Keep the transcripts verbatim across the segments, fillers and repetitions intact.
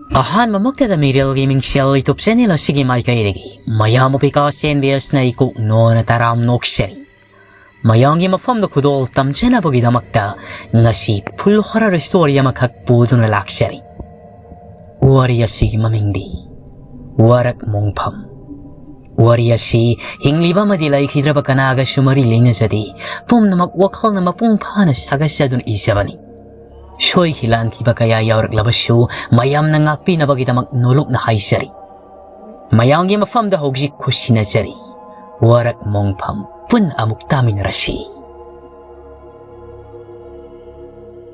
ꯑꯍꯥꯟꯕꯃꯛꯇꯗ ꯃꯤꯔꯦꯜꯒꯤ ꯃꯤꯡꯁꯦꯜ YouTube channel ꯑꯁꯤꯒꯤ ꯃꯥꯏꯀꯩꯗꯒꯤ ꯃꯌꯥꯝ ꯑꯄꯤꯀꯥ ꯆꯦꯟꯕꯤ ꯑꯁꯤꯅ ꯏꯀꯣꯛ ꯅꯣꯅ ꯇꯔꯥꯝ ꯅꯣꯛꯆꯔꯤ꯫ ꯃꯌꯥꯝꯒꯤ ꯃꯐꯝꯗ ꯈꯨꯗꯣꯜ ꯇꯝꯖꯅꯕꯒꯤꯗꯃꯛꯇ ꯉꯁꯤ full horror story ꯑꯃꯈꯛ ꯄꯨꯗꯨꯅ ꯂꯥꯛꯆꯔꯤ꯫ ꯋꯥꯔꯤ ꯑꯁꯤꯒꯤ ꯃꯃꯤꯡꯗꯤ ꯋꯥꯔꯛ ꯃꯣꯡꯐꯝ꯫ ꯋꯥꯔꯤ ꯑꯁꯤ ꯍꯤꯡꯂꯤꯕ ꯑꯃꯗꯤ ꯂꯩꯈꯤꯗ꯭ꯔꯕ ꯀꯅꯥꯒꯁꯨ ꯃꯔꯤ ꯂꯩꯅꯖꯗꯦ꯫ ꯄꯨꯝꯅꯃꯛ ꯋꯥꯈꯜꯅ ꯃꯄꯨꯡ ꯐꯥꯅ ꯁꯥꯒꯠꯆꯗꯨꯅ ꯏꯖꯕꯅꯤ꯫ ꯁꯣꯏꯈꯤ ꯂꯥꯟꯈꯤꯕ ꯀꯌꯥ ꯌꯥꯎꯔꯛꯂꯕꯁꯨ ꯃꯌꯥꯝꯅ ꯉꯥꯛꯄꯤꯅꯕꯒꯤꯗꯃꯛ ꯅꯣꯂꯨꯛꯅ ꯍꯥꯏꯖꯔꯤ꯫ ꯃꯌꯥꯝꯒꯤ ꯃꯐꯝꯗ ꯍꯧꯖꯤꯛ ꯈꯨꯠꯁꯤꯟꯅꯖꯔꯤ꯫ ꯋꯥꯔꯛ ꯃꯣꯡꯐꯝ ꯄꯨꯟꯅ ꯑꯃꯨꯛ ꯇꯥꯃꯤꯟꯅꯔꯁꯤ꯫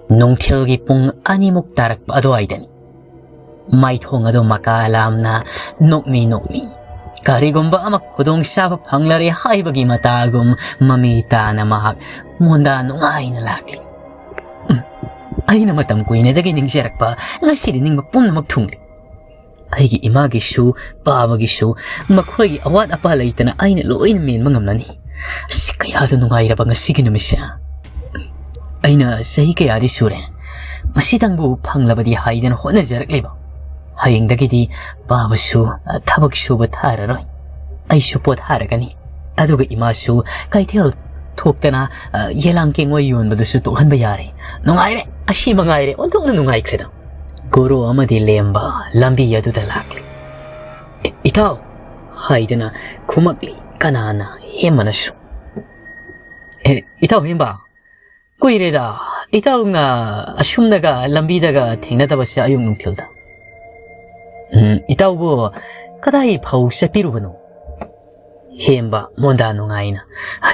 ꯅꯨꯡꯊꯤꯜꯒꯤ ꯄꯨꯡ ꯑꯅꯤꯃꯨꯛ ꯇꯥꯔꯛꯄ ꯑꯗꯨꯋꯥꯏꯗꯅꯤ꯫ ꯃꯥꯏꯊꯣꯡ ꯑꯗꯨ ꯃꯀꯥ ꯂꯥꯝꯅ ꯅꯣꯛꯃꯤ ꯅꯣꯛꯃꯤ꯫ ꯀꯔꯤꯒꯨꯝꯕ ꯑꯃ ꯈꯨꯗꯣꯡꯆꯥꯕ ꯐꯪꯂꯔꯦ ꯍꯥꯏꯕꯒꯤ ꯃꯇꯥꯒꯨꯝ ꯃꯃꯤ ꯇꯥꯅ ꯃꯍꯥꯛ ꯃꯣꯟꯗꯥ ꯅꯨꯡꯉꯥꯏꯅ ꯂꯥꯛꯂꯤ꯫ ꯎꯝ, ꯑꯩꯅ ꯃꯇꯝ ꯀꯨꯏꯅꯗꯒꯤ ꯅꯤꯡꯖꯔꯛꯄ ꯉꯁꯤꯗꯤ ꯅꯤꯡꯕ ꯄꯨꯝꯅꯃꯛ ꯊꯨꯡꯂꯤ꯫ ꯑꯩꯒꯤ ꯏꯃꯥꯒꯤꯁꯨ, ꯄꯥꯕꯒꯤꯁꯨ ꯃꯈꯣꯏꯒꯤ ꯑꯋꯥꯠ ꯑꯄꯥ ꯂꯩꯇꯅ ꯑꯩꯅ ꯂꯣꯏꯅ ꯃꯦꯟꯕ ꯉꯝꯂꯅꯤ꯫ ꯑꯁ, ꯀꯌꯥꯗ ꯅꯨꯡꯉꯥꯏꯔꯕ ꯉꯁꯤꯒꯤ ꯅꯨꯃꯤꯠꯁꯦ꯫ ꯑꯩꯅ ꯆꯍꯤ ꯀꯌꯥꯗꯤ ꯁꯨꯔꯦ ꯃꯁꯤꯗꯪꯕꯨ ꯐꯪꯂꯕꯗꯤ ꯍꯥꯏꯗꯅ ꯍꯣꯠꯅꯖꯔꯛꯂꯤꯕ꯫ ꯍꯌꯦꯡꯗꯒꯤꯗꯤ ꯄꯥꯕꯁꯨ ꯊꯕꯛ ꯁꯨꯕ ꯊꯥꯔꯔꯣꯏ꯫ ꯑꯩꯁꯨ ꯄꯣꯊꯥꯔꯒꯅꯤ꯫ ꯑꯗꯨꯒ ꯏꯃꯥꯁꯨ ꯀꯩꯊꯦꯜ ꯊꯣꯛꯇꯅ, ꯑ, ꯌꯦꯂꯥꯡ ꯀꯦꯡꯉꯣꯏ ꯌꯣꯟꯕꯗꯨꯁꯨ ꯇꯣꯛꯍꯟꯕ ꯌꯥꯔꯦ꯫ ꯅꯨꯡꯉꯥꯏꯔꯦ, ꯑꯁꯤ ꯃꯉꯥꯏꯔꯦ, ꯑꯣꯟꯊꯣꯛꯅ ꯅꯨꯡꯉꯥꯏꯈ꯭ꯔꯦꯗ꯫ ꯒꯣꯔꯣ ꯑꯃꯗꯤ ꯂꯦꯝꯕ ꯂꯝꯕꯤ ꯑꯗꯨꯗ ꯂꯥꯛꯂꯤ꯫ "ꯑꯦ, ꯏꯇꯥꯎ!" ꯍꯥꯏꯗꯅ ꯈꯨꯝꯃꯛꯂꯤ ꯀꯅꯥꯅ ꯍꯦꯝꯕꯅꯁꯨ꯫ "ꯑꯦ, ꯏꯇꯥꯎ ꯍꯦꯝꯕ, ꯀꯨꯏꯔꯦꯗ ꯏꯇꯥꯎꯅ ꯑꯁꯨꯝꯅꯒ ꯂꯝꯕꯤꯗꯒ ꯊꯦꯡꯅꯗꯕꯁꯦ ꯑꯌꯨꯛ ꯅꯨꯡꯊꯤꯜꯗ꯫ ꯎꯝ, ꯏꯇꯥꯎꯕꯨ ꯀꯗꯥꯏ ꯐꯥꯎ ꯆꯠꯄꯤꯔꯨꯕꯅꯣ?" ꯍꯦꯝꯕ ꯃꯣꯟꯗꯥ ꯅꯨꯡꯉꯥꯏꯅ,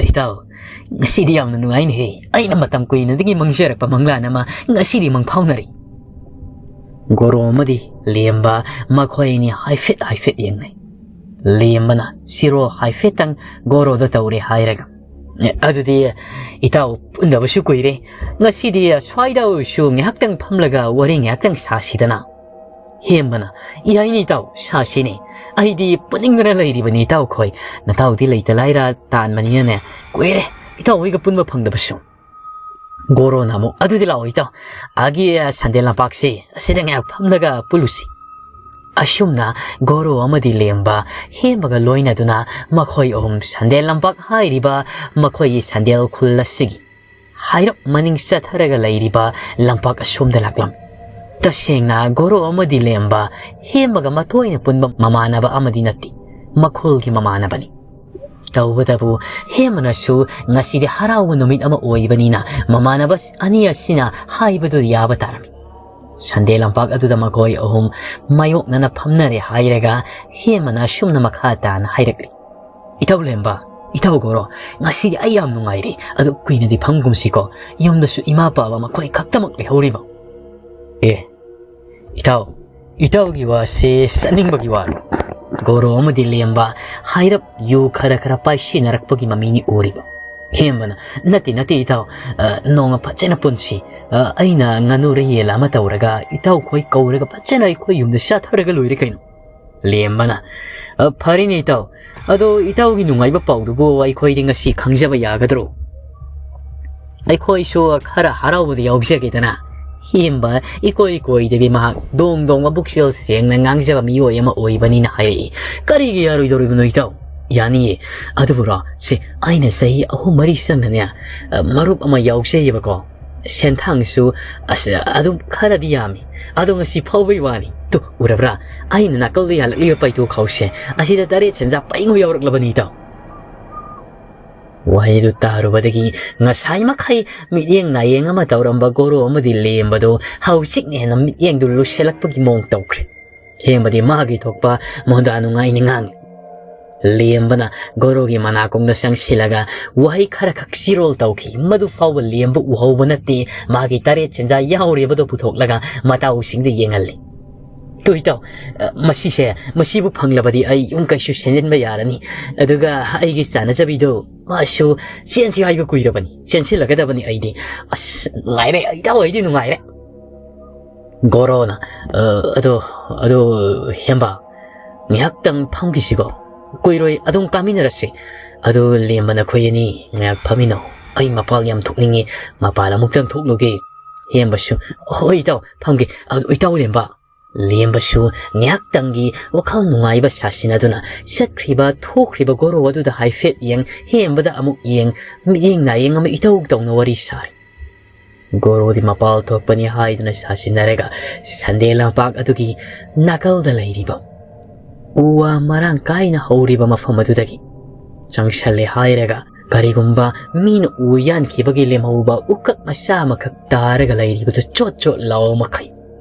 "ꯏꯇꯥꯎ, ꯉꯁꯤꯗꯤ ꯌꯥꯝꯅ ꯅꯨꯡꯉꯥꯏꯅꯦꯍꯦ꯫ ꯑꯩꯅ ꯃꯇꯝ ꯀꯨꯏꯅꯗꯒꯤ ꯃꯪꯖꯔꯛꯄ ꯃꯪꯂꯥꯟ ꯑꯃ ꯉꯁꯤꯗꯤ ꯃꯪꯐꯥꯎꯅꯔꯦ꯫" ꯒꯣꯔꯣ ꯑꯃꯗꯤ ꯂꯦꯝꯕ ꯃꯈꯣꯏ ꯑꯅꯤ ꯍꯥꯏꯐꯦꯠ ꯍꯥꯏꯐꯦꯠ ꯌꯦꯡꯅꯩ꯫ ꯂꯦꯝꯕꯅ ꯁꯤꯔꯣ ꯍꯥꯏꯐꯦꯠꯇꯪ ꯒꯣꯔꯣꯗ ꯇꯧꯔꯦ ꯍꯥꯏꯔꯒ, "ꯑꯦ, ꯑꯗꯨꯗꯤ ꯏꯇꯥꯎ ꯄꯨꯟꯗꯕꯁꯨ ꯀꯨꯏꯔꯦ꯫ ꯉꯁꯤꯗꯤ ꯁ꯭ꯋꯥꯏꯗ ꯑꯣꯏꯔꯁꯨ ꯉꯥꯏꯍꯥꯛꯇꯪ ꯐꯝꯂꯒ ꯋꯥꯔꯤ ꯉꯥꯏꯍꯥꯛꯇꯪ ꯁꯥꯁꯤꯗꯅ?" ꯍꯦꯝꯕꯅ, "ꯌꯥꯏꯅꯦ ꯏꯇꯥꯎ, ꯁꯥꯁꯤꯅꯦ꯫ ꯑꯩꯗꯤ ꯄꯨꯅꯤꯡꯗꯅ ꯂꯩꯔꯤꯕꯅꯤ ꯏꯇꯥꯎꯈꯣꯏ꯫ ꯅꯇꯥꯎꯗꯤ ꯂꯩꯇ ꯂꯥꯏꯔ ꯇꯥꯟꯕꯅꯤꯅꯅꯦ꯫ ꯀꯨꯏꯔꯦ ꯏꯇꯥꯎ ꯍꯣꯏꯒ ꯄꯨꯟꯕ ꯐꯪꯗꯕꯁꯨ꯫" ꯒꯣꯔꯣꯅ ꯑꯃꯨꯛ, "ꯑꯗꯨꯗꯤ ꯂꯥꯛꯑꯣ ꯏꯇꯥꯎ, ꯑꯥꯒꯤ ꯁꯟꯗꯦꯜ ꯂꯝꯄꯥꯛꯁꯦ ꯑꯁꯤꯗ ꯉꯥꯏꯍꯥꯛ ꯐꯝꯂꯒ ꯄꯨꯜꯂꯨꯁꯤ"꯫ ꯑꯁꯨꯝꯅ ꯒꯣꯔꯣ ꯑꯃꯗꯤ ꯂꯦꯝꯕ ꯍꯦꯝꯕꯒ ꯂꯣꯏꯅꯗꯨꯅ ꯃꯈꯣꯏ ꯑꯍꯨꯝ ꯁꯟꯗꯦꯜ ꯂꯝꯄꯥꯛ ꯍꯥꯏꯔꯤꯕ ꯃꯈꯣꯏꯒꯤ ꯁꯟꯗꯦꯜ ꯈꯨꯜ ꯑꯁꯤꯒꯤ ꯍꯥꯏꯔꯞ ꯃꯅꯤꯡ ꯆꯠꯊꯔꯒ ꯂꯩꯔꯤꯕ ꯂꯝꯄꯥꯛ ꯑꯁꯣꯝꯗ ꯂꯥꯛꯂꯝꯃꯤ꯫ ꯇꯁꯦꯡꯅ ꯒꯣꯔꯣ ꯑꯃꯗꯤ ꯂꯦꯝꯕ ꯍꯦꯝꯕꯒ ꯃꯇꯣꯏꯅ ꯄꯨꯟꯕ ꯃꯃꯥꯟꯅꯕ ꯑꯃꯗꯤ ꯅꯠꯇꯦ, ꯃꯈꯣꯜꯒꯤ ꯃꯃꯥꯟꯅꯕꯅꯤ꯫ ꯇꯧꯕꯇꯕꯨ ꯍꯦꯝꯕꯅꯁꯨ ꯉꯁꯤꯗꯤ ꯍꯔꯥꯎꯕ ꯅꯨꯃꯤꯠ ꯑꯃ ꯑꯣꯏꯕꯅꯤꯅ ꯃꯃꯥꯟꯅꯕ ꯑꯅꯤ ꯑꯁꯤꯅ ꯍꯥꯏꯕꯗꯨ ꯌꯥꯕ ꯇꯥꯔꯝꯃꯤ꯫ ꯁꯟꯗꯦ ꯂꯝꯄꯥꯛ ꯑꯗꯨꯗ ꯃꯈꯣꯏ ꯑꯍꯨꯝ ꯃꯥꯌꯣꯛꯅꯅ ꯐꯝꯅꯔꯦ ꯍꯥꯏꯔꯒ ꯍꯦꯝꯕꯅ ꯑꯁꯨꯝꯅ ꯃꯈꯥ ꯇꯥꯅ ꯍꯥꯏꯔꯛꯂꯤ, "ꯏꯇꯥꯎ ꯂꯦꯝꯕ, ꯏꯇꯥꯎ ꯒꯣꯔꯣ, ꯉꯁꯤꯗꯤ ꯑꯩ ꯌꯥꯝ ꯅꯨꯡꯉꯥꯏꯔꯦ꯫ ꯑꯗꯨ ꯀꯨꯏꯅꯗꯤ ꯐꯝꯒꯨꯝꯁꯤꯀꯣ, ꯌꯨꯝꯗꯁꯨ ꯏꯃꯥ ꯄꯥꯕ ꯃꯈꯣꯏ ꯈꯛꯇꯃꯛ ꯂꯩꯍꯧꯔꯤꯕ"꯫ "ꯑꯦ, ꯏꯇꯥꯎ, ꯏꯇꯥꯎꯒꯤ ꯋꯥꯁꯦ ꯆꯠꯅꯤꯡꯕꯒꯤ ꯋꯥꯔꯣ?" ꯒꯣꯔꯣ ꯑꯃꯗꯤ ꯂꯦꯝꯕ ꯍꯥꯏꯔꯞ ꯌꯨ ꯈꯔ ꯈꯔ ꯄꯥꯏꯁꯤꯟꯅꯔꯛꯄꯒꯤ ꯃꯃꯤꯅꯤ ꯎꯔꯤꯕ꯫ ꯍꯦꯝꯕꯅ, "ꯅꯠꯇꯦ, ꯅꯠꯇꯦ ꯏꯇꯥꯎ, ꯑ, ꯅꯣꯡꯃ ꯐꯖꯅ ꯄꯨꯟꯁꯤ꯫ ꯑ, ꯑꯩꯅ ꯉꯥꯅꯨꯔ ꯌꯦꯜꯂ ꯑꯃ ꯇꯧꯔꯒ ꯏꯇꯥꯎꯈꯣꯏ ꯀꯧꯔꯒ ꯐꯖꯅ ꯑꯩꯈꯣꯏ ꯌꯨꯝꯗ ꯆꯥꯊꯔꯒ ꯂꯣꯏꯔꯦ ꯀꯩꯅꯣ"꯫ ꯂꯦꯝꯕꯅ, "ꯑ, ꯐꯔꯦꯅꯦ ꯏꯇꯥꯎ, ꯑꯗꯣ ꯏꯇꯥꯎꯒꯤ ꯅꯨꯡꯉꯥꯏꯕ ꯄꯥꯎꯗꯨꯕꯨ ꯑꯩꯈꯣꯏꯗꯤ ꯉꯁꯤ ꯈꯪꯖꯕ ꯌꯥꯒꯗ꯭ꯔꯣ? ꯑꯩꯈꯣꯏꯁꯨ ꯈꯔ ꯍꯔꯥꯎꯕꯗ ꯌꯥꯎꯖꯒꯦꯗꯅ"꯫ ꯍꯦꯝꯕ ꯏꯀꯣꯏ ꯀꯣꯏꯗꯕꯤ ꯃꯍꯥꯛ ꯗꯣꯡ ꯗꯣꯡ ꯃꯕꯨꯛꯆꯦꯜ ꯁꯦꯡꯅ ꯉꯥꯡꯖꯕ ꯃꯤꯑꯣꯏ ꯑꯃ ꯑꯣꯏꯕꯅꯤꯅ ꯍꯥꯏꯔꯛꯏ꯫ "ꯀꯔꯤꯒꯤ ꯌꯥꯔꯣꯏꯗꯧꯔꯤꯕꯅꯣ ꯏꯇꯥꯎ? ꯌꯥꯅꯤꯌꯦ꯫ ꯑꯗꯨꯕꯨꯔꯣ, ꯁꯦ, ꯑꯩꯅ ꯆꯍꯤ ꯑꯍꯨꯝ ꯃꯔꯤ ꯆꯪꯅꯅꯦ, ꯑ, ꯃꯔꯨꯞ ꯑꯃ ꯌꯥꯎꯖꯩꯌꯦꯕꯀꯣ꯫ ꯁꯦꯟꯊꯥꯡꯁꯨ, ꯑꯁ, ꯑꯗꯨꯝ ꯈꯔꯗꯤ ꯌꯥꯝꯃꯤ꯫ ꯑꯗꯣ ꯉꯁꯤ ꯐꯥꯎꯕꯒꯤ ꯋꯥꯅꯤ꯫ ꯇꯨ, ꯎꯔꯕ꯭ꯔꯥ? ꯑꯩꯅ ꯅꯥꯀꯜꯗ ꯌꯥꯜꯂꯛꯂꯤꯕ ꯄꯩꯇꯣꯛ ꯈꯥꯎꯁꯦ, ꯑꯁꯤꯗ ꯇꯔꯦꯠ ꯁꯦꯟꯖꯥ ꯄꯩꯉꯣ ꯌꯥꯎꯔꯛꯂꯕꯅꯤ ꯏꯇꯥꯎ"꯫ ꯋꯥꯍꯩꯗꯨ ꯇꯥꯔꯨꯕꯗꯒꯤ ꯉꯁꯥꯏ ꯃꯈꯩ ꯃꯤꯠꯌꯦꯡ ꯅꯥꯌꯦꯡ ꯑꯃ ꯇꯧꯔꯝꯕ ꯒꯣꯔꯣ ꯑꯃꯗꯤ ꯂꯦꯝꯕꯗꯨ ꯍꯧꯖꯤꯛꯅ ꯍꯦꯟꯅ ꯃꯤꯠꯌꯦꯡꯗꯨ ꯂꯨꯁꯤꯜꯂꯛꯄꯒꯤ ꯃꯑꯣꯡ ꯇꯧꯈ꯭ꯔꯦ꯫ ꯍꯦꯝꯕꯗꯤ ꯃꯥꯒꯤ ꯊꯣꯛꯄ ꯃꯣꯟꯗꯥ ꯅꯨꯡꯉꯥꯏꯅ ꯉꯥꯡꯂꯤ꯫ ꯂꯦꯝꯕꯅ ꯒꯣꯔꯣꯒꯤ ꯃꯅꯥꯀꯣꯡꯗ ꯆꯪꯁꯤꯜꯂꯒ ꯋꯥꯍꯩ ꯈꯔꯈꯛ ꯆꯤꯔꯣꯜ ꯇꯧꯈꯤ꯫ ꯃꯗꯨ ꯐꯥꯎꯕ ꯂꯦꯝꯕ ꯎꯍꯧꯕ ꯅꯠꯇꯦ꯫ ꯃꯥꯒꯤ ꯇꯔꯦꯠ ꯁꯦꯟꯖꯥ ꯌꯥꯎꯔꯤꯕꯗꯨ ꯄꯨꯊꯣꯛꯂꯒ ꯃꯇꯥꯎꯁꯤꯡꯗ ꯌꯦꯡꯍꯜꯂꯤ꯫ "ꯇꯨ ꯏꯇꯥꯎ, ꯑ, ꯃꯁꯤꯁꯦ, ꯃꯁꯤꯕꯨ ꯐꯪꯂꯕꯗꯤ ꯑꯩ ꯌꯨꯝ ꯀꯩꯁꯨ ꯁꯦꯝꯖꯤꯟꯕ ꯌꯥꯔꯅꯤ꯫ ꯑꯗꯨꯒ ꯑꯩꯒꯤ ꯆꯥꯅꯖꯕꯤꯗꯣ, ꯃꯥꯁꯨ ꯆꯦꯟꯁꯤ ꯍꯥꯏꯕ ꯀꯨꯏꯔꯕꯅꯤ꯫ ꯆꯦꯟꯁꯤꯜꯂꯒꯗꯕꯅꯤ ꯑꯩꯗꯤ꯫ ꯑꯁ, ꯅꯨꯡꯉꯥꯏꯔꯦ, ꯏꯇꯥꯎ, ꯑꯩꯗꯤ ꯅꯨꯡꯉꯥꯏꯔꯦ"꯫ ꯒꯣꯔꯣꯅ, "ꯑ, ꯑꯗꯣ, ꯑꯗꯣ, ꯍꯦꯝꯕ, ꯉꯥꯏꯍꯥꯛꯇꯪ ꯐꯝꯈꯤꯁꯤꯀꯣ꯫ ꯀꯨꯏꯔꯣꯏ, ꯑꯗꯨꯝ ꯀꯥꯃꯤꯟꯅꯔꯁꯤ꯫ ꯑꯗꯨ ꯂꯦꯝꯕ ꯅꯈꯣꯏ ꯑꯅꯤ ꯉꯥꯏꯍꯥꯛ ꯐꯝꯃꯤꯟꯅꯧ"꯫ ꯑꯩ ꯃꯄꯥꯜ ꯌꯥꯝ ꯊꯣꯛꯅꯤꯡꯉꯤ, ꯃꯄꯥꯜ ꯑꯃꯨꯛꯇꯪ ꯊꯣꯛꯂꯨꯒꯦ꯫ ꯍꯦꯝꯕꯁꯨ, "ꯍꯣꯏ ꯏꯇꯥꯎ, ꯐꯝꯒꯦ꯫ ꯑꯗꯨ ꯏꯇꯥꯎ ꯂꯦꯝꯕ?" ꯂꯦꯝꯕꯁꯨ ꯉꯥꯏꯍꯥꯛꯇꯪꯒꯤ ꯋꯥꯈꯜ ꯅꯨꯡꯉꯥꯏꯕ ꯁꯥꯁꯤꯟꯅꯗꯨꯅ ꯆꯠꯈ꯭ꯔꯤꯕ ꯊꯣꯛꯈ꯭ꯔꯤꯕ ꯒꯣꯔꯣ ꯑꯗꯨꯗ ꯍꯥꯏꯐꯦꯠ ꯌꯦꯡ, ꯍꯦꯝꯕꯗ ꯑꯃꯨꯛ ꯌꯦꯡ, ꯃꯤꯠꯌꯦꯡ ꯅꯥꯌꯦꯡ ꯑꯃ ꯏꯇꯧ ꯇꯧꯅ ꯋꯥꯔꯤ ꯁꯥꯔꯤ꯫ ꯒꯣꯔꯣꯗꯤ ꯃꯄꯥꯜ ꯊꯣꯛꯄꯅꯤ ꯍꯥꯏꯗꯨꯅ ꯁꯥꯁꯤꯟꯅꯔꯒ ꯁꯟꯗꯦ ꯂꯝꯄꯥꯛ ꯑꯗꯨꯒꯤ ꯅꯥꯀꯜꯗ ꯂꯩꯔꯤꯕ ꯎ ꯋꯥ ꯃꯔꯥꯡ ꯀꯥꯏꯅ ꯍꯧꯔꯤꯕ ꯃꯐꯝ ꯑꯗꯨꯗꯒꯤ ꯆꯪꯁꯜꯂꯦ ꯍꯥꯏꯔꯒ, ꯀꯔꯤꯒꯨꯝꯕ ꯃꯤꯅ ꯎ ꯌꯥꯟꯈꯤꯕꯒꯤ ꯂꯦꯝꯍꯧꯕ ꯎꯀꯛ ꯃꯆꯥ ꯑꯃꯈꯛ ꯇꯥꯔꯒ ꯂꯩꯔꯤꯕꯗꯨ ꯆꯣꯠ ꯆꯣꯠ ꯂꯥꯎ ꯃꯈꯩ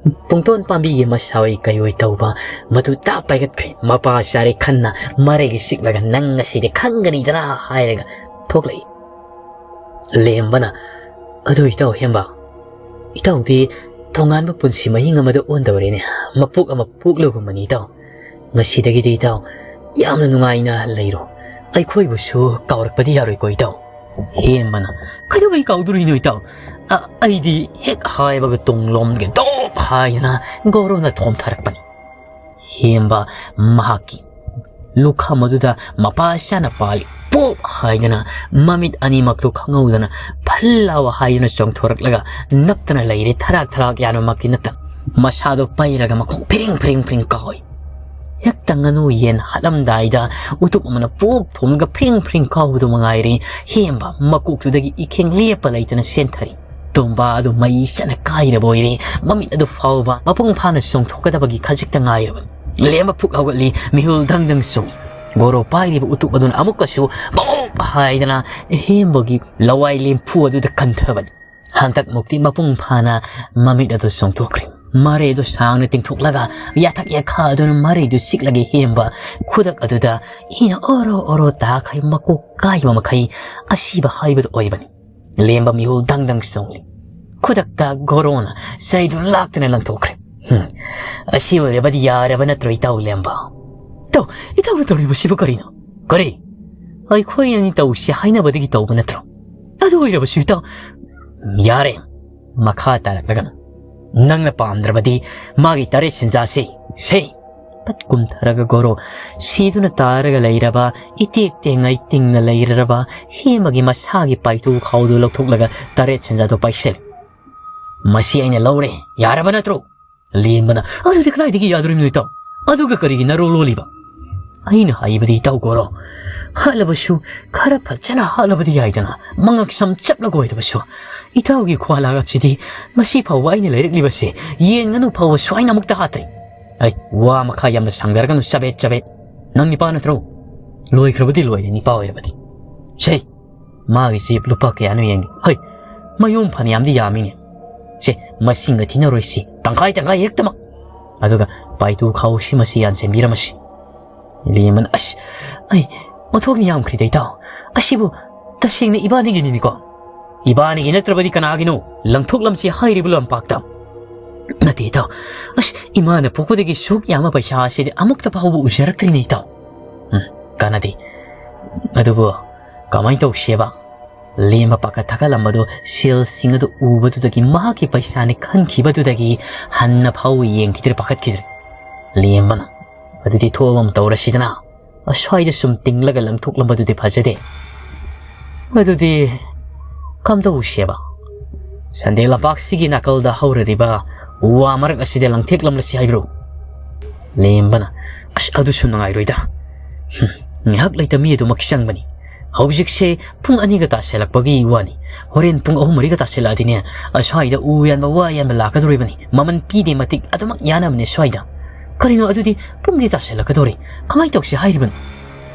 ꯄꯨꯡꯇꯣꯟ ꯄꯥꯝꯕꯤꯒꯤ ꯃꯁꯥ ꯑꯣꯏ ꯀꯩ ꯑꯣꯏ ꯇꯧꯕ ꯃꯗꯨ ꯇꯥꯞ ꯄꯥꯏꯒꯠꯈ꯭ꯔꯦ꯫ ꯃꯄꯥ ꯆꯥꯔꯦ ꯈꯟꯅ ꯃꯔꯩꯒ ꯁꯤꯛꯂꯒ, "ꯅꯪ ꯉꯁꯤꯗꯤ ꯈꯪꯒꯅꯤꯗꯅ" ꯍꯥꯏꯔꯒ ꯊꯣꯛꯂꯛꯏ꯫ ꯂꯦꯝꯕꯅ, "ꯑꯗꯨ ꯏꯇꯥꯎ ꯍꯦꯝꯕ, ꯏꯇꯥꯎꯗꯤ ꯇꯣꯉꯥꯟꯕ ꯄꯨꯟꯁꯤ ꯃꯍꯤꯡ ꯑꯃꯗ ꯑꯣꯟꯗꯧꯔꯦꯅꯦ꯫ ꯃꯄꯣꯛ ꯑꯃ ꯄꯣꯛꯂꯒꯨꯝꯕꯅꯤ ꯏꯇꯥꯎ꯫ ꯉꯁꯤꯗꯒꯤꯗꯤ ꯏꯇꯥꯎ ꯌꯥꯝꯅ ꯅꯨꯡꯉꯥꯏꯅ ꯂꯩꯔꯣ꯫ ꯑꯩꯈꯣꯏꯕꯨꯁꯨ ꯀꯥꯎꯔꯛꯄꯗꯤ ꯌꯥꯔꯣꯏꯀꯣ ꯏꯇꯥꯎ?" ꯍꯦꯝꯕꯅ, "ꯀꯩꯗꯧꯕꯩ ꯀꯥꯎꯗꯣꯔꯤꯅꯣ ꯏꯇꯥꯎ? ꯑ, ꯑꯩꯗꯤ" ꯍꯦꯛ ꯍꯥꯏꯕꯒ ꯇꯨꯡꯂꯣꯝꯗꯒꯤ ꯗꯣꯞ ꯍꯥꯏꯗꯅ ꯒꯣꯔꯣꯅ ꯊꯣꯝꯊꯔꯛꯄꯅꯤ꯫ ꯍꯦꯝꯕ ꯃꯍꯥꯛꯀꯤ ꯂꯨꯈꯝ ꯑꯗꯨꯗ ꯃꯄꯥ ꯆꯥꯅ ꯄꯥꯜꯂꯤ꯫ ꯄꯣꯞ ꯍꯥꯏꯗꯅ ꯃꯃꯤꯠ ꯑꯅꯤꯃꯛꯇꯨ ꯈꯪꯍꯧꯗꯅ ꯐꯜ ꯂꯥꯎ ꯍꯥꯏꯗꯨꯅ ꯆꯣꯡꯊꯣꯔꯛꯂꯒ ꯅꯞꯇꯅ ꯂꯩꯔꯦ꯫ ꯊꯔꯥꯛ ꯊꯔꯥꯛ ꯌꯥꯟꯕꯃꯛꯇꯤ ꯅꯠꯇꯅ ꯃꯁꯥꯗꯣ ꯄꯩꯔꯒ ꯃꯈꯣꯡ ꯐꯤꯔꯤꯡ ꯐꯤꯔꯤꯡ ꯐꯤꯔꯤꯡ ꯀꯥꯎꯏ꯫ ꯍꯦꯛꯇ ꯉꯥꯅꯨ ꯌꯦꯟ ꯍꯥꯠꯂꯝꯗꯥꯏꯗ ꯎꯇꯨꯞ ꯑꯃꯅ ꯄꯣꯞ ꯊꯣꯝꯂꯒ ꯐ꯭ꯔꯤꯡ ꯐ꯭ꯔꯤꯡ ꯀꯥꯎꯕꯗꯨ ꯃꯉꯥꯏꯔꯦ꯫ ꯍꯦꯝꯕ ꯃꯀꯣꯛꯇꯨꯗꯒꯤ ꯏꯈꯦꯡ ꯂꯦꯞꯄ ꯂꯩꯇꯅ ꯆꯦꯟꯊꯔꯤ꯫ ꯇꯨꯝꯕ ꯑꯗꯨ ꯃꯩ ꯆꯠꯅ ꯀꯥꯏꯔꯕ ꯑꯣꯏꯔꯦ꯫ ꯃꯃꯤꯠ ꯑꯗꯨ ꯐꯥꯎꯕ ꯃꯄꯨꯡ ꯐꯥꯅ ꯆꯣꯡꯊꯣꯛꯀꯗꯕꯒꯤ ꯈꯖꯤꯛꯇ ꯉꯥꯏꯔꯕꯅꯤ꯫ ꯂꯦꯝꯕ ꯐꯨꯛ ꯍꯧꯒꯠꯂꯤ, ꯃꯤꯍꯨꯜ ꯗꯪ ꯗꯪ ꯆꯣꯡꯏ꯫ ꯒꯣꯔꯣ ꯄꯥꯏꯔꯤꯕ ꯎꯇꯨꯞ ꯑꯗꯨꯅ ꯑꯃꯨꯛꯀꯁꯨ ꯕꯣꯞ ꯍꯥꯏꯗꯅ ꯍꯦꯝꯕꯒꯤ ꯂꯋꯥꯏ ꯂꯦꯝꯐꯨ ꯑꯗꯨꯗ ꯀꯟꯊꯕꯅꯤ꯫ ꯍꯟꯗꯛꯃꯨꯛꯇꯤ ꯃꯄꯨꯡ ꯐꯥꯅ ꯃꯃꯤꯠ ꯑꯗꯨ ꯆꯣꯡꯊꯣꯛꯈ꯭ꯔꯦ꯫ ꯃꯔꯩꯗꯨ ꯁꯥꯡꯅ ꯇꯤꯡꯊꯣꯛꯂꯒ ꯌꯥꯊꯛ ꯌꯥꯈꯥꯗꯨꯅ ꯃꯔꯩꯗꯨ ꯆꯤꯛꯂꯒ ꯍꯦꯝꯕ ꯈꯨꯗꯛ ꯑꯗꯨꯗ ꯏꯅ ꯑꯣꯔꯣ ꯑꯣꯔꯣ ꯇꯥꯈꯩ ꯃꯀꯣꯛ ꯀꯥꯏꯕ ꯃꯈꯩ ꯑꯁꯤꯕ ꯍꯥꯏꯕꯗꯨ ꯑꯣꯏꯕꯅꯤ꯫ ꯂꯦꯝꯕ ꯃꯤꯍꯨꯜ ꯗꯪ ꯗꯪ ꯆꯣꯡꯂꯤ꯫ ꯈꯨꯗꯛꯇ ꯒꯣꯔꯣꯅ ꯆꯩꯗꯨ ꯂꯥꯛꯇꯅ ꯂꯪꯊꯣꯛꯈ꯭ꯔꯦ꯫ "ꯍꯨꯝ, ꯑꯁꯤ ꯑꯣꯏꯔꯕꯗꯤ ꯌꯥꯔꯕ ꯅꯠꯇ꯭ꯔꯣ ꯏꯇꯥꯎ ꯂꯦꯝꯕ?" "ꯏꯇꯥꯎ, ꯏꯇꯥꯎꯅ ꯇꯧꯔꯤꯕꯁꯤꯕꯨ ꯀꯔꯤꯅꯣ?" "ꯀꯔꯤ?" "ꯑꯩꯈꯣꯏ ꯑꯅꯤ ꯇꯧꯁꯤ ꯍꯥꯏꯅꯕꯗꯒꯤ ꯇꯧꯕ ꯅꯠꯇ꯭ꯔꯣ?" "ꯑꯗꯨ ꯑꯣꯏꯔꯕꯁꯨ ꯏꯇꯥꯎ..." "ꯌꯥꯔꯦ, ꯃꯈꯥ ꯇꯥꯔꯛꯂꯒꯅꯨ꯫ ꯅꯪꯅ ꯄꯥꯝꯗ꯭ꯔꯕꯗꯤ ꯃꯥꯒꯤ ꯇꯔꯦꯠ ꯁꯤꯟꯖꯥꯁꯤ ꯁꯤ ꯄꯠ ꯀꯨꯝꯊꯔꯒ ꯒꯣꯔꯣ ꯁꯤꯗꯨꯅ ꯇꯥꯔꯒ ꯂꯩꯔꯕ, ꯏꯇꯦꯛ ꯇꯦꯡꯉꯩ ꯇꯤꯡꯅ ꯂꯩꯔꯔꯕ ꯍꯦꯃꯒꯤ ꯃꯁꯥꯒꯤ ꯄꯥꯏꯇꯨ ꯈꯥꯎꯗꯨ ꯂꯧꯊꯣꯛꯂꯒ ꯇꯔꯦꯠ ꯁꯦꯟꯖꯥꯗꯨ ꯄꯥꯏꯁꯤꯜꯂꯤ꯫ "ꯃꯁꯤ ꯑꯩꯅ ꯂꯧꯔꯦ, ꯌꯥꯔꯕ ꯅꯠꯇ꯭ꯔꯣ?" ꯂꯦꯝꯕꯅ, "ꯑꯗꯨꯗꯤ ꯀꯗꯥꯏꯗꯒꯤ ꯌꯥꯗꯣꯔꯤꯕꯅꯣ ꯏꯇꯥꯎ? ꯑꯗꯨꯒ ꯀꯔꯤꯒꯤ ꯅꯔꯣ ꯂꯣꯜꯂꯤꯕ?" "ꯑꯩꯅ ꯍꯥꯏꯕꯗꯤ ꯏꯇꯥꯎ ꯒꯣꯔꯣ, ꯍꯥꯠꯂꯕꯁꯨ ꯈꯔ ꯐꯖꯅ ꯍꯥꯠꯂꯕꯗꯤ ꯌꯥꯏꯗꯅ, ꯃꯉꯛ ꯁꯝ ꯆꯞꯂꯒ ꯑꯣꯏꯔꯕꯁꯨ꯫ ꯏꯇꯥꯎꯒꯤ ꯈ꯭ꯋꯥꯂꯥꯒ ꯑꯁꯤꯗꯤ ꯉꯁꯤ ꯐꯥꯎꯕ ꯑꯩꯅ ꯂꯩꯔꯛꯂꯤꯕꯁꯦ ꯌꯦꯟ ꯉꯥꯅꯨ ꯐꯥꯎꯕ ꯁꯨꯃꯥꯏꯅ ꯑꯃꯨꯛꯇ ꯍꯥꯠꯇ꯭ꯔꯤ꯫" "ꯑꯩ ꯋꯥ ꯃꯈꯥ ꯌꯥꯝꯅ ꯁꯥꯡꯗꯔꯒꯅꯨ, ꯆꯕꯦꯠ ꯆꯕꯦꯠ꯫ ꯅꯪ ꯅꯤꯄꯥ ꯅꯠꯇ꯭ꯔꯣ?" "ꯂꯣꯏꯈ꯭ꯔꯕꯗꯤ ꯂꯣꯏꯔꯦ, ꯅꯤꯄꯥ ꯑꯣꯏꯔꯕꯗꯤ꯫" "ꯁꯦ, ꯃꯥꯒꯤꯁꯤ ꯂꯨꯄꯥ ꯀꯌꯥꯅꯣ ꯌꯦꯡꯒꯦ꯫ ꯍꯩ, ꯃꯌꯣꯝ ꯐꯅꯌꯥꯝꯗꯤ ꯌꯥꯝꯃꯤꯅꯦ꯫ ꯁꯦ, ꯃꯁꯤꯡꯒ ꯊꯤꯅꯔꯣꯏꯁꯤ, ꯇꯪꯈꯥꯏ ꯇꯪꯈꯥꯏ ꯍꯦꯛꯇꯃꯛ꯫ ꯑꯗꯨꯒ ꯄꯥꯏꯇꯨ ꯈꯥꯎꯁꯤ ꯃꯁꯤ ꯌꯥꯟꯁꯤꯟꯕꯤꯔꯝꯃꯁꯤ꯫" ꯂꯦꯝꯕꯅ, "ꯑꯁ, ꯑꯩ ꯑꯣꯟꯊꯣꯛꯅ ꯌꯥꯝꯈ꯭ꯔꯤꯗ ꯏꯇꯥꯎ꯫ ꯑꯁꯤꯕꯨ ꯇꯁꯦꯡꯅ ꯏꯕꯥꯅꯤꯒꯤꯅꯤꯅꯤꯀꯣ?" "ꯏꯕꯥꯅꯤꯒꯤ ꯅꯠꯇ꯭ꯔꯕꯗꯤ ꯀꯅꯥꯒꯤꯅꯣ? ꯂꯪꯊꯣꯛꯂꯝꯁꯤ ꯍꯥꯏꯔꯤꯕ ꯂꯝꯄꯥꯛꯇ꯫" "ꯅꯠꯇꯦ ꯏꯇꯥꯎ, ꯑꯁ, ꯏꯃꯥꯅ ꯄꯣꯛꯄꯗꯒꯤ ꯁꯨꯛ ꯌꯥꯝꯕ ꯄꯩꯁꯥ ꯑꯁꯤꯗꯤ ꯑꯃꯨꯛꯇ ꯐꯥꯎꯕ ꯎꯖꯔꯛꯇ꯭ꯔꯤꯅꯦ ꯏꯇꯥꯎ꯫" "ꯎꯝ, ꯀꯥꯟꯅꯗꯦ꯫ ꯑꯗꯨꯕꯨ ꯀꯃꯥꯏꯅ ꯇꯧꯁꯦꯕ?" ꯂꯦꯝꯕ ꯄꯥꯈꯠ ꯊꯛꯀꯠꯂꯝꯕꯗꯨ ꯁꯦꯜꯁꯤꯡ ꯑꯗꯨ ꯎꯕꯗꯨꯗꯒꯤ ꯃꯍꯥꯛꯀꯤ ꯄꯩꯁꯥꯅꯤ ꯈꯟꯈꯤꯕꯗꯨꯗꯒꯤ ꯍꯟꯅ ꯐꯥꯎ ꯌꯦꯡꯈꯤꯗ꯭ꯔꯦ, ꯄꯥꯈꯠꯈꯤꯗ꯭ꯔꯦ꯫ ꯂꯦꯝꯕꯅ, "ꯑꯗꯨꯗꯤ ꯊꯣꯛꯑꯕ ꯑꯃ ꯇꯧꯔꯁꯤꯗꯅ꯫ ꯑꯁ꯭ꯋꯥꯏꯗ ꯁꯨꯝ ꯇꯤꯡꯂꯒ ꯂꯪꯊꯣꯛꯂꯝꯕꯗꯨꯗꯤ ꯐꯖꯗꯦ꯫ ꯑꯗꯨꯗꯤ ꯀꯝꯗꯧꯁꯦꯕ? ꯁꯟꯗꯦ ꯂꯝꯄꯥꯛꯁꯤꯒꯤ ꯅꯥꯀꯜꯗ ꯍꯧꯔꯔꯤꯕ ꯎ ꯋꯥ ꯃꯔꯛ ꯑꯁꯤꯗ ꯂꯪꯊꯦꯛꯂꯝꯂꯁꯤ ꯍꯥꯏꯕ꯭ꯔꯣ?" ꯂꯦꯝꯕꯅ, "ꯑꯁ, ꯑꯗꯨꯁꯨ ꯅꯨꯡꯉꯥꯏꯔꯣꯏꯗ꯫ ꯍꯨꯝ, ꯉꯥꯏꯍꯥꯛ ꯂꯩꯇ ꯃꯤ ꯑꯗꯨꯃꯛ ꯆꯪꯕꯅꯤ꯫ ꯍꯧꯖꯤꯛꯁꯦ ꯄꯨꯡ ꯑꯅꯤꯒ ꯇꯥꯁꯜꯂꯛꯄꯒꯤ ꯋꯥꯅꯤ꯫ ꯍꯣꯔꯦꯟ ꯄꯨꯡ ꯑꯍꯨꯝ ꯃꯔꯤꯒ ꯇꯥꯁꯜꯂꯛꯑꯗꯤꯅꯦ, ꯑꯁ꯭ꯋꯥꯏꯗ ꯎ ꯌꯥꯟꯕ, ꯋꯥ ꯌꯥꯟꯕ ꯂꯥꯛꯀꯗꯧꯔꯤꯕꯅꯤ꯫ ꯃꯃꯜ ꯄꯤꯗꯦ ꯃꯇꯤꯛ ꯑꯗꯨꯃꯛ ꯌꯥꯅꯕꯅꯦ ꯁ꯭ꯋꯥꯏꯗ꯫ ꯀꯔꯤꯅꯣ ꯑꯗꯨꯗꯤ? ꯄꯨꯡꯗꯤ ꯇꯥꯁꯜꯂꯛꯀꯗꯧꯔꯦ꯫ ꯀꯃꯥꯏꯅ ꯇꯧꯁꯤ ꯍꯥꯏꯔꯤꯕꯅꯣ?"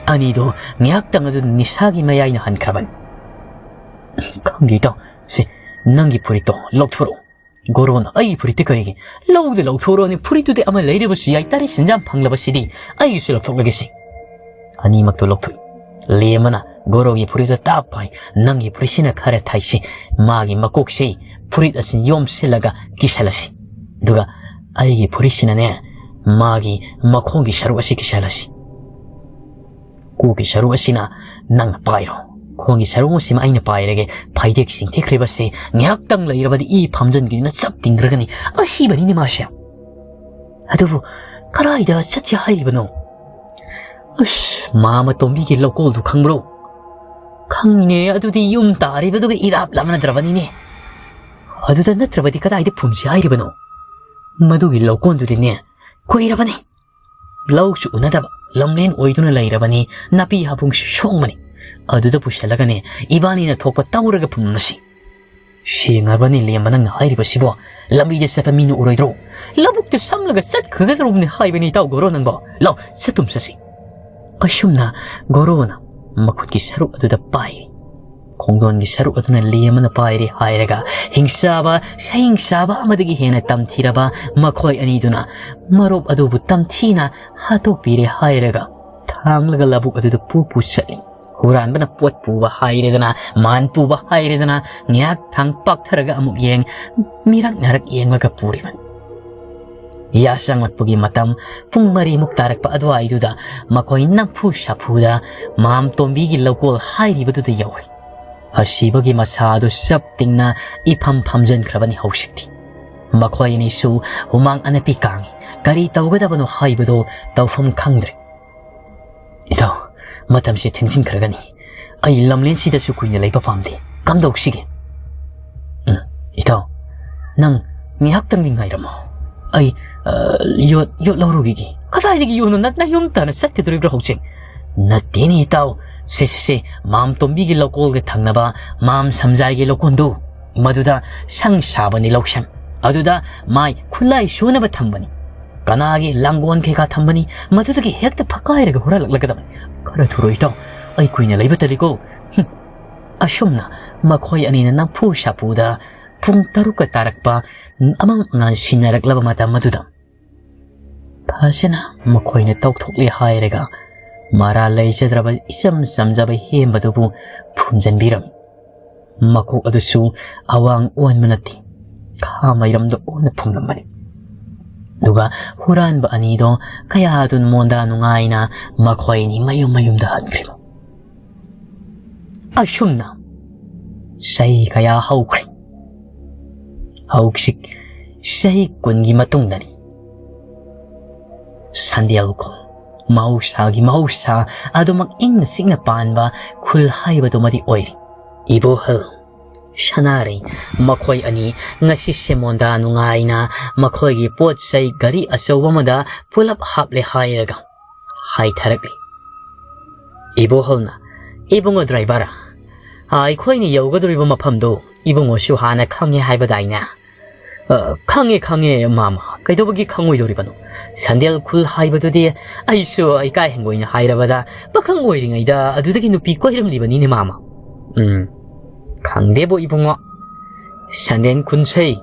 ꯑꯅꯤꯗꯣ ꯉꯥꯏꯍꯥꯛꯇꯪ ꯑꯗꯨ ꯅꯤꯁꯥꯒꯤ ꯃꯌꯥꯏꯅ ꯍꯟꯈ꯭ꯔꯕꯅꯤ꯫ "ꯈꯪꯗꯦ ꯏꯇꯥꯎ, ꯁꯦ, ꯅꯪꯒꯤ ꯐꯨꯔꯤꯠꯇꯣ ꯂꯧꯊꯣꯔꯛꯑꯣ꯫" ꯒꯣꯔꯣꯅ, "ꯑꯩꯒꯤ ꯐꯨꯔꯤꯠꯇꯤ ꯀꯔꯤꯒꯤ? ꯂꯧꯗ ꯂꯧꯊꯣꯔꯛꯑꯣꯅꯦ, ꯐꯨꯔꯤꯠꯇꯨꯗꯤ ꯑꯃ ꯂꯩꯔꯕꯁꯨ ꯌꯥꯏ, ꯇꯔꯦꯠ ꯁꯦꯟꯖꯥꯝ ꯐꯪꯂꯕꯁꯤꯗꯤ꯫ ꯑꯩꯒꯤꯁꯨ ꯂꯧꯊꯣꯛꯂꯒꯦꯁꯦ꯫" ꯑꯅꯤꯃꯛꯇꯣ ꯂꯧꯊꯣꯛꯏ꯫ ꯂꯦꯝꯕꯅ ꯒꯣꯔꯣꯒꯤ ꯐꯨꯔꯤꯠꯇꯣ ꯇꯥꯞ ꯐꯥꯏ, "ꯅꯪꯒꯤ ꯐꯨꯔꯤꯠꯁꯤꯅ ꯈꯔ ꯊꯥꯏꯁꯤ꯫" ꯃꯥꯒꯤ ꯃꯀꯣꯛꯁꯤ ꯐꯨꯔꯤꯠ ꯑꯁꯤ ꯌꯣꯝꯁꯤꯜꯂꯒ ꯀꯤꯁꯜꯂꯁꯤ꯫ ꯑꯗꯨꯒ ꯑꯩꯒꯤ ꯐꯨꯔꯤꯠꯁꯤꯅꯅꯦ, ꯃꯥꯒꯤ ꯃꯈꯣꯡꯒꯤ ꯁꯔꯨꯛ ꯑꯁꯤ ꯀꯤꯁꯜꯂꯁꯤ꯫ ꯀꯣꯛꯀꯤ ꯁꯔꯨꯛ ꯑꯁꯤꯅ ꯅꯪꯅ ꯄꯥꯏꯔꯣ꯫ ꯈꯣꯡꯒꯤ ꯁꯔꯨꯛ ꯑꯁꯤꯃ ꯑꯩꯅ ꯄꯥꯏꯔꯒꯦ꯫ ꯐꯩꯗꯦꯛ ꯆꯤꯡꯊꯦꯛꯈ꯭ꯔꯤꯕꯁꯦ ꯉꯥꯏꯍꯥꯛꯇꯪ ꯂꯩꯔꯕꯗꯤ ꯏ ꯐꯝꯖꯤꯟꯈꯤꯗꯨꯅ ꯆꯞ ꯇꯤꯡꯈ꯭ꯔꯒꯅꯤ꯫ ꯑꯁꯤꯕꯅꯤꯅꯦ ꯃꯥꯁꯦ꯫ ꯑꯗꯨꯕꯨ ꯀꯗꯥꯏꯗ ꯆꯠꯁꯦ ꯍꯥꯏꯔꯤꯕꯅꯣ? ꯑꯁ, ꯃꯥꯃ ꯇꯣꯝꯕꯤꯒꯤ ꯂꯧꯀꯣꯜꯗꯨ ꯈꯪꯕ꯭ꯔꯣ? ꯈꯪꯉꯤꯅꯦ, ꯑꯗꯨꯗꯤ ꯌꯨꯝ ꯇꯥꯔꯤꯕꯗꯨꯒ ꯏꯔꯥꯞ ꯂꯥꯞꯅꯗ꯭ꯔꯕꯅꯤꯅꯦ꯫ ꯑꯗꯨꯗ ꯅꯠꯇ꯭ꯔꯕꯗꯤ ꯀꯗꯥꯏꯗ ꯐꯨꯝꯁꯤ ꯍꯥꯏꯔꯤꯕꯅꯣ? ꯃꯗꯨꯒꯤ ꯂꯧꯀꯣꯟꯗꯨꯗꯤꯅꯦ, ꯀꯨꯏꯔꯕꯅꯤ꯫ ꯂꯧꯁꯨ ꯎꯅꯗꯕ, ꯂꯝꯂꯦꯟ ꯑꯣꯏꯗꯨꯅ ꯂꯩꯔꯕꯅꯤ, ꯅꯥꯄꯤ ꯍꯥꯄꯨꯡꯁꯨ ꯁꯣꯡꯕꯅꯤ꯫ ꯑꯗꯨꯗ ꯄꯨꯁꯜꯂꯒꯅꯦ, ꯏꯕꯥꯅꯤꯅ ꯊꯣꯛꯄ ꯇꯧꯔꯒ ꯐꯨꯝꯃꯁꯤ꯫ ꯁꯦꯡꯉꯕꯅꯤ ꯂꯦꯝꯕ ꯅꯪꯅ ꯍꯥꯏꯔꯤꯕꯁꯤꯕꯣ꯫ ꯂꯝꯕꯤꯗ ꯆꯠꯄ ꯃꯤꯅ ꯎꯔꯣꯏꯗ꯭ꯔꯣ? ꯂꯧꯕꯨꯛꯇ ꯁꯝꯂꯒ ꯆꯠꯈ꯭ꯔꯒꯗꯧꯔꯕꯅꯤ ꯍꯥꯏꯕꯅꯤ ꯏꯇꯥꯎ ꯒꯣꯔꯣ ꯅꯪꯕꯣ꯫ ꯂꯥꯎ, ꯆꯠꯇꯨꯝ ꯆꯠꯁꯤ꯫ ꯑꯁꯨꯝꯅ ꯒꯣꯔꯣꯅ ꯃꯈꯨꯠꯀꯤ ꯁꯔꯨꯛ ꯑꯗꯨꯗ ꯄꯥꯏꯔꯤ꯫ ꯈꯣꯡꯗꯣꯟꯒꯤ ꯁꯔꯨꯛ ꯑꯗꯨꯅ ꯂꯦꯝꯕꯅ ꯄꯥꯏꯔꯤ ꯍꯥꯏꯔꯒ ꯍꯤꯡꯆꯥꯕ, ꯁꯍꯤꯡꯆꯥꯕ ꯑꯃꯗꯒꯤ ꯍꯦꯟꯅ ꯇꯝꯊꯤꯔꯕ ꯃꯈꯣꯏ ꯑꯅꯤꯗꯨꯅ ꯃꯔꯨꯞ ꯑꯗꯨꯕꯨ ꯇꯝꯊꯤꯅ ꯍꯥꯠꯇꯣꯛꯄꯤꯔꯦ ꯍꯥꯏꯔꯒ ꯊꯥꯡꯂꯒ ꯂꯧꯕꯨꯛ ꯑꯗꯨꯗ ꯄꯨ ꯄꯨ ꯆꯠꯂꯤ꯫ ꯍꯨꯔꯥꯟꯕꯅ ꯄꯣꯠ ꯄꯨꯕ ꯍꯥꯏꯔꯦꯗꯅ, ꯃꯥꯟ ꯄꯨꯕ ꯍꯥꯏꯔꯦꯗꯅ, ꯉꯥꯏꯍꯥꯛ ꯊꯥꯡ ꯄꯥꯛꯊꯔꯒ ꯑꯃꯨꯛ ꯌꯦꯡ, ꯃꯤꯔꯛ ꯅꯥꯔꯛ ꯌꯦꯡꯂꯒ ꯄꯨꯔꯤꯕꯅꯤ꯫ ꯌꯥꯆꯪꯂꯛꯄꯒꯤ ꯃꯇꯝ ꯄꯨꯡ ꯃꯔꯤꯃꯨꯛ ꯇꯥꯔꯛꯄ ꯑꯗꯨꯋꯥꯏꯗꯨꯗ ꯃꯈꯣꯏ ꯅꯝꯐꯨ ꯁꯥꯐꯨꯗ ꯃꯥꯝꯇꯣꯝꯕꯤꯒꯤ ꯂꯧꯀꯣꯜ ꯍꯥꯏꯔꯤꯕꯗꯨꯗ ꯌꯧꯔꯦ꯫ ꯑꯁꯤꯕꯒꯤ ꯃꯁꯥ ꯑꯗꯨ ꯆꯞ ꯇꯤꯡꯅ ꯏꯐꯝ ꯐꯝꯖꯤꯟꯈ꯭ꯔꯕꯅꯤ ꯍꯧꯖꯤꯛꯇꯤ꯫ ꯃꯈꯣꯏ ꯑꯅꯤꯁꯨ ꯍꯨꯃꯥꯡ ꯑꯅꯞꯄꯤ ꯀꯥꯡꯏ꯫ ꯀꯔꯤ ꯇꯧꯒꯗꯕꯅꯣ ꯍꯥꯏꯕꯗꯨ ꯇꯧꯐꯝ ꯈꯪꯗ꯭ꯔꯦ꯫ "ꯏꯇꯥꯎ, ꯃꯇꯝꯁꯤ ꯊꯦꯡꯖꯤꯟꯈ꯭ꯔꯒꯅꯤ꯫ ꯑꯩ ꯂꯝꯂꯦꯟꯁꯤꯗꯁꯨ ꯀꯨꯏꯅ ꯂꯩꯕ ꯄꯥꯝꯗꯦ꯫ ꯀꯝꯗꯧꯁꯤꯒꯦ?" "ꯎꯝ, ꯏꯇꯥꯎ, ꯅꯪ ꯉꯥꯏꯍꯥꯛꯇꯪꯗꯤ ꯉꯥꯏꯔꯝꯃꯣ꯫ ꯑꯩ, ꯑ, ꯌꯣꯠ, ꯌꯣꯠ ꯂꯧꯔꯨꯈꯤꯒꯦ꯫" "ꯀꯗꯥꯏꯗꯒꯤ ꯌꯣꯠꯅꯣ? ꯅ-, ꯅꯌꯨꯝ ꯇꯥꯟꯅ ꯆꯠꯀꯗꯧꯔꯤꯕ꯭ꯔꯣ ꯍꯧꯖꯤꯛ?" "ꯅꯠꯇꯦꯅꯦ ꯏꯇꯥꯎ, ꯁꯦ, ꯁꯦ, ꯁꯦ, ꯃꯥꯝꯇꯣꯝꯕꯤꯒꯤ ꯂꯧꯀꯣꯜꯒ ꯊꯪꯅꯕ ꯃꯥꯝ ꯁꯝꯖꯥꯏꯒꯤ ꯂꯧꯀꯣꯟꯗꯨ, ꯃꯗꯨꯗ ꯁꯪ ꯁꯥꯕꯅꯤ ꯂꯧꯁꯪ꯫ ꯑꯗꯨꯗ ꯃꯥꯏ ꯈꯨꯠꯂꯥꯏ ꯁꯨꯅꯕ ꯊꯝꯕꯅꯤ꯫ ꯀꯅꯥꯒꯤ ꯂꯥꯡꯒꯣꯜ ꯀꯩꯀꯥ ꯊꯝꯕꯅꯤ, ꯃꯗꯨꯗꯒꯤ ꯍꯦꯛꯇ ꯐꯛꯀꯥꯏꯔꯒ ꯍꯨꯔꯥꯜꯂꯛꯂꯒꯗꯕꯅꯤ꯫ ꯈꯔ ꯊꯨꯔꯣꯏ ꯏꯇꯥꯎ, ꯑꯩ ꯀꯨꯏꯅ ꯂꯩꯕ ꯇꯜꯂꯤꯀꯣ꯫" ꯍꯨꯝ꯫ ꯑꯁꯨꯝꯅ ꯃꯈꯣꯏ ꯑꯅꯤꯅ ꯅꯝꯐꯨ ꯁꯥꯐꯨꯗ ꯄꯨꯡ ꯇꯔꯨꯛꯀ ꯇꯥꯔꯛꯄ ꯑꯃ ꯉꯥꯟꯁꯤꯟꯅꯔꯛꯂꯕ ꯃꯇꯝ ꯑꯗꯨꯗ, ꯐꯖꯅ ꯃꯈꯣꯏꯅ ꯇꯧꯊꯣꯛꯂꯦ ꯍꯥꯏꯔꯒ ꯃꯔꯥꯜ ꯂꯩꯖꯗ꯭ꯔꯕ ꯏꯆꯝ ꯆꯝꯖꯕ ꯍꯦꯝꯕꯗꯨꯕꯨ ꯐꯨꯝꯖꯤꯟꯕꯤꯔꯝꯃꯤ꯫ ꯃꯀꯣꯛ ꯑꯗꯨꯁꯨ ꯑꯋꯥꯡ ꯑꯣꯟꯕ ꯅꯠꯇꯦ, ꯈꯥ ꯃꯩꯔꯝꯗ ꯑꯣꯟꯅ ꯐꯨꯝꯂꯝꯕꯅꯤ꯫ ꯑꯗꯨꯒ ꯍꯨꯔꯥꯟꯕ ꯑꯅꯤꯗꯣ ꯀꯌꯥꯗꯨ ꯃꯣꯟꯗꯥ ꯅꯨꯡꯉꯥꯏꯅ ꯃꯈꯣꯏ ꯑꯅꯤ ꯃꯌꯨꯝ ꯃꯌꯨꯝꯗ ꯍꯟꯈ꯭ꯔꯤꯕ꯫ ꯑꯁꯨꯝꯅ ꯆꯍꯤ ꯀꯌꯥ ꯍꯧꯈ꯭ꯔꯦ꯫ ꯍꯧꯖꯤꯛ ꯆꯍꯤ ꯀꯨꯟꯒꯤ ꯃꯇꯨꯡꯗꯅꯤ꯫ ꯆꯥꯟꯗꯦꯜ ꯈꯨꯜ꯫ ꯃꯍꯧꯁꯥꯒꯤ ꯃꯍꯧꯁꯥ ꯑꯗꯨꯃꯛ ꯏꯪꯅ ꯆꯤꯛꯅ ꯄꯥꯟꯕ ꯈꯨꯜ ꯍꯥꯏꯕꯗꯨꯃꯗꯤ ꯑꯣꯏꯔꯤ꯫ ꯏꯕꯣꯍꯜ, ꯁꯅꯥꯔꯩ, ꯃꯈꯣꯏ ꯑꯅꯤ ꯉꯁꯤ ꯁꯦꯃꯣꯟꯗ ꯅꯨꯡꯉꯥꯏꯅ ꯃꯈꯣꯏꯒꯤ ꯄꯣꯠ ꯆꯩ ꯒꯥꯔꯤ ꯑꯆꯧꯕ ꯑꯃꯗ ꯄꯨꯂꯞ ꯍꯥꯞꯂꯦ ꯍꯥꯏꯔꯒ ꯍꯥꯏꯊꯔꯛꯂꯤ꯫ ꯏꯕꯣꯍꯜꯅ, "ꯏꯕꯨꯡꯉꯣ ꯗ꯭ꯔꯥꯏꯚꯔ, ꯑꯩꯈꯣꯏꯅ ꯌꯧꯒꯗꯧꯔꯤꯕ ꯃꯐꯝꯗꯨ ꯏꯕꯨꯡꯉꯣꯁꯨ ꯍꯥꯟꯅ ꯈꯪꯉꯦ ꯍꯥꯏꯕꯗꯥꯏꯅꯦ?" "ꯑ, ꯈꯪꯉꯦ, ꯈꯪꯉꯦ, ꯃꯥꯃ꯫ ꯀꯩꯗꯧꯕꯒꯤ ꯈꯪꯉꯣꯏꯗꯧꯔꯤꯕꯅꯣ? ꯆꯥꯟꯗꯦꯜ ꯈꯨꯜ ꯍꯥꯏꯕꯗꯨꯗꯤ ꯑꯩꯁꯨ ꯏꯀꯥꯏ ꯍꯪꯒꯣꯏꯅ ꯍꯥꯏꯔꯕꯗ ꯄꯥꯈꯪ ꯑꯣꯏꯔꯤꯉꯩꯗ ꯑꯗꯨꯗꯒꯤ ꯅꯨꯄꯤ ꯀꯣꯏꯔꯝꯂꯤꯕꯅꯤꯅꯦ, ꯃꯥꯃ꯫" "ꯎꯝ, ꯈꯪꯗꯦꯕꯣ ꯏꯕꯨꯡꯉꯣ꯫ ꯆꯥꯟꯗꯦꯜ ꯈꯨꯟꯁꯦ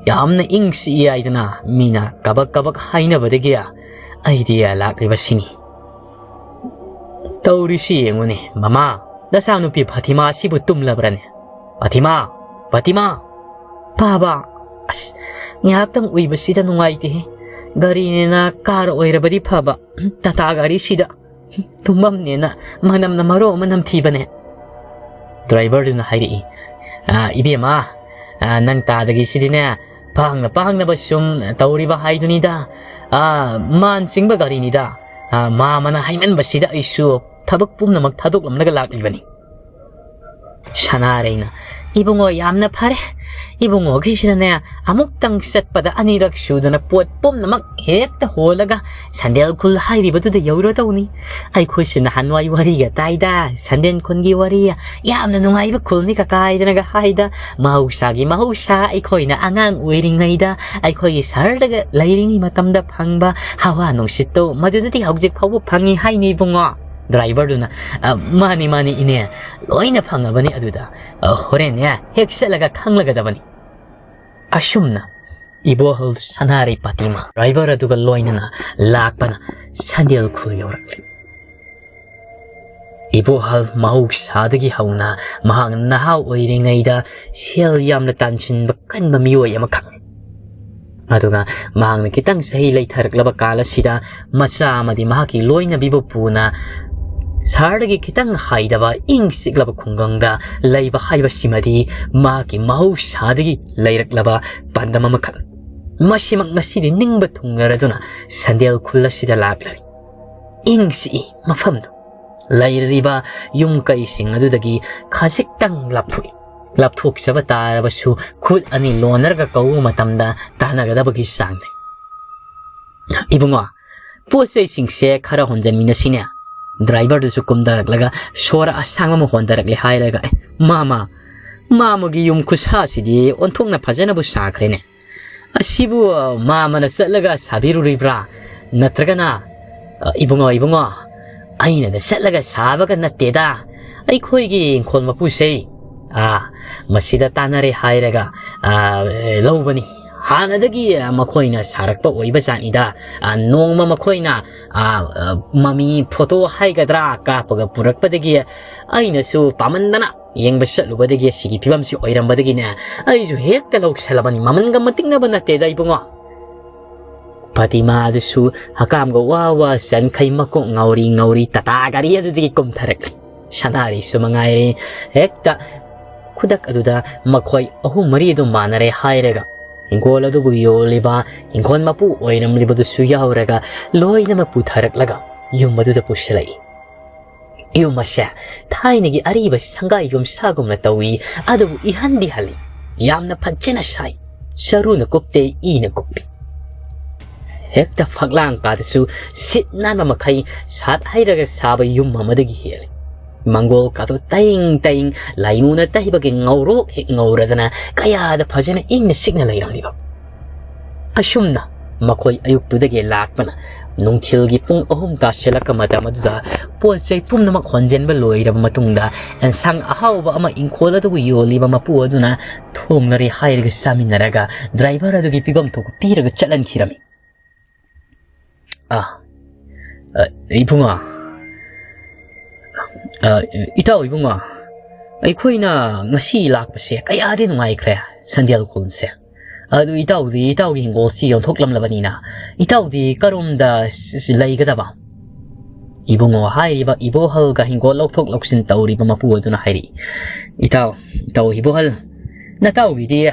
ꯌꯥꯝꯅ ꯏꯪ ꯆꯤꯛꯏ ꯍꯥꯏꯗꯅ ꯃꯤꯅ ꯀꯕꯛ ꯀꯕꯛ ꯍꯥꯏꯅꯕꯗꯒꯤ ꯑꯩꯗꯤ ꯂꯥꯛꯂꯤꯕꯁꯤꯅꯤ꯫ ꯇꯧꯔꯤꯁꯤ ꯌꯦꯡꯉꯨꯅꯦ, ꯃꯃꯥ, ꯅꯆꯥꯅꯨꯄꯤ ꯐꯥꯇꯤꯃꯥ ꯑꯁꯤꯕꯨ ꯇꯨꯝꯂꯕ꯭ꯔꯅꯦ? ꯐꯥꯇꯤꯃꯥ! ꯐꯥꯇꯤꯃꯥ!" "ꯄꯥꯕ, ꯑꯁ, ꯉꯥꯏꯍꯥꯛꯇꯪ ꯎꯏꯕꯁꯤꯗ ꯅꯨꯡꯉꯥꯏꯇꯦꯍꯦ꯫ ꯒꯥꯔꯤꯅꯦꯅ ꯀꯥꯔ ꯑꯣꯏꯔꯕꯗꯤ ꯐꯕ, ꯇꯥꯇꯥ ꯒꯥꯔꯤꯁꯤꯗ ꯇꯨꯝꯐꯝꯅꯦꯅ ꯃꯅꯝꯅ ꯃꯔꯣ ꯑꯃ ꯅꯝꯊꯤꯕꯅꯦ꯫" ꯗ꯭ꯔꯥꯏꯚꯔꯗꯨꯅ ꯍꯥꯏꯔꯛꯏ, "ꯑ, ꯏꯕꯦꯝꯃ, ꯑ, ꯅꯪ ꯇꯥꯗꯒꯤꯁꯤꯗꯤꯅꯦ, ꯄꯥꯡꯅ ꯄꯥꯡꯅꯕ ꯁꯨꯝ ꯇꯧꯔꯤꯕ ꯍꯥꯏꯗꯨꯅꯤꯗ꯫ ꯑ, ꯃꯥꯟ ꯆꯤꯡꯕ ꯒꯥꯔꯤꯅꯤꯗ꯫ ꯑ, ꯃꯥꯃꯅ ꯍꯥꯏꯃꯟꯕꯁꯤꯗ ꯑꯩꯁꯨ ꯊꯕꯛ ꯄꯨꯝꯅꯃꯛ ꯊꯥꯗꯣꯛꯂꯝꯂꯒ ꯂꯥꯛꯂꯤꯕꯅꯤ꯫" ꯁꯅꯥꯔꯩꯅ, "ꯏꯕꯨꯡꯉꯣ, ꯌꯥꯝꯅ ꯐꯔꯦ꯫ ꯏꯕꯨꯡꯉꯣꯒꯤꯁꯤꯗꯅꯦ, ꯑꯃꯨꯛꯇꯪ ꯆꯠꯄꯗ ꯑꯅꯤꯔꯛ ꯁꯨꯗꯅ ꯄꯣꯠ ꯄꯨꯝꯅꯃꯛ ꯍꯦꯛꯇ ꯍꯣꯜꯂꯒ ꯆꯥꯟꯗꯦꯜ ꯈꯨꯜ ꯍꯥꯏꯔꯤꯕꯗꯨꯗ ꯌꯧꯔꯗꯧꯅꯤ꯫ ꯑꯩꯈꯣꯏꯁꯨ ꯅꯍꯥꯟꯋꯥꯏ ꯋꯥꯔꯤꯒ ꯇꯥꯏꯗ, ꯆꯥꯟꯗꯦꯜ ꯈꯨꯜꯒꯤ ꯋꯥꯔꯤ꯫ ꯌꯥꯝꯅ ꯅꯨꯡꯉꯥꯏꯕ ꯈꯨꯜꯅꯤ ꯀꯀꯥ" ꯍꯥꯏꯗꯅꯒ ꯍꯥꯏꯗ꯫ "ꯃꯍꯧꯁꯥꯒꯤ ꯃꯍꯧꯁꯥ, ꯑꯩꯈꯣꯏꯅ ꯑꯉꯥꯡ ꯑꯣꯏꯔꯤꯉꯩꯗ ꯑꯩꯈꯣꯏꯒꯤ ꯁꯍꯔꯗꯒ ꯂꯩꯔꯤꯉꯩ ꯃꯇꯝꯗ ꯐꯪꯕ ꯍꯋꯥ ꯅꯨꯡꯁꯤꯠꯇꯣ ꯃꯗꯨꯗꯗꯤ ꯍꯧꯖꯤꯛ ꯐꯥꯎꯕ ꯐꯪꯉꯤ ꯍꯥꯏꯅꯤ ꯏꯕꯨꯡꯉꯣ꯫" ꯗ꯭ꯔꯥꯏꯚꯔꯗꯨꯅ, "ꯑ, ꯃꯥꯅꯤ, ꯃꯥꯅꯤ ꯏꯅꯦ, ꯂꯣꯏꯅ ꯐꯪꯉꯕꯅꯤ ꯑꯗꯨꯗ꯫ ꯑ, ꯍꯣꯔꯦꯟꯅꯦ ꯍꯦꯛ ꯆꯠꯂꯒ ꯈꯪꯂꯒꯗꯕꯅꯤ꯫" ꯑꯁꯨꯝꯅ ꯏꯕꯣꯍꯜ ꯁꯅꯥꯔꯩ ꯄꯥꯇꯤꯃꯥ ꯗ꯭ꯔꯥꯏꯚꯔ ꯑꯗꯨꯒ ꯂꯣꯏꯅꯅ ꯂꯥꯛꯄꯅ ꯆꯥꯟꯗꯦꯜ ꯈꯨꯜ ꯌꯧꯔꯛꯂꯦ꯫ ꯏꯕꯣꯍꯜ ꯃꯍꯧꯁꯥꯗꯒꯤ ꯍꯧꯅ ꯃꯍꯥꯛ ꯅꯍꯥ ꯑꯣꯏꯔꯤꯉꯩꯗ ꯁꯦꯜ ꯌꯥꯝꯅ ꯇꯥꯟꯁꯤꯟꯕ ꯀꯟꯕ ꯃꯤꯑꯣꯏ ꯑꯃꯈꯛꯅꯤ꯫ ꯑꯗꯨꯒ ꯃꯍꯥꯛꯅ ꯈꯤꯇꯪ ꯆꯍꯤ ꯂꯩꯊꯔꯛꯂꯕ ꯀꯥꯟ ꯑꯁꯤꯗ ꯃꯆꯥ ꯑꯃꯗꯤ ꯃꯍꯥꯛꯀꯤ ꯂꯣꯏꯅꯕꯤꯕꯨ ꯄꯨꯅ ꯁꯍꯔꯗꯒꯤ ꯈꯤꯇꯪ ꯍꯥꯏꯗꯕ ꯏꯪ ꯆꯤꯛꯂꯕ ꯈꯨꯡꯒꯪꯗ ꯂꯩꯕ ꯍꯥꯏꯕꯁꯤꯃꯗꯤ ꯃꯍꯥꯛꯀꯤ ꯃꯍꯧꯁꯥꯗꯒꯤ ꯂꯩꯔꯛꯂꯕ ꯄꯥꯟꯗꯝ ꯑꯃꯈꯛꯅꯤ꯫ ꯃꯁꯤꯃꯛ ꯉꯁꯤꯗꯤ ꯅꯤꯡꯕ ꯊꯨꯡꯅꯔꯗꯨꯅ ꯁꯟꯗꯦꯜ ꯈꯨꯜ ꯑꯁꯤꯗ ꯂꯥꯛꯂꯔꯤ꯫ ꯏꯪ ꯆꯤꯛꯏ ꯃꯐꯝꯗꯨ꯫ ꯂꯩꯔꯤꯕ ꯌꯨꯝ ꯀꯩꯁꯤꯡ ꯑꯗꯨꯗꯒꯤ ꯈꯖꯤꯛꯇꯪ ꯂꯥꯞꯊꯣꯛꯏ꯫ ꯂꯥꯞꯊꯣꯛꯆꯕ ꯇꯥꯔꯕꯁꯨ ꯈꯨꯠ ꯑꯅꯤ ꯂꯣꯟꯅꯔꯒ ꯀꯧꯕ ꯃꯇꯝꯗ ꯇꯥꯟꯅꯒꯗꯕꯒꯤ ꯆꯥꯡꯅꯤ꯫ "ꯏꯕꯨꯡꯉꯣ, ꯄꯣꯠ ꯆꯩꯁꯤꯡꯁꯦ ꯈꯔ ꯍꯣꯟꯖꯟꯃꯤꯟꯅꯁꯤꯅꯦ꯫" ꯗ꯭ꯔꯥꯏꯚꯔꯗꯨꯁꯨ ꯀꯨꯝꯊꯔꯛꯂꯒ ꯁꯣꯔ ꯑꯁꯥꯡꯕ ꯑꯃ ꯍꯣꯟꯊꯔꯛꯂꯦ ꯍꯥꯏꯔꯒ, "ꯑꯦ, ꯃꯥꯃ, ꯃꯥꯃꯒꯤ ꯌꯨꯝ ꯈꯨꯁꯥꯁꯤꯗꯤ ꯑꯣꯟꯊꯣꯛꯅ ꯐꯖꯅꯕꯨ ꯁꯥꯈ꯭ꯔꯦꯅꯦ꯫ ꯑꯁꯤꯕꯨ ꯃꯥꯃꯅ ꯆꯠꯂꯒ ꯁꯥꯕꯤꯔꯨꯔꯤꯕ꯭ꯔꯥ? ꯅꯠꯇ꯭ꯔꯒꯅ, ꯑ, ꯏꯕꯨꯡꯉꯣ, ꯏꯕꯨꯡꯉꯣ, ꯑꯩꯅꯗ ꯆꯠꯂꯒ ꯁꯥꯕꯒ ꯅꯠꯇꯦꯗ꯫ ꯑꯩꯈꯣꯏꯒꯤ ꯏꯪꯈꯣꯜ ꯃꯄꯨꯁꯦ, ꯑꯥ, ꯃꯁꯤꯗ ꯇꯥꯟꯅꯔꯦ ꯍꯥꯏꯔꯒ, ꯑꯥ, ꯂꯧꯕꯅꯤ꯫ ꯍꯥꯟꯅꯗꯒꯤ ꯃꯈꯣꯏꯅ ꯁꯥꯔꯛꯄ ꯑꯣꯏꯕ ꯖꯥꯠꯅꯤꯗ꯫ ꯑꯥ, ꯅꯣꯡꯃ ꯃꯈꯣꯏꯅ, ꯑꯥ, ꯑꯥ, ꯃꯃꯤ ꯐꯣꯇꯣ ꯍꯥꯏꯒꯗ꯭ꯔꯥ ꯀꯥꯞꯄꯒ ꯄꯨꯔꯛꯄꯗꯒꯤ ꯑꯩꯅꯁꯨ ꯄꯥꯝꯃꯟꯗꯅ ꯌꯦꯡꯕ ꯆꯠꯂꯨꯕꯗꯒꯤ ꯑꯁꯤꯒꯤ ꯐꯤꯕꯝꯁꯤ ꯑꯣꯏꯔꯝꯕꯗꯒꯤꯅꯦ, ꯑꯩꯁꯨ ꯍꯦꯛꯇ ꯂꯧꯁꯜꯂꯕꯅꯤ꯫ ꯃꯃꯟꯒ ꯃꯇꯤꯛꯅꯕ ꯅꯠꯇꯦꯗ, ꯏꯕꯨꯡꯉꯣ꯫" ꯐꯥꯇꯤꯃꯥꯗꯨꯁꯨ ꯍꯀꯥꯝꯒ ꯋꯥ ꯋꯥ ꯆꯟꯈꯩ ꯃꯀꯣꯛ ꯉꯥꯎꯔꯤ ꯉꯥꯎꯔꯤ ꯇꯥꯇꯥ ꯒꯥꯔꯤ ꯑꯗꯨꯗꯒꯤ ꯀꯨꯝꯊꯔꯛꯂꯤ꯫ ꯁꯅꯥꯔꯤꯁꯨ ꯃꯉꯥꯏꯔꯦ, ꯍꯦꯛꯇ ꯈꯨꯗꯛ ꯑꯗꯨꯗ ꯃꯈꯣꯏ ꯑꯍꯨꯝ ꯃꯔꯤ ꯑꯗꯨ ꯃꯥꯟꯅꯔꯦ ꯍꯥꯏꯔꯒ, ꯍꯤꯡꯒꯣꯜ ꯑꯗꯨꯕꯨ ꯌꯣꯜꯂꯤꯕ ꯍꯤꯡꯒꯣꯜ ꯃꯄꯨ ꯑꯣꯏꯔꯝꯂꯤꯕꯗꯨꯁꯨ ꯌꯥꯎꯔꯒ ꯂꯣꯏꯅꯃꯛ ꯄꯨꯊꯔꯛꯂꯒ ꯌꯨꯝ ꯑꯗꯨꯗ ꯄꯨꯁꯤꯜꯂꯛꯏ꯫ ꯌꯨꯝ ꯑꯁꯦ ꯊꯥꯏꯅꯒꯤ ꯑꯔꯤꯕ ꯁꯪꯒꯥꯏ ꯌꯨꯝꯁꯥꯒꯨꯝꯅ ꯇꯧꯏ, ꯑꯗꯨꯕꯨ ꯏꯍꯟꯗꯤ ꯍꯜꯂꯤ꯫ ꯌꯥꯝꯅ ꯐꯖꯅ ꯁꯥꯏ꯫ ꯆꯔꯨꯅ ꯀꯨꯞꯇꯦ, ꯏꯅ ꯀꯨꯞꯄꯤ꯫ ꯍꯦꯛꯇ ꯐꯛꯂꯥꯡ ꯀꯥꯗꯁꯨ ꯁꯤꯠ ꯅꯥꯟꯕ ꯃꯈꯩ ꯁꯥꯠ ꯍꯩꯔꯒ ꯁꯥꯕ ꯌꯨꯝ ꯑꯃꯗꯒꯤ ꯍꯦꯜꯂꯤ꯫ ꯃꯪꯒꯣꯜ ꯀꯥꯗꯣ ꯇꯌꯤꯡ ꯇꯌꯤꯡ ꯂꯥꯏꯃꯨꯅ ꯇꯩꯕꯒꯤ ꯉꯧꯔꯣꯛ ꯍꯦꯛ ꯉꯧꯔꯗꯅ ꯀꯌꯥꯗ ꯐꯖꯅ ꯏꯪꯅ ꯆꯤꯛꯅ ꯂꯩꯔꯝꯂꯤꯕ꯫ ꯑꯁꯨꯝꯅ ꯃꯈꯣꯏ ꯑꯌꯨꯛꯇꯨꯗꯒꯤ ꯂꯥꯛꯄꯅ ꯅꯨꯡꯊꯤꯜꯒꯤ ꯄꯨꯡ ꯑꯍꯨꯝ ꯇꯥꯁꯤꯜꯂꯛꯄ ꯃꯇꯝ ꯑꯗꯨꯗ ꯄꯣꯠ ꯆꯩ ꯄꯨꯝꯅꯃꯛ ꯍꯣꯟꯖꯤꯟꯕ ꯂꯣꯏꯔꯕ ꯃꯇꯨꯡꯗ ꯑꯦꯟꯁꯥꯡ ꯑꯍꯥꯎꯕ ꯑꯃ ꯏꯪꯈꯣꯜ ꯑꯗꯨꯕꯨ ꯌꯣꯜꯂꯤꯕ ꯃꯄꯨ ꯑꯗꯨꯅ ꯊꯣꯡꯂꯔꯦ ꯍꯥꯏꯔꯒ ꯆꯥꯃꯤꯟꯅꯔꯒ ꯗ꯭ꯔꯥꯏꯚꯔ ꯑꯗꯨꯒꯤ ꯄꯤꯐꯝ ꯊꯣꯛꯄ ꯄꯤꯔꯒ ꯆꯠꯍꯟꯈꯤꯔꯝꯃꯤ꯫ ꯑ, ꯑ, ꯏꯕꯨꯡꯉꯣ, ꯑ, ꯏꯇꯥꯎ ꯏꯕꯨꯡꯉꯣ, ꯑꯩꯈꯣꯏꯅ ꯉꯁꯤ ꯂꯥꯛꯄꯁꯦ ꯀꯌꯥꯗꯤ ꯅꯨꯡꯉꯥꯏꯈ꯭ꯔꯦ ꯁꯟꯗꯦꯜ ꯈꯨꯜꯁꯦ꯫ ꯑꯗꯨ ꯏꯇꯥꯎꯗꯤ ꯏꯇꯥꯎꯒꯤ ꯍꯤꯡꯒꯣꯜꯁꯤ ꯌꯣꯟꯊꯣꯛꯂꯝꯂꯕꯅꯤꯅ ꯏꯇꯥꯎꯗꯤ ꯀꯔꯣꯝꯗ ꯂꯩꯒꯗꯕ? ꯏꯕꯨꯡꯉꯣ ꯍꯥꯏꯔꯤꯕ ꯏꯕꯣꯍꯜꯒ ꯍꯤꯡꯒꯣꯜ ꯂꯧꯊꯣꯛ ꯂꯧꯁꯤꯟ ꯇꯧꯔꯤꯕ ꯃꯄꯨ ꯑꯗꯨꯅ ꯍꯥꯏꯔꯛꯏ, "ꯏꯇꯥꯎ, ꯏꯇꯥꯎ ꯏꯕꯣꯍꯜ, ꯅꯇꯥꯎꯒꯤꯗꯤ,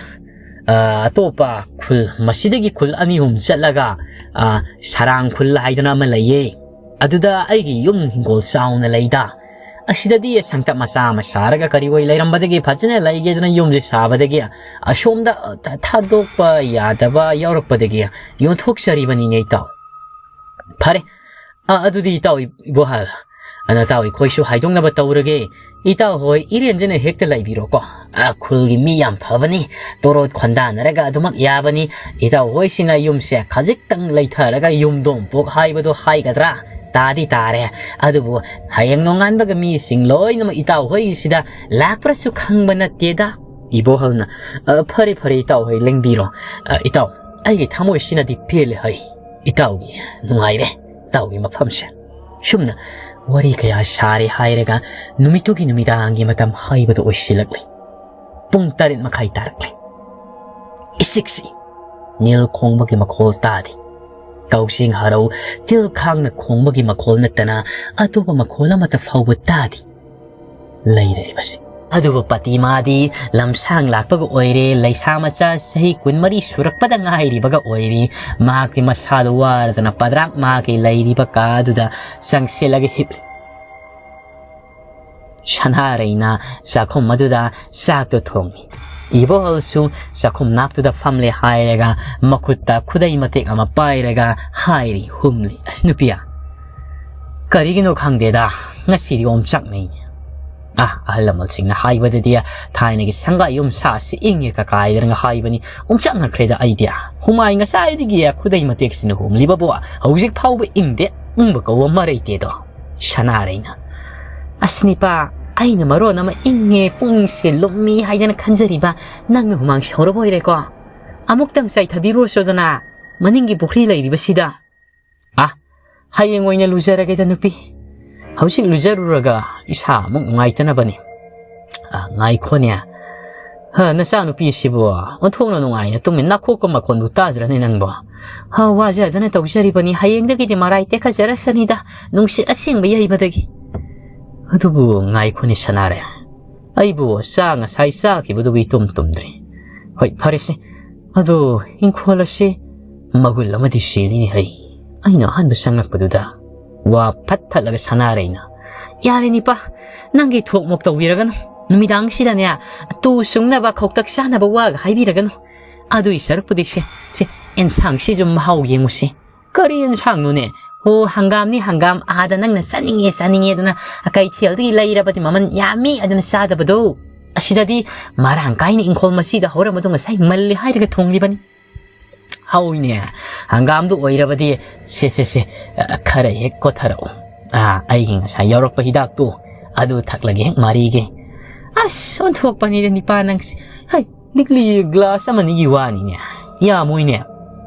ꯑ, ꯑꯇꯣꯞꯄ ꯈꯨꯜ, ꯃꯁꯤꯗꯒꯤ ꯈꯨꯜ ꯑꯅꯤ ꯑꯍꯨꯝ ꯆꯠꯂꯒ, ꯑ, ꯁꯔꯥꯡ ꯈꯨꯜ ꯍꯥꯏꯗꯅ ꯑꯃ ꯂꯩꯌꯦ꯫ ꯑꯗꯨꯗ ꯑꯩꯒꯤ ꯌꯨꯝ ꯍꯤꯡꯒꯣꯜ ꯆꯥꯎꯅ ꯂꯩꯗ꯫ ꯑꯁꯤꯗꯗꯤ ꯁꯪꯇꯞ ꯃꯆꯥ ꯑꯃ ꯁꯥꯔꯒ ꯀꯔꯤ ꯑꯣꯏ ꯂꯩꯔꯝꯕꯗꯒꯤ ꯐꯖꯅ ꯂꯩꯒꯦꯗꯅ ꯌꯨꯝꯁꯦ ꯁꯥꯕꯗꯒꯤ ꯑꯁꯣꯝꯗ ꯊꯥꯗꯣꯛꯄ ꯌꯥꯗꯕ ꯌꯥꯎꯔꯛꯄꯗꯒꯤ ꯌꯣꯟꯊꯣꯛꯆꯔꯤꯕꯅꯤꯅꯦ ꯏꯇꯥꯎ꯫ ꯐꯔꯦ, ꯑ, ꯑꯗꯨꯗꯤ ꯏꯇꯥꯎ ꯏ-, ꯏꯕꯣꯍꯜ, ꯑ, ꯅꯇꯥꯎ ꯑꯩꯈꯣꯏꯁꯨ ꯍꯥꯏꯗꯣꯛꯅꯕ ꯇꯧꯔꯒꯦ꯫ ꯏꯇꯥꯎ ꯍꯣꯏ ꯏꯔꯦꯟꯖꯅ ꯍꯦꯛꯇ ꯂꯩꯕꯤꯔꯣꯀꯣ꯫ ꯑ, ꯈꯨꯜꯒꯤ ꯃꯤ ꯌꯥꯝ ꯐꯕꯅꯤ, ꯇꯣꯔꯣꯠ ꯈꯣꯟꯗꯥꯅꯔꯒ ꯑꯗꯨꯃꯛ ꯌꯥꯕꯅꯤ꯫ ꯏꯇꯥꯎ ꯍꯣꯏꯁꯤꯅ ꯌꯨꯝꯁꯦ ꯈꯖꯤꯛꯇꯪ ꯂꯩꯊꯔꯒ ꯌꯨꯝꯗꯣꯡꯄꯣꯛ ꯍꯥꯏꯕꯗꯣ ꯍꯥꯏꯒꯗ꯭ꯔꯥ? ꯇꯥꯗꯤ ꯇꯥꯔꯦ꯫ ꯑꯗꯨꯕꯨ ꯍꯌꯦꯡ ꯅꯣꯡꯉꯥꯟꯕꯒ ꯃꯤꯁꯤꯡ ꯂꯣꯏꯅꯃꯛ ꯏꯇꯥꯎ ꯍꯣꯏꯁꯤꯗ ꯂꯥꯛꯄ꯭ꯔꯁꯨ ꯈꯪꯕ ꯅꯠꯇꯦꯗ꯫ ꯏꯕꯣꯍꯜꯅ, "ꯑ, ꯐꯔꯦ, ꯐꯔꯦ, ꯏꯇꯥꯎ ꯍꯣꯏ ꯂꯦꯡꯕꯤꯔꯣ꯫ ꯑ, ꯏꯇꯥꯎ, ꯑꯩꯒꯤ ꯊꯃꯣꯏꯁꯤꯅꯗꯤ ꯄꯦꯜꯂꯦ ꯍꯩ꯫ ꯏꯇꯥꯎꯒꯤ ꯅꯨꯡꯉꯥꯏꯔꯦ, ꯏꯇꯥꯎꯒꯤ ꯃꯐꯝꯁꯦ꯫" ꯁꯨꯝꯅ ꯋꯥꯔꯤ ꯀꯌꯥ ꯁꯥꯔꯦ ꯍꯥꯏꯔꯒ ꯅꯨꯃꯤꯠꯇꯨꯒꯤ ꯅꯨꯃꯤꯗꯥꯡꯒꯤ ꯃꯇꯝ ꯍꯥꯏꯕꯗꯨ ꯑꯣꯏꯁꯤꯜꯂꯛꯂꯦ꯫ ꯄꯨꯡ ꯇꯔꯦꯠ ꯃꯈꯥꯏ ꯇꯥꯔꯛꯂꯦ꯫ ꯏꯁꯤꯛꯁꯤ ꯅꯤꯜ ꯈꯣꯡꯕꯒꯤ ꯃꯈꯣꯜ ꯇꯥꯗꯦ꯫ ꯀꯥꯎꯖꯤꯡ ꯍꯔꯧ ꯇꯤꯜ ꯈꯥꯡꯅ ꯈꯣꯡꯕꯒꯤ ꯃꯈꯣꯜ ꯅꯠꯇꯅ ꯑꯇꯣꯞꯄ ꯃꯈꯣꯜ ꯑꯃꯠꯇ ꯐꯥꯎꯕ ꯇꯥꯗꯦ꯫ ꯂꯩꯔꯤꯕꯁꯤ꯫ ꯑꯗꯨꯕꯨ ꯄꯇꯤꯃꯥꯗꯤ ꯂꯝꯁꯥꯡ ꯂꯥꯛꯄꯒ ꯑꯣꯏꯔꯦ, ꯂꯩꯁꯥ ꯃꯆꯥ ꯆꯍꯤ ꯀꯨꯟꯃꯔꯤ ꯁꯨꯔꯛꯄꯗ ꯉꯥꯏꯔꯤꯕꯒ ꯑꯣꯏꯔꯤ꯫ ꯃꯍꯥꯛꯇꯤ ꯃꯁꯥꯗꯨ ꯋꯥꯔꯗꯅ ꯄꯗ꯭ꯔꯥꯛ ꯃꯥꯒꯤ ꯂꯩꯔꯤꯕ ꯀꯥꯗꯨꯗ ꯆꯪꯁꯤꯜꯂꯒ ꯍꯤꯞꯂꯤ꯫ ꯁꯅꯥꯔꯩꯅ ꯆꯥꯛꯈꯨꯝ ꯑꯗꯨꯗ ꯆꯥꯛꯇꯨ ꯊꯣꯡꯉꯤ꯫ ꯏꯕꯣꯍꯜꯁꯨ ꯆꯥꯛꯈꯨꯝ ꯅꯥꯛꯇꯨꯗ ꯐꯝꯂꯦ ꯍꯥꯏꯔꯒ ꯃꯈꯨꯠꯇ ꯈꯨꯗꯩ ꯃꯇꯦꯛ ꯑꯃ ꯄꯥꯏꯔꯒ ꯍꯥꯏꯔꯤ ꯍꯨꯝꯂꯤ, "ꯑꯁ ꯅꯨꯄꯤꯌꯥ, ꯀꯔꯤꯒꯤꯅꯣ ꯈꯪꯗꯦꯗ, ꯉꯁꯤꯗꯤ ꯑꯣꯝꯆꯥꯛꯅꯩꯅꯦ꯫ ꯑꯥ, ꯑꯍꯜ ꯂꯃꯟꯁꯤꯡꯅ ꯍꯥꯏꯕꯗꯗꯤ ꯊꯥꯏꯅꯒꯤ ꯁꯪꯒꯥꯏ ꯌꯨꯝ ꯁꯥꯁꯤ ꯏꯪꯉꯦ ꯀꯀꯥꯏꯗꯅ ꯍꯥꯏꯕꯅꯤ꯫ ꯑꯣꯝꯆꯥꯛꯅꯈ꯭ꯔꯦꯗ ꯑꯩꯗꯤ꯫ ꯍꯨꯃꯥꯏ ꯉꯁꯥꯏꯗꯒꯤ ꯈꯨꯗꯩ ꯃꯇꯦꯛꯁꯤꯅ ꯍꯨꯝꯂꯤꯕꯕꯨ ꯍꯧꯖꯤꯛ ꯐꯥꯎꯕ ꯏꯪꯗꯦ꯫ ꯏꯪꯕ ꯀꯧꯕ ꯑꯃ ꯂꯩꯇꯦꯗꯣ꯫" ꯁꯅꯥꯔꯩꯅ, "ꯑꯁ ꯅꯤꯄꯥ, ꯑꯩꯅ ꯃꯔꯣꯟ ꯑꯃ ꯏꯪꯉꯦ, ꯄꯨꯡꯁꯦ ꯂꯨꯝꯃꯤ ꯍꯥꯏꯗꯅ ꯈꯟꯖꯔꯤꯕ, ꯅꯪꯅ ꯍꯨꯃꯥꯡ ꯁꯧꯔꯕ ꯑꯣꯏꯔꯦꯀꯣ꯫ ꯑꯃꯨꯛꯇꯪ ꯆꯥꯏꯊꯕꯤꯔꯨꯔꯁꯨꯗꯅ, ꯃꯅꯤꯡꯒꯤ ꯄꯨꯈ꯭ꯔꯤ ꯂꯩꯔꯤꯕꯁꯤꯗ꯫" "ꯑ, ꯍꯌꯦꯡ ꯑꯣꯏꯅ ꯂꯨꯖꯔꯒꯦꯗ ꯅꯨꯄꯤ꯫ ꯍꯧꯖꯤꯛ ꯂꯨꯖꯔꯨꯔꯒ ꯏꯁꯥ ꯑꯃꯨꯛ ꯅꯨꯡꯉꯥꯏꯇꯅꯕꯅꯤ꯫ ꯑ, ꯉꯥꯏꯈꯣꯅꯦ꯫ ꯍ, ꯅꯆꯥꯅꯨꯄꯤꯁꯤꯕꯨ ꯑꯣꯟꯊꯣꯛꯅ ꯅꯨꯡꯉꯥꯏꯅ ꯇꯨꯝꯃꯤ, ꯅꯥꯈꯣꯛꯄ ꯃꯈꯣꯟꯕꯨ ꯇꯥꯗ꯭ꯔꯅꯦ ꯅꯪꯕꯣ? ꯍ, ꯋꯥꯖꯗꯅ ꯇꯧꯖꯔꯤꯕꯅꯤ, ꯍꯌꯦꯡꯗꯒꯤꯗꯤ ꯃꯔꯥꯏ ꯇꯦꯛꯈꯠꯆꯔꯁꯅꯤꯗ, ꯅꯨꯡꯁꯤꯠ ꯑꯁꯦꯡꯕ ꯌꯩꯕꯗꯒꯤ꯫ ꯑꯗꯨꯕꯨ ꯉꯥꯏꯈꯣꯅꯦ ꯁꯅꯥꯔꯩ, ꯑꯩꯕꯨ ꯆꯥ ꯉꯁꯥꯏ ꯆꯥꯈꯤꯕꯗꯨꯕꯨ ꯏꯇꯨꯝ ꯇꯨꯝꯗ꯭ꯔꯤ꯫ "ꯍꯣꯏ, ꯐꯔꯦꯁꯦ꯫ ꯑꯗꯣ ꯏꯪꯈꯣꯜ ꯑꯁꯤ ꯃꯒꯨꯟ ꯑꯃꯗꯤ ꯆꯦꯜꯂꯤꯅꯦ ꯍꯩ꯫ ꯑꯩꯅ ꯑꯍꯥꯟꯕ ꯆꯪꯂꯛꯄꯗꯨꯗ ꯋꯥ ꯐꯠ ꯊꯠꯂꯒ ꯁꯅꯥꯔꯩꯅ, 'ꯌꯥꯔꯦ ꯅꯤꯄꯥ, ꯅꯪꯒꯤ ꯊꯣꯛ ꯃꯣꯛ ꯇꯧꯕꯤꯔꯒꯅꯨ꯫ ꯅꯨꯃꯤꯗꯥꯡꯁꯤꯗꯅꯦ, ꯇꯨ ꯆꯨꯡꯅꯕ ꯈꯧꯇꯛ ꯆꯥꯅꯕ ꯋꯥꯒ ꯍꯥꯏꯕꯤꯔꯒꯅꯨ꯫ ꯑꯗꯨꯏ ꯁꯔꯨꯛꯄꯨꯗꯤ ꯁꯦ, ꯁꯦ, ꯑꯦꯟꯁꯥꯡꯁꯤꯁꯨ ꯃꯍꯥꯎ ꯌꯦꯡꯉꯨꯁꯤ꯫ ꯀꯔꯤ ꯑꯦꯟꯁꯥꯡꯅꯣꯅꯦ? ꯍꯣ, ꯍꯪꯒꯥꯝꯅꯤ, ꯍꯪꯒꯥꯝ꯫ ꯑꯥꯗ ꯅꯪꯅ ꯆꯥꯅꯤꯡꯉꯦ, ꯆꯥꯅꯤꯡꯉꯦ ꯑꯗꯨꯅ ꯀꯩꯊꯦꯜꯗꯒꯤ ꯂꯩꯔꯕꯗꯤ ꯃꯃꯜ ꯌꯥꯝꯃꯤ ꯑꯗꯨꯅ ꯆꯥꯗꯕꯗꯣ꯫ ꯑꯁꯤꯗꯗꯤ ꯃꯔꯥꯡ ꯀꯥꯏꯅ ꯏꯪꯈꯣꯜ ꯃꯆꯤꯗ ꯍꯧꯔꯝꯕꯗꯣ ꯉꯁꯥꯏ ꯃꯜꯂꯦ ꯍꯥꯏꯔꯒ ꯊꯣꯡꯂꯤꯕꯅꯤ꯫ ꯍꯧꯏꯅꯦ, ꯍꯪꯒꯥꯝꯗꯨ ꯑꯣꯏꯔꯕꯗꯤ, ꯁꯦ, ꯁꯦ, ꯁꯦ, ꯑ, ꯈꯔ ꯍꯦꯛ ꯀꯣꯊꯔꯛꯎ꯫ ꯑꯥ, ꯑꯩꯒꯤ ꯉꯁꯥꯏ ꯌꯥꯎꯔꯛꯄ ꯍꯤꯗꯥꯛꯇꯨ ꯑꯗꯨ ꯊꯛꯂꯒꯦ ꯍꯦꯛ ꯃꯔꯤꯒꯦ꯫ ꯑꯁ, ꯑꯣꯟꯊꯣꯛꯄꯅꯤꯗ ꯅꯤꯄꯥ ꯅꯪꯁꯦ꯫ ꯍꯩ, ꯂꯤꯛꯂꯤ ꯒ꯭ꯂꯥꯁ ꯑꯃꯅꯤꯒꯤ ꯋꯥꯅꯤꯅꯦ꯫ ꯌꯥꯝꯃꯣꯏꯅꯦ꯫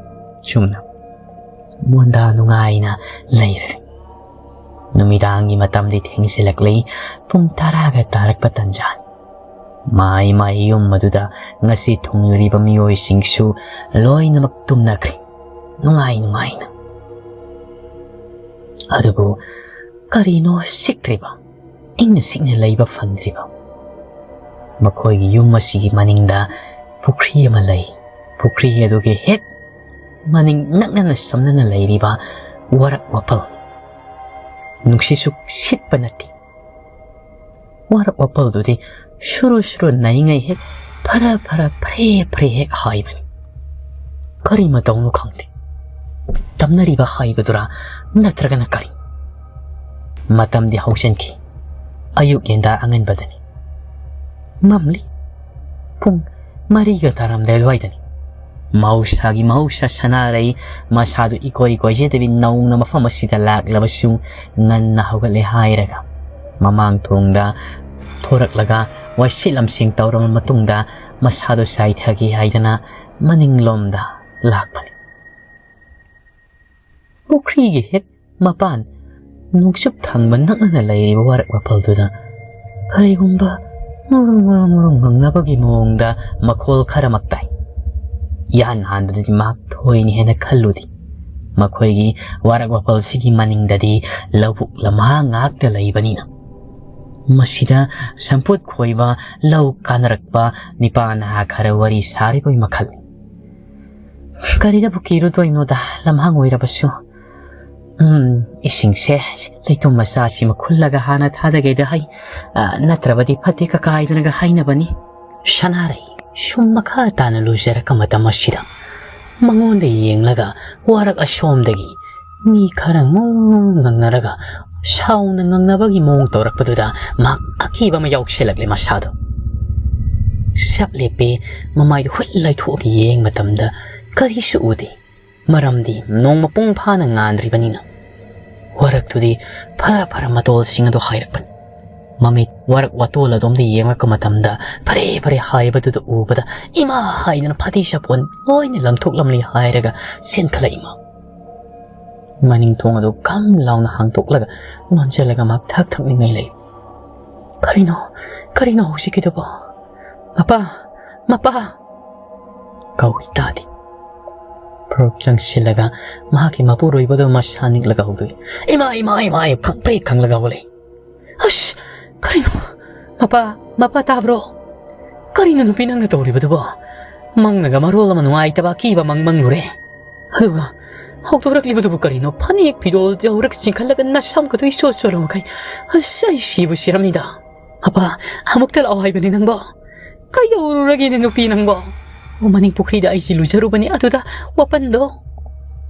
ꯆꯨꯝꯅ ꯃꯣꯟꯗꯥ ꯅꯨꯡꯉꯥꯏꯅ ꯂꯩꯔꯦ꯫ ꯅꯨꯃꯤꯗꯥꯡꯒꯤ ꯃꯇꯝꯗꯤ ꯊꯦꯡꯖꯤꯜꯂꯛꯂꯤ꯫ ꯄꯨꯡ ꯇꯔꯥꯒ ꯇꯥꯔꯛꯄ ꯇꯟꯖꯥꯅꯤ꯫ ꯃꯥꯏ ꯃꯥꯏ ꯌꯨꯝ ꯑꯗꯨꯗ ꯉꯁꯤ ꯊꯨꯡꯂꯔꯤꯕ ꯃꯤꯑꯣꯏꯁꯤꯡꯁꯨ ꯂꯣꯏꯅꯃꯛ ꯇꯨꯝꯅꯈ꯭ꯔꯦ, ꯅꯨꯡꯉꯥꯏ ꯅꯨꯡꯉꯥꯏꯅ꯫ ꯑꯗꯨꯕꯨ ꯀꯔꯤꯅꯣ ꯆꯤꯛꯇ꯭ꯔꯤꯕ? ꯏꯪꯅ ꯆꯤꯛꯅ ꯂꯩꯕ ꯐꯪꯗ꯭ꯔꯤꯕ? ꯃꯈꯣꯏꯒꯤ ꯌꯨꯝ ꯑꯁꯤꯒꯤ ꯃꯅꯤꯡꯗ ꯄꯨꯈ꯭ꯔꯤ ꯑꯃ ꯂꯩ꯫ ꯄꯨꯈ꯭ꯔꯤ ꯑꯗꯨꯒꯤ ꯍꯦꯛ ꯃꯅꯤꯡ ꯅꯛꯅꯅ ꯁꯝꯅꯅ ꯂꯩꯔꯤꯕ ꯋꯥꯔꯛ ꯋꯥꯄꯜ꯫ ꯅꯨꯡꯁꯤꯠꯁꯨ ꯁꯤꯠꯄ ꯅꯠꯇꯦ꯫ ꯋꯥꯔꯛ ꯋꯥꯄꯜꯗꯨꯗꯤ ꯁꯨꯔꯨ ꯁꯨꯔꯨ ꯅꯩꯉꯩ ꯍꯦꯛ ꯐꯔ ꯐꯔ ꯐ꯭ꯔꯦ ꯐ꯭ꯔꯦ ꯍꯦꯛ ꯍꯥꯏꯕꯅꯤ꯫ ꯀꯔꯤ ꯃꯇꯧꯅꯣ ꯈꯪꯗꯦ꯫ ꯇꯝꯅꯔꯤꯕ ꯍꯥꯏꯕꯗꯨꯔꯥ ꯅꯠꯇ꯭ꯔꯒꯅ ꯀꯔꯤ? ꯃꯇꯝꯗꯤ ꯍꯧꯖꯤꯟꯈꯤ꯫ ꯑꯌꯨꯛ ꯌꯦꯟꯗꯥ ꯑꯉꯟꯕꯗꯅꯤ꯫ ꯃꯝꯂꯤ꯫ ꯄꯨꯡ ꯃꯔꯤꯒ ꯇꯥꯔꯝꯗꯥꯏ ꯑꯗꯨꯋꯥꯏꯗꯅꯤ꯫ ꯃꯍꯧꯁꯥꯒꯤ ꯃꯍꯧꯁꯥ ꯁꯅꯥꯔꯩ ꯃꯁꯥꯗꯨ ꯏꯀꯣꯏ ꯀꯣꯏꯖꯗꯕꯤ ꯅꯧꯅ ꯃꯐꯝ ꯑꯁꯤꯗ ꯂꯥꯛꯂꯕꯁꯨ ꯉꯟꯅ ꯍꯧꯒꯠꯂꯦ ꯍꯥꯏꯔꯒ ꯃꯃꯥꯡ ꯊꯣꯡꯗ ꯊꯣꯔꯛꯂꯒ ꯋꯥꯏꯁꯤꯠ ꯂꯝꯁꯦꯡ ꯇꯧꯔꯕ ꯃꯇꯨꯡꯗ ꯃꯁꯥꯗꯨ ꯆꯥꯏꯊꯒꯦ ꯍꯥꯏꯗꯅ ꯃꯅꯤꯡꯂꯣꯝꯗ ꯂꯥꯛꯄꯅꯤ꯫ ꯄꯨꯈ꯭ꯔꯤꯒꯤ ꯍꯦꯛ ꯃꯄꯥꯟ ꯅꯣꯡꯆꯨꯞ ꯊꯪꯕ ꯅꯛꯅꯅ ꯂꯩꯔꯤꯕ ꯋꯥꯔꯛ ꯋꯥꯄꯜꯗꯨꯗ ꯀꯔꯤꯒꯨꯝꯕ ꯉꯨꯔꯨꯡ ꯉꯨꯔꯨꯡ ꯉꯨꯔꯨꯡ ꯉꯪꯅꯕꯒꯤ ꯃꯑꯣꯡꯗ ꯃꯈꯣꯜ ꯈꯔꯃꯛ ꯇꯥꯏ꯫ ꯏꯍꯥꯟ ꯍꯥꯟꯕꯗꯗꯤ ꯃꯍꯥꯛ ꯊꯣꯏꯅ ꯍꯦꯟꯅ ꯈꯜꯂꯨꯗꯦ꯫ ꯃꯈꯣꯏꯒꯤ ꯋꯥꯔꯛ ꯋꯥꯄꯜꯁꯤꯒꯤ ꯃꯅꯤꯡꯗꯗꯤ ꯂꯧꯕꯨꯛ ꯂꯝꯍꯥꯡ ꯉꯥꯛꯇ ꯂꯩꯕꯅꯤꯅ꯫ ꯃꯁꯤꯗ ꯁꯝꯄꯣꯠ ꯈꯣꯏꯕ, ꯂꯧ ꯀꯥꯅꯔꯛꯄ, ꯅꯤꯄꯥ ꯅꯍꯥ ꯈꯔ ꯋꯥꯔꯤ ꯁꯥꯔꯤꯕꯒꯤ ꯃꯈꯜ꯫ ꯀꯔꯤꯗꯕꯨ ꯀꯤꯔꯨꯗꯣꯏꯅꯣꯗ, ꯂꯝꯍꯥꯡ ꯑꯣꯏꯔꯕꯁꯨ꯫ ꯎꯝ, ꯏꯁꯤꯡꯁꯦ ꯂꯩꯇꯨꯝ ꯃꯆꯥꯁꯤꯃ ꯈꯨꯜꯂꯒ ꯍꯥꯟꯅ ꯊꯥꯗꯒꯦꯗ ꯍꯥꯏ꯫ ꯑ, ꯅꯠꯇ꯭ꯔꯕꯗꯤ ꯐꯠꯇꯦ ꯀꯀꯥ ꯍꯥꯏꯗꯅꯒ ꯍꯥꯏꯅꯕꯅꯤ꯫ ꯁꯅꯥꯔꯩ ꯁꯨꯝ ꯃꯈꯥ ꯇꯥꯅ ꯂꯨꯖꯔꯛꯄ ꯃꯇꯝ ꯑꯁꯤꯗ ꯃꯉꯣꯟꯗ ꯌꯦꯡꯂꯒ ꯋꯥꯔꯛ ꯑꯁꯣꯝꯗꯒꯤ ꯃꯤ ꯈꯔ ꯉꯣ ꯉꯪꯅꯔꯒ ꯁꯥꯎꯅ ꯉꯪꯅꯕꯒꯤ ꯃꯑꯣꯡ ꯇꯧꯔꯛꯄꯗꯨꯗ ꯃꯍꯥꯛ ꯑꯀꯤꯕ ꯑꯃ ꯌꯥꯎꯁꯤꯜꯂꯛꯂꯦ ꯃꯁꯥꯗꯣ꯫ ꯆꯞ ꯂꯦꯞꯄꯦ, ꯃꯃꯥꯏꯗꯨ ꯍꯨꯠ ꯂꯥꯏꯊꯣꯛꯑꯒ ꯌꯦꯡ ꯃꯇꯝꯗ ꯀꯔꯤꯁꯨ ꯎꯗꯦ꯫ ꯃꯔꯝꯗꯤ ꯅꯣꯡ ꯃꯄꯨꯡ ꯐꯥꯅ ꯉꯥꯟꯗ꯭ꯔꯤꯕꯅꯤꯅ꯫ ꯋꯥꯔꯛꯇꯨꯗꯤ ꯐꯔ ꯐꯔ ꯃꯇꯣꯜꯁꯤꯡ ꯑꯗꯨ ꯍꯥꯏꯔꯛꯄꯅꯤ꯫ ꯃꯃꯤꯠ ꯋꯥꯔꯛ ꯋꯥꯇꯣꯜ ꯑꯗꯣꯝꯗ ꯌꯦꯡꯂꯛꯄ ꯃꯇꯝꯗ ꯐꯔꯦ ꯐꯔꯦ ꯍꯥꯏꯕꯗꯨꯗ ꯎꯕꯗ ꯏꯃꯥ ꯍꯥꯏꯗꯅ ꯐꯗꯤ ꯁꯥꯄꯣꯟ ꯂꯣꯏꯅ ꯂꯪꯊꯣꯛꯂꯝꯂꯤ ꯍꯥꯏꯔꯒ ꯆꯦꯟꯈꯠꯂꯛꯏꯃ꯫ ꯃꯅꯤꯡ ꯊꯣꯡ ꯑꯗꯨ ꯈꯝ ꯂꯥꯎꯅ ꯍꯥꯡꯇꯣꯛꯂꯒ ꯅꯣꯟꯁꯤꯜꯂꯒ ꯃꯍꯥꯛ ꯊꯛ ꯊꯛꯅꯤꯡꯉꯥꯏ ꯂꯩ꯫ "ꯀꯔꯤꯅꯣ? ꯀꯔꯤꯅꯣ ꯍꯧꯖꯤꯛꯀꯤꯗꯨꯕꯣ? ꯃꯄꯥ! ꯃꯄꯥ!" ꯀꯧꯏ ꯇꯥꯗꯦ꯫ ꯐꯨꯔꯨꯞ ꯆꯪꯁꯤꯜꯂꯒ ꯃꯍꯥꯛꯀꯤ ꯃꯄꯨꯔꯣꯏꯕꯗꯨ ꯃꯁꯥ ꯅꯤꯛꯂꯒ ꯍꯧꯗꯣꯛꯏ꯫ "ꯏꯃꯥ, ꯏꯃꯥ, ꯏꯃꯥ!" ꯈꯪꯄ꯭ꯔꯦꯛ ꯈꯪꯂꯒ ꯍꯧꯒꯠꯂꯛꯏ꯫ "ꯑꯁ! ꯀꯔꯤꯅꯣ? ꯃꯄꯥ! ꯃꯄꯥ ꯇꯥꯕ꯭ꯔꯣ? ꯀꯔꯤꯅꯣ ꯅꯨꯄꯤ ꯅꯪꯅ ꯇꯧꯔꯤꯕꯗꯨꯕꯣ? ꯃꯪꯅꯒ ꯃꯔꯣꯜ ꯑꯃ ꯅꯨꯡꯉꯥꯏꯇꯕ ꯑꯀꯤꯕ ꯃꯪ ꯃꯪꯂꯨꯔꯦ꯫ ꯑꯗꯨꯒ ꯍꯧꯗꯣꯔꯛꯂꯤꯕꯗꯨꯕꯨ ꯀꯔꯤꯅꯣ? ꯐꯅꯦꯛ ꯐꯤꯔꯣꯜ ꯖꯧꯔꯛ ꯆꯤꯡꯈꯠꯂꯒ ꯅꯁꯝꯒꯗꯣ ꯏꯆꯣꯠ ꯆꯣꯠꯂ ꯃꯈꯩ꯫ ꯑꯁ, ꯑꯩ ꯁꯤꯕꯨ ꯁꯤꯔꯝꯅꯤꯗ꯫ ꯃꯄꯥ, ꯑꯃꯨꯛꯇ ꯂꯥꯛꯑꯣ ꯍꯥꯏꯕꯅꯤ ꯅꯪꯕꯣ꯫ ꯀꯩꯗꯧꯔꯨꯔꯒꯦꯅꯦ ꯅꯨꯄꯤ ꯅꯪꯕꯣ? ꯑꯣ, ꯃꯅꯤꯡ ꯄꯨꯈ꯭ꯔꯤꯗ ꯑꯩꯁꯤ ꯂꯨꯖꯔꯨꯕꯅꯤ, ꯑꯗꯨꯗ ꯋꯥꯄꯟꯗꯣ꯫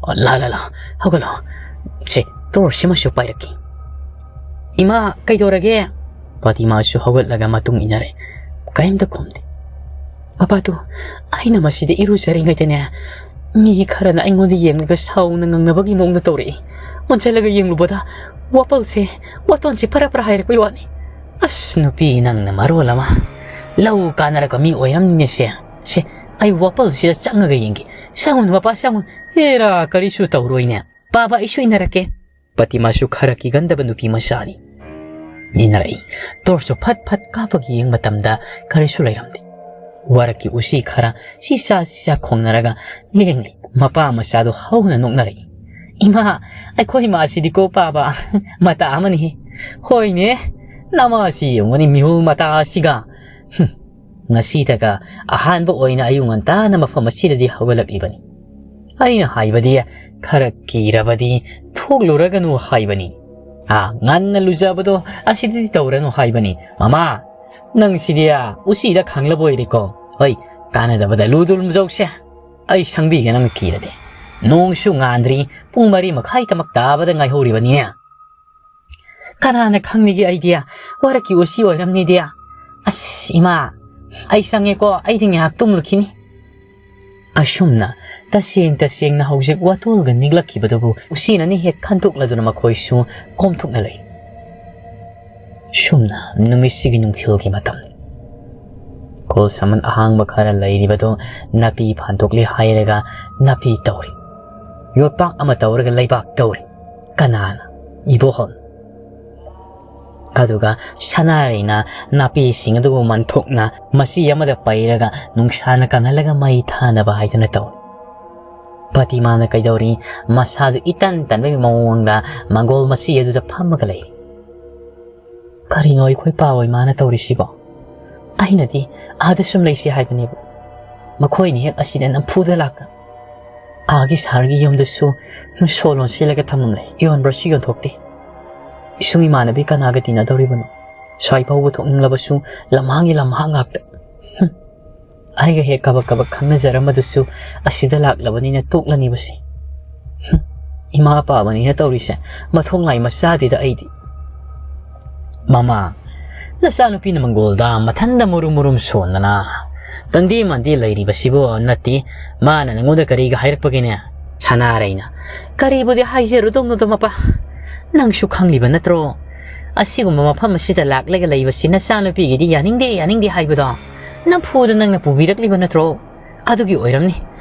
ꯑꯣ, ꯂꯥ, ꯂꯥ, ꯂꯥ, ꯍꯧꯒꯠꯂꯣ꯫ ꯁꯦ, ꯇꯣꯔꯁ ꯑꯃꯁꯨ ꯄꯥꯏꯔꯛꯀꯦ꯫ ꯏꯃꯥ, ꯀꯩꯗꯧꯔꯒꯦ? ꯄꯥꯇꯤꯃꯥꯁꯨ ꯍꯧꯒꯠꯂꯒ ꯃꯇꯨꯡ ꯏꯟꯅꯔꯦ꯫ ꯀꯔꯤꯝꯇ ꯈꯨꯝꯗꯦ꯫ ꯃꯄꯥꯗꯨ, ꯑꯩꯅ ꯃꯁꯤꯗ ꯏꯔꯨꯖꯔꯤꯉꯩꯗꯅꯦ, ꯃꯤ ꯈꯔꯅ ꯑꯩꯉꯣꯟꯗ ꯌꯦꯡꯂꯒ ꯁꯥꯎꯅ ꯉꯪꯅꯕꯒꯤ ꯃꯑꯣꯡꯗ ꯇꯧꯔꯛꯏ꯫ ꯑꯣꯟꯁꯤꯜꯂꯒ ꯌꯦꯡꯂꯨꯕꯗ ꯋꯥꯄꯜꯁꯦ, ꯋꯥꯇꯣꯟꯁꯦ ꯐꯔꯥ ꯐꯔꯥ ꯍꯥꯏꯔꯛꯄꯩ ꯋꯥꯅꯤ꯫ ꯑꯁ, ꯅꯨꯄꯤ ꯅꯪꯅ ꯃꯔꯣꯜ ꯑꯃ꯫ ꯂꯧ ꯀꯥꯟꯅꯔꯛꯄ ꯃꯤ ꯑꯣꯏꯔꯝꯅꯤꯅꯦ ꯁꯦ꯫ ꯁꯦ, ꯑꯩ ꯋꯥꯄꯜꯁꯤꯗ ꯆꯪꯉꯒ ꯌꯦꯡꯒꯦ꯫ ꯆꯪꯉꯨꯅꯨ ꯃꯄꯥ, ꯆꯪꯉꯨꯅꯨ꯫ ꯑꯦꯔꯥ, ꯀꯔꯤꯁꯨ ꯇꯧꯔꯣꯏꯅꯦ꯫ ꯄꯥꯕ, ꯑꯩꯁꯨ ꯏꯟꯅꯔꯛꯀꯦ꯫ ꯄꯇꯤꯃꯥꯁꯨ ꯈꯔ ꯀꯤꯒꯟꯗꯕ ꯅꯨꯄꯤ ꯃꯆꯥꯅꯤ꯫ ꯏꯟꯅꯔꯛꯏ꯫ ꯇꯣꯔꯁꯇꯨ ꯐꯠ ꯐꯠ ꯀꯥꯞꯄꯒ ꯌꯦꯡ ꯃꯇꯝꯗ ꯀꯔꯤꯁꯨ ꯂꯩꯔꯝꯗꯦ꯫ ꯋꯥꯔꯛꯀꯤ ꯎꯆꯤ ꯈꯔ ꯁꯤꯁꯥ ꯁꯤꯁꯥ ꯈꯣꯡꯅꯔꯒ ꯂꯦꯡꯂꯤ꯫ ꯃꯄꯥ ꯃꯆꯥꯗꯨ ꯍꯧꯅ ꯅꯣꯛꯅꯔꯛꯏ꯫ "ꯏꯃꯥ, ꯑꯩꯈꯣꯏ ꯏꯃꯥꯁꯤꯗꯤꯀꯣ ꯄꯥꯕ, ꯃꯇꯥ ꯑꯃꯅꯤꯍꯦ꯫ ꯍꯣꯏꯅꯦ, ꯅꯃꯥꯁꯤ ꯌꯦꯡꯉꯨꯅꯤ, ꯃꯤꯍꯨꯜ ꯃꯇꯥ ꯑꯁꯤꯒ꯫ ꯍꯨꯝ, ꯉꯁꯤꯗꯒ ꯑꯍꯥꯟꯕ ꯑꯣꯏꯅ ꯑꯌꯨꯛ ꯉꯟꯇꯥꯅ ꯃꯐꯝ ꯑꯁꯤꯗꯗꯤ ꯍꯧꯒꯠꯂꯛꯂꯤꯕꯅꯤ꯫ ꯑꯩꯅ ꯍꯥꯏꯕꯗꯤ, ꯈꯔ ꯀꯤꯔꯕꯗꯤ ꯊꯣꯛꯂꯨꯔꯒꯅꯨ ꯍꯥꯏꯕꯅꯤ꯫ ꯑꯥ, ꯉꯟꯅ ꯂꯨꯖꯕꯗꯣ ꯑꯁꯤꯗꯗꯤ ꯇꯧꯔꯅꯨ ꯍꯥꯏꯕꯅꯤ꯫ ꯃꯃꯥ, ꯅꯪ ꯁꯤꯗꯤ, ꯑꯥ, ꯎꯆꯤꯗ ꯈꯪꯂꯕ ꯑꯣꯏꯔꯦꯀꯣ꯫ ꯍꯣꯏ, ꯀꯥꯟꯅꯗꯕꯗ ꯂꯨꯗꯨ ꯂꯨꯝꯖꯧꯁꯦ꯫ ꯑꯩ ꯁꯪꯕꯤꯒꯦ ꯅꯪꯅ ꯀꯤꯔꯗꯤ꯫ ꯅꯣꯡꯁꯨ ꯉꯥꯟꯗ꯭ꯔꯤ, ꯄꯨꯡ ꯃꯔꯤ ꯃꯈꯥꯏ ꯇꯃꯛ ꯇꯥꯕꯗ ꯉꯥꯏꯍꯧꯔꯤꯕꯅꯤꯅꯦ꯫ ꯀꯅꯥꯅ ꯈꯪꯅꯤꯒꯦ ꯑꯩꯗꯤ? ꯋꯥꯔꯛꯀꯤ ꯎꯆꯤ ꯑꯣꯏꯔꯝꯅꯤꯗꯤ꯫ ꯑꯁ, ꯏꯃꯥ, ꯑꯩ ꯆꯪꯉꯦꯀꯣ, ꯑꯩꯗꯤ ꯉꯥꯏꯍꯥꯛ ꯇꯨꯝꯂꯨꯈꯤꯅꯤ꯫ ꯑꯁꯨꯝꯅ ꯇꯁꯦꯡ ꯇꯁꯦꯡꯅ ꯍꯧꯖꯤꯛ ꯋꯥꯇꯣꯜꯒ ꯅꯤꯛꯂꯛꯈꯤꯕꯗꯨꯕꯨ ꯎꯆꯤꯅꯅꯤ ꯍꯦꯛ ꯈꯟꯗꯣꯛꯂꯗꯨꯅ ꯃꯈꯣꯏꯁꯨ ꯀꯣꯝꯊꯣꯛꯅ ꯂꯩ꯫ ꯁꯨꯝꯅ ꯅꯨꯃꯤꯠꯁꯤꯒꯤ ꯅꯨꯡꯊꯤꯜꯒꯤ ꯃꯇꯝꯅꯤ꯫ ꯈꯨꯜ ꯁꯥꯃꯟ ꯑꯍꯥꯡꯕ ꯈꯔ ꯂꯩꯔꯤꯕꯗꯨ ꯅꯥꯄꯤ ꯐꯥꯟꯗꯣꯛꯂꯦ ꯍꯥꯏꯔꯒ ꯅꯥꯄꯤ ꯇꯧꯔꯤ꯫ ꯌꯣꯠꯄꯥꯛ ꯑꯃ ꯇꯧꯔꯒ ꯂꯩꯕꯥꯛ ꯇꯧꯔꯤ꯫ ꯀꯅꯥꯅ? ꯏꯕꯣꯍꯜ꯫ ꯑꯗꯨꯒ ꯁꯅꯥꯔꯩꯅ ꯅꯥꯄꯤꯁꯤꯡ ꯑꯗꯨꯕꯨ ꯃꯟꯊꯣꯛꯅ ꯃꯆꯤ ꯑꯃꯗ ꯄꯩꯔꯒ ꯅꯨꯡꯁꯥꯅ ꯀꯪꯍꯜꯂꯒ ꯃꯩ ꯊꯥꯅꯕ ꯍꯥꯏꯗꯨꯅ ꯇꯧꯔꯤ꯫ ꯄꯇꯤꯃꯥꯅ ꯀꯩꯗꯧꯔꯤ? ꯃꯁꯥꯗꯨ ꯏꯇꯟ ꯇꯟꯕꯒꯤ ꯃꯑꯣꯡꯗ ꯃꯪꯒꯣꯜ ꯃꯆꯤ ꯑꯗꯨꯗ ꯐꯝꯃꯒ ꯂꯩ꯫ ꯀꯔꯤꯅꯣ ꯑꯩꯈꯣꯏ ꯄꯥ ꯍꯣꯏ ꯃꯥꯅ ꯇꯧꯔꯤꯁꯤꯕꯣ? ꯑꯩꯅꯗꯤ ꯑꯥꯗ ꯁꯨꯝ ꯂꯩꯁꯤ ꯍꯥꯏꯕꯅꯦꯕ꯫ ꯃꯈꯣꯏꯅ ꯍꯦꯛ ꯑꯁꯤꯗ ꯅꯝꯐꯨꯗ ꯂꯥꯛꯇꯅ꯫ ꯑꯥꯒꯤ ꯁꯍꯔꯒꯤ ꯌꯨꯝꯗꯨꯁꯨ ꯁꯣ ꯂꯣꯟꯁꯤꯜꯂꯒ ꯊꯝꯃꯝꯂꯦ, ꯌꯣꯟꯕ꯭ꯔꯁꯨ ꯌꯣꯟꯊꯣꯛꯇꯦ꯫ ꯏꯁꯨꯡ ꯏꯃꯥꯟꯅꯕꯤ ꯀꯅꯥꯒ ꯇꯤꯟꯅꯗꯧꯔꯤꯕꯅꯣ? ꯁ꯭ꯋꯥꯏ ꯐꯥꯎꯕ ꯊꯣꯛꯅꯤꯡꯂꯕꯁꯨ ꯂꯝꯍꯥꯡꯒꯤ ꯂꯝꯍꯥꯡ ꯉꯥꯛꯇ꯫ ꯍꯨꯝ꯫ ꯑꯩꯒ ꯍꯦꯛ ꯀꯕꯛ ꯀꯕꯛ ꯈꯪꯅꯖꯔꯝꯕꯗꯨꯁꯨ ꯑꯁꯤꯗ ꯂꯥꯛꯂꯕꯅꯤꯅ ꯇꯣꯛꯂꯅꯤꯕꯁꯦ꯫ ꯍꯨꯝ꯫ ꯏꯃꯥ ꯄꯥꯕꯅꯤꯅ ꯇꯧꯔꯤꯁꯦ ꯃꯊꯣꯡ ꯂꯥꯏ ꯃꯆꯥꯗꯦꯗ ꯑꯩꯗꯤ꯫ ꯃꯃꯥ, ꯅꯆꯥꯅꯨꯄꯤꯅ ꯃꯪꯒꯣꯜꯗ ꯃꯊꯟꯗ ꯃꯨꯔꯨꯝ ꯃꯨꯔꯨꯝ ꯁꯣꯟꯗꯅ ꯇꯟꯗꯤ ꯃꯟꯗꯤ ꯂꯩꯔꯤꯕꯁꯤꯕꯨ ꯅꯠꯇꯦ, ꯃꯥꯅ ꯅꯪꯉꯣꯟꯗ ꯀꯔꯤꯒ ꯍꯥꯏꯔꯛꯄꯒꯦꯅꯦ? ꯁꯅꯥꯔꯩꯅ, ꯀꯔꯤꯕꯨꯗꯤ ꯍꯥꯏꯖꯔꯨꯗꯧꯅꯣꯗ ꯃꯄꯥ, ꯅꯪꯁꯨ ꯈꯪꯂꯤꯕ ꯅꯠꯇ꯭ꯔꯣ? ꯑꯁꯤꯒꯨꯝꯕ ꯃꯐꯝ ꯑꯁꯤꯗ ꯂꯥꯛꯂꯒ ꯂꯩꯕꯁꯤ ꯅꯆꯥꯅꯨꯄꯤꯒꯤꯗꯤ ꯌꯥꯅꯤꯡꯗꯦ, ꯌꯥꯅꯤꯡꯗꯦ ꯍꯥꯏꯕꯗꯣ ꯅꯝꯐꯨꯗ ꯅꯪꯅ ꯄꯨꯕꯤꯔꯛꯂꯤꯕ ꯅꯠꯇ꯭ꯔꯣ? ꯑꯗꯨꯒꯤ ꯑꯣꯏꯔꯝꯅꯤ꯫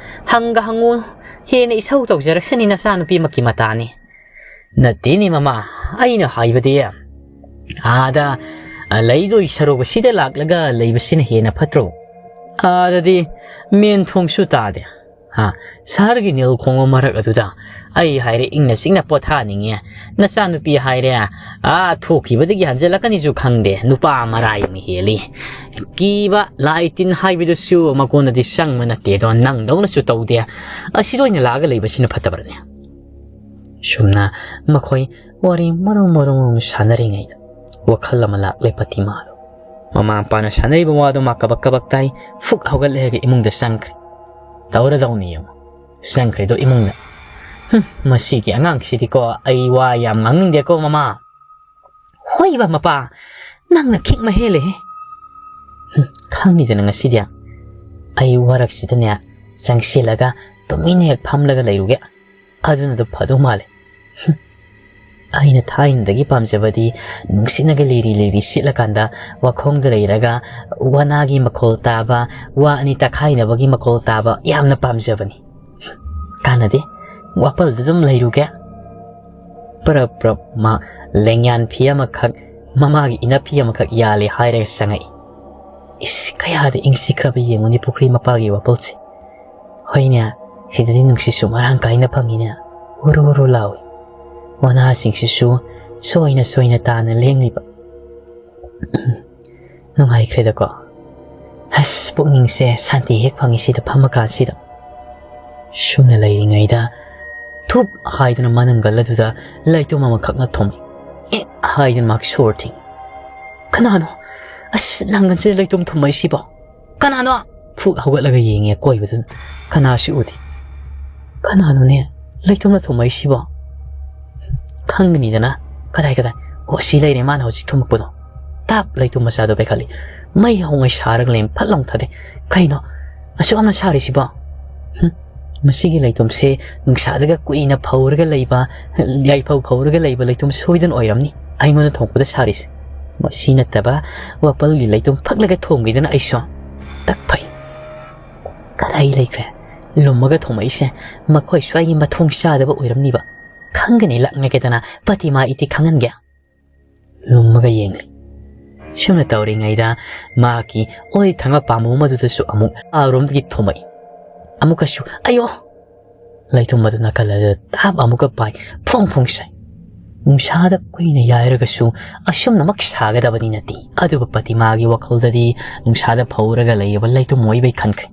ꯍꯪꯒ ꯍꯪꯉꯨ, ꯍꯦꯟꯅ ꯏꯁꯧ ꯇꯧꯖꯔꯛꯁꯅꯤ ꯅꯆꯥꯅꯨꯄꯤꯃꯛꯀꯤ ꯃꯇꯥꯅꯤ꯫ ꯅꯠꯇꯦꯅꯦ ꯃꯃꯥ, ꯑꯩꯅ ꯍꯥꯏꯕꯗꯤ, ꯑꯥꯗ ꯂꯩꯗꯣꯏ ꯁꯔꯨꯛ ꯁꯤꯗ ꯂꯥꯛꯂꯒ ꯂꯩꯕꯁꯤꯅ ꯍꯦꯟꯅ ꯐꯠꯇ꯭ꯔꯣ? ꯑꯥꯗꯗꯤ ꯃꯦꯟ ꯊꯣꯡꯁꯨ ꯇꯥꯗꯦ, ꯍꯥ? ꯁꯍꯔꯒꯤ ꯅꯤꯜ ꯈꯣꯡꯕ ꯃꯔꯛ ꯑꯗꯨꯗ ꯑꯩ ꯍꯥꯏꯔꯦ ꯏꯪꯅ ꯆꯤꯛꯅ ꯄꯣꯊꯥꯅꯤꯡꯉꯦ꯫ ꯅꯆꯥꯅꯨꯄꯤ ꯍꯥꯏꯔꯦ, ꯑꯥ, ꯊꯣꯛꯈꯤꯕꯗꯒꯤ ꯍꯟꯖꯤꯜꯂꯛꯀꯅꯤꯁꯨ ꯈꯪꯗꯦ, ꯅꯨꯄꯥ ꯃꯔꯥꯏ ꯑꯃ ꯍꯦꯜꯂꯤ꯫ ꯀꯤꯕ ꯂꯥꯏ ꯇꯤꯟ ꯍꯥꯏꯕꯗꯨꯁꯨ ꯃꯉꯣꯟꯗꯗꯤ ꯆꯪꯕ ꯅꯠꯇꯦꯗꯣ, ꯅꯪꯗꯧꯅꯁꯨ ꯇꯧꯗꯦ꯫ ꯑꯁꯤꯗ ꯑꯣꯏꯅ ꯂꯥꯛꯑꯒ ꯂꯩꯕꯁꯤꯅ ꯐꯠꯇꯕ꯭ꯔꯅꯦ? ꯁꯨꯝꯅ ꯃꯈꯣꯏ ꯋꯥꯔꯤ ꯃꯔꯨꯝ ꯃꯔꯨꯝ ꯁꯥꯟꯅꯔꯤꯉꯩꯗ ꯋꯥꯈꯜ ꯑꯃ ꯂꯥꯛꯂꯦ ꯄꯇꯤꯃꯥꯗꯣ꯫ ꯃꯃꯥ ꯃꯄꯥꯅ ꯁꯥꯟꯅꯔꯤꯕ ꯋꯥꯗꯣ ꯃꯥ ꯀꯕꯛ ꯀꯕꯛ ꯇꯥꯏ, ꯐꯨꯛ ꯍꯧꯒꯠꯂꯦꯒ ꯏꯃꯨꯡꯗ ꯆꯪꯈ꯭ꯔꯦ꯫ ꯇꯧꯔꯗꯧꯅꯤ ꯌꯦꯡꯉꯣ꯫ ꯆꯪꯈ꯭ꯔꯦꯗꯣ ꯏꯃꯨꯡꯗ꯫ "ꯍꯨꯝ, ꯃꯁꯤꯒꯤ ꯑꯉꯥꯡꯁꯤꯗꯤꯀꯣ, ꯑꯩ ꯋꯥ ꯌꯥꯝ ꯉꯥꯡꯅꯤꯡꯗꯦꯀꯣ, ꯃꯃꯥ꯫" "ꯍꯣꯏꯕ, ꯃꯄꯥ, ꯅꯪꯅ ꯈꯤꯛ ꯃꯍꯦꯜꯂꯦꯍꯦ꯫" "ꯍꯨꯝ, ꯈꯪꯅꯤꯗꯅ ꯉꯁꯤꯗꯤ꯫ ꯑꯩ ꯋꯥꯔꯛꯁꯤꯗꯅꯦ, ꯆꯪꯁꯤꯜꯂꯒ ꯇꯨꯃꯤꯟꯅ ꯍꯦꯛ ꯐꯝꯂꯒ ꯂꯩꯔꯨꯒꯦ꯫ ꯑꯗꯨꯅ ꯑꯗꯨꯝ ꯐꯗꯧ ꯃꯥꯜꯂꯦ꯫" "ꯍꯨꯝ, ꯑꯩꯅ ꯊꯥꯏꯅꯗꯒꯤ ꯄꯥꯝꯖꯕꯗꯤ ꯅꯨꯡꯁꯤꯠꯅꯒ ꯂꯤꯔꯤ ꯂꯤꯔꯤ ꯁꯤꯠꯂꯀꯥꯟꯗ ꯋꯥꯈꯣꯡꯗ ꯂꯩꯔꯒ ꯋꯥꯅꯥꯒꯤ ꯃꯈꯣꯜ ꯇꯥꯕ, ꯋꯥ ꯑꯅꯤ ꯇꯛꯈꯥꯏꯅꯕꯒꯤ ꯃꯈꯣꯜ ꯇꯥꯕ ꯌꯥꯝꯅ ꯄꯥꯝꯖꯕꯅꯤ꯫ ꯀꯥꯟꯅꯗꯦ, ꯋꯥꯄꯜꯗ ꯑꯗꯨꯝ ꯂꯩꯔꯨꯒꯦ꯫" ꯄ꯭ꯔꯞ ꯄ꯭ꯔꯞ ꯃꯥ ꯂꯦꯡꯌꯥꯟ ꯐꯤ ꯑꯃꯈꯛ, ꯃꯃꯥꯒꯤ ꯏꯅꯞ ꯐꯤ ꯑꯃꯈꯛ ꯌꯥꯜꯂꯦ ꯍꯥꯏꯔꯒ ꯆꯪꯉꯛꯏ꯫ ꯏꯁ, ꯀꯌꯥꯗ ꯏꯪ ꯆꯤꯛꯈ꯭ꯔꯕ ꯌꯦꯡꯉꯨꯅꯦ ꯄꯨꯈ꯭ꯔꯤ ꯃꯄꯥꯒꯤ ꯋꯥꯄꯜꯁꯦ꯫ ꯍꯣꯏꯅꯦ, ꯁꯤꯗꯗꯤ ꯅꯨꯡꯁꯤꯠꯁꯨ ꯃꯔꯥꯡ ꯀꯥꯏꯅ ꯐꯪꯉꯤꯅꯦ꯫ ꯍꯨꯔꯨ ꯍꯨꯔꯨ ꯂꯥꯎꯏ꯫ ꯃꯅꯥꯁꯤꯡꯁꯤꯁꯨ ꯁꯣꯏꯅ ꯁꯣꯏꯅ ꯇꯥꯅ ꯂꯦꯡꯂꯤꯕ꯫ ꯅꯨꯡꯉꯥꯏꯈ꯭ꯔꯦꯗꯀꯣ꯫ ꯑꯁ, ꯄꯨꯛꯅꯤꯡꯁꯦ ꯁꯥꯟꯇꯤ ꯍꯦꯛ ꯐꯪꯉꯤ ꯁꯤꯗ ꯐꯝꯃꯀꯥꯟꯁꯤꯗ꯫ ꯁꯨꯝꯅ ꯂꯩꯔꯤꯉꯩꯗ ꯊꯨꯞ ꯍꯥꯏꯗꯨꯅ ꯃꯅꯪꯒꯜ ꯑꯗꯨꯗ ꯂꯩꯇꯨꯝ ꯑꯃꯈꯛꯅ ꯊꯣꯝꯃꯤ꯫ ꯑꯦ ꯍꯥꯏꯗꯨꯅ ꯃꯍꯥꯛ ꯁꯣꯔ ꯊꯤꯡ꯫ "ꯀꯅꯥꯅꯣ? ꯑꯁ, ꯅꯪꯒꯜꯁꯤꯗ ꯂꯩꯇꯨꯝ ꯊꯣꯝꯃꯛꯏꯁꯤꯕꯣ? ꯀꯅꯥꯅꯣ?" ꯐꯨꯛ ꯍꯧꯒꯠꯂꯒ ꯌꯦꯡꯉꯦ ꯑꯀꯣꯏꯕꯗꯨꯗ꯫ ꯀꯅꯥꯁꯨ ꯎꯗꯦ꯫ "ꯀꯅꯥꯅꯣꯅꯦ ꯂꯩꯇꯨꯝꯅ ꯊꯣꯝꯃꯛꯏꯁꯤꯕꯣ?" "ꯈꯪꯒꯅꯤꯗꯅ꯫ ꯀꯗꯥꯏ, ꯀꯗꯥꯏ? ꯑꯣ, ꯁꯤ ꯂꯩꯔꯦ ꯃꯥꯅ ꯍꯧꯖꯤꯛ ꯊꯣꯝꯃꯛꯄꯗꯣ꯫" ꯇꯥꯞ ꯂꯩꯇꯨꯝ ꯃꯆꯥꯗꯣ ꯄꯥꯏꯈꯠꯂꯤ꯫ ꯃꯩ ꯍꯧꯉꯩ ꯁꯥꯔꯒ ꯂꯩꯔꯝ ꯐꯠ ꯂꯥꯎ ꯊꯥꯗꯩ꯫ "ꯀꯩꯅꯣ ꯑꯁꯨꯛ ꯌꯥꯝꯅ ꯁꯥꯔꯤꯁꯤꯕꯣ?" "ꯍꯨꯝ, ꯃꯁꯤꯒꯤ ꯂꯩꯇꯨꯝꯁꯦ ꯅꯨꯡꯁꯥꯗꯒ ꯀꯨꯏꯅ ꯐꯧꯔꯒ ꯂꯩꯕ, ꯌꯥꯏꯐꯧ ꯐꯧꯔꯒ ꯂꯩꯕ ꯂꯩꯇꯨꯝ ꯁꯣꯏꯗꯅ ꯑꯣꯏꯔꯝꯅꯤ ꯑꯩꯉꯣꯟꯗ ꯊꯣꯝꯃꯛꯄꯗ ꯁꯥꯔꯤꯁꯦ꯫ ꯃꯁꯤ ꯅꯠꯇꯕ ꯋꯥꯄꯜꯒꯤ ꯂꯩꯇꯨꯝ ꯐꯛꯂꯒ ꯊꯣꯝꯒꯦꯗꯅ ꯑꯩꯁꯨ꯫ ꯇꯛ ꯐꯩ꯫ ꯀꯗꯥꯏ ꯂꯩꯈ꯭ꯔꯦ? ꯂꯨꯝꯃꯒ ꯊꯣꯝꯃꯛꯏꯁꯦ ꯃꯈꯣꯏ ꯁ꯭ꯋꯥꯏꯒꯤ ꯃꯊꯣꯡ ꯆꯥꯗꯕ ꯑꯣꯏꯔꯝꯅꯤꯕ꯫ ꯈꯪꯒꯅꯤ ꯂꯥꯛꯅꯒꯦꯗꯅ ꯄꯇꯤꯃꯥ ꯏꯇꯤ ꯈꯪꯍꯟꯒꯦ꯫" ꯂꯨꯝꯃꯒ ꯌꯦꯡꯂꯤ꯫ ꯁꯨꯝꯅ ꯇꯧꯔꯤꯉꯩꯗ ꯃꯍꯥꯛꯀꯤ ꯑꯣꯏ ꯊꯪꯕ ꯄꯥꯝꯕꯣꯝ ꯑꯗꯨꯗꯁꯨ ꯑꯃꯨꯛ ꯑꯥꯔꯣꯝꯗꯒꯤ ꯊꯣꯝꯃꯛꯏ꯫ ꯑꯃꯨꯛꯀꯁꯨ "ꯑꯌꯣ!" ꯂꯩꯇꯨꯝ ꯑꯗꯨ ꯅꯥꯀꯜ ꯑꯗꯨꯗ ꯇꯥꯞ ꯑꯃꯨꯛꯀ ꯄꯥꯏ꯫ ꯐꯣꯡ ꯐꯣꯡ ꯁꯥꯏ꯫ ꯅꯨꯡꯁꯥꯗ ꯀꯨꯏꯅ ꯌꯥꯏꯔꯒꯁꯨ ꯑꯁꯨꯝꯅꯃꯛ ꯁꯥꯒꯗꯕꯗꯤ ꯅꯠꯇꯦ꯫ ꯑꯗꯨꯕꯨ ꯄꯇꯤꯃꯥꯒꯤ ꯋꯥꯈꯜꯗꯗꯤ ꯅꯨꯡꯁꯥꯗ ꯐꯧꯔꯒ ꯂꯩꯔꯤꯕ ꯂꯩꯇꯨꯝ ꯑꯣꯏꯕꯩ ꯈꯟꯈ꯭ꯔꯦ꯫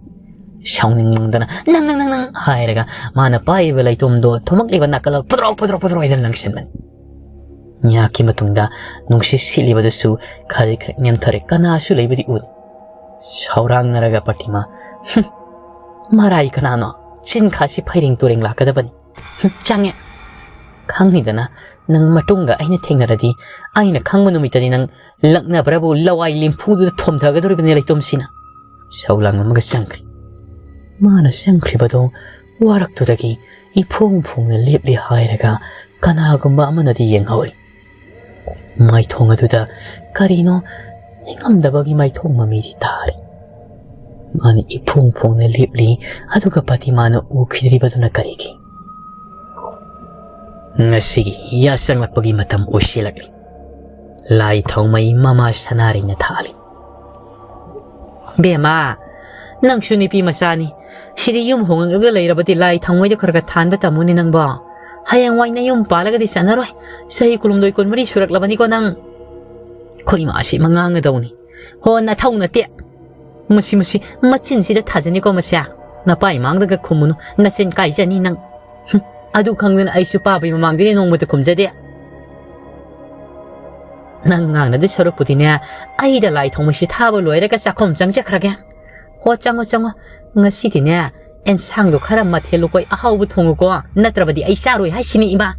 ꯁꯥꯎꯅꯤꯡꯃꯟꯗꯅ "ꯅꯪ, ꯅꯪ, ꯅꯪ, ꯅꯪ" ꯍꯥꯏꯔꯒ ꯃꯥꯅ ꯄꯥꯏꯔꯤꯕ ꯂꯩꯇꯨꯝꯗꯣ ꯊꯨꯝꯃꯛꯂꯤꯕ ꯅꯥꯀꯜ ꯄꯨꯗ꯭ꯔꯣꯛ, ꯄꯨꯗ꯭ꯔꯣꯛ, ꯄꯨꯗ꯭ꯔꯣꯛ ꯍꯥꯏꯗꯅ ꯂꯪꯁꯤꯟꯕꯅꯤ꯫ ꯉꯥꯏꯍꯥꯛꯀꯤ ꯃꯇꯨꯡꯗ ꯅꯨꯡꯁꯤꯠ ꯁꯤꯠꯂꯤꯕꯗꯨꯁꯨ ꯈꯖꯤꯛ ꯈꯖꯤꯛ ꯅꯦꯝꯊꯔꯦ꯫ ꯀꯅꯥꯁꯨ ꯂꯩꯕꯗꯤ ꯎꯗꯦ꯫ ꯁꯥꯎꯔꯥꯡꯅꯔꯒ ꯄꯇꯤꯃꯥ, "ꯍꯨꯝ, ꯃꯔꯥꯏ ꯀꯅꯥꯅꯣ? ꯆꯤꯟꯈꯥꯁꯤ ꯐꯩꯔꯦꯡ ꯇꯨꯔꯦꯡ ꯂꯥꯛꯀꯗꯕꯅꯤ꯫ ꯍꯨꯝ, ꯆꯪꯉꯦ꯫ ꯈꯪꯉꯤꯗꯅ, ꯅꯪ ꯃꯇꯨꯡꯒ ꯑꯩꯅ ꯊꯦꯡꯅꯔꯗꯤ, ꯑꯩꯅ ꯈꯪꯕ ꯅꯨꯃꯤꯠꯇꯗꯤ ꯅꯪ ꯂꯛꯅꯕ꯭ꯔꯕꯨ ꯂꯋꯥꯏ ꯂꯦꯝꯐꯨꯗꯨꯗ ꯊꯣꯝꯊꯒꯗꯧꯔꯤꯕꯅꯤ ꯂꯩꯇꯣꯝꯁꯤꯅ"꯫ ꯁꯧꯂꯥꯡ ꯑꯃꯒ ꯆꯪꯈ꯭ꯔꯦ꯫ ꯃꯥꯅ ꯆꯪꯈ꯭ꯔꯤꯕꯗꯣ ꯋꯥꯔꯛꯇꯨꯗꯒꯤ ꯏꯐꯣꯡ ꯐꯣꯡꯅ ꯂꯦꯞꯂꯤ ꯍꯥꯏꯔꯒ ꯀꯅꯥꯒꯨꯝꯕ ꯑꯃꯅꯗꯤ ꯌꯦꯡꯍꯧꯔꯤ꯫ ꯃꯥꯏꯊꯣꯡ ꯑꯗꯨꯗ ꯀꯔꯤꯅꯣ ꯅꯤꯡꯉꯝꯗꯕꯒꯤ ꯃꯥꯏꯊꯣꯡ ꯃꯃꯤꯗꯤ ꯇꯥꯔꯤ꯫ ꯃꯥꯅ ꯏꯐꯣꯡ ꯐꯣꯡꯅ ꯂꯦꯞꯂꯤ, ꯑꯗꯨꯒ ꯄꯇꯤꯃꯥꯅ ꯎꯈꯤꯗ꯭ꯔꯤꯕꯗꯨꯅ ꯀꯔꯤꯒꯤ? ꯉꯁꯤꯒꯤ ꯌꯥꯆꯪꯂꯛꯄꯒꯤ ꯃꯇꯝ ꯑꯣꯏꯁꯤꯜꯂꯛꯂꯤ꯫ ꯂꯥꯏ ꯊꯥꯎꯃꯩ ꯃꯃꯥ ꯁꯅꯥꯔꯩꯅ ꯊꯥꯜꯂꯤ꯫ "ꯕꯦꯝꯃ, ꯅꯪꯁꯨ ꯅꯨꯄꯤ ꯃꯆꯥꯅꯤ꯫ ꯁꯤꯗꯤ ꯌꯨꯝ ꯍꯣꯡꯉꯛꯂꯒ ꯂꯩꯔꯕꯗꯤ ꯂꯥꯏ ꯊꯥꯎꯃꯩꯗ ꯈꯔ ꯈꯔ ꯊꯥꯟꯕ ꯇꯝꯃꯨꯅꯦ ꯅꯪꯕꯣ꯫ ꯍꯌꯦꯡꯋꯥꯏ ꯅꯌꯨꯝ ꯄꯥꯜꯂꯒꯗꯤ ꯆꯠꯅꯔꯣꯏ꯫ ꯆꯍꯤ ꯀꯨꯟꯍꯨꯝꯗꯣꯏ, ꯀꯨꯟꯃꯔꯤ ꯁꯨꯔꯛꯂꯕꯅꯤꯀꯣ ꯅꯪ꯫ ꯑꯩꯈꯣꯏ ꯏꯃꯥꯁꯤ ꯃꯉꯥꯡꯒꯗꯧꯅꯤ꯫ ꯍꯣ, ꯅꯊꯧ ꯅꯠꯇꯦ꯫ ꯃꯁꯤ, ꯃꯁꯤ, ꯃꯆꯤꯟꯁꯤꯗ ꯊꯥꯖꯅꯤꯀꯣ ꯃꯁꯦ꯫ ꯅꯄꯥ ꯏꯃꯥꯡꯗꯒ ꯈꯨꯝꯃꯨꯅꯨ, ꯅꯆꯤꯟ ꯀꯥꯏꯖꯅꯤ ꯅꯪ꯫ ꯍꯨꯝ, ꯑꯗꯨ ꯈꯪꯗꯅ ꯑꯩꯁꯨ ꯄꯥꯕꯩ ꯃꯃꯥꯡꯗꯗꯤ ꯅꯣꯡꯃꯇ ꯈꯨꯝꯖꯗꯦ꯫ ꯅꯪ ꯉꯥꯡꯅꯗꯣꯏ ꯁꯔꯨꯛꯄꯨꯗꯤꯅꯦ, ꯑꯩꯗ ꯂꯥꯏ ꯊꯥꯎꯃꯩꯁꯤ ꯊꯥꯕ ꯂꯣꯏꯔꯒ ꯆꯥꯛꯈꯨꯝ ꯆꯪꯖꯈ꯭ꯔꯒꯦ꯫ ꯍꯣ, ꯆꯪꯉꯣ, ꯆꯪꯉꯣ꯫ ꯉꯁꯤꯗꯤꯅꯦ, ꯑꯦꯟꯁꯥꯡꯗꯣ ꯈꯔ ꯃꯊꯦꯜ ꯂꯨꯀꯣꯏ ꯑꯍꯥꯎꯕ ꯊꯣꯡꯉꯨꯀꯣ, ꯅꯠꯇ꯭ꯔꯕꯗꯤ ꯑꯩ ꯆꯥꯔꯣꯏ ꯍꯥꯏꯁꯤꯅꯤ, ꯏꯃꯥ꯫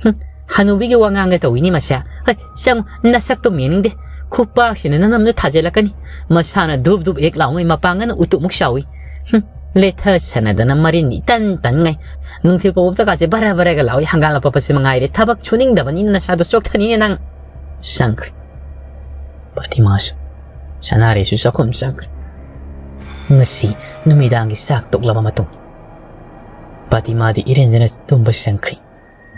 ꯍꯨꯝ, ꯍꯅꯨꯕꯤꯒꯤ ꯋꯥꯉꯥꯡꯒ ꯇꯧꯏꯅꯤ ꯃꯁꯦ꯫ ꯍꯩ, ꯆꯪꯉꯨ, ꯅꯁꯛꯇꯣ ꯃꯦꯟꯅꯤꯡꯗꯦ꯫ ꯈꯨꯄꯥꯛꯁꯤꯅ ꯅꯅꯝꯗꯣ ꯊꯥꯖꯤꯜꯂꯛꯀꯅꯤ꯫ ꯃꯁꯥꯅ ꯙꯨꯞ ꯙꯨꯞ ꯍꯦꯛ ꯂꯥꯎꯉꯩ, ꯃꯄꯥꯡꯒꯅ ꯎꯇꯨꯞꯃꯨꯛ ꯆꯥꯎꯏ꯫ ꯍꯨꯝ, ꯂꯦꯊꯁꯅꯗꯅ ꯃꯔꯤꯟ ꯏꯇꯟ ꯇꯟꯉꯩ꯫ ꯅꯨꯡꯊꯤꯜ ꯄꯣꯞꯇ ꯀꯥꯁꯦ ꯕꯔ ꯕꯔꯒ ꯂꯥꯎꯏ, ꯍꯪꯒꯥꯝ ꯑꯄꯠꯄꯁꯦ ꯃꯉꯥꯏꯔꯦ꯫ ꯊꯕꯛ ꯁꯨꯅꯤꯡꯗꯕꯅꯤꯅ ꯅꯁꯥꯗꯣ ꯆꯣꯛꯊꯅꯤꯅꯦ ꯅꯪ꯫ ꯆꯪꯈ꯭ꯔꯦ꯫ ꯄꯇꯤꯃꯥꯁꯨ, ꯁꯅꯥꯔꯩꯁꯨ ꯆꯥꯛꯈꯨꯝ ꯆꯪꯈ꯭ꯔꯦ꯫ ꯉꯁꯤ ꯅꯨꯃꯤꯗꯥꯡꯒꯤ ꯆꯥꯛ ꯇꯣꯛꯂꯕ ꯃꯇꯨꯡ, ꯄꯇꯤꯃꯥꯗꯤ ꯏꯔꯦꯟꯖꯅ ꯇꯨꯝꯕ ꯆꯪꯈ꯭ꯔꯦ꯫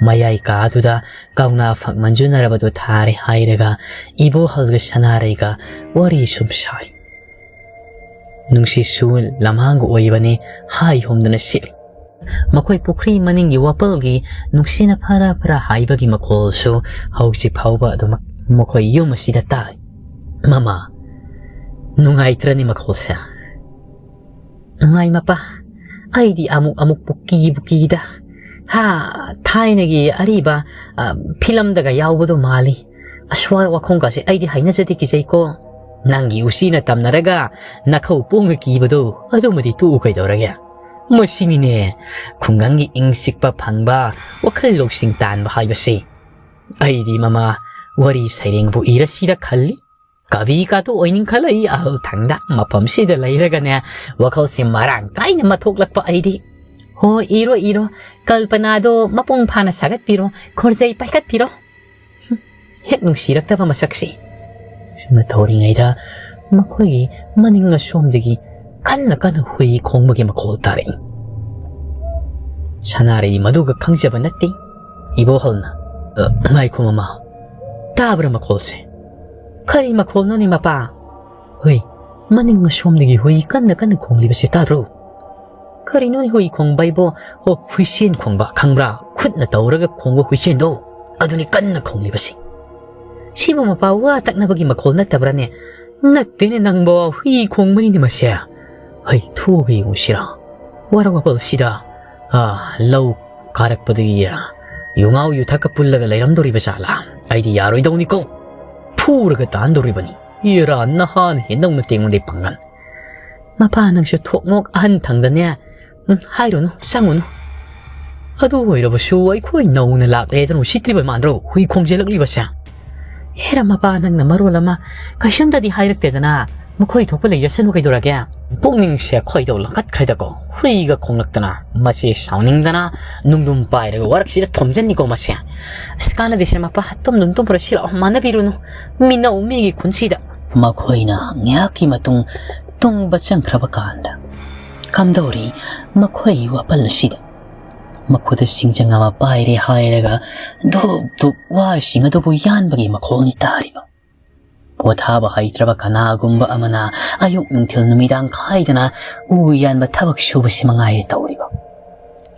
ꯃꯌꯥꯏ ꯀꯥ ꯑꯗꯨꯗ ꯀꯧꯅꯥ ꯐꯛ ꯃꯟꯖꯨꯅꯔꯕꯗꯨ ꯊꯥꯔꯦ ꯍꯥꯏꯔꯒ ꯏꯕꯣꯍꯜꯒ ꯁꯅꯥꯔꯩꯒ ꯋꯥꯔꯤ ꯁꯨꯝ ꯁꯥꯔꯤ꯫ ꯅꯨꯡꯁꯤꯠꯁꯨ ꯂꯝꯍꯥꯡꯒ ꯑꯣꯏꯕꯅꯤ, ꯍꯥꯏ ꯍꯨꯝꯗꯅ ꯁꯤꯠꯂꯤ꯫ ꯃꯈꯣꯏ ꯄꯨꯈ꯭ꯔꯤ ꯃꯅꯤꯡꯒꯤ ꯋꯥꯄꯜꯒꯤ ꯅꯨꯡꯁꯤꯅ ꯐꯔꯥ ꯐꯔꯥ ꯍꯥꯏꯕꯒꯤ ꯃꯈꯣꯜꯁꯨ ꯍꯧꯖꯤꯛ ꯐꯥꯎꯕ ꯑꯗꯨꯃꯛ ꯃꯈꯣꯏ ꯌꯨꯝ ꯑꯁꯤꯗ ꯇꯥꯏ꯫ ꯃꯃꯥ, ꯅꯨꯡꯉꯥꯏꯇ꯭ꯔꯅꯤ ꯃꯈꯣꯜꯁꯦ? ꯅꯨꯡꯉꯥꯏ ꯃꯄꯥ, ꯑꯩꯗꯤ ꯑꯃꯨꯛ ꯑꯃꯨꯛꯄꯨ ꯀꯤꯕꯨ ꯀꯤꯗ꯫ ꯍꯥ, ꯊꯥꯏꯅꯒꯤ ꯑꯔꯤꯕ, ꯑ, ꯐꯤꯂꯝꯗꯒ ꯌꯥꯎꯕꯗꯣ ꯃꯥꯜꯂꯤ꯫ ꯑꯁ꯭ꯋꯥꯏ ꯋꯥꯈꯣꯡꯒꯁꯦ ꯑꯩꯗꯤ ꯍꯩꯅꯖꯗꯦ, ꯀꯤꯖꯩꯀꯣ꯫ ꯅꯪꯒꯤ ꯎꯆꯤꯅ ꯇꯝꯅꯔꯒ ꯅꯈꯧ ꯄꯣꯡꯅ ꯀꯤꯕꯗꯣ ꯑꯗꯨꯃꯗꯤ ꯇꯣꯛꯎ ꯀꯩꯗꯧꯔꯒꯦ? ꯃꯁꯤꯅꯤꯅꯦ ꯈꯨꯡꯒꯪꯒꯤ ꯏꯪ ꯆꯤꯛꯄ ꯐꯪꯕ, ꯋꯥꯈꯜ ꯂꯧꯁꯤꯡ ꯇꯥꯟꯕ ꯍꯥꯏꯕꯁꯤ꯫ ꯑꯩꯗꯤ ꯃꯃꯥ, ꯋꯥꯔꯤ ꯁꯩꯔꯦꯡꯕꯨ ꯏꯔꯁꯤꯔ ꯈꯜꯂꯤ꯫ ꯀꯕꯤ ꯀꯥꯇꯨ ꯑꯣꯏꯅꯤꯡꯈꯠꯂꯛꯏ ꯑꯍꯜ ꯊꯪꯗ꯫ ꯃꯐꯝꯁꯤꯗ ꯂꯩꯔꯒꯅꯦ ꯋꯥꯈꯜꯁꯤ ꯃꯔꯥꯡ ꯀꯥꯏꯅ ꯃꯊꯣꯛꯂꯛꯄ ꯑꯩꯗꯤ꯫ ꯍꯣ, ꯏꯔꯣ, ꯏꯔꯣ꯫ ꯀꯜꯄꯅꯥꯗꯣ ꯃꯄꯨꯡ ꯐꯥꯅ ꯁꯥꯒꯠꯄꯤꯔꯣ꯫ ꯈꯣꯔꯖꯩ ꯄꯥꯏꯈꯠꯄꯤꯔꯣ꯫ ꯍꯦꯛ ꯅꯨꯡꯁꯤꯔꯛꯇꯕ ꯃꯁꯛꯁꯤ꯫ ꯁꯨꯝꯅ ꯇꯧꯔꯤꯉꯩꯗ ꯃꯈꯣꯏꯒꯤ ꯃꯅꯤꯡ ꯑꯁꯣꯝꯗꯒꯤ ꯀꯟꯅ ꯀꯟꯅ ꯍꯨꯏ ꯈꯣꯡꯕꯒꯤ ꯃꯈꯣꯜ ꯇꯥꯔꯛꯏ꯫ ꯁꯅꯥꯔꯩ ꯃꯗꯨꯒ ꯈꯪꯖꯕ ꯅꯠꯇꯦ꯫ ꯏꯕꯣꯍꯜꯅ, "ꯑ, ꯉꯥꯏꯈꯣ ꯃꯃꯥ, ꯇꯥꯕ꯭ꯔꯥ ꯃꯈꯣꯜꯁꯦ?" "ꯀꯔꯤ ꯃꯈꯣꯜꯅꯣꯅꯦ ꯃꯄꯥ?" "ꯍꯨꯏ, ꯃꯅꯤꯡ ꯑꯁꯣꯝꯗꯒꯤ ꯍꯨꯏ ꯀꯟꯅ ꯀꯟꯅ ꯈꯣꯡꯂꯤꯕꯁꯦ ꯇꯥꯗ꯭ꯔꯣ?" "ꯀꯔꯤꯅꯣꯅꯦ ꯍꯨꯏ ꯈꯣꯡꯕ ꯍꯥꯏꯕꯣ?" "ꯑꯣ, ꯍꯨꯏꯁꯦꯟ ꯈꯣꯡꯕ, ꯈꯪꯕ꯭ꯔꯥ? ꯈꯨꯠꯅ ꯇꯧꯔꯒ ꯈꯣꯡꯕ ꯍꯨꯏꯁꯦꯟꯗꯣ, ꯑꯗꯨꯅꯤ ꯀꯟꯅ ꯈꯣꯡꯂꯤꯕꯁꯦ꯫ ꯁꯤꯕꯨ ꯃꯄꯥ ꯋꯥ ꯇꯛꯅꯕꯒꯤ ꯃꯈꯣꯜ ꯅꯠꯇꯕ꯭ꯔꯥꯅꯦ?" "ꯅꯠꯇꯦꯅꯦ ꯅꯪꯕꯣ, ꯍꯨꯏ ꯈꯣꯡꯕꯅꯤꯅꯦ ꯃꯁꯦ꯫ ꯍꯩ, ꯊꯣꯛꯑꯒ ꯌꯦꯡꯉꯨꯁꯤꯔꯥ? ꯋꯥꯔꯛ ꯋꯥꯄꯜꯁꯤꯗ, ꯑꯥ, ꯂꯧ ꯀꯥꯔꯛꯄꯗꯒꯤ ꯌꯨꯉꯥꯎ ꯌꯨꯊꯛꯀ ꯄꯨꯜꯂꯒ ꯂꯩꯔꯝꯗꯣꯔꯤꯕ ꯖꯥꯠꯂꯥ? ꯑꯩꯗꯤ ꯌꯥꯔꯣꯏꯗꯧꯅꯤꯀꯣ꯫ ꯐꯨꯔꯒ ꯇꯥꯟꯗꯧꯔꯤꯕꯅꯤ꯫ ꯏꯔꯥ, ꯅꯍꯥꯅ ꯍꯦꯟꯗꯧꯅ ꯇꯦꯡꯉꯣꯟꯗꯩ ꯄꯥꯡꯒꯟ꯫ ꯃꯄꯥ ꯅꯪꯁꯨ ꯊꯣꯛꯃꯣꯛ ꯑꯍꯟ ꯊꯪꯗꯅꯦ꯫ ꯎꯝ, ꯍꯥꯏꯔꯨꯅꯨ, ꯆꯪꯉꯨꯅꯨ꯫ ꯑꯗꯨ ꯑꯣꯏꯔꯕꯁꯨ ꯑꯩꯈꯣꯏ ꯅꯧꯅ ꯂꯥꯛꯂꯦꯗꯅ ꯎꯁꯤꯠꯇ꯭ꯔꯤꯕ ꯃꯥꯟꯗ꯭ꯔꯣ ꯍꯨꯏ ꯈꯣꯡꯖꯦꯜꯂꯛꯂꯤꯕꯁꯦ?" "ꯍꯦꯔꯥ ꯃꯄꯥ, ꯅꯪꯅ ꯃꯔꯣꯜ ꯑꯃ ꯀꯩꯁꯨꯝꯇꯗꯤ ꯍꯥꯏꯔꯛꯇꯦꯗꯅ꯫ ꯃꯈꯣꯏ ꯊꯣꯛꯄ ꯂꯩꯖꯁꯅꯨ ꯀꯩꯗꯧꯔꯒꯦ?" ꯄꯨꯛꯅꯤꯡꯁꯦ ꯈꯣꯏꯗꯧ ꯂꯪꯈꯠꯈ꯭ꯔꯦꯗꯀꯣ꯫ ꯍꯨꯏꯒ ꯈꯣꯡꯂꯛꯇꯅ ꯃꯁꯤ ꯁꯥꯎꯅꯤꯡꯗꯅ ꯅꯨꯡꯗꯨꯝ ꯄꯥꯏꯔꯒ ꯋꯥꯔꯛꯁꯤꯗ ꯊꯣꯝꯖꯟꯅꯤꯀꯣ ꯃꯁꯦ꯫ "ꯑꯁ, ꯀꯥꯟꯅꯗꯦꯁꯦ ꯃꯄꯥ, ꯇꯨꯝꯗꯨꯝ ꯇꯨꯝꯈ꯭ꯔꯣ, ꯁꯤ ꯂꯥꯛꯑꯣ, ꯃꯥꯟꯅꯕꯤꯔꯨꯅꯨ꯫ ꯃꯤꯅꯧ ꯃꯤꯒꯤ ꯈꯨꯟꯁꯤꯗ꯫" ꯃꯈꯣꯏꯅ ꯉꯥꯏꯍꯥꯛꯀꯤ ꯃꯇꯨꯡ ꯇꯨꯝꯕ ꯆꯪꯈ꯭ꯔꯕ ꯀꯥꯟꯗ ꯀꯝꯗꯧꯔꯤ ꯃꯈꯣꯏ ꯋꯥꯄꯜ ꯑꯁꯤꯗ꯫ ꯃꯈꯨꯠꯇ ꯁꯤꯡꯖꯪ ꯑꯃ ꯄꯥꯏꯔꯦ ꯍꯥꯏꯔꯒ ꯙꯨꯞ ꯙꯨꯞ ꯋꯥꯁꯤꯡ ꯑꯗꯨꯕꯨ ꯌꯥꯟꯕꯒꯤ ꯃꯈꯣꯜꯅꯤ ꯇꯥꯔꯤꯕ꯫ ꯄꯣꯊꯥꯕ ꯍꯩꯇ꯭ꯔꯕ ꯀꯅꯥꯒꯨꯝꯕ ꯑꯃꯅ ꯑꯌꯨꯛ ꯅꯨꯡꯊꯤꯜ ꯅꯨꯃꯤꯗꯥꯡ ꯈꯥꯏꯗꯅ ꯎ ꯌꯥꯟꯕ ꯊꯕꯛ ꯁꯨꯕꯁꯤ ꯃꯉꯥꯏꯔꯦ ꯇꯧꯔꯤꯕ꯫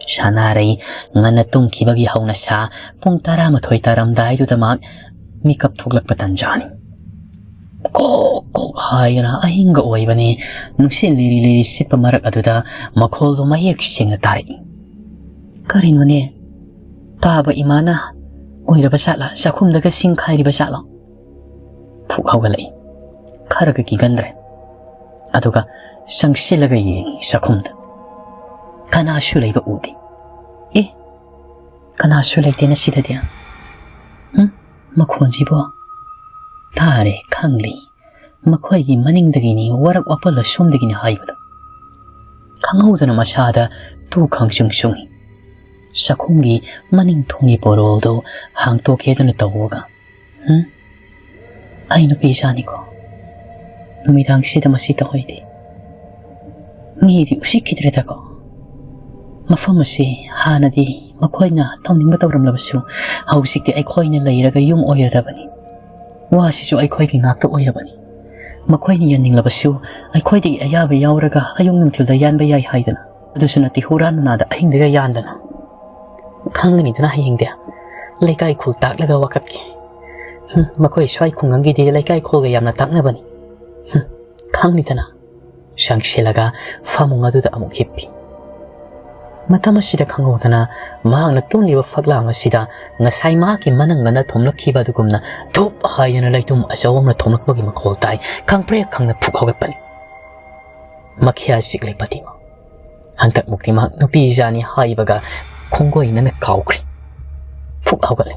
ꯁꯥꯅꯥꯔꯩ ꯉꯟꯅ ꯇꯨꯝꯈꯤꯕꯒꯤ ꯍꯧꯅꯁꯥ ꯄꯨꯡ ꯇꯔꯥꯃꯥꯊꯣꯏ ꯇꯥꯔꯝꯗꯥꯏꯗꯨꯗ ꯃꯍꯥꯛ ꯃꯤꯀꯞ ꯊꯣꯛꯂꯛꯄ ꯇꯟꯖꯥꯅꯤ꯫ ꯀꯣꯛ ꯀꯣꯛ ꯍꯥꯏꯗꯅ ꯑꯍꯤꯡꯒ ꯑꯣꯏꯕꯅꯤ꯫ ꯅꯨꯡꯁꯤꯠ ꯂꯤꯔꯤ ꯂꯤꯔꯤ ꯁꯤꯠꯄ ꯃꯔꯛ ꯑꯗꯨꯗ ꯃꯈꯣꯜꯗꯣ ꯃꯌꯦꯛ ꯁꯦꯡꯅ ꯇꯥꯔꯛꯏ꯫ "ꯀꯔꯤꯅꯣꯅꯦ? ꯇꯥꯕ ꯏꯃꯥꯅ ꯑꯣꯏꯔꯕ ꯖꯥꯠꯂꯥ? ꯆꯥꯛꯈꯨꯝꯗꯒ ꯁꯤꯡ ꯈꯥꯏꯔꯤꯕ ꯖꯥꯠꯂꯣ?" ꯐꯨꯛ ꯍꯧꯒꯠꯂꯛꯏ꯫ ꯈꯔꯒ ꯀꯤꯒꯟꯗ꯭ꯔꯦ꯫ ꯑꯗꯨꯒ ꯆꯪꯁꯤꯜꯂꯒ ꯌꯦꯡꯉꯤ ꯆꯥꯛꯈꯨꯝꯗ꯫ ꯀꯅꯥꯁꯨ ꯂꯩꯕ ꯎꯗꯦ꯫ "ꯑꯦ, ꯀꯅꯥꯁꯨ ꯂꯩꯇꯦꯅ ꯁꯤꯗꯗꯤ꯫ ꯎꯝ, ꯃꯈꯣꯟꯁꯤꯕꯣ?" ꯇꯥꯔꯦ, ꯈꯪꯂꯤ꯫ ꯃꯈꯣꯏꯒꯤ ꯃꯅꯤꯡꯗꯒꯤꯅꯤ, ꯋꯥꯔꯛ ꯋꯥꯄꯜ ꯑꯁꯣꯝꯗꯒꯤꯅꯤ ꯍꯥꯏꯕꯗꯣ꯫ ꯈꯪꯍꯧꯗꯅ ꯃꯁꯥꯗ ꯇꯨ ꯈꯪꯁꯨꯡ ꯁꯨꯡꯏ꯫ ꯆꯥꯛꯈꯨꯝꯒꯤ ꯃꯅꯤꯡ ꯊꯣꯡꯒꯤ ꯄꯣꯔꯣꯜꯗꯨ ꯍꯥꯡꯇꯣꯛꯀꯦꯗꯅ ꯇꯧꯕꯒ, "ꯎꯝ? ꯑꯩ ꯅꯨꯄꯤ ꯏꯆꯥꯅꯤꯀꯣ꯫ ꯅꯨꯃꯤꯗꯥꯡꯁꯤꯗ ꯃꯁꯤ ꯇꯧꯍꯩꯗꯦ꯫ ꯃꯤꯗꯤ ꯎꯁꯤꯠꯈꯤꯗ꯭ꯔꯦꯗꯀꯣ꯫ ꯃꯐꯝ ꯑꯁꯤ ꯍꯥꯟꯅꯗꯤ ꯃꯈꯣꯏꯅ ꯇꯧꯅꯤꯡꯕ ꯇꯧꯔꯝꯂꯕꯁꯨ, ꯍꯧꯖꯤꯛꯇꯤ ꯑꯩꯈꯣꯏꯅ ꯂꯩꯔꯒ ꯌꯨꯝ ꯑꯣꯏꯔꯗꯕꯅꯤ꯫ ꯋꯥꯁꯤꯁꯨ ꯑꯩꯈꯣꯏꯒꯤ ꯉꯥꯛꯇ ꯑꯣꯏꯔꯕꯅꯤ꯫ ꯃꯈꯣꯏꯅ ꯌꯥꯅꯤꯡꯂꯕꯁꯨ, ꯑꯩꯈꯣꯏꯗꯒꯤ ꯑꯌꯥꯕ ꯌꯥꯎꯔꯒ ꯑꯌꯨꯛ ꯅꯨꯡꯊꯤꯜꯗ ꯌꯥꯟꯕ ꯌꯥꯏ ꯍꯥꯏꯗꯅ꯫ ꯑꯗꯨꯁꯨ ꯅꯠꯇꯦ, ꯍꯨꯔꯥꯟ ꯅꯨꯅꯥꯗ ꯑꯍꯤꯡꯗꯒ ꯌꯥꯟꯗꯅ꯫ ꯈꯪꯒꯅꯤꯗꯅ ꯍꯌꯦꯡꯗꯤ꯫ ꯂꯩꯀꯥꯏ ꯈꯨꯜ ꯇꯥꯛꯂꯒ ꯋꯥꯀꯠꯀꯦ꯫ ꯍꯨꯝ, ꯃꯈꯣꯏ ꯁ꯭ꯋꯥꯏ ꯈꯨꯡꯒꯪꯒꯤꯗꯤ ꯂꯩꯀꯥꯏ ꯈꯨꯜꯒ ꯌꯥꯝꯅ ꯇꯥꯛꯅꯕꯅꯤ꯫ ꯍꯨꯝ, ꯈꯪꯅꯤꯗꯅ꯫" ꯆꯪꯁꯤꯜꯂꯒ ꯐꯃꯨꯡ ꯑꯗꯨꯗ ꯑꯃꯨꯛ ꯍꯤꯞꯄꯤ꯫ ꯃꯇꯝ ꯑꯁꯤꯗ ꯈꯪꯍꯧꯗꯅ ꯃꯍꯥꯛꯅ ꯇꯨꯝꯂꯤꯕ ꯐꯛꯂꯥꯡ ꯑꯁꯤꯗ ꯉꯁꯥꯏ ꯃꯍꯥꯛꯀꯤ ꯃꯅꯪꯒꯟꯗ ꯊꯣꯝꯂꯛꯈꯤꯕ ꯑꯗꯨꯒꯨꯝꯅ ꯙꯨꯞ ꯍꯥꯏꯗꯅ ꯂꯩꯇꯨꯝ ꯑꯆꯧꯕ ꯑꯃꯅ ꯊꯣꯝꯂꯛꯄꯒꯤ ꯃꯈꯣꯜ ꯇꯥꯏ꯫ ꯈꯪꯄ꯭ꯔꯦꯛ ꯈꯪꯅ ꯐꯨꯛ ꯍꯧꯒꯠꯄꯅꯤ꯫ ꯃꯈ꯭ꯌꯥ ꯆꯤꯛꯂꯤ ꯄꯇꯤꯃ꯫ ꯍꯟꯗꯛꯃꯨꯛꯇꯤ ꯃꯍꯥꯛ ꯅꯨꯄꯤ ꯏꯆꯥꯅꯤ ꯍꯥꯏꯕꯒ ꯈꯣꯡꯒꯣꯏꯅꯅ ꯀꯥꯎꯈ꯭ꯔꯦ꯫ ꯐꯨꯛ ꯍꯧꯒꯠꯂꯦ꯫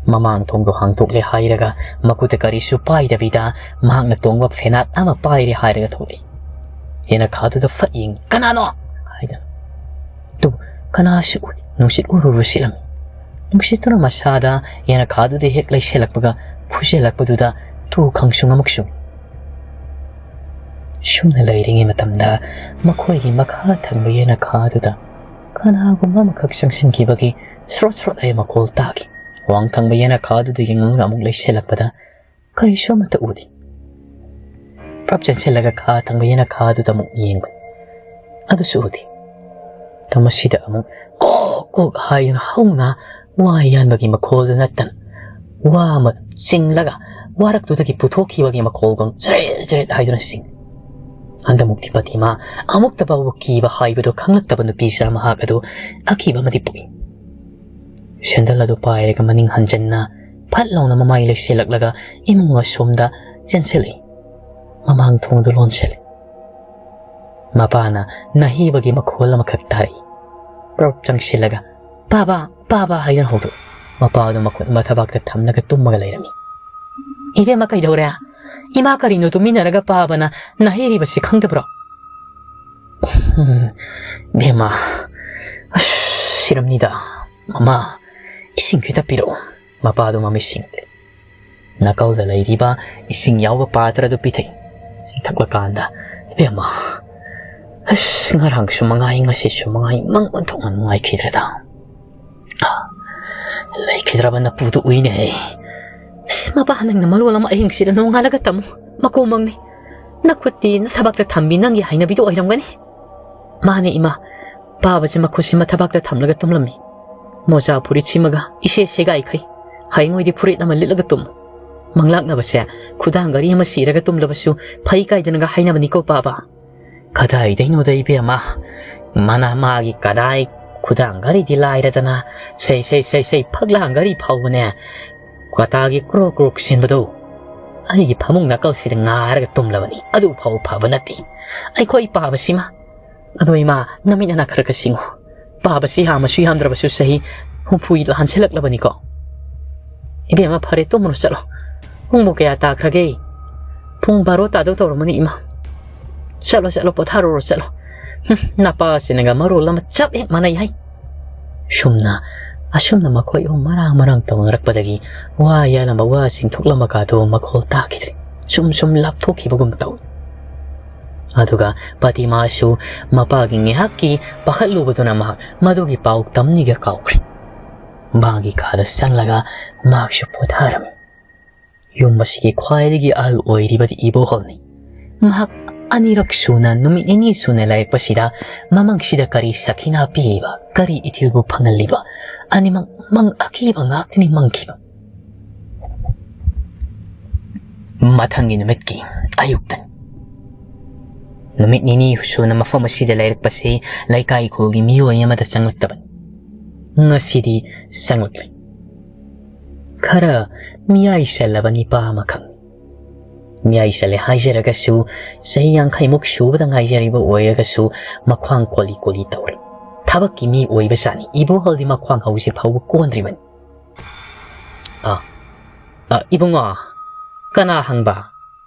ꯃꯃꯥꯡ ꯊꯣꯡꯗꯣ ꯍꯥꯡꯗꯣꯛꯂꯦ ꯍꯥꯏꯔꯒ ꯃꯈꯨꯠꯇ ꯀꯔꯤꯁꯨ ꯄꯥꯏꯗꯕꯤꯗ ꯃꯍꯥꯛꯅ ꯇꯣꯡꯕ ꯐꯦꯅꯥꯠ ꯑꯃ ꯄꯥꯏꯔꯦ ꯍꯥꯏꯔꯒ ꯊꯣꯛꯂꯛꯏ꯫ ꯌꯦꯅꯈꯥꯗꯨꯗ ꯐꯠ ꯌꯦꯡꯉꯤ꯫ "ꯀꯅꯥꯅꯣ?" ꯍꯥꯏꯗꯅ꯫ ꯑꯗꯨꯕꯨ ꯀꯅꯥꯁꯨ ꯎꯗꯦ꯫ ꯅꯨꯡꯁꯤꯠ ꯎꯔꯨꯔꯨ ꯁꯤꯠꯂꯝꯃꯤ꯫ ꯅꯨꯡꯁꯤꯠꯇꯨꯅ ꯃꯁꯥꯗ ꯌꯦꯅꯈꯥꯗꯨꯗ ꯍꯦꯛ ꯂꯩꯁꯤꯜꯂꯛꯄꯒ ꯐꯨꯖꯤꯜꯂꯛꯄꯗꯨꯗ ꯇꯨ ꯈꯪꯁꯨꯡ ꯑꯃꯨꯛ ꯁꯨꯡꯏ꯫ ꯁꯨꯝꯅ ꯂꯩꯔꯤꯉꯩ ꯃꯇꯝꯗ ꯃꯈꯣꯏꯒꯤ ꯃꯈꯥ ꯊꯪꯕ ꯌꯦꯅꯈꯥꯗꯨꯗ ꯀꯅꯥꯒꯨꯝꯕ ꯑꯃꯈꯛ ꯆꯪꯁꯤꯟꯈꯤꯕꯒꯤ ꯁ꯭ꯔꯣꯠ ꯁ꯭ꯔꯣꯠ ꯍꯥꯏꯕ ꯃꯈꯣꯜ ꯇꯥꯈꯤ꯫ ꯋꯥꯡ ꯊꯪꯕ ꯌꯦꯅꯈꯥꯗꯨꯗ ꯌꯦꯡꯂꯒ ꯑꯃꯨꯛ ꯂꯩꯁꯤꯜꯂꯛꯄꯗ ꯀꯔꯤꯁꯨ ꯑꯃꯠꯇ ꯎꯗꯦ꯫ ꯄ꯭ꯔꯞ ꯆꯪꯁꯤꯜꯂꯒ ꯈꯥ ꯊꯪꯕ ꯌꯦꯅꯈꯥꯗꯨꯗ ꯑꯃꯨꯛ ꯌꯦꯡꯕꯅꯤ꯫ ꯑꯗꯨꯁꯨ ꯎꯗꯦ꯫ ꯃꯁꯤꯗ ꯑꯃꯨꯛ ꯀꯣꯛ ꯀꯣꯛ ꯍꯥꯏꯗꯨꯅ ꯍꯧꯅ ꯋꯥ ꯌꯥꯟꯕꯒꯤ ꯃꯈꯣꯜꯗꯨ ꯅꯠꯇꯅ ꯋꯥ ꯑꯃ ꯆꯤꯡꯂꯒ ꯋꯥꯔꯛꯇꯨꯗꯒꯤ ꯄꯨꯊꯣꯛꯈꯤꯕꯒꯤ ꯃꯈꯣꯜꯒꯨꯝ ꯆꯔꯦꯠ ꯆꯔꯦꯠ ꯍꯥꯏꯗꯨꯅ ꯁꯤꯡ꯫ ꯍꯟꯗꯃꯨꯛꯇꯤ ꯄꯇꯤꯃꯥ ꯑꯃꯨꯛꯇ ꯐꯥꯎꯕ ꯀꯤꯕ ꯍꯥꯏꯕꯗꯨ ꯈꯪꯂꯛꯇꯕ ꯅꯨꯄꯤꯁꯥ ꯃꯍꯥꯛ ꯑꯗꯨ ꯑꯀꯤꯕ ꯑꯃꯗꯤ ꯄꯣꯛꯏ꯫ ꯁꯦꯟꯗꯜ ꯑꯗꯨ ꯄꯥꯏꯔꯒ ꯃꯅꯤꯡ ꯍꯟꯖꯟꯅ ꯐꯠ ꯂꯥꯎꯅ ꯃꯃꯥꯏ ꯂꯩꯁꯤꯜꯂꯛꯂꯒ ꯏꯃꯨꯡ ꯑꯁꯣꯝꯗ ꯆꯦꯟꯁꯤꯜꯂꯛꯏ꯫ ꯃꯃꯥꯡ ꯊꯣꯡꯗꯨ ꯂꯣꯟꯁꯤꯜꯂꯤ꯫ ꯃꯄꯥꯅ ꯅꯥꯍꯤꯕꯒꯤ ꯃꯈꯣꯜ ꯑꯃꯈꯛ ꯇꯥꯔꯛꯏ꯫ ꯄ꯭ꯔꯞ ꯆꯪꯁꯤꯜꯂꯒ, "ꯄꯥꯕ, ꯄꯥꯕ" ꯍꯥꯏꯗꯨꯅ ꯍꯧꯗꯣꯛꯏ꯫ ꯃꯄꯥ ꯑꯗꯨ ꯃꯈꯨꯠ ꯃꯊꯕꯥꯛꯇ ꯊꯝꯂꯒ ꯇꯨꯝꯃꯒ ꯂꯩꯔꯝꯃꯤ꯫ "ꯏꯕꯦꯝꯃ, ꯀꯩꯗꯧꯔꯦ? ꯏꯃꯥ ꯀꯔꯤꯅꯣ ꯇꯨꯃꯤꯟꯅꯔꯒ ꯄꯥꯕꯅ ꯅꯥꯍꯤꯔꯤꯕꯁꯤ ꯈꯪꯗꯕ꯭ꯔꯣ?" "ꯎꯝ, ꯏꯕꯦꯝꯃ, ꯑꯁ, ꯁꯤꯔꯝꯅꯤꯗ꯫ ꯃꯃꯥ, ꯏꯁꯤꯡ ꯈꯤꯇ ꯄꯤꯔꯛꯑꯣ꯫" ꯃꯄꯥꯗꯨ ꯃꯃꯤꯠ ꯁꯤꯡꯂꯦ꯫ ꯅꯥꯀꯜꯗ ꯂꯩꯔꯤꯕ ꯏꯁꯤꯡ ꯌꯥꯎꯕ ꯄꯥꯇ꯭ꯔ ꯑꯗꯨ ꯄꯤꯊꯛꯏ꯫ ꯏꯁꯤꯡ ꯊꯛꯂꯀꯥꯟꯗ, "ꯏꯕꯦꯝꯃ, ꯑꯁ, ꯉꯔꯥꯡꯁꯨ ꯃꯉꯥꯏ, ꯉꯁꯤꯁꯨ ꯃꯉꯥꯏ, ꯃꯪ ꯑꯣꯟꯊꯣꯛꯅ ꯅꯨꯡꯉꯥꯏꯈꯤꯗ꯭ꯔꯦꯗ꯫ ꯂꯩꯈꯤꯗ꯭ꯔꯕ ꯅꯄꯨꯗꯨ ꯎꯏꯅꯦ꯫ ꯑꯁ, ꯃꯄꯥ, ꯅꯪꯅ ꯃꯔꯣꯜ ꯑꯃ ꯑꯍꯤꯡꯁꯤꯗ ꯅꯣꯡꯉꯥꯜꯂꯒ ꯇꯝꯃꯨ꯫ ꯃꯀꯣꯃꯪꯅꯤ꯫ ꯅꯈꯨꯠꯇꯤ ꯅꯊꯕꯥꯛꯇ ꯊꯝꯕꯤ ꯅꯪꯒꯤ ꯍꯩꯅꯕꯤꯗꯨ ꯑꯣꯏꯔꯝꯒꯅꯤ꯫" "ꯃꯥꯅꯦ ꯏꯃꯥ, ꯄꯥꯕꯁꯦ ꯃꯈꯨꯠꯁꯤ ꯃꯊꯕꯥꯛꯇ ꯊꯝꯂꯒ ꯇꯨꯝꯂꯝꯃꯤ꯫ ꯃꯣꯖꯥ ꯐꯨꯔꯤꯠꯁꯤꯃꯒ ꯏꯁꯦ ꯁꯦꯒꯥꯏꯈꯩ꯫ ꯍꯌꯦꯡꯉꯣꯏꯗꯤ ꯐꯨꯔꯤꯠ ꯑꯃ ꯂꯤꯠꯂꯒ ꯇꯨꯝꯃꯨ꯫ ꯃꯪꯂꯥꯛꯅꯕꯁꯦ ꯈꯨꯗꯥꯡ ꯘꯔꯤ ꯑꯃ ꯁꯤꯔꯒ ꯇꯨꯝꯂꯕꯁꯨ ꯐꯩ ꯀꯥꯏꯗꯅꯒ ꯍꯥꯏꯅꯕꯅꯤꯀꯣ ꯄꯥꯕ꯫" "ꯀꯗꯥꯏꯗꯩꯅꯣꯗ ꯏꯕꯦꯝꯃ, ꯃꯅꯥ ꯃꯥꯒꯤ ꯀꯗꯥꯏ ꯈꯨꯗꯥꯡ ꯘꯔꯤꯗꯤ ꯂꯥꯏꯔꯗꯅ, ꯁꯩ ꯁꯩ ꯁꯩ ꯁꯩ ꯐꯛꯂꯥꯡ ꯘꯔꯤ ꯐꯥꯎꯕꯅꯦ, ꯀ꯭ꯋꯥꯇꯥꯒꯤ ꯀ꯭ꯔꯣꯛ ꯀ꯭ꯔꯣꯛ ꯁꯤꯟꯕꯗꯣ ꯑꯩꯒꯤ ꯐꯃꯨꯡ ꯅꯥꯀꯜꯁꯤꯗ ꯉꯥꯔꯒ ꯇꯨꯝꯂꯕꯅꯤ꯫ ꯑꯗꯨ ꯐꯥꯎ ꯐꯕ ꯅꯠꯇꯦ꯫ ꯑꯩꯈꯣꯏ ꯄꯥꯕꯁꯤꯃ꯫ ꯑꯗꯣ ꯏꯃꯥ, ꯅꯃꯤꯠ ꯅꯅꯥ ꯈꯔ ꯈꯔ ꯁꯤꯡꯉꯨ꯫ ꯄꯥꯕꯁꯤ ꯌꯥꯝꯃꯁꯨ ꯌꯥꯝꯗ꯭ꯔꯕꯁꯨ ꯆꯍꯤ ꯍꯨꯝꯐꯨ ꯍꯥꯟꯁꯤꯜꯂꯛꯂꯕꯅꯤꯀꯣ꯫ ꯏꯕꯦꯝꯃ, ꯐꯔꯦ, ꯇꯨꯝꯃꯨꯔꯣ ꯆꯠꯂꯣ꯫ ꯄꯨꯡꯕꯨ ꯀꯌꯥ ꯇꯥꯈ꯭ꯔꯒꯦ?" "ꯄꯨꯡ ꯕꯥꯔꯣ ꯇꯥꯗꯧ ꯇꯧꯔꯝꯃꯅꯤ ꯏꯃꯥ꯫ ꯆꯠꯂꯣ, ꯆꯠꯂꯣ, ꯄꯣꯊꯥꯔꯨꯔꯣ, ꯆꯠꯂꯣ꯫ ꯍꯨꯝ, ꯅꯄꯥꯁꯤꯅꯒ ꯃꯔꯣꯜ ꯑꯃ ꯆꯞ ꯍꯦꯛ ꯃꯥꯟꯅꯩ ꯍꯥꯏ꯫" ꯁꯨꯝꯅ, ꯑꯁꯨꯝꯅ ꯃꯈꯣꯏ ꯑꯍꯨꯝ ꯃꯔꯥꯡ ꯃꯔꯥꯡ ꯇꯧꯅꯔꯛꯄꯗꯒꯤ ꯋꯥ ꯌꯥꯜꯂꯝꯕ, ꯋꯥ ꯆꯤꯡꯊꯣꯛꯂꯝꯕ ꯀꯥꯗꯨ ꯃꯈꯣꯜ ꯇꯥꯈꯤꯗ꯭ꯔꯦ꯫ ꯁꯨꯝ ꯁꯨꯝ ꯂꯥꯞꯊꯣꯛꯈꯤꯕꯒꯨꯝ ꯇꯧꯏ꯫ ꯑꯗꯨꯒ ꯄꯇꯤꯃꯥꯁꯨ ꯃꯄꯥꯒꯤ ꯉꯥꯏꯍꯥꯛꯀꯤ ꯄꯥꯈꯠꯂꯨꯕꯗꯨꯅ ꯃꯍꯥꯛ ꯃꯗꯨꯒꯤ ꯄꯥꯎ ꯇꯝꯅꯤꯒ ꯀꯥꯎꯈ꯭ꯔꯦ꯫ ꯃꯥꯒꯤ ꯀꯥꯗ ꯆꯪꯂꯒ ꯃꯍꯥꯛꯁꯨ ꯄꯣꯊꯥꯔꯝꯃꯤ꯫ ꯌꯨꯝ ꯑꯁꯤꯒꯤ ꯈ꯭ꯋꯥꯏꯗꯒꯤ ꯑꯍꯜ ꯑꯣꯏꯔꯤꯕꯗꯤ ꯏꯕꯣꯍꯜꯅꯤ꯫ ꯃꯍꯥꯛ ꯑꯅꯤꯔꯛ ꯁꯨꯅ, ꯅꯨꯃꯤꯠ ꯅꯤꯅꯤ ꯁꯨꯅ ꯂꯩꯔꯛꯄꯁꯤꯗ ꯃꯃꯪꯁꯤꯗ ꯀꯔꯤ ꯁꯈꯤꯅꯥ ꯄꯤꯔꯤꯕ, ꯀꯔꯤ ꯏꯊꯤꯜꯕꯨ ꯐꯪꯍꯜꯂꯤꯕ, ꯑꯅꯤꯃꯛ ꯃꯪ ꯑꯀꯤꯕ ꯉꯥꯛꯇꯅꯤ ꯃꯪꯈꯤꯕ꯫ ꯃꯊꯪꯒꯤ ꯅꯨꯃꯤꯠꯀꯤ ꯑꯌꯨꯛꯇꯅꯤ꯫ ꯅꯨꯃꯤꯠ ꯅꯤꯅꯤ ꯁꯨꯅ ꯃꯐꯝ ꯑꯁꯤꯗ ꯂꯩꯔꯛꯄꯁꯤ ꯂꯩꯀꯥꯏ ꯈꯨꯜꯒꯤ ꯃꯤꯑꯣꯏ ꯑꯃꯗ ꯆꯪꯂꯛꯇꯕꯅꯤ꯫ ꯉꯁꯤꯗꯤ ꯆꯪꯂꯛꯂꯦ꯫ ꯈꯔ ꯃꯤꯌꯥꯏ ꯆꯜꯂꯕ ꯅꯤꯄꯥ ꯑꯃꯈꯛ꯫ ꯃꯤꯌꯥꯏ ꯆꯜꯂꯦ ꯍꯥꯏꯖꯔꯒꯁꯨ, ꯆꯍꯤ ꯌꯥꯡꯈꯩꯃꯨꯛ ꯁꯨꯕꯗ ꯉꯥꯏꯖꯔꯤꯕ ꯑꯣꯏꯔꯒꯁꯨ, ꯃꯈ꯭ꯋꯥꯡ ꯀꯣꯂꯤ ꯀꯣꯂꯤ ꯇꯧꯔꯦ꯫ ꯊꯕꯛꯀꯤ ꯃꯤ ꯑꯣꯏꯕꯖꯥꯠꯅꯤ꯫ ꯏꯕꯣꯍꯜꯗꯤ ꯃꯈ꯭ꯋꯥꯡ ꯍꯧꯖꯤꯛ ꯐꯥꯎꯕ ꯀꯣꯟꯗ꯭ꯔꯤꯕꯅꯤ꯫ "ꯑ, ꯑ, ꯏꯕꯨꯡꯉꯣ, ꯀꯅꯥ ꯍꯪꯕ?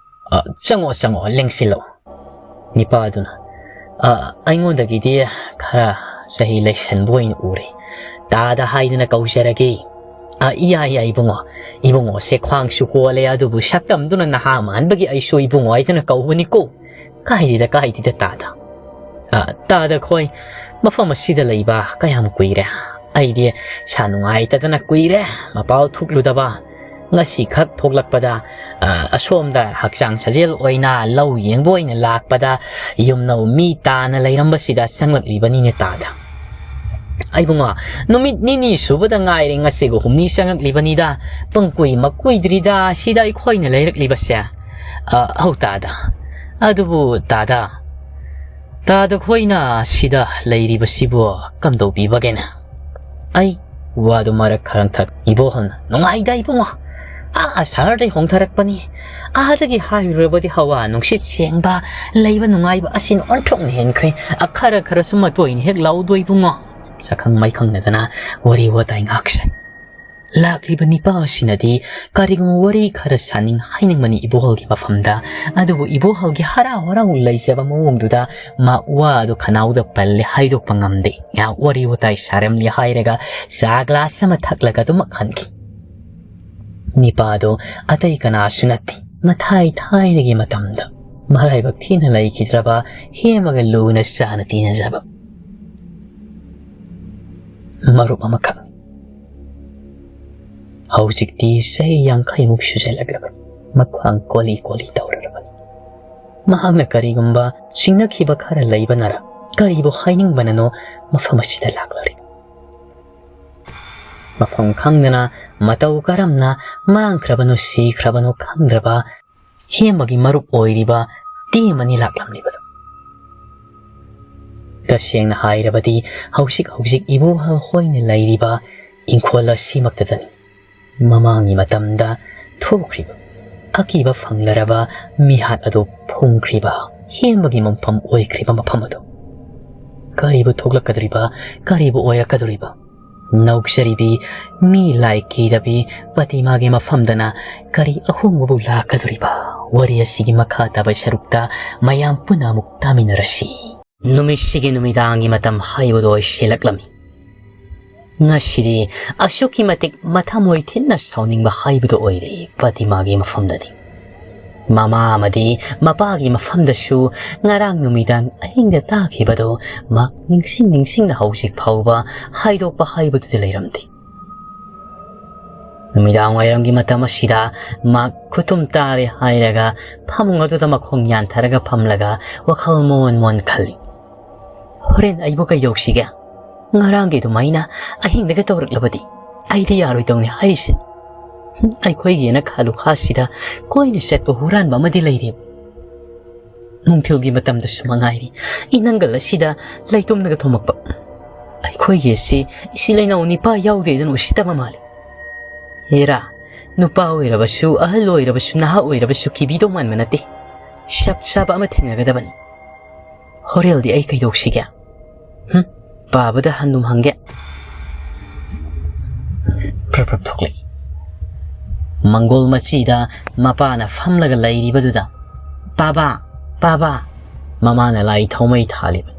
ꯑ, ꯆꯪꯉꯣ, ꯆꯪꯉꯣ, ꯂꯦꯡꯁꯤꯜꯂꯣ꯫" ꯅꯤꯄꯥꯗꯨꯅ, "ꯑ, ꯑꯩꯉꯣꯟꯗꯒꯤꯗꯤ ꯈꯔ ꯆꯍꯤ ꯂꯩꯁꯟꯕ ꯑꯣꯏꯅ ꯎꯔꯦ꯫ ꯇꯥꯗ ꯍꯥꯏꯗꯨꯅ ꯀꯧꯖꯔꯒꯦ꯫" "ꯑ, ꯏꯌꯥ, ꯏꯌꯥ, ꯏꯕꯨꯡꯉꯣ꯫ ꯏꯕꯨꯡꯉꯣꯁꯦ ꯈ꯭ꯋꯥꯡꯁꯨ ꯀꯣꯜꯂꯦ, ꯑꯗꯨꯕꯨ ꯁꯛꯇꯝꯗꯨꯅ ꯅꯍꯥ ꯃꯥꯟꯕꯒꯤ ꯑꯩꯁꯨ ꯏꯕꯨꯡꯉꯣ ꯍꯥꯏꯗꯨꯅ ꯀꯧꯕꯅꯤꯀꯣ꯫" "ꯀꯥꯏꯗꯦꯗ, ꯀꯥꯏꯗꯦꯗ, ꯇꯥꯗ꯫ ꯑ, ꯇꯥꯗ ꯈꯣꯏ, ꯃꯐꯝ ꯑꯁꯤꯗ ꯂꯩꯕ ꯀꯌꯥꯝ ꯀꯨꯏꯔꯦ? ꯑꯩꯗꯤ ꯁꯥ ꯅꯨꯡꯉꯥꯏꯇꯗꯅ ꯀꯨꯏꯔꯦ ꯃꯄꯥꯜ ꯊꯣꯛꯂꯨꯗꯕ꯫ ꯉꯁꯤꯈꯛ ꯊꯣꯛꯂꯛꯄꯗ, ꯑ, ꯑꯁꯣꯝꯗ ꯍꯛꯆꯥꯡ ꯁꯥꯖꯦꯜ ꯑꯣꯏꯅ ꯂꯧ ꯌꯦꯡꯕ ꯑꯣꯏꯅ ꯂꯥꯛꯄꯗ ꯌꯨꯝꯅꯧ ꯃꯤ ꯇꯥꯅ ꯂꯩꯔꯝꯕꯁꯤꯗ ꯆꯪꯂꯛꯂꯤꯕꯅꯤꯅꯦ ꯇꯥꯗ꯫" "ꯑꯩꯕꯨꯡꯉꯣ, ꯅꯨꯃꯤꯠ ꯅꯤꯅꯤ ꯁꯨꯕꯗ ꯉꯥꯏꯔꯦ ꯉꯁꯤꯒ ꯍꯨꯝꯅꯤ ꯆꯪꯉꯛꯂꯤꯕꯅꯤꯗ, ꯄꯨꯡ ꯀꯨꯏ ꯃꯀꯨꯏꯗ꯭ꯔꯤꯗ ꯁꯤꯗ ꯑꯩꯈꯣꯏꯅ ꯂꯩꯔꯛꯂꯤꯕꯁꯦ꯫" "ꯑ, ꯍꯧ ꯇꯥꯗ꯫ ꯑꯗꯨꯕꯨ ꯇꯥꯗ, ꯇꯥꯗ ꯈꯣꯏꯅ ꯁꯤꯗ ꯂꯩꯔꯤꯕꯁꯤꯕꯨ ꯀꯝꯗꯧꯕꯤꯕꯒꯦꯅ?" "ꯑꯩ ꯋꯥꯗꯨ ꯃꯔꯛ ꯈꯔꯪ ꯊꯛ ꯏꯕꯣꯍꯜꯅ, ꯅꯨꯡꯉꯥꯏꯗ ꯏꯕꯨꯡꯉꯣ꯫ ꯑꯥ ꯁꯍꯔꯗꯩ ꯍꯣꯡꯊꯔꯛꯄꯅꯤ꯫ ꯑꯥꯗꯒꯤ ꯍꯥꯏꯔꯨꯔꯕꯗꯤ ꯍꯋꯥ ꯅꯨꯡꯁꯤꯠ ꯁꯦꯡꯕ, ꯂꯩꯕ ꯅꯨꯡꯉꯥꯏꯕ ꯑꯁꯤꯅ ꯑꯣꯟꯊꯣꯛꯅ ꯍꯦꯟꯈ꯭ꯔꯦ꯫ ꯑ, ꯈꯔ ꯈꯔꯁꯨ ꯃꯇꯣꯏꯅ ꯍꯦꯛ ꯂꯥꯎꯗꯣ ꯏꯕꯨꯡꯉꯣ꯫" ꯁꯛꯈꯪ ꯃꯥꯏꯈꯪꯅꯗꯅ ꯋꯥꯔꯤ ꯋꯥꯇꯥꯏ ꯉꯥꯛꯁꯦ꯫ ꯂꯥꯛꯂꯤꯕ ꯅꯤꯄꯥ ꯑꯁꯤꯅꯗꯤ ꯀꯔꯤꯒꯨꯝꯕ ꯋꯥꯔꯤ ꯈꯔ ꯁꯥꯅꯤꯡ ꯍꯥꯏꯅꯤꯡꯕꯅꯤ ꯏꯕꯣꯍꯜꯒꯤ ꯃꯐꯝꯗ, ꯑꯗꯨꯕꯨ ꯏꯕꯣꯍꯜꯒꯤ ꯍꯔꯥꯎ ꯍꯔꯥꯎ ꯂꯩꯖꯕ ꯃꯑꯣꯡꯗꯨꯗ ꯃꯥ ꯋꯥꯗꯨ ꯈꯅꯥꯎꯗ ꯄꯜꯂꯦ ꯍꯥꯏꯗꯣꯛꯄ ꯉꯝꯗꯦ꯫ ꯉꯥꯏꯍꯥꯛ ꯋꯥꯔꯤ ꯋꯥꯇꯥꯏ ꯁꯥꯔꯝꯂꯦ ꯍꯥꯏꯔꯒ ꯆꯥ ꯒ꯭ꯂꯥꯁ ꯑꯃ ꯊꯛꯂꯒ ꯑꯗꯨꯃꯛ ꯍꯟꯈꯤ꯫ ꯅꯤꯄꯥꯗꯣ ꯑꯇꯩ ꯀꯅꯥꯁꯨ ꯅꯠꯇꯦ, ꯃꯊꯥꯏ ꯊꯥꯏꯅꯒꯤ ꯃꯇꯝꯗ ꯃꯔꯥꯏꯕꯛ ꯊꯤꯅ ꯂꯩꯈꯤꯗ꯭ꯔꯕ ꯍꯦꯃꯒ ꯂꯨꯅ ꯆꯥꯅ ꯇꯤꯟꯅꯖꯕ ꯃꯔꯨꯞ ꯑꯃꯈꯛ꯫ ꯍꯧꯖꯤꯛꯇꯤ ꯆꯍꯤ ꯌꯥꯡꯈꯩꯃꯨꯛ ꯁꯨꯖꯜꯂꯛꯂꯕꯅꯤ꯫ ꯃꯈ꯭ꯋꯥꯡ ꯀꯣꯂꯤ ꯀꯣꯂꯤ ꯇꯧꯔꯔꯕꯅꯤ꯫ ꯃꯍꯥꯛꯅ ꯀꯔꯤꯒꯨꯝꯕ ꯆꯤꯡꯅꯈꯤꯕ ꯈꯔ ꯂꯩꯕꯅꯔ, ꯀꯔꯤꯕꯨ ꯍꯥꯏꯅꯤꯡꯕꯅꯅꯣ ꯃꯐꯝ ꯑꯁꯤꯗ ꯂꯥꯛꯂꯔꯤꯕ꯫ ꯃꯐꯝ ꯈꯪꯗꯅ, ꯃꯇꯧ ꯀꯔꯝꯅ ꯃꯥꯡꯈ꯭ꯔꯕꯅꯣ ꯁꯤꯈ꯭ꯔꯕꯅꯣ ꯈꯪꯗ꯭ꯔꯕ ꯍꯦꯃꯒꯤ ꯃꯔꯨꯞ ꯑꯣꯏꯔꯤꯕ ꯇꯦꯝ ꯑꯅꯤ ꯂꯥꯛꯂꯝꯂꯤꯕꯗꯨ꯫ ꯇꯁꯦꯡꯅ ꯍꯥꯏꯔꯕꯗꯤ, ꯍꯧꯖꯤꯛ ꯍꯧꯖꯤꯛ ꯏꯕꯣꯍꯜ ꯍꯣꯏꯅ ꯂꯩꯔꯤꯕ ꯏꯪꯈꯣꯜ ꯑꯁꯤꯃꯛꯇꯗꯅꯤ ꯃꯃꯥꯡꯒꯤ ꯃꯇꯝꯗ ꯊꯣꯛꯈ꯭ꯔꯤꯕ ꯑꯀꯤꯕ ꯐꯪꯂꯔꯕ ꯃꯤꯍꯥꯠ ꯑꯗꯨ ꯐꯨꯝꯈ꯭ꯔꯤꯕ ꯍꯦꯃꯒꯤ ꯃꯐꯝ ꯑꯣꯏꯈ꯭ꯔꯤꯕ ꯃꯐꯝ ꯑꯗꯨ꯫ ꯀꯔꯤꯕꯨ ꯊꯣꯛꯂꯛꯀꯗꯧꯔꯤꯕ, ꯀꯔꯤꯕꯨ ꯑꯣꯏꯔꯛꯀꯗꯧꯔꯤꯕ? ꯅꯧꯖꯔꯤꯕꯤ ꯃꯤ ꯂꯥꯏ ꯀꯤꯗꯕꯤ ꯄꯇꯤꯃꯥꯒꯤ ꯃꯐꯝꯗꯅ ꯀꯔꯤ ꯑꯍꯣꯡꯕꯕꯨ ꯂꯥꯛꯀꯗꯧꯔꯤꯕ? ꯋꯥꯔꯤ ꯑꯁꯤꯒꯤ ꯃꯈꯥ ꯇꯥꯕ ꯁꯔꯨꯛꯇ ꯃꯌꯥꯝ ꯄꯨꯟꯅ ꯑꯃꯨꯛ ꯇꯥꯃꯤꯟꯅꯔꯁꯤ꯫ ꯅꯨꯃꯤꯠꯁꯤꯒꯤ ꯅꯨꯃꯤꯗꯥꯡꯒꯤ ꯃꯇꯝ ꯍꯥꯏꯕꯗꯨ ꯑꯣꯏꯁꯤꯜꯂꯛꯂꯝꯃꯤ꯫ ꯉꯁꯤꯗꯤ ꯑꯁꯨꯛꯀꯤ ꯃꯇꯤꯛ ꯃꯊꯃꯣꯏ ꯊꯤꯟꯅ ꯁꯥꯎꯅꯤꯡꯕ ꯍꯥꯏꯕꯗꯨ ꯑꯣꯏꯔꯦ ꯄꯇꯤꯃꯥꯒꯤ ꯃꯐꯝꯗꯗꯤ꯫ ꯃꯃꯥ ꯑꯃꯗꯤ ꯃꯄꯥꯒꯤ ꯃꯐꯝꯗꯁꯨ ꯉꯔꯥꯡ ꯅꯨꯃꯤꯗꯥꯡ ꯑꯍꯤꯡꯗ ꯇꯥꯈꯤꯕꯗꯨ ꯃꯍꯥꯛ ꯅꯤꯡꯁꯤꯡ ꯅꯤꯡꯁꯤꯡꯅ ꯍꯧꯖꯤꯛ ꯐꯥꯎꯕ ꯍꯥꯏꯗꯣꯛꯄ ꯍꯥꯏꯕꯗꯨꯗꯤ ꯂꯩꯔꯝꯗꯦ꯫ ꯅꯨꯃꯤꯗꯥꯡ ꯋꯥꯏꯔꯝꯒꯤ ꯃꯇꯝ ꯑꯁꯤꯗ ꯃꯍꯥꯛ ꯈꯨꯇꯨꯝ ꯇꯥꯔꯦ ꯍꯥꯏꯔꯒ ꯐꯃꯨꯡ ꯑꯗꯨꯗ ꯃꯈꯣꯡ ꯌꯥꯟꯊꯔꯒ ꯐꯝꯂꯒ ꯋꯥꯈꯜ ꯃꯣꯟ ꯃꯣꯟ ꯈꯜꯂꯤ꯫ ꯍꯣꯔꯦꯟ ꯑꯩꯕꯨ ꯀꯩꯗꯧꯁꯤꯒꯦ? ꯉꯔꯥꯡꯒꯤ ꯑꯗꯨꯃꯥꯏꯅ ꯑꯍꯤꯡꯗꯒ ꯇꯧꯔꯛꯂꯕꯗꯤ ꯑꯩꯗꯤ ꯌꯥꯔꯣꯏꯗꯧꯅꯤ ꯍꯥꯏꯔꯤꯁꯤꯅꯤ꯫ ꯑꯩꯈꯣꯏꯒꯤꯅ ꯈꯥꯂꯨꯈꯥꯁꯤꯗ ꯀꯣꯏꯅ ꯆꯠꯄ ꯍꯨꯔꯥꯟꯕ ꯑꯃꯗꯤ ꯂꯩꯔꯦ꯫ ꯅꯨꯡꯊꯤꯜꯒꯤ ꯃꯇꯝꯗꯁꯨ ꯃꯉꯥꯏꯔꯤ, ꯏꯅꯪꯒꯜ ꯑꯁꯤꯗ ꯂꯩꯇꯨꯝꯅꯒ ꯊꯣꯝꯃꯛꯄ꯫ ꯑꯩꯈꯣꯏꯒꯤ ꯑꯁꯤ ꯏꯆꯤꯜ ꯏꯅꯥꯎ ꯅꯤꯄꯥ ꯌꯥꯎꯗꯦꯗꯅ ꯎꯁꯤꯠꯇꯕ ꯃꯥꯜꯂꯤ꯫ ꯍꯦꯔꯥ, ꯅꯨꯄꯥ ꯑꯣꯏꯔꯕꯁꯨ, ꯑꯍꯜ ꯑꯣꯏꯔꯕꯁꯨ, ꯅꯍꯥ ꯑꯣꯏꯔꯕꯁꯨ ꯀꯤꯕꯤꯗꯧ ꯃꯥꯟꯕ ꯅꯠꯇꯦ꯫ ꯆꯞ ꯆꯥꯕ ꯑꯃ ꯊꯦꯡꯅꯒꯗꯕꯅꯤ꯫ ꯍꯣꯔꯦꯜꯗꯤ ꯑꯩ ꯀꯩꯗꯧꯁꯤꯒꯦ? ꯍꯨꯝ? ꯄꯥꯕꯗ ꯍꯟꯗꯨꯝ ꯍꯪꯒꯦ꯫ ꯄ꯭ꯔꯞ ꯄ꯭ꯔꯞ ꯊꯣꯛꯂꯛꯏ꯫ ꯃꯪꯒꯣꯜ ꯃꯆꯤꯗ ꯃꯄꯥꯅ ꯐꯝꯂꯒ ꯂꯩꯔꯤꯕꯗꯨꯗ, "ꯄꯥꯕꯥ, ꯄꯥꯕꯥ!" ꯃꯃꯥꯅ ꯂꯥꯏ ꯊꯧꯃꯩ ꯊꯥꯜꯂꯤꯕꯅꯤ꯫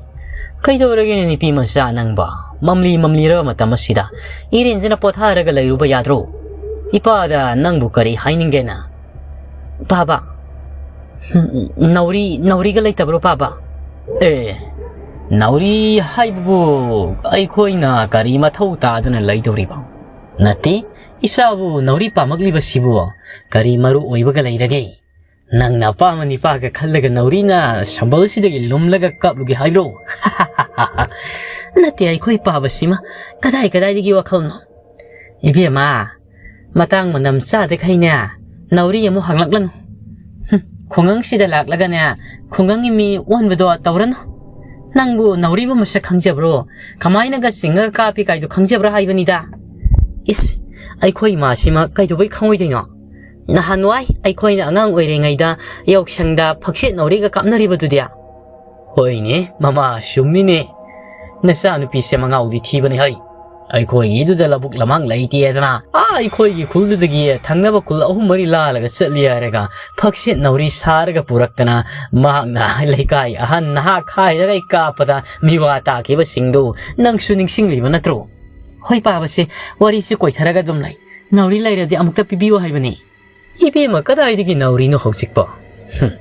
"ꯀꯩꯗꯧꯔꯒꯦꯅꯦ ꯅꯨꯄꯤ ꯃꯆꯥ ꯅꯪꯕꯣ? ꯃꯝꯂꯤ ꯃꯝꯂꯤꯔꯕ ꯃꯇꯝ ꯑꯁꯤꯗ ꯏꯔꯦꯟꯖꯅ ꯄꯣꯊꯥꯔꯒ ꯂꯩꯔꯨꯕ ꯌꯥꯗ꯭ꯔꯣ? ꯏꯄꯥꯗ ꯅꯪꯕꯨ ꯀꯔꯤ ꯍꯥꯏꯅꯤꯡꯒꯦꯅ?" "ꯄꯥꯕꯥ, ꯍꯨꯝ, ꯅꯥꯎꯔꯤ, ꯅꯥꯎꯔꯤꯒ ꯂꯩꯇꯕ꯭ꯔꯣ ꯄꯥꯕꯥ?" "ꯑꯦ, ꯅꯥꯎꯔꯤ ꯍꯥꯏꯕꯕꯨ ꯑꯩꯈꯣꯏꯅ ꯀꯔꯤ ꯃꯊꯧ ꯇꯥꯗꯨꯅ ꯂꯩꯗꯧꯔꯤꯕ? ꯅꯠꯇꯦ, ꯏꯆꯥꯕꯨ ꯅꯥꯎꯔꯤ ꯄꯥꯝꯃꯛꯂꯤꯕꯁꯤꯕꯨ ꯀꯔꯤ ꯃꯔꯨ ꯑꯣꯏꯕꯒ ꯂꯩꯔꯒꯦ? ꯅꯪꯅ ꯑꯄꯥꯝꯕ ꯅꯤꯄꯥꯒ ꯈꯜꯂꯒ ꯅꯥꯎꯔꯤꯅ ꯁꯝꯕꯜꯁꯤꯗꯒꯤ ꯂꯨꯝꯂꯒ ꯀꯥꯞꯂꯨꯒꯦ ꯍꯥꯏꯕ꯭ꯔꯣ? ꯅꯠꯇꯦ, ꯑꯩꯈꯣꯏ ꯄꯥꯕꯁꯤꯃ ꯀꯗꯥꯏ ꯀꯗꯥꯏꯗꯒꯤ ꯋꯥꯈꯜꯅꯣ? ꯏꯕꯦꯝꯃ, ꯃꯇꯥꯡ ꯃꯅꯝ ꯆꯥꯗꯈꯩꯅꯦ, ꯅꯥꯎꯔꯤ ꯑꯃꯨꯛ ꯍꯪꯂꯛꯂꯅꯨ꯫ ꯍꯨꯝ, ꯈꯨꯡꯒꯪꯁꯤꯗ ꯂꯥꯛꯂꯒꯅꯦ, ꯈꯨꯡꯒꯪꯒꯤ ꯃꯤ ꯑꯣꯟꯕꯗꯣ ꯇꯧꯔꯅꯨ꯫ ꯅꯪꯕꯨ ꯅꯥꯎꯔꯤꯕꯨ ꯃꯁꯛ ꯈꯪꯖꯕ꯭ꯔꯣ? ꯀꯃꯥꯏꯅꯒ ꯆꯤꯡꯉꯒ ꯀꯥꯞꯄꯤ ꯀꯥꯏꯗꯣ ꯈꯪꯖꯕ꯭ꯔꯥ ꯍꯥꯏꯕꯅꯤꯗ꯫ ꯏꯁ, ꯑꯩꯈꯣꯏ ꯏꯃꯥꯁꯤꯃ ꯀꯩꯗꯧꯕꯩ ꯈꯪꯉꯣꯏꯗꯣꯏꯅꯣ? ꯅꯍꯥꯟꯋꯥꯏ ꯑꯩꯈꯣꯏꯅ ꯑꯉꯥꯡ ꯑꯣꯏꯔꯤꯉꯩꯗ ꯌꯥꯎꯁꯪꯗ ꯐꯛꯆꯦꯠ ꯅꯥꯎꯔꯤꯒ ꯀꯥꯞꯅꯔꯤꯕꯗꯨꯗꯤ꯫ ꯍꯣꯏꯅꯦ, ꯃꯃꯥ, ꯆꯨꯝꯃꯤꯅꯦ꯫ ꯅꯆꯥꯅꯨꯄꯤꯁꯦ ꯃꯉꯥꯎꯗꯤ ꯊꯤꯕꯅꯤ ꯍꯩ꯫ ꯑꯩꯈꯣꯏꯒꯤꯗꯨꯗ ꯂꯧꯕꯨꯛ ꯂꯃꯥꯡ ꯂꯩꯇꯦꯗꯅ, ꯑꯥ, ꯑꯩꯈꯣꯏꯒꯤ ꯈꯨꯜꯗꯨꯗꯒꯤ ꯊꯪꯅꯕ ꯈꯨꯜ ꯑꯍꯨꯝ ꯃꯔꯤ ꯂꯥꯜꯂꯒ ꯆꯠꯂꯤ ꯍꯥꯏꯔꯒ ꯐꯛꯆꯦꯠ ꯅꯥꯎꯔꯤ ꯁꯥꯔꯒ ꯄꯨꯔꯛꯇꯅ, ꯃꯍꯥꯛꯅ ꯂꯩꯀꯥꯏ ꯑꯍꯟ ꯅꯍꯥ ꯈꯥꯏꯔꯒ ꯀꯥꯞꯄꯗ ꯃꯤꯋꯥ ꯇꯥꯈꯤꯕꯁꯤꯡꯗꯨ ꯅꯪꯁꯨ ꯅꯤꯡꯁꯤꯡꯂꯤꯕ ꯅꯠꯇ꯭ꯔꯣ? ꯍꯣꯏ ꯄꯥꯕꯁꯦ, ꯋꯥꯔꯤꯁꯤ ꯀꯣꯏꯊꯔꯒ ꯑꯗꯨꯝ ꯂꯩ꯫ ꯅꯥꯎꯔꯤ ꯂꯩꯔꯗꯤ ꯑꯃꯨꯛꯇ ꯄꯤꯕꯤꯌꯨ ꯍꯥꯏꯕꯅꯤ꯫ ꯏꯕꯦꯝꯃ, ꯀꯗꯥꯏꯗꯒꯤ ꯅꯥꯎꯔꯤꯅꯣ ꯍꯧꯖꯤꯛꯄꯣ? ꯍꯨꯝ,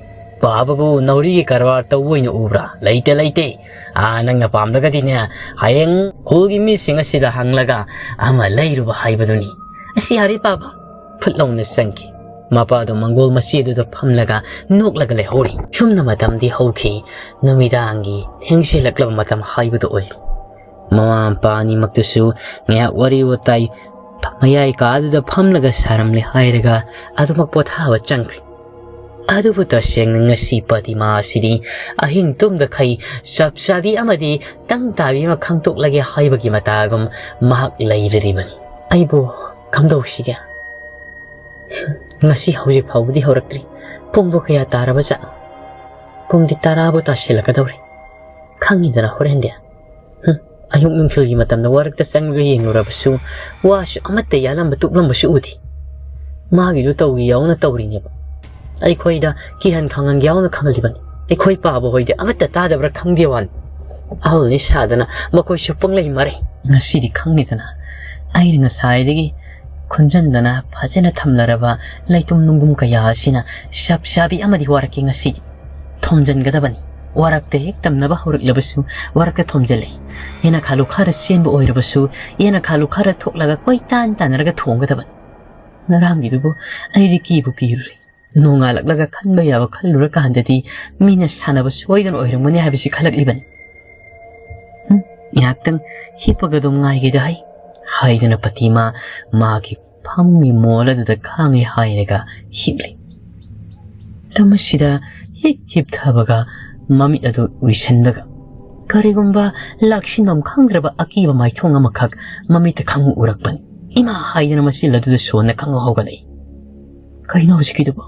ꯄꯥꯕꯕꯨ ꯅꯥꯎꯔꯤꯒꯤ ꯀꯔꯕꯥꯔ ꯇꯧꯕ ꯑꯣꯏꯅ ꯎꯕ꯭ꯔꯥ? ꯂꯩꯇꯦ, ꯂꯩꯇꯦ꯫ ꯑꯥ, ꯅꯪꯅ ꯄꯥꯝꯂꯒꯗꯤꯅꯦ, ꯍꯌꯦꯡ ꯈꯨꯜꯒꯤ ꯃꯤꯁꯤꯡ ꯑꯁꯤꯗ ꯍꯪꯂꯒ ꯑꯃ ꯂꯩꯔꯨꯕ ꯍꯥꯏꯕꯗꯨꯅꯤ꯫ ꯑꯁꯤ ꯌꯥꯔꯦ ꯄꯥꯕ꯫ ꯐꯨꯠ ꯂꯥꯎꯅ ꯆꯪꯈꯤ꯫ ꯃꯄꯥꯗꯣ ꯃꯪꯒꯣꯜ ꯃꯆꯦꯗꯨꯗ ꯐꯝꯂꯒ ꯅꯣꯛꯂꯒ ꯂꯩꯍꯧꯔꯤ꯫ ꯁꯨꯝꯅ ꯃꯇꯝꯗꯤ ꯍꯧꯈꯤ꯫ ꯅꯨꯃꯤꯗꯥꯡꯒꯤ ꯊꯦꯡꯖꯤꯜꯂꯛꯂꯕ ꯃꯇꯝ ꯍꯥꯏꯕꯗꯨ ꯑꯣꯏꯔꯦ꯫ ꯃꯃꯥ ꯃꯄꯥ ꯑꯅꯤꯃꯛꯇꯨꯁꯨ ꯉꯥꯏꯍꯥꯛ ꯋꯥꯔꯤ ꯋꯥꯇꯥꯏ ꯃꯌꯥꯏ ꯀꯥꯗꯨꯗ ꯐꯝꯂꯒ ꯁꯥꯔꯝꯂꯦ ꯍꯥꯏꯔꯒ ꯑꯗꯨꯃꯛ ꯄꯣꯊꯥꯕ ꯆꯪꯈ꯭ꯔꯦ꯫ ꯑꯗꯨꯕꯨ ꯇꯁꯦꯡꯅ ꯉꯁꯤ ꯄꯇꯤꯃꯥ ꯑꯁꯤꯗꯤ ꯑꯍꯤꯡ ꯇꯨꯝꯗꯈꯩ ꯆꯞ ꯆꯥꯕꯤ ꯑꯃꯗꯤ ꯇꯪ ꯇꯥꯕꯤ ꯑꯃ ꯈꯪꯗꯣꯛꯂꯒꯦ ꯍꯥꯏꯕꯒꯤ ꯃꯇꯥꯒꯨꯝ ꯃꯍꯥꯛ ꯂꯩꯔꯤꯕꯅꯤ꯫ ꯑꯩꯕꯨ ꯀꯝꯗꯧꯁꯤꯒꯦ? ꯉꯁꯤ ꯍꯧꯖꯤꯛ ꯐꯥꯎꯕꯗꯤ ꯍꯧꯔꯛꯇ꯭ꯔꯤ꯫ ꯄꯨꯡꯕꯨ ꯀꯌꯥ ꯇꯥꯔꯕ ꯖꯥꯠꯅꯣ? ꯄꯨꯡꯗꯤ ꯇꯔꯥꯕꯨ ꯇꯥꯁꯤꯜꯂꯛꯀꯗꯧꯔꯦ꯫ ꯈꯪꯉꯤꯗꯅ ꯍꯣꯔꯦꯟꯗꯤ꯫ ꯍꯨꯝ, ꯑꯌꯨꯛ ꯅꯨꯡꯊꯤꯜꯒꯤ ꯃꯇꯝꯗ ꯋꯥꯔꯛꯇ ꯆꯪꯂꯒ ꯌꯦꯡꯂꯨꯔꯕꯁꯨ ꯋꯥꯁꯨ ꯑꯃꯠꯇ ꯌꯥꯜꯂꯝꯕ ꯇꯨꯞꯂꯝꯕꯁꯨ ꯎꯗꯦ꯫ ꯃꯥꯒꯤꯗꯨ ꯇꯧꯒꯦ ꯌꯥꯎꯅ ꯇꯧꯔꯤꯅꯦꯕ꯫ ꯑꯩꯈꯣꯏꯗ ꯀꯤꯍꯟ ꯈꯪꯍꯟꯒꯦ ꯌꯥꯎꯅ ꯈꯪꯍꯜꯂꯤꯕꯅꯤ꯫ ꯑꯩꯈꯣꯏ ꯄꯥꯕ ꯍꯣꯏꯗꯤ ꯑꯃꯠꯇ ꯇꯥꯗꯕ꯭ꯔꯥ ꯈꯪꯗꯦ ꯋꯥꯅꯤ꯫ ꯑꯍꯜꯅꯤ ꯁꯥꯗꯅ ꯃꯈꯣꯏꯁꯨ ꯄꯪꯂꯩ ꯃꯔꯩ꯫ ꯉꯁꯤꯗꯤ ꯈꯪꯗꯦꯗꯅ, ꯑꯩꯅ ꯉꯁꯥꯏꯗꯒꯤ ꯈꯨꯟꯖꯟꯗꯅ ꯐꯖꯅ ꯊꯝꯂꯔꯕ ꯂꯩꯇꯨꯝ ꯅꯨꯡꯗꯨꯝ ꯀꯌꯥ ꯑꯁꯤꯅ ꯆꯞ ꯆꯥꯕꯤ ꯑꯃꯗꯤ ꯋꯥꯔꯛꯀꯦ ꯉꯁꯤꯗꯤ꯫ ꯊꯣꯝꯖꯤꯟꯒꯗꯕꯅꯤ꯫ ꯋꯥꯔꯛꯇ ꯍꯦꯛ ꯇꯝꯅꯕ ꯍꯧꯔꯛꯂꯕꯁꯨ ꯋꯥꯔꯛꯇ ꯊꯣꯝꯖꯤꯜꯂꯤ꯫ ꯌꯦꯅꯈꯥ ꯂꯨꯈꯥꯔ ꯆꯦꯟꯕ ꯑꯣꯏꯔꯕꯁꯨ ꯌꯦꯅꯈꯥ ꯂꯨꯈꯥꯔ ꯊꯣꯛꯂꯒ ꯀꯣꯏꯇꯥꯟ ꯇꯥꯟꯅꯔꯒ ꯊꯣꯡꯒꯗꯕꯅꯤ꯫ ꯉꯔꯥꯡꯒꯤꯗꯨꯕꯨ ꯑꯩꯗꯤ ꯀꯤꯕꯨ ꯀꯤꯔꯨꯔꯦ꯫ ꯅꯣꯡꯉꯥꯜꯂꯛꯂꯒ ꯈꯟꯕ ꯌꯥꯕ ꯈꯜꯂꯨꯔꯀꯥꯟꯗꯗꯤ ꯃꯤꯅ ꯁꯥꯟꯅꯕ ꯁꯣꯏꯗꯅ ꯑꯣꯏꯔꯝꯒꯅꯤ ꯍꯥꯏꯕꯁꯤ ꯈꯜꯂꯛꯂꯤꯕꯅꯤ꯫ ꯍꯨꯝ, ꯉꯥꯏꯍꯥꯛꯇꯪ ꯍꯤꯞꯄꯒ ꯑꯗꯨꯝ ꯉꯥꯏꯒꯦꯗ ꯍꯩ, ꯍꯥꯏꯗꯅ ꯄꯇꯤꯃꯥ ꯃꯥꯒꯤ ꯐꯝꯒꯤ ꯃꯣꯜ ꯑꯗꯨꯗ ꯈꯥꯡꯂꯦ ꯍꯥꯏꯔꯒ ꯍꯤꯞꯂꯤ꯫ ꯂꯝ ꯑꯁꯤꯗ ꯍꯦꯛ ꯍꯤꯞꯊꯕꯒ ꯃꯃꯤꯠ ꯑꯗꯨ ꯎꯏꯁꯟꯕꯒ ꯀꯔꯤꯒꯨꯝꯕ ꯂꯥꯛꯁꯤꯟꯐꯝ ꯈꯪꯗ꯭ꯔꯕ ꯑꯀꯤꯕ ꯃꯥꯏꯊꯣꯡ ꯑꯃꯈꯛ ꯃꯃꯤꯠꯇ ꯈꯪꯎ ꯎꯔꯛꯄꯅꯤ꯫ "ꯏꯃꯥ!" ꯍꯥꯏꯗꯅ ꯃꯆꯤꯜ ꯑꯗꯨꯗ ꯁꯣꯟꯅ ꯈꯪꯍꯧ ꯍꯧꯒꯠꯂꯛꯏ꯫ "ꯀꯩꯅꯣ ꯍꯧꯖꯤꯛꯀꯤꯗꯨꯕꯣ?"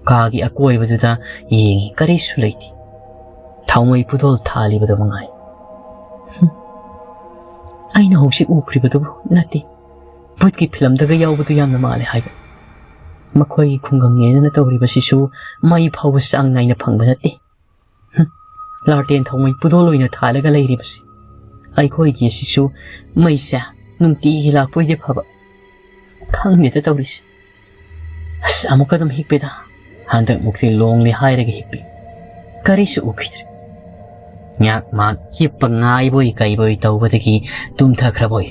ꯀꯥꯒꯤ ꯑꯀꯣꯏꯕꯗꯨꯗ ꯌꯦꯡꯉꯤ, ꯀꯔꯤꯁꯨ ꯂꯩꯇꯦ꯫ ꯊꯥꯎꯃꯩ ꯄꯨꯗꯣꯜ ꯊꯥꯜꯂꯤꯕꯗꯨ ꯃꯉꯥꯏ꯫ ꯍꯨꯝ꯫ ꯑꯩꯅ ꯍꯧꯖꯤꯛ ꯎꯈ꯭ꯔꯤꯕꯗꯨꯕꯨ ꯅꯠꯇꯦ꯫ ꯚꯨꯠꯀꯤ ꯐꯤꯂꯝꯗꯒ ꯌꯥꯎꯕꯗꯨ ꯌꯥꯝꯅ ꯃꯥꯜꯂꯦ ꯍꯥꯏꯕ꯫ ꯃꯈꯣꯏꯒꯤ ꯈꯨꯡꯒꯪꯅꯦꯅ ꯇꯧꯔꯤꯕꯁꯤꯁꯨ ꯃꯩ ꯐꯥꯎꯕ ꯆꯥꯡ ꯅꯥꯏꯅ ꯐꯪꯕ ꯅꯠꯇꯦ꯫ ꯍꯨꯝ꯫ ꯂꯥꯔꯇꯦꯟ ꯊꯥꯎꯃꯩ ꯄꯨꯗꯣꯜ ꯑꯣꯏꯅ ꯊꯥꯜꯂꯒ ꯂꯩꯔꯤꯕꯁꯤ꯫ ꯑꯩꯈꯣꯏꯒꯤ ꯑꯁꯤꯁꯨ ꯃꯩꯁꯦ ꯅꯨꯡꯇꯤꯒꯤ ꯂꯥꯛꯄ ꯑꯣꯏꯗꯤ ꯐꯕ꯫ ꯈꯪꯗꯦꯗ ꯇꯧꯔꯤꯁꯦ꯫ ꯑꯁ, ꯑꯃꯨꯛꯀ ꯑꯗꯨꯝ ꯍꯤꯞꯄꯦꯗ꯫ ꯍꯟꯗꯛꯃꯨꯛꯇꯤ ꯂꯣꯡꯂꯤ ꯍꯥꯏꯔꯒ ꯍꯤꯞꯄꯤ꯫ ꯀꯔꯤꯁꯨ ꯎꯈꯤꯗ꯭ꯔꯦ꯫ ꯉꯥꯏꯍꯥꯛ ꯃꯍꯥꯛ ꯍꯤꯞꯄ ꯉꯥꯏꯕꯣꯏ ꯀꯩꯕꯣꯏ ꯇꯧꯕꯗꯒꯤ ꯇꯨꯝꯊꯈ꯭ꯔꯕꯣꯏ꯫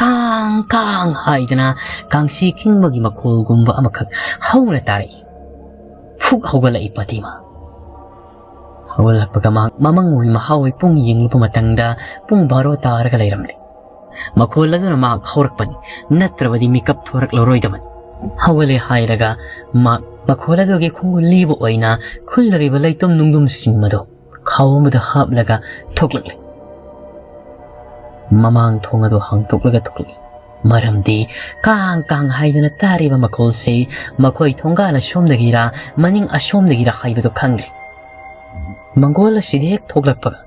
ꯀꯥꯡ ꯀꯥꯡ ꯍꯥꯏꯗꯅ ꯀꯥꯡꯁꯤ ꯈꯤꯡꯕꯒꯤ ꯃꯈꯣꯜꯒꯨꯝꯕ ꯑꯃꯈꯛ ꯍꯧꯅ ꯇꯥꯔꯛꯏ꯫ ꯐꯨꯛ ꯍꯧꯒꯠꯂꯛꯏ ꯄꯇꯤꯃꯥ꯫ ꯍꯧꯒꯠꯂꯛꯄꯒ ꯃꯍꯥꯛ ꯃꯃꯪ ꯑꯣꯏ ꯃꯍꯥ ꯑꯣꯏ ꯄꯨꯡ ꯌꯦꯡꯂꯨꯕ ꯃꯇꯝꯗ ꯄꯨꯡ ꯕꯥꯔꯣ ꯇꯥꯔꯒ ꯂꯩꯔꯝꯂꯦ꯫ ꯃꯈꯣꯜ ꯑꯗꯨꯅ ꯃꯍꯥꯛ ꯍꯧꯔꯛꯄꯅꯤ, ꯅꯠꯇ꯭ꯔꯕꯗꯤ ꯃꯤꯀꯞ ꯊꯣꯔꯛꯂꯔꯣꯏꯗꯕꯅꯤ꯫ ꯍꯧꯒꯠꯂꯦ ꯍꯥꯏꯔꯒ ꯃꯍꯥꯛ ꯃꯈꯣꯜ ꯑꯗꯨꯒꯤ ꯈꯣꯡꯒꯨꯜꯂꯤꯕ ꯑꯣꯏꯅ ꯈꯨꯜꯂꯔꯤꯕ ꯂꯩꯇꯨꯝ ꯅꯨꯡꯗꯨꯝꯁꯤꯡ ꯑꯗꯨ ꯈꯥꯎ ꯑꯃꯗ ꯍꯥꯞꯂꯒ ꯊꯣꯛꯂꯛꯂꯦ꯫ ꯃꯃꯥꯡ ꯊꯣꯡ ꯑꯗꯨ ꯍꯥꯡꯗꯣꯛꯂꯒ ꯊꯣꯛꯂꯛꯏ꯫ ꯃꯔꯝꯗꯤ ꯀꯥꯡ ꯀꯥꯡ ꯍꯥꯏꯗꯅ ꯇꯥꯔꯤꯕ ꯃꯈꯣꯜꯁꯤ ꯃꯈꯣꯏ ꯊꯣꯡꯒꯥꯜ ꯑꯁꯣꯝꯗꯒꯤꯔ ꯃꯅꯤꯡ ꯑꯁꯣꯝꯗꯒꯤꯔ ꯍꯥꯏꯕꯗꯨ ꯈꯪꯗ꯭ꯔꯤ꯫ ꯃꯪꯒꯣꯜ ꯑꯁꯤꯗ ꯍꯦꯛ ꯊꯣꯛꯂꯛꯄꯒ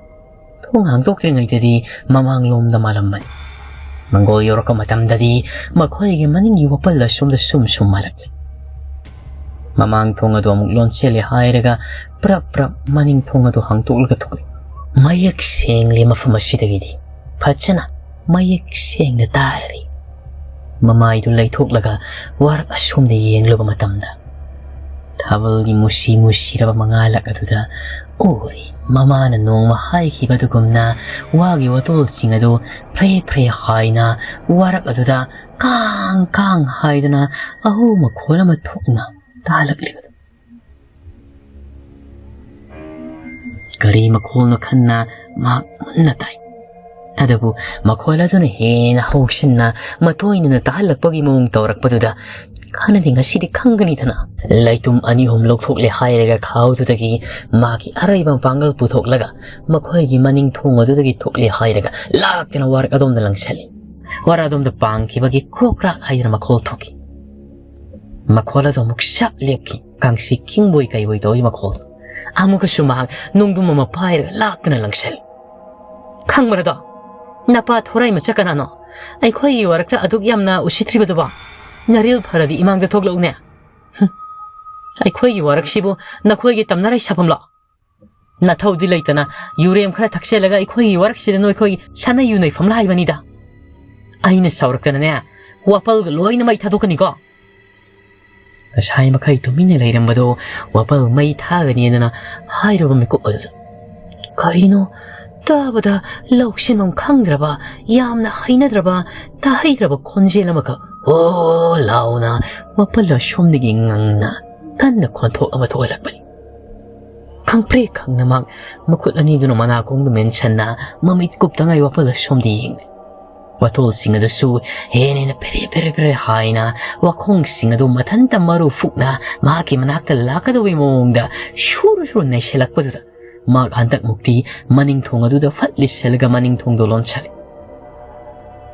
ꯊꯣꯡ ꯍꯥꯡꯗꯣꯛꯇ꯭ꯔꯤꯉꯩꯗꯗꯤ ꯃꯃꯥꯡꯂꯣꯝꯗ ꯃꯥꯜꯂꯝꯕꯅꯤ꯫ ꯃꯪꯒꯣꯜ ꯌꯧꯔꯛꯄ ꯃꯇꯝꯗꯗꯤ ꯃꯈꯣꯏꯒꯤ ꯃꯅꯤꯡꯒꯤ ꯋꯥꯄꯜ ꯑꯁꯣꯝꯗ ꯁꯨꯝ ꯁꯨꯝ ꯃꯥꯜꯂꯛꯂꯦ꯫ ꯃꯃꯥꯡ ꯊꯣꯡ ꯑꯗꯨ ꯑꯃꯨꯛ ꯂꯣꯟꯁꯤꯜꯂꯦ ꯍꯥꯏꯔꯒ ꯄ꯭ꯔꯞ ꯄ꯭ꯔꯞ ꯃꯅꯤꯡ ꯊꯣꯡ ꯑꯗꯨ ꯍꯥꯡꯗꯣꯛꯂꯒ ꯊꯣꯛꯂꯦ꯫ ꯃꯌꯦꯛ ꯁꯦꯡꯂꯦ ꯃꯐꯝ ꯑꯁꯤꯗꯒꯤꯗꯤ꯫ ꯐꯖꯅ ꯃꯌꯦꯛ ꯁꯦꯡꯅ ꯇꯥꯔꯔꯤ꯫ ꯃꯃꯥꯏꯗꯨ ꯂꯩꯊꯣꯛꯂꯒ ꯋꯥꯔꯞ ꯑꯁꯣꯝꯗ ꯌꯦꯡꯂꯨꯕ ꯃꯇꯝꯗ ꯊꯥꯕꯜꯒꯤ ꯃꯨꯁꯤ ꯃꯨꯁꯤꯔꯕ ꯃꯉꯥꯜꯂꯛ ꯑꯗꯨꯗ ꯎꯔꯤ꯫ ꯃꯃꯥꯅ ꯅꯣꯡꯃ ꯍꯥꯏꯈꯤꯕ ꯑꯗꯨꯒꯨꯝꯅ ꯋꯥꯒꯤ ꯋꯥꯇꯣꯜꯁꯤꯡ ꯑꯗꯨ ꯐ꯭ꯔꯦ ꯐ꯭ꯔꯦ ꯍꯥꯏꯅ ꯋꯥꯔꯛ ꯑꯗꯨꯗ ꯀꯥꯡ ꯀꯥꯡ ꯍꯥꯏꯗꯨꯅ ꯑꯍꯨ ꯃꯈꯣꯜ ꯑꯃ ꯊꯣꯛꯅ ꯇꯥꯍꯜꯂꯛꯂꯤꯕꯗꯨ꯫ ꯀꯔꯤ ꯃꯈꯣꯜꯅꯣ ꯈꯟꯅ ꯃꯍꯥꯛ ꯃꯨꯟꯅ ꯇꯥꯏ꯫ ꯑꯗꯨꯕꯨ ꯃꯈꯣꯜ ꯑꯗꯨꯅ ꯍꯦꯟꯅ ꯍꯧꯁꯤꯟꯅ ꯃꯇꯣꯏꯅꯅ ꯇꯥꯍꯜꯂꯛꯄꯒꯤ ꯃꯑꯣꯡ ꯇꯧꯔꯛꯄꯗꯨꯗ ꯍꯥꯟꯅꯗꯤ ꯉꯁꯤꯗꯤ ꯈꯪꯒꯅꯤꯗꯅ꯫ ꯂꯩꯇꯨꯝ ꯑꯅꯤ ꯑꯍꯨꯝ ꯂꯧꯊꯣꯛꯂꯦ ꯍꯥꯏꯔꯒ ꯈꯥꯎꯗꯨꯗꯒꯤ ꯃꯥꯒꯤ ꯑꯔꯩꯕ ꯃꯄꯥꯡꯒꯜ ꯄꯨꯊꯣꯛꯂꯒ ꯃꯈꯣꯏꯒꯤ ꯃꯅꯤꯡ ꯊꯣꯡ ꯑꯗꯨꯗꯒꯤ ꯊꯣꯛꯂꯦ ꯍꯥꯏꯔꯒ ꯂꯥꯛꯇꯅ ꯋꯥꯔꯛ ꯑꯗꯣꯝꯗ ꯂꯪꯁꯜꯂꯤ꯫ ꯋꯥꯔꯛ ꯑꯗꯣꯝꯗ ꯄꯥꯡꯈꯤꯕꯒꯤ ꯀ꯭ꯔꯣꯛ ꯀ꯭ꯔꯥꯛ ꯍꯥꯏꯗꯅ ꯃꯈꯣꯜ ꯊꯣꯛꯈꯤ꯫ ꯃꯈꯣꯜ ꯑꯗꯨ ꯑꯃꯨꯛ ꯆꯞ ꯂꯦꯞꯈꯤ꯫ ꯀꯥꯡꯁꯤ ꯈꯤꯡꯕꯣꯏ ꯀꯩꯕꯣꯏ ꯇꯧꯏ ꯃꯈꯣꯜꯗꯣ꯫ ꯑꯃꯨꯛꯀꯁꯨ ꯃꯍꯥꯛ ꯅꯣꯡꯗꯨꯝ ꯑꯃ ꯄꯥꯏꯔꯒ ꯂꯥꯛꯇꯨꯅ ꯂꯪꯁꯜꯂꯤ꯫ "ꯈꯪꯕ꯭ꯔꯗꯣ? ꯅꯄꯥ ꯊꯣꯔꯥꯏ ꯃꯆꯥ ꯀꯅꯥꯅꯣ? ꯑꯩꯈꯣꯏꯒꯤ ꯋꯥꯔꯛꯇ ꯑꯗꯨꯛ ꯌꯥꯝꯅ ꯎꯁꯤꯠꯇ꯭ꯔꯤꯕꯗꯨꯕꯣ? ꯅꯔꯤꯜ ꯐꯔꯗꯤ ꯏꯃꯥꯡꯗ ꯊꯣꯛꯂꯛꯎꯅꯦ꯫ ꯍꯨꯝ꯫ ꯑꯩꯈꯣꯏꯒꯤ ꯋꯥꯔꯛꯁꯤꯕꯨ ꯅꯈꯣꯏꯒꯤ ꯇꯝꯅꯔꯥꯏ ꯁꯥꯐꯝꯂꯣ? ꯅꯊꯧꯗꯤ ꯂꯩꯇꯅ ꯌꯨꯔꯦꯝ ꯈꯔ ꯊꯛꯆꯜꯂꯒ ꯑꯩꯈꯣꯏꯒꯤ ꯋꯥꯔꯛꯁꯤꯗ ꯅꯣꯏꯈꯣꯏꯒꯤ ꯁꯥꯟꯅ ꯌꯨ ꯅꯩꯐꯝꯂ ꯍꯥꯏꯕꯅꯤꯗ꯫ ꯑꯩꯅ ꯁꯥꯎꯔꯛꯇꯅꯅꯦ, ꯋꯥꯄꯜꯒ ꯂꯣꯏꯅ ꯃꯩ ꯊꯥꯗꯣꯛꯀꯅꯤꯀꯣ"꯫ ꯉꯁꯥꯏ ꯃꯈꯩ ꯇꯨꯃꯤꯟꯅ ꯂꯩꯔꯝꯕꯗꯨ ꯋꯥꯄꯜ ꯃꯩ ꯊꯥꯒꯅꯤꯗꯅ ꯍꯥꯏꯔꯨꯕ ꯃꯤꯀꯨꯞ ꯑꯗꯨꯗ ꯀꯔꯤꯅꯣ ꯇꯥꯕꯗ ꯂꯧꯁꯤꯟꯐꯝ ꯈꯪꯗ꯭ꯔꯕ, ꯌꯥꯝꯅ ꯍꯩꯅꯗ꯭ꯔꯕ, ꯇꯥꯍꯩꯗ꯭ꯔꯕ ꯈꯣꯟꯖꯦꯜ ꯑꯃꯈꯛ "ꯑꯣ" ꯂꯥꯎꯅ ꯋꯥꯄꯜ ꯑꯁꯣꯝꯗꯒꯤ ꯉꯪꯅ ꯀꯟꯅ ꯈꯣꯟꯊꯣꯛ ꯑꯃ ꯊꯣꯛꯍꯜꯂꯛꯄꯅꯤ꯫ ꯈꯪꯄ꯭ꯔꯦꯛ ꯈꯪꯅ ꯃꯍꯥꯛ ꯃꯈꯨꯠ ꯑꯅꯤꯗꯨꯅ ꯃꯅꯥꯀꯣꯡꯗ ꯃꯦꯟꯁꯟꯅ ꯃꯃꯤꯠ ꯀꯨꯞꯇꯉꯥꯏ ꯋꯥꯄꯜ ꯑꯁꯣꯝꯗ ꯌꯦꯡꯂꯦ꯫ ꯋꯥꯇꯣꯜꯁꯤꯡ ꯑꯗꯨꯁꯨ ꯍꯦꯟꯅ ꯍꯦꯟꯅ ꯐꯦꯔꯦ ꯐꯦꯔꯦ ꯐꯦꯔꯦ ꯍꯥꯏꯅ ꯋꯥꯈꯣꯡꯁꯤꯡ ꯑꯗꯨ ꯃꯊꯟꯇ ꯃꯔꯨ ꯐꯨꯛꯅ ꯃꯍꯥꯛꯀꯤ ꯃꯅꯥꯛꯇ ꯂꯥꯛꯀꯗꯧꯕꯒꯤ ꯃꯑꯣꯡꯗ ꯁꯨꯔꯨ ꯁꯨꯔꯨ ꯅꯩꯁꯤꯜꯂꯛꯄꯗꯨꯗ ꯃꯍꯥꯛ ꯍꯟꯗꯛꯃꯨꯛꯇꯤ ꯃꯅꯤꯡ ꯊꯣꯡ ꯑꯗꯨꯗ ꯐꯠ ꯂꯤꯠꯁꯤꯜꯂꯒ ꯃꯅꯤꯡ ꯊꯣꯡꯗꯣ ꯂꯣꯟꯁꯤꯜꯂꯤ꯫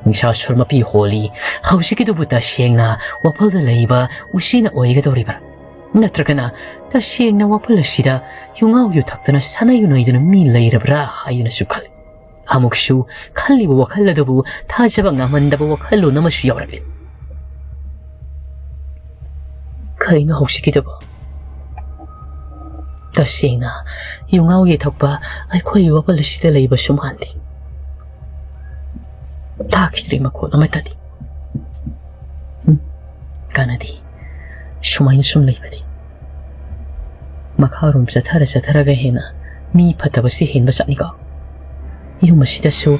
ꯅꯤꯡꯁꯥ ꯁꯣꯔ ꯃꯄꯤ ꯍꯣꯜꯂꯤ꯫ ꯍꯧꯖꯤꯛꯀꯤꯗꯨꯕꯨ ꯇꯁꯦꯡꯅ ꯋꯥꯄꯜꯗ ꯂꯩꯕ ꯎꯆꯤꯅ ꯑꯣꯏꯒꯗꯧꯔꯤꯕ꯭ꯔꯥ? ꯅꯠꯇ꯭ꯔꯒꯅ ꯇꯁꯦꯡꯅ ꯋꯥꯄꯜ ꯑꯁꯤꯗ ꯌꯨꯉꯥꯎ ꯌꯨꯊꯛꯇꯅ ꯁꯥꯟꯅ ꯌꯨꯅꯩꯗꯅ ꯃꯤ ꯂꯩꯔꯕ꯭ꯔꯥ ꯍꯥꯏꯗꯨꯅꯁꯨ ꯈꯜꯂꯤ꯫ ꯑꯃꯨꯛꯁꯨ ꯈꯜꯂꯤꯕ ꯋꯥꯈꯜ ꯑꯗꯨꯕꯨ ꯊꯥꯖꯕ ꯉꯝꯍꯟꯗꯕ ꯋꯥꯈꯜꯂꯣꯟ ꯑꯃꯁꯨ ꯌꯥꯎꯔꯛꯂꯤ꯫ ꯀꯔꯤꯅꯣ ꯍꯧꯖꯤꯛꯀꯤꯗꯨꯕꯨ? ꯇꯁꯦꯡꯅ ꯌꯨꯉꯥꯎ ꯌꯩꯊꯛꯄ ꯑꯩꯈꯣꯏꯒꯤ ꯋꯥꯄꯜ ꯑꯁꯤꯗ ꯂꯩꯕꯁꯨ ꯃꯥꯟꯗꯦ꯫ ꯇꯥꯈꯤꯗ꯭ꯔꯦ ꯃꯈꯣꯜ ꯑꯃꯠꯇꯗꯤ꯫ ꯍꯨꯝ, ꯀꯥꯟꯅꯗꯦ꯫ ꯁꯨꯃꯥꯏꯅ ꯁꯨꯝ ꯂꯩꯕꯗꯤ꯫ ꯃꯈꯥꯔꯣꯝ ꯆꯠꯊꯔ ꯆꯠꯊꯔꯒ ꯍꯦꯟꯅ ꯃꯤ ꯐꯠꯇꯕꯁꯤ ꯍꯦꯟꯕ ꯆꯠꯅꯤꯀꯣ꯫ ꯌꯨꯝ ꯑꯁꯤꯗꯁꯨ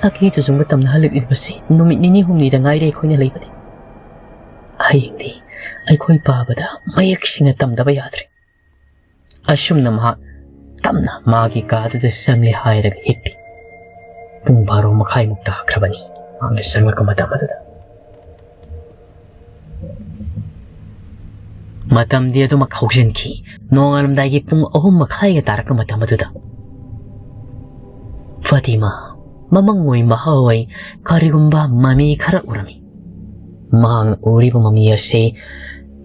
ꯑꯀꯤ ꯇꯨꯖꯨꯡꯕ ꯇꯝꯅꯍꯜꯂꯛꯂꯤꯕꯁꯤ ꯅꯨꯃꯤꯠ ꯅꯤꯅꯤ ꯍꯨꯝꯅꯤꯗ ꯉꯥꯏꯔꯦ ꯑꯩꯈꯣꯏꯅ ꯂꯩꯕꯗꯤ꯫ ꯍꯌꯦꯡꯗꯤ ꯑꯩꯈꯣꯏ ꯄꯥꯕꯗ ꯃꯌꯦꯛ ꯁꯦꯡꯅ ꯇꯝꯗꯕ ꯌꯥꯗ꯭ꯔꯦ꯫ ꯑꯁꯨꯝꯅ ꯃꯍꯥꯛ ꯇꯞꯅ ꯃꯥꯒꯤ ꯀꯥꯗꯨꯗ ꯆꯪꯂꯦ ꯍꯥꯏꯔꯒ ꯍꯤꯞꯄꯤ꯫ ꯄꯨꯡ ꯕꯥꯔꯣ ꯃꯈꯥꯏꯃꯨꯛ ꯇꯥꯈ꯭ꯔꯕꯅꯤ ꯃꯍꯥꯛꯅ ꯆꯪꯂꯛꯄ ꯃꯇꯝ ꯑꯗꯨꯗ꯫ ꯃꯇꯝꯗꯤ ꯑꯗꯨꯃꯛ ꯍꯧꯖꯤꯟꯈꯤ꯫ ꯅꯣꯡꯉꯥꯜꯂꯝꯗꯥꯏꯒꯤ ꯄꯨꯡ ꯑꯍꯨꯝ ꯃꯈꯥꯏꯒ ꯇꯥꯔꯛꯄ ꯃꯇꯝ ꯑꯗꯨꯗ ꯐꯥꯇꯤꯃꯥ ꯃꯃꯪ ꯑꯣꯏ ꯃꯍꯥ ꯑꯣꯏ ꯀꯔꯤꯒꯨꯝꯕ ꯃꯃꯤ ꯈꯔ ꯎꯔꯝꯃꯤ꯫ ꯃꯍꯥꯛꯅ ꯎꯔꯤꯕ ꯃꯃꯤ ꯑꯁꯤ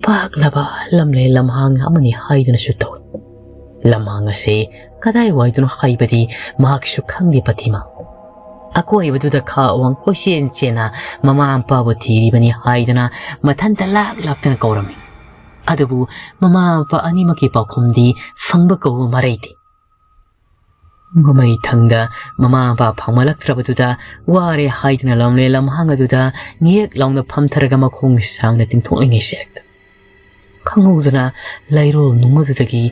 ꯄꯥꯛꯂꯕ ꯂꯝꯂꯦ ꯂꯝꯍꯥꯡ ꯑꯃꯅꯤ ꯍꯥꯏꯗꯨꯅꯁꯨ ꯇꯧꯏ꯫ ꯂꯝꯍꯥꯡ ꯑꯁꯤ ꯀꯗꯥꯏꯋꯥꯏꯗꯅꯣ ꯍꯥꯏꯕꯗꯤ ꯃꯍꯥꯛꯁꯨ ꯈꯪꯗꯦ ꯐꯥꯇꯤꯃꯥ꯫ ꯑꯀꯣꯏꯕꯗꯨꯗ ꯈꯥ ꯑꯋꯥꯡ ꯀꯣꯏꯆꯦꯟ ꯆꯦꯟꯅ ꯃꯃꯥ ꯃꯄꯥꯕꯨ ꯊꯤꯔꯤꯕꯅꯤ ꯍꯥꯏꯗꯨꯅ ꯃꯊꯟꯇ ꯂꯥꯛ ꯂꯥꯛꯇꯅ ꯀꯧꯔꯝꯃꯤ꯫ ꯑꯗꯨꯕꯨ ꯃꯃꯥ ꯃꯄꯥ ꯑꯅꯤꯃꯛꯀꯤ ꯄꯥꯎꯈꯨꯝꯗꯤ ꯐꯪꯕ ꯀꯧꯕ ꯃꯔꯩꯗꯦ꯫ ꯃꯃꯩ ꯊꯪꯗ ꯃꯃꯥ ꯃꯄꯥ ꯐꯪꯃꯜꯂꯛꯇ꯭ꯔꯕꯗꯨꯗ ꯋꯥꯔꯦ ꯍꯥꯏꯗꯨꯅ ꯂꯝꯂꯦ ꯂꯝꯍꯥꯡ ꯑꯗꯨꯗ ꯉꯦꯛ ꯂꯥꯎꯅ ꯐꯝꯊꯔꯒ ꯃꯈꯣꯡ ꯁꯥꯡꯅ ꯇꯤꯡꯊꯣꯛꯂꯤꯉꯩ ꯁꯦꯔꯛꯇ ꯈꯪꯍꯧꯗꯅ ꯂꯩꯔꯣꯜ ꯅꯨꯡ ꯑꯗꯨꯗꯒꯤ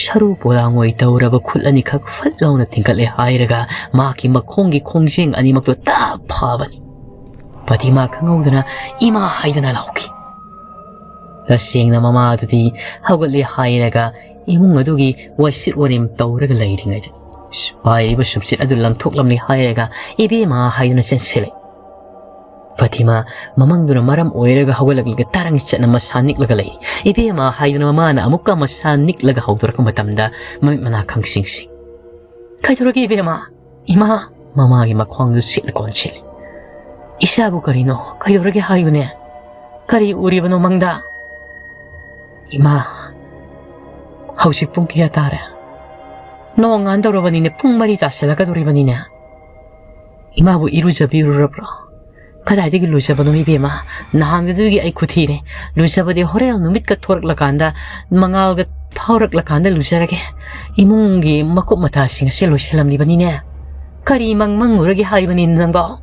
ꯁꯔꯨ ꯄꯣꯂꯥꯡ ꯑꯣꯏ ꯇꯧꯔꯕ ꯈꯨꯠ ꯑꯅꯤꯈꯛ ꯐꯠ ꯂꯥꯎꯅ ꯊꯤꯡꯒꯠꯂꯦ ꯍꯥꯏꯔꯒ ꯃꯍꯥꯛꯀꯤ ꯃꯈꯣꯡꯒꯤ ꯈꯣꯡꯖꯦꯡ ꯑꯅꯤꯃꯛꯇꯣ ꯇꯞ ꯐꯥꯕꯅꯤ꯫ ꯐꯥꯇꯤꯃꯥ ꯈꯪꯍꯧꯗꯅ "ꯏꯃꯥ" ꯍꯥꯏꯗꯨꯅ ꯂꯥꯎꯈꯤ꯫ ꯇꯁꯦꯡꯅ ꯃꯃꯥ ꯑꯗꯨꯗꯤ ꯍꯧꯒꯠꯂꯦ ꯍꯥꯏꯔꯒ ꯏꯃꯨꯡ ꯑꯗꯨꯒꯤ ꯋꯥꯏꯁꯤꯠ ꯋꯥꯔꯦꯝ ꯇꯧꯔꯒ ꯂꯩꯔꯤꯉꯩꯗ ꯄꯥꯏꯔꯤꯕ ꯁꯨꯝꯆꯤꯠ ꯑꯗꯨ ꯂꯪꯊꯣꯛꯂꯝꯂꯦ ꯍꯥꯏꯔꯒ "ꯏꯕꯦꯝꯃ" ꯍꯥꯏꯗꯨꯅ ꯆꯦꯟꯁꯤꯜꯂꯦ꯫ ꯐꯥꯇꯤꯃꯥ ꯃꯃꯪꯗꯨꯅ ꯃꯔꯝ ꯑꯣꯏꯔꯒ ꯍꯧꯒꯠꯂꯛꯂꯒ ꯇꯔꯪ ꯆꯠꯅ ꯃꯁꯥ ꯅꯤꯛꯂꯒ ꯂꯩ꯫ "ꯏꯕꯦꯝꯃ" ꯍꯥꯏꯗꯨꯅ ꯃꯃꯥꯅ ꯑꯃꯨꯛꯀ ꯃꯁꯥ ꯅꯤꯛꯂꯒ ꯍꯧꯗꯣꯔꯛꯄ ꯃꯇꯝꯗ ꯃꯃꯤꯠ ꯃꯅꯥ ꯈꯪꯁꯤꯡꯁꯤ "ꯀꯩꯗꯧꯔꯒꯦ ꯏꯕꯦꯝꯃ?" "ꯏꯃꯥ!" ꯃꯃꯥꯒꯤ ꯃꯈ꯭ꯋꯥꯡꯗꯨ ꯁꯤꯠꯅ ꯀꯣꯟꯁꯤꯜꯂꯤ꯫ "ꯏꯆꯥꯕꯨ ꯀꯔꯤꯅꯣ? ꯀꯩꯗꯧꯔꯒꯦ ꯍꯥꯏꯌꯨꯅꯦ? ꯀꯔꯤ ꯎꯔꯤꯕꯅꯣ ꯃꯪꯗ?" "ꯏꯃꯥ, ꯍꯧꯖꯤꯛ ꯄꯨꯡ ꯀꯌꯥ ꯇꯥꯔꯦ? ꯅꯣꯡ ꯉꯥꯟꯗꯧꯔꯕꯅꯤꯅꯦ, ꯄꯨꯡ ꯃꯔꯤ ꯇꯥꯁꯤꯜꯂꯛꯀꯗꯧꯔꯤꯕꯅꯤꯅꯦ꯫ ꯏꯃꯥꯕꯨ ꯏꯔꯨꯖꯕꯤꯔꯨꯔꯕ꯭ꯔꯣ?" "ꯀꯗꯥꯏꯗꯒꯤ ꯂꯨꯖꯕꯅꯣ ꯏꯕꯦꯝꯃ? ꯅꯍꯥꯟꯒꯗꯨꯒꯤ ꯑꯩ ꯈꯨꯊꯤꯔꯦ꯫ ꯂꯨꯖꯕꯗꯤ ꯍꯣꯔꯦꯟ ꯅꯨꯃꯤꯠꯀ ꯊꯣꯔꯛꯂꯀꯥꯟꯗ, ꯃꯉꯥꯜꯒ ꯐꯥꯎꯔꯛꯂꯀꯥꯟꯗ ꯂꯨꯖꯔꯒꯦ꯫ ꯏꯃꯨꯡꯒꯤ ꯃꯀꯨꯞ ꯃꯇꯥꯁꯤꯡ ꯑꯁꯦ ꯂꯣꯏꯁꯤꯜꯂꯝꯂꯤꯕꯅꯤꯅꯦ꯫ ꯀꯔꯤ ꯃꯪ ꯃꯪꯉꯨꯔꯒꯦ ꯍꯥꯏꯕꯅꯤ ꯅꯪꯕꯣ?"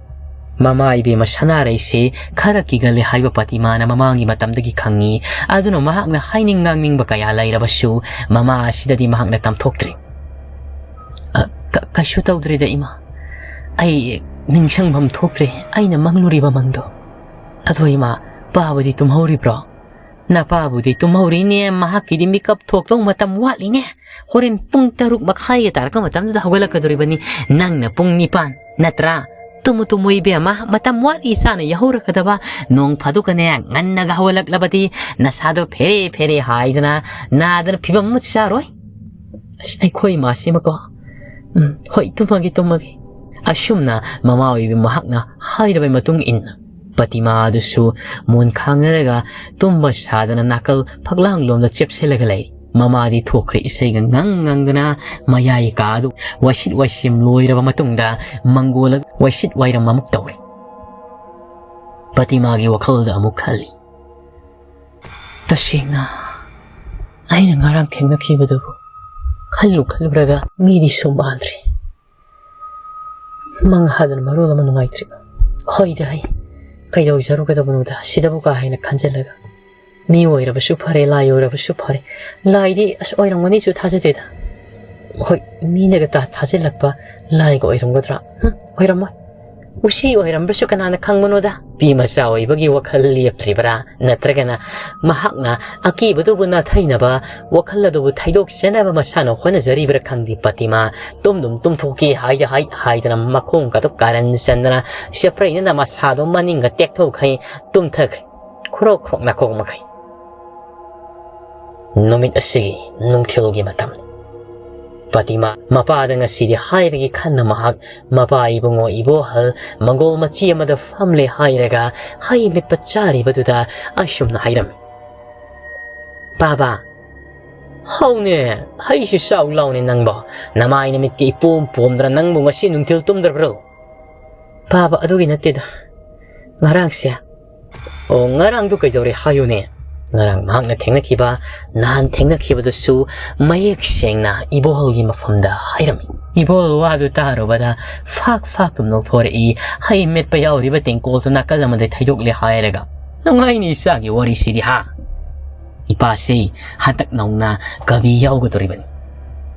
ꯃꯃꯥ ꯏꯕꯦꯝꯃ ꯁꯅꯥꯔꯩꯁꯦ ꯈꯔ ꯀꯤꯒꯜꯂꯦ ꯍꯥꯏꯕ ꯄꯇꯤꯃꯥꯅ ꯃꯃꯥꯡꯒꯤ ꯃꯇꯝꯗꯒꯤ ꯈꯪꯉꯤ꯫ ꯑꯗꯨꯅ ꯃꯍꯥꯛꯅ ꯍꯥꯏꯅꯤꯡ ꯉꯥꯡꯅꯤꯡꯕ ꯀꯌꯥ ꯂꯩꯔꯕꯁꯨ ꯃꯃꯥ ꯑꯁꯤꯗꯗꯤ ꯃꯍꯥꯛꯅ ꯇꯝꯊꯣꯛꯇ꯭ꯔꯤ꯫ "ꯑ, ꯀ-, ꯀꯩꯁꯨ ꯇꯧꯗ꯭ꯔꯦꯗ ꯏꯃꯥ꯫ ꯑꯩ ꯅꯤꯡꯁꯤꯡꯐꯝ ꯊꯣꯛꯇ꯭ꯔꯦ ꯑꯩꯅ ꯃꯪꯂꯨꯔꯤꯕ ꯃꯪꯗꯣ꯫ ꯑꯗꯣ ꯏꯃꯥ, ꯄꯥꯕꯗꯤ ꯇꯨꯝꯍꯧꯔꯤꯕ꯭ꯔꯣ? ꯅꯄꯥꯕꯨꯗꯤ ꯇꯨꯝꯍꯧꯔꯤꯅꯦ, ꯃꯍꯥꯛꯀꯤꯗꯤ ꯃꯤꯀꯞ ꯊꯣꯛꯇꯧ ꯃꯇꯝ ꯋꯥꯠꯂꯤꯅꯦ꯫ ꯍꯣꯔꯦꯟ ꯄꯨꯡ ꯇꯔꯨꯛ ꯃꯈꯥꯏꯒ ꯇꯥꯔꯛꯄ ꯃꯇꯝꯗꯨꯗ ꯍꯧꯒꯠꯂꯛꯀꯗꯧꯔꯤꯕꯅꯤ꯫ ꯅꯪꯅ ꯄꯨꯡ ꯅꯤꯄꯥꯟ ꯅꯠꯇ꯭ꯔꯥ? ꯇꯨꯝꯃꯨ ꯇꯨꯝꯃꯨ ꯏꯕꯦꯝꯃ, ꯃꯇꯝ ꯋꯥꯠꯂꯤ ꯆꯥꯅ ꯌꯥꯍꯧꯔꯛꯀꯗꯕ꯫ ꯅꯣꯡ ꯐꯥꯗꯣꯛꯀꯅꯦ ꯉꯟꯅꯒ ꯍꯧꯒꯠꯂꯛꯂꯕꯗꯤ ꯅꯁꯥꯗꯣ ꯐꯦꯔꯦ ꯐꯦꯔꯦ ꯍꯥꯏꯗꯅ ꯅꯥꯗꯅ ꯐꯤꯕꯝ ꯑꯃ ꯆꯥꯔꯣꯏ꯫ ꯑꯁ, ꯑꯩꯈꯣꯏ ꯏꯃꯥꯁꯤꯃꯀꯣ꯫ ꯎꯝ, ꯍꯣꯏ, ꯇꯨꯝꯃꯒꯦ, ꯇꯨꯝꯃꯒꯦ꯫" ꯑꯁꯨꯝꯅ ꯃꯃꯥ ꯑꯣꯏꯕꯤ ꯃꯍꯥꯛꯅ ꯍꯥꯏꯔꯕ ꯃꯇꯨꯡ ꯏꯟꯅ ꯄꯇꯤꯃꯥ ꯑꯗꯨꯁꯨ ꯃꯣꯟ ꯈꯥꯡꯅꯔꯒ ꯇꯨꯝꯕ ꯁꯥꯗꯅ ꯅꯥꯀꯜ ꯐꯛꯂꯥꯡꯂꯣꯝꯗ ꯆꯦꯞꯁꯤꯜꯂꯒ ꯂꯩ꯫ ꯃꯃꯥꯗꯤ ꯊꯣꯛꯈ꯭ꯔꯦ ꯏꯁꯩꯒ ꯉꯪ ꯉꯪꯗꯅ ꯃꯌꯥꯏ ꯀꯥ ꯑꯗꯨ ꯋꯥꯏꯁꯤꯠ ꯋꯥꯏꯁꯤꯝ ꯂꯣꯏꯔꯕ ꯃꯇꯨꯡꯗ ꯃꯪꯒꯣꯜ ꯋꯥꯏꯁꯤꯠ ꯋꯥꯏꯔꯝ ꯑꯃꯨꯛ ꯇꯧꯔꯦ꯫ ꯄꯇꯤꯃꯥꯒꯤ ꯋꯥꯈꯜꯗ ꯑꯃꯨꯛ ꯈꯜꯂꯤ, "ꯇꯁꯦꯡꯅ ꯑꯩꯅ ꯉꯔꯥꯡ ꯊꯦꯡꯅꯈꯤꯕꯗꯨꯕꯨ ꯈꯜꯂꯨ ꯈꯜꯂꯨꯔꯒ ꯃꯤꯗꯤ ꯁꯨꯝ ꯃꯥꯟꯗ꯭ꯔꯦ꯫ ꯃꯪ ꯍꯥꯗꯅ ꯃꯔꯣꯜ ꯑꯃ ꯅꯨꯡꯉꯥꯏꯇ꯭ꯔꯤꯕ꯫ ꯍꯣꯏꯗ ꯍꯩ, ꯀꯩꯗꯧꯖꯔꯨꯒꯗꯕꯅꯣꯗ, ꯁꯤꯗꯕꯨ ꯀꯥ ꯍꯦꯟꯅ ꯈꯟꯖꯤꯜꯂꯒ꯫ ꯃꯤ ꯑꯣꯏꯔꯕꯁꯨ ꯐꯔꯦ, ꯂꯥꯏ ꯑꯣꯏꯔꯕꯁꯨ ꯐꯔꯦ꯫" ꯂꯥꯏꯗꯤ ꯑꯁ ꯑꯣꯏꯔꯝꯒꯅꯤꯁꯨ ꯊꯥꯖꯗꯦꯗ꯫ ꯍꯣꯏ, ꯃꯤꯅꯒ ꯊꯥ-, ꯊꯥꯖꯤꯜꯂꯛꯄ ꯂꯥꯏꯒ ꯑꯣꯏꯔꯝꯒꯗ꯭ꯔꯥ? ꯍꯨꯝ, ꯑꯣꯏꯔꯝꯃꯣꯏ꯫ ꯎꯆꯤ ꯑꯣꯏꯔꯝꯕꯁꯨ ꯀꯅꯥꯅ ꯈꯪꯕꯅꯣꯗ? ꯅꯨꯄꯤ ꯃꯆꯥ ꯑꯣꯏꯕꯒꯤ ꯋꯥꯈꯜ ꯂꯦꯞꯇ꯭ꯔꯤꯕ꯭ꯔꯥ? ꯅꯠꯇ꯭ꯔꯒꯅ ꯃꯍꯥꯛꯅ ꯑꯀꯤꯕꯗꯨꯕꯨ ꯅꯥꯊꯩꯅꯕ, ꯋꯥꯈꯜ ꯑꯗꯨꯕꯨ ꯊꯩꯗꯣꯛꯆꯅꯕ ꯃꯁꯥꯅ ꯍꯣꯠꯅꯖꯔꯤꯕ꯭ꯔꯥ ꯈꯪꯗꯦ, ꯄꯇꯤꯃꯥ ꯇꯨꯝꯗꯨꯝ ꯇꯨꯝꯊꯣꯛꯀꯦ ꯍꯥꯏꯗ ꯍꯥꯏ ꯍꯥꯏꯗꯅ ꯃꯈꯣꯡꯒꯗꯣ ꯀꯥꯔꯟ ꯆꯟꯗꯅ ꯆꯦꯄ꯭ꯔꯩꯅꯅ ꯃꯁꯥꯗꯣ ꯃꯅꯤꯡꯒ ꯇꯦꯛꯊꯣꯛꯈꯩ ꯇꯨꯝꯊꯈ꯭ꯔꯦ꯫ ꯈ꯭ꯔꯣꯛ ꯈ꯭ꯔꯣꯛ ꯅꯥꯀꯣꯛ ꯃꯈꯩ꯫ ꯅꯨꯃꯤꯠ ꯑꯁꯤꯒꯤ ꯅꯨꯡꯊꯤꯜꯒꯤ ꯃꯇꯝ꯫ ꯄꯇꯤꯃꯥ ꯃꯄꯥꯗ ꯉꯁꯤꯗꯤ ꯍꯥꯏꯔꯒꯦ ꯈꯟꯅ ꯃꯍꯥꯛ ꯃꯄꯥ ꯏꯕꯨꯡꯉꯣ ꯏꯕꯣꯍꯜ ꯃꯪꯒꯣꯜ ꯃꯆꯤ ꯑꯃꯗ ꯐꯝꯂꯦ ꯍꯥꯏꯔꯒ ꯍꯩ ꯃꯦꯠꯄ ꯆꯥꯔꯤꯕꯗꯨꯗ ꯑꯁꯨꯝꯅ ꯍꯥꯏꯔꯝꯃꯤ, "ꯄꯥꯕ, ꯍꯧꯅꯦ, ꯍꯩꯁꯤ ꯆꯥꯎ ꯂꯥꯎꯅꯦ ꯅꯪꯕꯣ꯫ ꯅꯃꯥꯏ ꯅꯃꯤꯠꯀ ꯏꯄꯣꯝ ꯄꯣꯝꯗ꯭ꯔ ꯅꯪꯕꯨ ꯉꯁꯤ ꯅꯨꯡꯊꯤꯜ ꯇꯨꯝꯗ꯭ꯔꯕ꯭ꯔꯣ?" "ꯄꯥꯕ, ꯑꯗꯨꯒꯤ ꯅꯠꯇꯦꯗ꯫ ꯉꯔꯥꯡꯁꯦ꯫" "ꯑꯣ, ꯉꯔꯥꯡꯗꯨ ꯀꯩꯗꯧꯔꯦ ꯍꯥꯏꯌꯨꯅꯦ?" ꯉꯔꯥꯡ ꯃꯍꯥꯛꯅ ꯊꯦꯡꯅꯈꯤꯕ, ꯅꯍꯥꯟ ꯊꯦꯡꯅꯈꯤꯕꯗꯨꯁꯨ ꯃꯌꯦꯛ ꯁꯦꯡꯅ ꯏꯕꯣꯍꯜꯒꯤ ꯃꯐꯝꯗ ꯍꯥꯏꯔꯝꯃꯤ꯫ ꯏꯕꯣꯍꯜ ꯋꯥꯗꯨ ꯇꯥꯔꯨꯕꯗ ꯐꯥꯛ ꯐꯥꯛ ꯇꯨꯝ ꯅꯣꯛꯊꯣꯔꯛꯏ꯫ ꯍꯩ ꯃꯦꯠꯄ ꯌꯥꯎꯔꯤꯕ ꯇꯦꯡꯀꯣꯜꯗꯨ ꯅꯥꯀꯜ ꯑꯃꯗ ꯊꯩꯗꯣꯛꯂꯦ ꯍꯥꯏꯔꯒ, "ꯅꯨꯡꯉꯥꯏꯅꯤ ꯏꯆꯥꯒꯤ ꯋꯥꯔꯤꯁꯤꯗꯤ ꯍꯥ?" ꯏꯄꯥꯁꯤ ꯍꯟꯗꯛ ꯅꯧꯅ ꯀꯕꯤ ꯌꯥꯎꯒꯗꯧꯔꯤꯕꯅꯤ꯫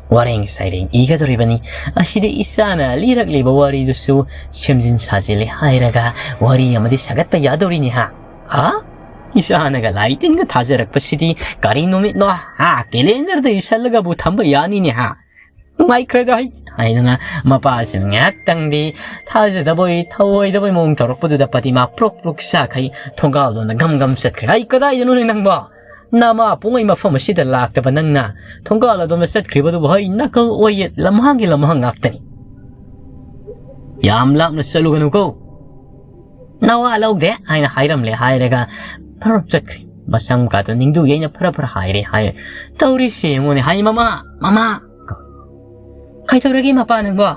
ꯋꯥꯔꯦꯡ ꯁꯩꯔꯦꯡ ꯏꯒꯗꯧꯔꯤꯕꯅꯤ꯫ ꯑꯁꯤꯗ ꯏꯆꯥꯅ ꯂꯤꯔꯛꯂꯤꯕ ꯋꯥꯔꯤꯗꯨꯁꯨ ꯁꯦꯝꯖꯤꯟ ꯁꯥꯖꯤꯜꯂꯦ ꯍꯥꯏꯔꯒ ꯋꯥꯔꯤ ꯑꯃꯗꯤ ꯁꯥꯒꯠꯄ ꯌꯥꯗꯧꯔꯤꯅꯤ ꯍꯥ? ꯍꯥ? ꯏꯆꯥꯅꯒ ꯂꯥꯏ ꯇꯤꯟꯒ ꯊꯥꯖꯔꯛꯄꯁꯤꯗꯤ ꯀꯔꯤ ꯅꯨꯃꯤꯠꯅꯣ ꯍꯥ? ꯀꯦꯂꯦꯟꯗꯔꯗ ꯏꯁꯜꯂꯒꯕꯨ ꯊꯝꯕ ꯌꯥꯅꯤꯅꯦ ꯍꯥ? ꯅꯨꯡꯉꯥꯏꯈ꯭ꯔꯦꯗ ꯍꯩ ꯍꯥꯏꯗꯅ ꯃꯄꯥꯁꯤꯅ ꯉꯥꯏꯍꯥꯛꯇꯪꯗꯤ ꯊꯥꯖꯗꯕꯣꯏ ꯊꯧꯑꯣꯏꯗꯕꯣꯏ ꯃꯑꯣꯡ ꯇꯧꯔꯛꯄꯗꯨꯗ ꯄꯇꯤꯃꯥ ꯄ꯭ꯔꯣꯛ ꯄ꯭ꯔꯣꯛ ꯆꯥꯈꯩ ꯊꯣꯡꯒꯥꯜꯗꯣꯅ ꯒꯝ ꯒꯝ ꯆꯠꯈ꯭ꯔꯦ꯫ "ꯑꯩ ꯀꯗꯥꯏꯗꯅꯣꯅꯦ ꯅꯪꯕꯣ? ꯅꯃꯥ ꯄꯣꯛꯉꯩ ꯃꯐꯝ ꯑꯁꯤꯗ ꯂꯥꯛꯇꯕ ꯅꯪꯅ ꯊꯣꯡꯒꯥꯜ ꯑꯗꯣꯝꯗ ꯆꯠꯈ꯭ꯔꯤꯕꯗꯨꯕꯨ ꯍꯩ ꯅꯥꯀꯜ ꯑꯣꯏꯌꯦ ꯂꯝꯍꯥꯡꯒꯤ ꯂꯝꯍꯥꯡ ꯉꯥꯛꯇꯅꯤ꯫ ꯌꯥꯝ ꯂꯥꯞꯅ ꯆꯠꯂꯨꯒꯅꯨꯀꯣ꯫ ꯅꯋꯥ ꯂꯧꯗꯦ" ꯍꯥꯏꯅ ꯍꯥꯏꯔꯝꯂꯦ ꯍꯥꯏꯔꯒ ꯐꯔꯞ ꯆꯠꯈ꯭ꯔꯦ꯫ ꯃꯁꯝ ꯀꯥꯗꯣ ꯅꯤꯡꯗꯨ ꯌꯩꯅ ꯐꯔ ꯐꯔ ꯍꯥꯏꯔꯦ ꯍꯥꯏ꯫ "ꯇꯧꯔꯤꯁꯦ ꯌꯦꯡꯉꯨꯅꯦ ꯍꯥꯏ ꯃꯃꯥ, ꯃꯃꯥ!" "ꯀꯩꯗꯧꯔꯒꯦ ꯃꯄꯥ ꯅꯪꯕꯣ?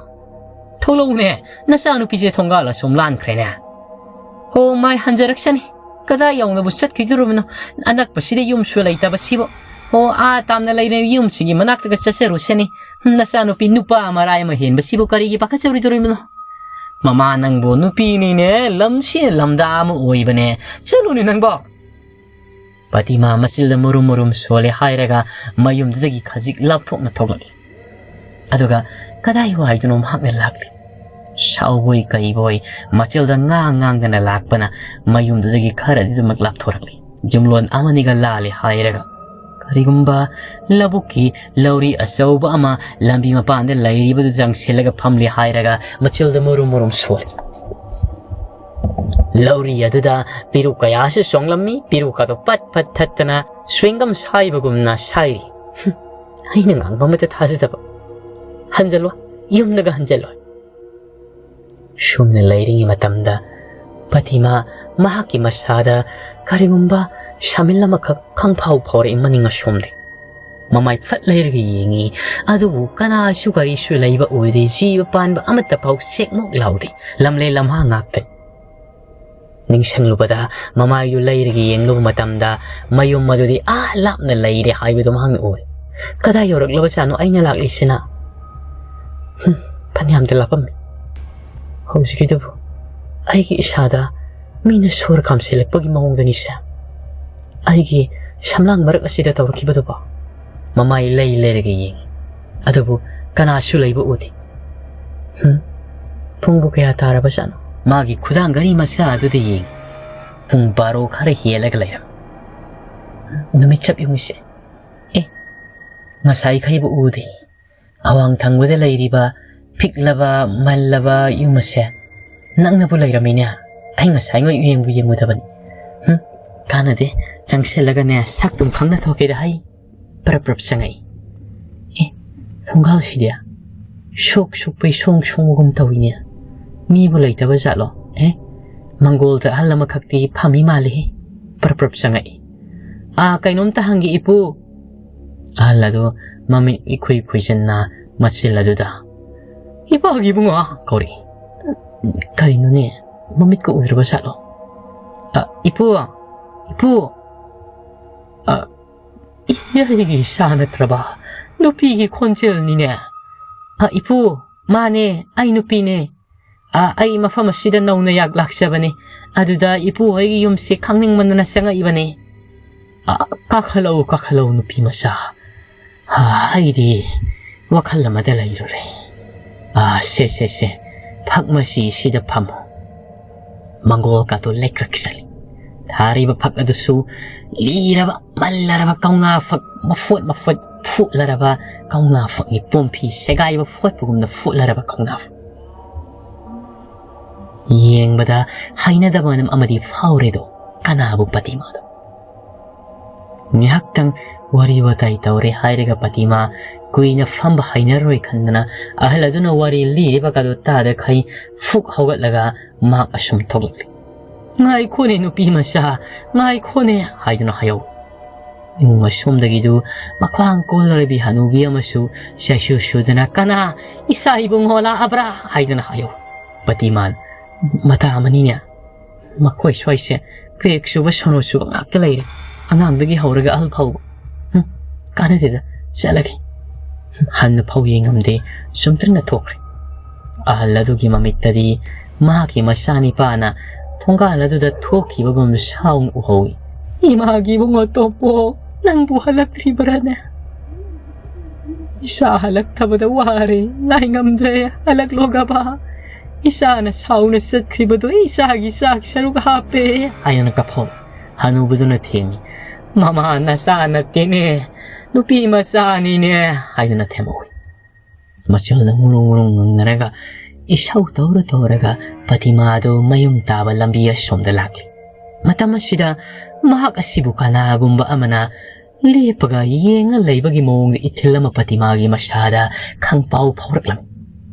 ꯊꯣꯛꯂꯛꯎꯅꯦ, ꯅꯆꯥꯅꯨꯄꯤꯁꯦ ꯊꯣꯡꯒꯥꯜ ꯑꯁꯣꯝ ꯂꯥꯟꯈ꯭ꯔꯦꯅꯦ꯫ ꯍꯣ ꯃꯥꯏ ꯍꯟꯖꯔꯛꯁꯅꯤ꯫ ꯀꯗꯥꯏ ꯌꯧꯅꯕꯨ ꯆꯠꯈꯤꯗꯣꯔꯤꯕꯅꯣ? ꯑꯅꯛꯄꯁꯤꯗ ꯌꯨꯝꯁꯨ ꯂꯩꯇꯕꯁꯤꯕꯨ꯫ ꯍꯣ ꯑꯥ ꯇꯥꯝꯅ ꯂꯩꯔꯦ ꯌꯨꯝꯁꯤꯒꯤ ꯃꯅꯥꯛꯇꯒ ꯆꯠꯆꯔꯨꯁꯅꯤ꯫ ꯅꯆꯥꯅꯨꯄꯤ ꯅꯨꯄꯥ ꯃꯔꯥꯏ ꯑꯃ ꯍꯦꯟꯕꯁꯤꯕꯨ ꯀꯔꯤꯒꯤ ꯄꯥꯈꯠꯆꯔꯨꯗꯣꯔꯤꯕꯅꯣ?" "ꯃꯃꯥ ꯅꯪꯕꯨ ꯅꯨꯄꯤꯅꯤꯅꯦ, ꯂꯝꯁꯤꯅ ꯂꯝꯗꯥ ꯑꯃ ꯑꯣꯏꯕꯅꯦ꯫ ꯆꯠꯂꯨꯅꯦ ꯅꯪꯕꯣ!" ꯄꯇꯤꯃꯥ ꯃꯆꯤꯜꯗ ꯃꯨꯔꯨꯝ ꯃꯨꯔꯨꯝ ꯁꯣꯜꯂꯦ ꯍꯥꯏꯔꯒ ꯃꯌꯨꯝꯗꯨꯗꯒꯤ ꯈꯖꯤꯛ ꯂꯥꯞꯊꯣꯛꯅ ꯊꯣꯛꯂꯛꯂꯤ꯫ ꯑꯗꯨꯒ ꯀꯗꯥꯏ ꯋꯥꯏꯗꯅꯣ ꯃꯍꯥꯛꯅ ꯂꯥꯛꯂꯤ꯫ ꯁꯥꯎꯕꯣꯏ ꯀꯩꯕꯣꯏ ꯃꯆꯤꯜꯗ ꯉꯥꯡ ꯉꯥꯡꯗꯅ ꯂꯥꯛꯄꯅ ꯃꯌꯨꯝꯗꯨꯗꯒꯤ ꯈꯔꯗꯤ ꯑꯗꯨꯃꯛ ꯂꯥꯞꯊꯣꯔꯛꯂꯤ꯫ ꯌꯨꯝꯂꯣꯟ ꯑꯃꯅꯤꯒ ꯂꯥꯜꯂꯦ ꯍꯥꯏꯔꯒ ꯀꯔꯤꯒꯨꯝꯕ ꯂꯧꯕꯨꯛꯀꯤ ꯂꯧꯔꯤ ꯑꯆꯧꯕ ꯑꯃ ꯂꯝꯕꯤ ꯃꯄꯥꯟꯗ ꯂꯩꯔꯤꯕꯗꯨ ꯆꯪꯁꯤꯜꯂꯒ ꯐꯝꯂꯦ ꯍꯥꯏꯔꯒ ꯃꯆꯤꯜꯗ ꯃꯨꯔꯨꯝ ꯃꯨꯔꯨꯝ ꯁꯣꯜꯂꯤ꯫ ꯂꯧꯔꯤ ꯑꯗꯨꯗ ꯄꯤꯔꯨꯛ ꯀꯌꯥꯁꯨ ꯆꯣꯡꯂꯝꯃꯤ꯫ ꯄꯤꯔꯨꯛ ꯑꯗꯨ ꯄꯠ ꯄꯠ ꯊꯠꯇꯅ ꯁ꯭ꯋꯤꯡꯒꯝ ꯁꯥꯏꯕꯒꯨꯝꯅ ꯁꯥꯏꯔꯤ꯫ ꯍꯨꯝ, ꯑꯩꯅ ꯉꯥꯡꯕ ꯑꯃꯠꯇ ꯊꯥꯖꯗꯕ꯫ ꯍꯟꯖꯜꯂꯣ, ꯌꯨꯝꯗꯒ ꯍꯟꯖꯜꯂꯣ꯫ ꯁꯨꯝꯅ ꯂꯩꯔꯤꯉꯩ ꯃꯇꯝꯗ ꯄꯇꯤꯃꯥ ꯃꯍꯥꯛꯀꯤ ꯃꯁꯥꯗ ꯀꯔꯤꯒꯨꯝꯕ ꯁꯥꯃꯤꯜ ꯑꯃꯈꯛ ꯈꯪꯐꯥꯎ ꯐꯥꯎꯔꯛꯏ ꯃꯅꯤꯡ ꯑꯁꯣꯝꯗꯒꯤ꯫ ꯃꯃꯥꯏ ꯐꯠ ꯂꯩꯔꯒ ꯌꯦꯡꯉꯤ꯫ ꯑꯗꯨꯕꯨ ꯀꯅꯥꯁꯨ ꯀꯔꯤꯁꯨ ꯂꯩꯕ ꯑꯣꯏꯗꯦ꯫ ꯖꯤꯕ ꯄꯥꯟꯕ ꯑꯃꯠꯇ ꯐꯥꯎ ꯆꯦꯛꯃꯨꯛ ꯂꯥꯎꯗꯦ꯫ ꯂꯝꯂꯦ ꯂꯝꯍꯥꯡ ꯉꯥꯛꯇꯅꯤ꯫ ꯅꯤꯡꯁꯤꯡꯂꯨꯕꯗ ꯃꯃꯥꯏꯗꯨ ꯂꯩꯔꯒ ꯌꯦꯡꯂꯨꯕ ꯃꯇꯝꯗ ꯃꯌꯨꯝ ꯑꯗꯨꯗꯤ ꯑꯥ ꯂꯥꯞꯅ ꯂꯩꯔꯦ ꯍꯥꯏꯕꯗꯨ ꯃꯍꯥꯛꯅ ꯎꯔꯦ꯫ ꯀꯗꯥꯏ ꯌꯧꯔꯛꯂꯕꯖꯥꯠꯅꯣ ꯑꯩꯅ ꯂꯥꯛꯂꯤꯁꯤꯅ? ꯍꯨꯝ, ꯐꯅꯌꯥꯝꯗꯤ ꯂꯥꯞꯄꯝꯃꯤ꯫ ꯍꯧꯖꯤꯛꯀꯤꯗꯨꯕꯨ ꯑꯩꯒꯤ ꯏꯁꯥꯗ ꯃꯤꯅ ꯁꯣꯔ ꯀꯥꯝꯁꯤꯜꯂꯛꯄꯒꯤ ꯃꯑꯣꯡꯗꯅꯤꯁꯦ꯫ ꯑꯩꯒꯤ ꯁꯝꯂꯥꯡ ꯃꯔꯛ ꯑꯁꯤꯗ ꯇꯧꯔꯛꯈꯤꯕꯗꯨꯕꯣ? ꯃꯃꯥꯏ ꯂꯩ ꯂꯩꯔꯒ ꯌꯦꯡꯉꯤ꯫ ꯑꯗꯨꯕꯨ ꯀꯅꯥꯁꯨ ꯂꯩꯕ ꯎꯗꯦ꯫ ꯍꯨꯝ, ꯄꯨꯡꯕꯨ ꯀꯌꯥ ꯇꯥꯔꯕꯖꯥꯠꯅꯣ? ꯃꯥꯒꯤ ꯈꯨꯗꯥꯡ ꯘꯔꯤ ꯃꯆꯥ ꯑꯗꯨꯗ ꯌꯦꯡꯉꯤ꯫ ꯄꯨꯡ ꯕꯥꯔꯣ ꯈꯔ ꯍꯦꯜꯂꯒ ꯂꯩꯔꯝꯃꯤ꯫ ꯅꯨꯃꯤꯠ ꯆꯞ ꯌꯨꯡꯉꯤꯁꯦ꯫ ꯑꯦ, ꯉꯁꯥꯏꯈꯩꯕꯨ ꯎꯗꯦ꯫ ꯑꯋꯥꯡ ꯊꯪꯕꯗ ꯂꯩꯔꯤꯕ ꯄꯤꯛꯂꯕ, ꯃꯜꯂꯕ ꯌꯨꯝ ꯑꯁꯦ ꯅꯛꯅꯕꯨ ꯂꯩꯔꯝꯃꯤꯅꯦ꯫ ꯑꯩ ꯉꯁꯥꯏꯉꯩ ꯌꯦꯡꯕꯨ ꯌꯦꯡꯉꯨꯗꯕꯅꯤ꯫ ꯍꯨꯝ, ꯀꯥꯟꯅꯗꯦ꯫ ꯆꯪꯁꯤꯜꯂꯒꯅꯦ, ꯁꯛꯇꯨꯝ ꯈꯪꯅ ꯊꯣꯛꯀꯦꯗ ꯍꯩ꯫ ꯄꯔꯞ ꯄꯔꯞ ꯆꯪꯉꯛꯏ꯫ ꯑꯦ, ꯊꯣꯡꯒꯥꯜꯁꯤꯗꯤ ꯁꯣꯛ ꯁꯣꯛꯄꯩ ꯁꯣꯡ ꯁꯣꯡꯕꯒꯨꯝ ꯇꯧꯏꯅꯦ꯫ ꯃꯤꯕꯨ ꯂꯩꯇꯕ ꯖꯥꯠꯂꯣ? ꯑꯦ, ꯃꯪꯒꯣꯜꯗ ꯑꯍꯜ ꯑꯃꯈꯛꯇꯤ ꯐꯝꯃꯤ ꯃꯥꯜꯂꯦꯍꯦ꯫ ꯄꯔꯞ ꯄꯔꯞ ꯆꯪꯉꯛꯏ꯫ "ꯑꯥ, ꯀꯩꯅꯣꯝꯇ ꯍꯪꯒꯦ ꯏꯄꯨ꯫" ꯑꯍꯜ ꯑꯗꯨ ꯃꯃꯤꯠ ꯏꯈꯨꯏ ꯈꯨꯏꯖꯟꯅ ꯃꯆꯤꯜ ꯑꯗꯨꯗ, "ꯏꯄꯥꯒꯤ ꯏꯕꯨꯡꯉꯣ" ꯀꯧꯔꯛꯏ꯫ ꯀꯔꯤꯅꯣꯅꯦ? ꯃꯃꯤꯠꯀ ꯎꯗ꯭ꯔꯕ ꯖꯥꯠꯂꯣ? "ꯑ, ꯏꯄꯨ, ꯏꯄꯨ!" "ꯑ, ꯏ-, ꯑꯩꯒꯤ ꯏꯆꯥ ꯅꯠꯇ꯭ꯔꯕ? ꯅꯨꯄꯤꯒꯤ ꯈꯣꯟꯖꯦꯜꯅꯤꯅꯦ!" "ꯑ, ꯏꯄꯨ, ꯃꯥꯅꯦ, ꯑꯩ ꯅꯨꯄꯤꯅꯦ꯫ ꯑ, ꯑꯩ ꯃꯐꯝ ꯑꯁꯤꯗ ꯅꯧꯅ ꯌꯥꯛ ꯂꯥꯛꯆꯕꯅꯦ꯫ ꯑꯗꯨꯗ ꯏꯄꯨ ꯍꯣꯏꯒꯤ ꯌꯨꯝꯁꯦ ꯈꯪꯅꯤꯡꯃꯟꯗꯅ ꯆꯪꯉꯛꯏꯕꯅꯦ꯫" "ꯑ, ꯀꯥꯈꯠꯂꯛꯎ, ꯀꯥꯈꯠꯂꯛꯎ, ꯅꯨꯄꯤ ꯃꯆꯥ꯫ ꯑ, ꯑꯩꯗꯤ ꯋꯥꯈꯜ ꯑꯃꯗ ꯂꯩꯔꯨꯔꯦ꯫ ꯑ, ꯁꯦ, ꯁꯦ, ꯁꯦ, ꯐꯛ ꯃꯆꯤꯁꯤꯗ ꯐꯝꯃꯨ꯫" ꯃꯪꯒꯣꯜ ꯀꯥꯇꯨ ꯂꯩꯀ꯭ꯔꯛ ꯆꯠꯂꯤ꯫ ꯊꯥꯔꯤꯕ ꯐꯛ ꯑꯗꯨꯁꯨ ꯂꯤꯔꯕ, ꯃꯜꯂꯔꯕ ꯀꯧꯅꯥ ꯐꯛ, ꯃꯐꯣꯠ ꯃꯐꯣꯠ ꯐꯨꯠꯂꯔꯕ ꯀꯧꯅꯥ ꯐꯛꯅꯤ, ꯄꯣꯝꯐꯤ ꯁꯦꯒꯥꯏꯕ ꯐꯣꯠꯄꯒꯨꯝꯅ ꯐꯨꯠꯂꯔꯕ ꯀꯧꯅꯥ ꯐꯛ꯫ ꯌꯦꯡꯕꯗ ꯍꯩꯅꯗꯕ ꯃꯅꯝ ꯑꯃꯗꯤ ꯐꯥꯎꯔꯦꯗꯣ, ꯀꯅꯥꯕꯨ ꯄꯇꯤꯃꯥꯗꯣ? ꯉꯥꯏꯍꯥꯛꯇꯪ ꯋꯥꯔꯤ ꯋꯥꯇꯥꯏ ꯇꯧꯔꯦ ꯍꯥꯏꯔꯒ ꯄꯇꯤꯃꯥ ꯀꯨꯏꯅ ꯐꯝꯕ ꯍꯩꯅꯔꯣꯏ ꯈꯟꯗꯅ ꯑꯍꯜ ꯑꯗꯨꯅ ꯋꯥꯔꯤ ꯂꯤꯔꯤꯕꯒꯗꯣ ꯇꯥꯗꯈꯩ ꯐꯨꯛ ꯍꯧꯒꯠꯂꯒ ꯃꯍꯥꯛ ꯑꯁꯨꯝ ꯊꯣꯛꯂꯛꯂꯤ꯫ "ꯉꯥꯏꯈꯣꯅꯦ ꯅꯨꯄꯤ ꯃꯆꯥ, ꯉꯥꯏꯈꯣꯅꯦ" ꯍꯥꯏꯗꯨꯅ ꯍꯥꯏꯍꯧ꯫ ꯏꯃꯨꯡ ꯑꯁꯣꯝꯗꯒꯤꯗꯨ ꯃꯈ꯭ꯋꯥꯡ ꯀꯣꯜꯂꯔꯕꯤ ꯍꯅꯨꯕꯤ ꯑꯃꯁꯨ ꯆꯩꯁꯨ ꯁꯨꯗꯅ, "ꯀꯅꯥ? ꯏꯆꯥ ꯏꯕꯨꯡꯉꯣ ꯂꯥꯛꯑꯕ꯭ꯔꯥ?" ꯍꯥꯏꯗꯨꯅ ꯍꯥꯏꯍꯧ꯫ ꯄꯇꯤꯃꯥꯟ, "ꯃꯇꯥ ꯑꯃꯅꯤꯅꯦ, "ꯃꯈꯣꯏ ꯁ꯭ꯋꯥꯏꯁꯦ ꯀ꯭ꯔꯦꯛ ꯆꯨꯕ, ꯁꯣꯅꯣ ꯆꯨꯕ ꯉꯥꯛꯇ ꯂꯩꯔꯦ, ꯑꯉꯥꯡꯗꯒꯤ ꯍꯧꯔꯒ ꯑꯍꯜ ꯐꯥꯎꯕ꯫ ꯍꯨꯝ, ꯀꯥꯟꯅꯗꯦꯗ, ꯆꯠꯂꯒꯦ꯫" ꯍꯟꯅ ꯐꯥꯎ ꯌꯦꯡꯉꯝꯗꯦ, ꯆꯨꯝꯇ꯭ꯔꯤꯡꯅ ꯊꯣꯛꯈ꯭ꯔꯦ꯫ ꯑꯍꯜ ꯑꯗꯨꯒꯤ ꯃꯃꯤꯠꯇꯗꯤ ꯃꯍꯥꯛꯀꯤ ꯃꯆꯥꯅꯤꯄꯥꯅ ꯊꯣꯡꯒꯥꯜ ꯑꯗꯨꯗ ꯊꯣꯛꯈꯤꯕꯒꯨꯝ ꯁꯥꯎꯅ ꯎꯍꯧꯏ꯫ "ꯏꯃꯥꯒꯤ ꯏꯕꯨꯡꯉꯣ ꯇꯣꯝꯄꯣꯛ, ꯅꯪꯕꯨ ꯍꯜꯂꯛꯇ꯭ꯔꯤꯕꯔꯥꯅꯦ? ꯏꯆꯥ ꯍꯜꯂꯛꯇꯕꯗ ꯋꯥꯔꯦ, ꯉꯥꯏꯉꯝꯗ꯭ꯔꯦ, ꯍꯜꯂꯛꯂꯣꯒꯕ꯫ ꯏꯆꯥꯅ ꯁꯥꯎꯅ ꯆꯠꯈ꯭ꯔꯤꯕꯗꯣ ꯏꯆꯥꯒꯤ ꯆꯥꯛ ꯁꯔꯨꯛ ꯍꯥꯞꯄꯦ" ꯍꯥꯏꯗꯨꯅ ꯀꯞꯍꯧꯏ꯫ ꯍꯅꯨꯕꯗꯨꯅ ꯊꯦꯝꯃꯤ꯫ "ꯃꯃꯥ ꯅꯆꯥ ꯅꯠꯇꯦꯅꯦ, ꯅꯨꯄꯤ ꯃꯆꯥꯅꯤꯅꯦ" ꯍꯥꯏꯗꯨꯅ ꯊꯦꯝꯍꯧꯏ꯫ ꯃꯆꯜꯗ ꯉꯨꯔꯨꯡ ꯉꯨꯔꯨꯡ ꯉꯪꯅꯔꯒ, ꯏꯁꯧ ꯇꯧꯔ ꯇꯧꯔꯒ ꯄꯇꯤꯃꯥꯗꯨ ꯃꯌꯨꯝ ꯇꯥꯕ ꯂꯝꯕꯤ ꯑꯁꯣꯝꯗ ꯂꯥꯛꯂꯤ꯫ ꯃꯇꯝ ꯑꯁꯤꯗ ꯃꯍꯥꯛ ꯑꯁꯤꯕꯨ ꯀꯅꯥꯒꯨꯝꯕ ꯑꯃꯅ ꯂꯦꯞꯄꯒ ꯌꯦꯡꯉ ꯂꯩꯕꯒꯤ ꯃꯑꯣꯡꯗ ꯏꯊꯤꯜ ꯑꯃ ꯄꯇꯤꯃꯥꯒꯤ ꯃꯁꯥꯗ ꯈꯪꯄꯥꯎ ꯐꯥꯎꯔꯛꯂꯝꯃꯤ꯫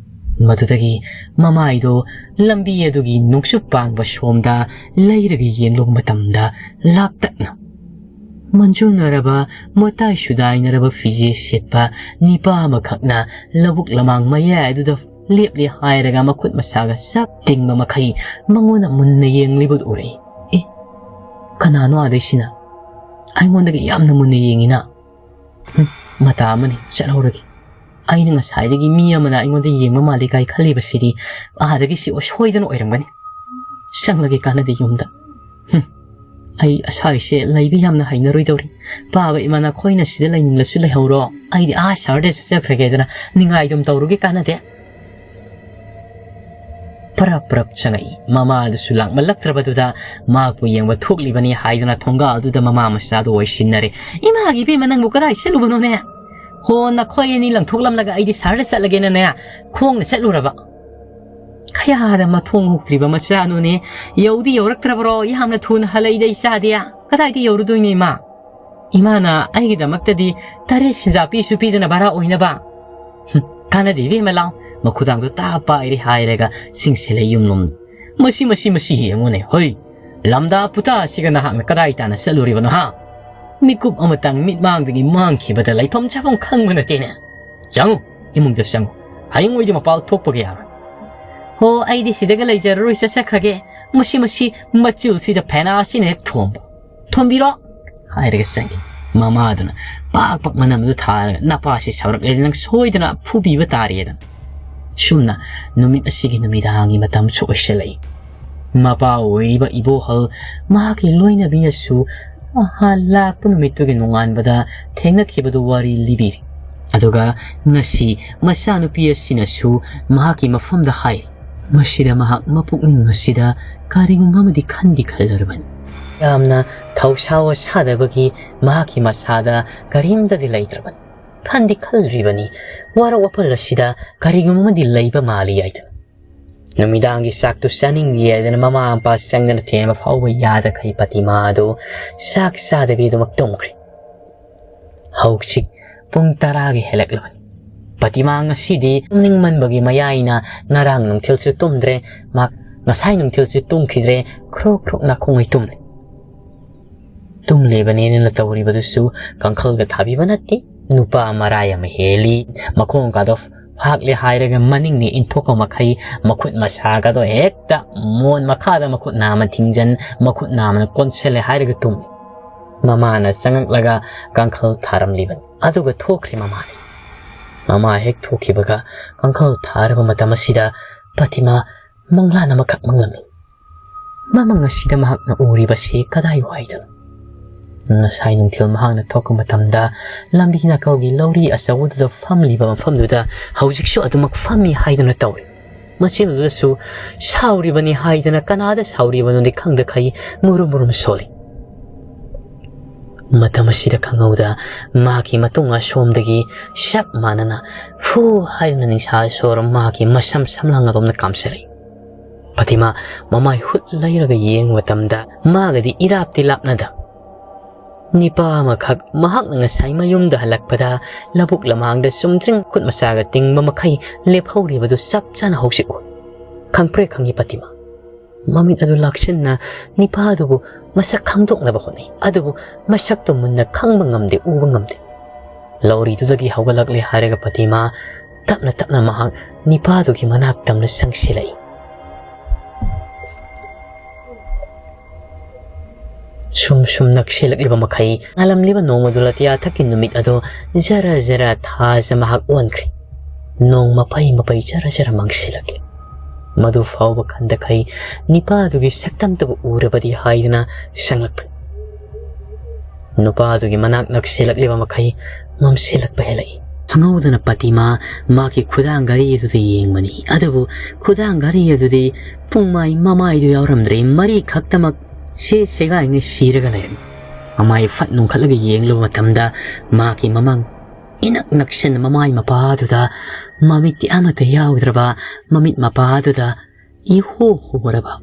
ꯃꯗꯨꯗꯒꯤ ꯃꯃꯥꯏꯗꯣ ꯂꯝꯕꯤ ꯑꯗꯨꯒꯤ ꯅꯣꯡꯆꯨꯞ ꯄꯥꯡꯕ ꯁꯣꯝꯗ ꯂꯩꯔꯒ ꯌꯦꯡꯂꯨꯕ ꯃꯇꯝꯗ, ꯂꯥꯞꯇꯛꯅ ꯃꯟꯖꯨꯅꯔꯕ, ꯃꯇꯥꯏ ꯁꯨꯗꯥꯏꯅꯔꯕ ꯐꯤꯖꯦ ꯁꯦꯠꯄ ꯅꯤꯄꯥ ꯑꯃꯈꯛꯅ ꯂꯧꯕꯨꯛ ꯂꯃꯥꯡ ꯃꯌꯥꯏ ꯑꯗꯨꯗ ꯂꯦꯞꯂꯦ ꯍꯥꯏꯔꯒ ꯃꯈꯨꯠ ꯃꯁꯥꯒ ꯆꯞ ꯇꯤꯡꯕ ꯃꯈꯩ ꯃꯉꯣꯟꯗ ꯃꯨꯟꯅ ꯌꯦꯡꯂꯤꯕꯗꯨ ꯎꯔꯛꯏ꯫ "ꯑꯦ, ꯀꯅꯥꯅꯣ ꯑꯥꯗꯩꯁꯤꯅ ꯑꯩꯉꯣꯟꯗꯒ ꯌꯥꯝꯅ ꯃꯨꯟꯅ ꯌꯦꯡꯉꯤꯅ? ꯍꯨꯝ, ꯃꯇꯥ ꯑꯃꯅꯤ, ꯆꯠꯍꯧꯔꯒꯦ꯫ ꯑꯩꯅ ꯉꯁꯥꯏꯗꯒꯤ ꯃꯤ ꯑꯃꯅ ꯑꯩꯉꯣꯟꯗ ꯌꯦꯡꯕ ꯃꯥꯜꯂꯤ ꯀꯥꯏ ꯈꯜꯂꯤꯕꯁꯤꯗꯤ ꯑꯥꯗꯒꯤ ꯁꯤ ꯁꯣꯏꯗꯅ ꯑꯣꯏꯔꯝꯒꯅꯤ꯫ ꯆꯪꯂꯒꯦ ꯀꯥꯟꯅꯗꯦ ꯌꯨꯝꯗ꯫ ꯍꯨꯝ, ꯑꯩ ꯑꯁꯥꯏꯁꯦ ꯂꯩꯕ ꯌꯥꯝꯅ ꯍꯩꯅꯔꯣꯏꯗꯧꯔꯤ꯫ ꯄꯥꯕ ꯏꯃꯥ, ꯅꯈꯣꯏꯅ ꯁꯤꯗ ꯂꯩꯅꯤꯡꯂꯁꯨ ꯂꯩꯍꯧꯔꯣ, ꯑꯩꯗꯤ ꯑꯥ ꯁꯍꯔꯗ ꯆꯠꯆꯈ꯭ꯔꯒꯦꯗꯅ ꯅꯤꯡꯉꯥꯏꯗꯨꯝ ꯇꯧꯔꯨꯒꯦ ꯀꯥꯟꯅꯗꯦ꯫" ꯄꯔꯞ ꯄꯔꯞ ꯆꯪꯉꯛꯏ꯫ ꯃꯃꯥꯗꯨꯁꯨ ꯂꯥꯛꯃꯜꯂꯛꯇ꯭ꯔꯕꯗꯨꯗ ꯃꯍꯥꯛꯄꯨ ꯌꯦꯡꯕ ꯊꯣꯛꯂꯤꯕꯅꯤ ꯍꯥꯏꯗꯨꯅ ꯊꯣꯡꯒꯥꯜꯗꯨꯗ ꯃꯃꯥ ꯃꯆꯥꯗꯨ ꯑꯣꯏꯁꯤꯟꯅꯔꯦ꯫ "ꯏꯃꯥꯒꯤ ꯏꯕꯦꯝꯃ, ꯅꯪꯕꯨ ꯀꯗꯥꯏ ꯆꯠꯂꯨꯕꯅꯣꯅꯦ? ꯍꯣ, ꯅꯈꯣꯏ ꯑꯅꯤ ꯂꯪꯊꯣꯛꯂꯝꯂꯒ ꯑꯩꯗꯤ ꯁꯍꯔꯗ ꯆꯠꯂꯒꯦꯅꯅꯦ ꯈꯣꯡꯅ ꯆꯠꯂꯨꯔꯕ꯫ ꯀꯌꯥꯗ ꯃꯊꯣꯡ ꯍꯨꯛꯇ꯭ꯔꯤꯕ ꯃꯆꯥꯅꯣꯅꯦ, ꯌꯧꯗꯤ ꯌꯧꯔꯛꯇ꯭ꯔꯕ꯭ꯔꯣ? ꯌꯥꯝꯅ ꯊꯨꯅ ꯍꯜꯂꯛꯏꯗ ꯏꯆꯥꯗꯤ꯫ ꯀꯗꯥꯏꯗ ꯌꯧꯔꯨꯗꯣꯏꯅꯣ ꯏꯃꯥ? ꯏꯃꯥꯅ ꯑꯩꯒꯤꯗꯃꯛꯇꯗꯤ ꯇꯔꯦꯠ ꯁꯦꯟꯖꯥ ꯄꯤꯁꯨ ꯄꯤꯗꯅ ꯚꯔꯥ ꯑꯣꯏꯅꯕ꯫" "ꯍꯨꯝ, ꯀꯥꯟꯅꯗꯦ ꯏꯕꯦꯝꯃ, ꯂꯥꯎ, ꯃꯈꯨꯗꯥꯡꯗꯣ ꯇꯥ ꯄꯥꯏꯔꯦ" ꯍꯥꯏꯔꯒ ꯆꯤꯡꯁꯤꯜꯂꯦ ꯌꯨꯝꯂꯣꯝꯗ꯫ "ꯃꯁꯤ, ꯃꯁꯤ, ꯃꯁꯤ ꯌꯦꯡꯉꯨꯅꯦ, ꯍꯣꯏ, ꯂꯝꯗꯥ ꯄꯨꯇꯥ ꯑꯁꯤꯒ ꯅꯍꯥꯛꯅ ꯀꯗꯥꯏ ꯇꯥꯟꯅ ꯆꯠꯂꯨꯔꯤꯕꯅꯣ, ꯍꯥ? ꯃꯤꯀꯨꯞ ꯑꯃꯇꯪ ꯃꯤꯠꯃꯥꯡꯗꯒꯤ ꯃꯥꯡꯈꯤꯕꯗ ꯂꯩꯐꯝ ꯆꯥꯐꯝ ꯈꯪꯕ ꯅꯠꯇꯦꯅꯦ꯫ ꯆꯪꯉꯨ, ꯏꯃꯨꯡꯗ ꯆꯪꯉꯨ, ꯍꯌꯦꯡ ꯑꯣꯏꯗꯤ ꯃꯄꯥꯜ ꯊꯣꯛꯄꯒ ꯌꯥꯔꯣꯏ꯫" "ꯍꯣ, ꯑꯩꯗꯤ ꯁꯤꯗꯒ ꯂꯩꯖꯔꯔꯣꯏ, ꯆꯠꯆꯈ꯭ꯔꯒꯦ꯫ "ꯃꯁꯤ, ꯃꯁꯤ ꯃꯆꯤꯜꯁꯤꯗ ꯐꯦꯅꯥꯁꯤꯅ ꯍꯦꯛ ꯊꯣꯝꯕ꯫ ꯊꯣꯝꯕꯤꯔꯣ!" ꯍꯥꯏꯔꯒ ꯆꯪꯈꯤ꯫ ꯃꯃꯥꯗꯨꯅ ꯄꯥꯛ ꯄꯥꯛ ꯃꯅꯝꯗꯨ ꯊꯥꯔꯒ, "ꯅꯄꯥꯁꯤ ꯁꯥꯎꯔꯛꯂꯗꯤ ꯅꯪ ꯁꯣꯏꯗꯅ ꯐꯨꯕꯤꯕ ꯇꯥꯔꯦꯗꯅ꯫" ꯁꯨꯝꯅ ꯅꯨꯃꯤꯠ ꯑꯁꯤꯒꯤ ꯅꯨꯃꯤꯗꯥꯡꯒꯤ ꯃꯇꯝꯁꯨ ꯑꯣꯏꯁꯤꯜꯂꯛꯏ꯫ ꯃꯄꯥ ꯑꯣꯏꯔꯤꯕ ꯏꯕꯣꯍꯜ ꯃꯍꯥꯛꯀꯤ ꯂꯣꯏꯅꯕꯤꯅꯁꯨ ꯑꯍꯥꯟ ꯂꯥꯛꯄ ꯅꯨꯃꯤꯠꯇꯨꯒꯤ ꯅꯣꯡꯉꯥꯟꯕꯗ ꯊꯦꯡꯅꯈꯤꯕꯗꯨ ꯋꯥꯔꯤ ꯂꯤꯕꯤꯔꯤ꯫ ꯑꯗꯨꯒ ꯉꯁꯤ ꯃꯆꯥꯅꯨꯄꯤ ꯑꯁꯤꯅꯁꯨ ꯃꯍꯥꯛꯀꯤ ꯃꯐꯝꯗ ꯍꯥꯏ꯫ ꯃꯁꯤꯗ ꯃꯍꯥꯛ ꯃꯄꯨꯛꯅꯤꯡ ꯑꯁꯤꯗ ꯀꯔꯤꯒꯨꯝꯕ ꯑꯃꯗꯤ ꯈꯟꯗꯤ ꯈꯜꯂꯔꯕꯅꯤ꯫ ꯌꯥꯝꯅ ꯊꯧꯁꯥ ꯋꯥꯁꯥꯗꯕꯒꯤ ꯃꯍꯥꯛꯀꯤ ꯃꯁꯥꯗ ꯀꯔꯤꯝꯇꯗꯤ ꯂꯩꯇ꯭ꯔꯕꯅꯤ꯫ ꯈꯟꯗꯤ ꯈꯜꯂꯤꯕꯅꯤ, ꯋꯥꯔꯛ ꯋꯥꯄꯜ ꯑꯁꯤꯗ ꯀꯔꯤꯒꯨꯝꯕ ꯑꯃꯗꯤ ꯂꯩꯕ ꯃꯥꯜꯂꯤ ꯍꯥꯏꯗꯅ꯫ ꯅꯨꯃꯤꯗꯥꯡꯒꯤ ꯆꯥꯛꯇꯨ ꯆꯥꯅꯤꯡꯏ ꯍꯥꯏꯗꯅ ꯃꯃꯥ ꯃꯄꯥ ꯆꯪꯗꯅ ꯊꯦꯝꯕ ꯐꯥꯎꯕ ꯌꯥꯗꯈꯩ ꯄꯇꯤꯃꯥ ꯑꯗꯨ ꯆꯥꯛ ꯆꯥꯗꯕꯤ ꯑꯗꯨꯃꯛ ꯇꯨꯝꯈ꯭ꯔꯦ꯫ ꯍꯧꯖꯤꯛ ꯄꯨꯡ ꯇꯔꯥꯒꯤ ꯍꯦꯜꯂꯛꯂꯕꯅꯤ꯫ ꯄꯇꯤꯃꯥ ꯉꯁꯤꯗꯤ ꯇꯨꯝꯅꯤꯡꯃꯟꯕꯒꯤ ꯃꯌꯥꯏꯅ ꯉꯔꯥꯡ ꯅꯨꯡꯊꯤꯜꯁꯨ ꯇꯨꯝꯗ꯭ꯔꯦ꯫ ꯃꯍꯥꯛ ꯉꯁꯥꯏ ꯅꯨꯡꯊꯤꯜꯁꯨ ꯇꯨꯝꯈꯤꯗ꯭ꯔꯦ꯫ ꯈ꯭ꯔꯣꯛ ꯈ꯭ꯔꯣꯛ ꯅꯥꯈꯣꯡꯉꯩ ꯇꯨꯝꯂꯤ꯫ ꯇꯨꯝꯂꯤꯕꯅꯦꯅ ꯇꯧꯔꯤꯕꯗꯨꯁꯨ ꯀꯥꯡꯈꯜꯒ ꯊꯥꯕꯤꯕ ꯅꯠꯇꯦ꯫ ꯅꯨꯄꯥ ꯃꯔꯥꯏ ꯑꯃ ꯍꯦꯜꯂꯤ꯫ ꯃꯈꯣꯡꯒꯗꯣ ꯐꯥꯛꯂꯦ ꯍꯥꯏꯔꯒ ꯃꯅꯤꯡꯅ ꯏꯟꯊꯣꯛꯄ ꯃꯈꯩ ꯃꯈꯨꯠ ꯃꯁꯥꯒꯗꯣ ꯍꯦꯛꯇ ꯃꯣꯟ ꯃꯈꯥꯗ ꯃꯈꯨꯠ ꯅꯥꯝꯃ ꯊꯤꯡꯖꯟ, ꯃꯈꯨꯠ ꯅꯥꯝꯃꯅ ꯀꯣꯟꯁꯤꯜꯂꯦ ꯍꯥꯏꯔꯒ ꯇꯨꯝꯃꯤ꯫ ꯃꯃꯥꯅ ꯆꯪꯉꯛꯂꯒ ꯀꯥꯡꯈꯜ ꯊꯥꯔꯝꯂꯤꯕꯅꯤ꯫ ꯑꯗꯨꯒ ꯊꯣꯛꯈ꯭ꯔꯦ ꯃꯃꯥꯗꯤ꯫ ꯃꯃꯥ ꯍꯦꯛ ꯊꯣꯛꯈꯤꯕꯒ ꯀꯥꯡꯈꯜ ꯊꯥꯔꯕ ꯃꯇꯝ ꯑꯁꯤꯗ ꯄꯇꯤꯃꯥ ꯃꯪꯂꯥꯟ ꯑꯃꯈꯛ ꯃꯪꯂꯝꯃꯤ꯫ ꯃꯃꯪ ꯑꯁꯤꯗ ꯃꯍꯥꯛꯅ ꯎꯔꯤꯕꯁꯤ ꯀꯗꯥꯏꯋꯥꯏꯗꯅꯣ? ꯉꯁꯥꯏ ꯅꯨꯡꯊꯤꯜ ꯃꯍꯥꯛꯅ ꯊꯣꯛꯄ ꯃꯇꯝꯗ ꯂꯝꯕꯤ ꯅꯥꯀꯜꯒꯤ ꯂꯧꯔꯤ ꯑꯆꯧꯕꯗꯨꯗ ꯐꯝꯂꯤꯕ ꯃꯐꯝꯗꯨꯗ ꯍꯧꯖꯤꯛꯁꯨ ꯑꯗꯨꯃꯛ ꯐꯝꯃꯤ ꯍꯥꯏꯗꯨꯅ ꯇꯧꯔꯤ꯫ ꯃꯆꯤꯟꯗꯨꯗꯁꯨ ꯁꯥꯎꯔꯤꯕꯅꯤ ꯍꯥꯏꯗꯅ ꯀꯅꯥꯗ ꯁꯥꯎꯔꯤꯕꯅꯣꯗꯤ ꯈꯪꯗꯈꯩ ꯃꯨꯔꯨꯝ ꯃꯨꯔꯨꯝ ꯁꯣꯜꯂꯤ꯫ ꯃꯇꯝ ꯑꯁꯤꯗ ꯈꯪꯍꯧꯗ ꯃꯍꯥꯛꯀꯤ ꯃꯇꯨꯡ ꯑꯁꯣꯝꯗꯒꯤ ꯆꯞ ꯃꯥꯟꯅꯅ ꯐꯨ ꯍꯥꯏꯗꯨꯅ ꯅꯤꯡꯁꯥ ꯁꯣꯔ ꯃꯍꯥꯛꯀꯤ ꯃꯁꯝ ꯁꯝꯂꯥꯡ ꯑꯗꯣꯝꯗ ꯀꯥꯝꯁꯤꯜꯂꯛꯏ꯫ ꯄꯇꯤꯃꯥ ꯃꯃꯥꯏ ꯍꯨꯠ ꯂꯩꯔꯒ ꯌꯦꯡꯕ ꯃꯇꯝꯗ ꯃꯥꯒꯗꯤ ꯏꯔꯥꯞꯇꯤ ꯂꯥꯞꯅꯗ꯫ ꯅꯤꯄꯥ ꯑꯃꯈꯛ ꯃꯍꯥꯛꯅ ꯉꯁꯥꯏ ꯃꯌꯨꯝꯗ ꯍꯜꯂꯛꯄꯗ ꯂꯧꯕꯨꯛ ꯂꯝꯍꯥꯡꯗ ꯆꯨꯝꯗ꯭ꯔꯤꯡ ꯈꯨꯠ ꯃꯁꯥꯒ ꯇꯤꯡꯕ ꯃꯈꯩ ꯂꯦꯞꯍꯧꯔꯤꯕꯗꯨ ꯆꯞ ꯆꯥꯅ ꯍꯧꯖꯤꯛ ꯎꯏ꯫ ꯈꯪꯄ꯭ꯔꯦꯛ ꯈꯪꯉꯤ ꯄꯇꯤꯃꯥ꯫ ꯃꯃꯤꯠ ꯑꯗꯨ ꯂꯥꯛꯁꯤꯟꯅ ꯅꯤꯄꯥ ꯑꯗꯨꯕꯨ ꯃꯁꯛ ꯈꯪꯗꯣꯛꯅꯕ ꯍꯣꯠꯅꯩ꯫ ꯑꯗꯨꯕꯨ ꯃꯁꯛꯇꯨ ꯃꯨꯟꯅ ꯈꯪꯕ ꯉꯝꯗꯦ, ꯎꯕ ꯉꯝꯗꯦ꯫ ꯂꯧꯔꯤꯗꯨꯗꯒꯤ ꯍꯧꯒꯠꯂꯛꯂꯦ ꯍꯥꯏꯔꯒ ꯄꯇꯤꯃꯥ ꯇꯞꯅ ꯇꯞꯅ ꯃꯍꯥꯛ ꯅꯤꯄꯥꯗꯨꯒꯤ ꯃꯅꯥꯛ ꯇꯝꯅ ꯆꯪꯁꯤꯜꯂꯛꯏ꯫ ꯁꯨꯝ ꯁꯨꯝ ꯅꯛꯁꯤꯜꯂꯛꯂꯤꯕ ꯃꯈꯩ ꯉꯥꯜꯂꯝꯂꯤꯕ ꯅꯣꯡꯃ ꯗꯨꯂꯇꯤꯌꯥ ꯊꯛꯀꯤ ꯅꯨꯃꯤꯠ ꯑꯗꯨ ꯖꯔ ꯖꯔ ꯊꯥꯖ ꯃꯍꯥꯛ ꯑꯣꯟꯈ꯭ꯔꯦ꯫ ꯅꯣꯡ ꯃꯄꯩ ꯃꯄꯩ ꯖꯔ ꯖꯔ ꯃꯥꯡꯁꯤꯜꯂꯛꯂꯦ꯫ ꯃꯗꯨ ꯐꯥꯎꯕ ꯈꯟꯗꯈꯩ ꯅꯤꯄꯥꯗꯨꯒꯤ ꯁꯛꯇꯝꯇꯕꯨ ꯎꯔꯕꯗꯤ ꯍꯥꯏꯗꯨꯅ ꯆꯪꯂꯛꯄꯅꯤ꯫ ꯅꯨꯄꯥꯗꯨꯒꯤ ꯃꯅꯥꯛ ꯅꯛꯁꯤꯜꯂꯛꯂꯤꯕ ꯃꯈꯩ ꯃꯝꯁꯤꯜꯂꯛꯄ ꯍꯦꯜꯂꯛꯏ꯫ ꯈꯪꯍꯧꯗꯅ ꯄꯇꯤꯃꯥ ꯃꯍꯥꯛꯀꯤ ꯈꯨꯗꯥꯡ ꯘꯔꯤ ꯑꯗꯨꯗ ꯌꯦꯡꯕꯅꯤ꯫ ꯑꯗꯨꯕꯨ ꯈꯨꯗꯥꯡ ꯘꯔꯤ ꯑꯗꯨꯗꯤ ꯄꯨꯡꯃꯥꯏ ꯃꯃꯥꯏꯗꯨ ꯌꯥꯎꯔꯝꯗ꯭ꯔꯦ꯫ ꯃꯔꯤ ꯈꯛꯇꯃꯛ ꯁꯦ ꯁꯦꯒꯥꯏꯉꯩ ꯁꯤꯔꯒ ꯂꯩꯔꯝꯃꯤ꯫ ꯃꯃꯥꯏ ꯐꯠ ꯅꯣꯡꯈꯠꯂꯒ ꯌꯦꯡꯂꯨꯕ ꯃꯇꯝꯗ ꯃꯍꯥꯛꯀꯤ ꯃꯃꯥꯡ ꯏꯅꯛ ꯅꯛꯁꯤꯟꯅ ꯃꯃꯥꯏ ꯃꯄꯥꯗꯨꯗ ꯃꯃꯤꯠꯇꯤ ꯑꯃꯠꯇ ꯌꯥꯎꯗ꯭ꯔꯕ ꯃꯃꯤꯠ ꯃꯄꯥꯗꯨꯗ ꯏꯍꯣ ꯍꯣꯔꯕ,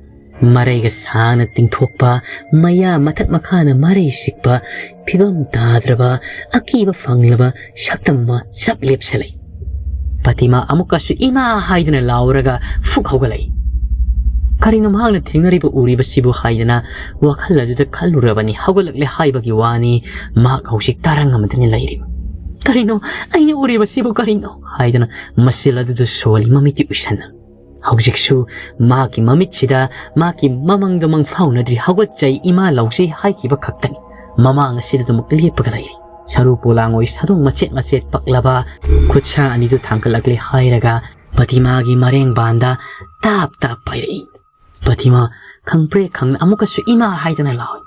ꯃꯔꯩꯒ ꯁꯥꯡꯅ ꯇꯤꯡꯊꯣꯛꯄ, ꯃꯌꯥ ꯃꯊꯛ ꯃꯈꯥꯅ ꯃꯔꯩ ꯁꯤꯛꯄ, ꯐꯤꯕꯝ ꯇꯥꯗ꯭ꯔꯕ, ꯑꯀꯤꯕ ꯐꯪꯂꯕ ꯁꯛꯇꯝ ꯑꯃ ꯆꯞ ꯂꯦꯞꯁꯤꯜꯂꯛꯏ꯫ ꯄꯇꯤꯃꯥ ꯑꯃꯨꯛꯀꯁꯨ "ꯏꯃꯥ" ꯍꯥꯏꯗꯨꯅ ꯂꯥꯎꯔꯒ ꯐꯨꯛ ꯍꯧꯒꯠꯂꯛꯏ꯫ ꯀꯔꯤꯅꯣ ꯃꯍꯥꯛꯅ ꯊꯦꯡꯅꯔꯤꯕ ꯎꯔꯤꯕꯁꯤꯕꯨ ꯍꯥꯏꯗꯅ ꯋꯥꯈꯜ ꯑꯗꯨꯗ ꯈꯜꯂꯨꯔꯕꯅꯤ꯫ ꯍꯧꯒꯠꯂꯛꯂꯦ ꯍꯥꯏꯕꯒꯤ ꯋꯥꯅꯤ, ꯃꯍꯥꯛ ꯍꯧꯖꯤꯛ ꯇꯔꯪ ꯑꯃꯗꯅꯤ ꯂꯩꯔꯤꯕ꯫ "ꯀꯔꯤꯅꯣ? ꯑꯩꯅ ꯎꯔꯤꯕꯁꯤꯕꯨ ꯀꯔꯤꯅꯣ?" ꯍꯥꯏꯗꯅ ꯃꯁꯤꯜ ꯑꯗꯨꯗ ꯁꯣꯜꯂꯤ, ꯃꯃꯤꯠꯇꯤ ꯎꯏꯁꯟꯅ꯫ ꯍꯧꯖꯤꯛꯁꯨ ꯃꯍꯥꯛꯀꯤ ꯃꯃꯤꯠꯁꯤꯗ ꯃꯍꯥꯛꯀꯤ ꯃꯃꯪꯗ ꯃꯪꯐꯥꯎꯅꯗ꯭ꯔꯤ꯫ "ꯍꯧꯒꯠꯆꯩ, ꯏꯃꯥ ꯂꯥꯎꯖꯩ" ꯍꯥꯏꯈꯤꯕ ꯈꯛꯇꯅꯤ꯫ ꯃꯃꯥꯡ ꯑꯁꯤꯗ ꯑꯗꯨꯃꯛ ꯂꯦꯞꯄꯒ ꯂꯩꯔꯤ꯫ ꯁꯔꯨ ꯄꯣꯂꯥꯡ ꯑꯣꯏ ꯁꯥꯗꯣꯡ ꯃꯆꯦꯠ ꯃꯆꯦꯠ ꯄꯛꯂꯕ ꯈꯨꯠꯁꯥ ꯑꯅꯤꯗꯨ ꯊꯥꯡꯒꯠꯂꯛꯂꯦ ꯍꯥꯏꯔꯒ ꯄꯇꯤꯃꯥꯒꯤ ꯃꯔꯦꯡꯕꯥꯟꯗ ꯇꯥꯞ ꯇꯥꯞ ꯄꯥꯏꯔꯛꯏ꯫ ꯄꯇꯤꯃꯥ ꯈꯪꯄ꯭ꯔꯦꯛ ꯈꯪꯅ ꯑꯃꯨꯛꯀꯁꯨ "ꯏꯃꯥ" ꯍꯥꯏꯗꯅ ꯂꯥꯎꯏ꯫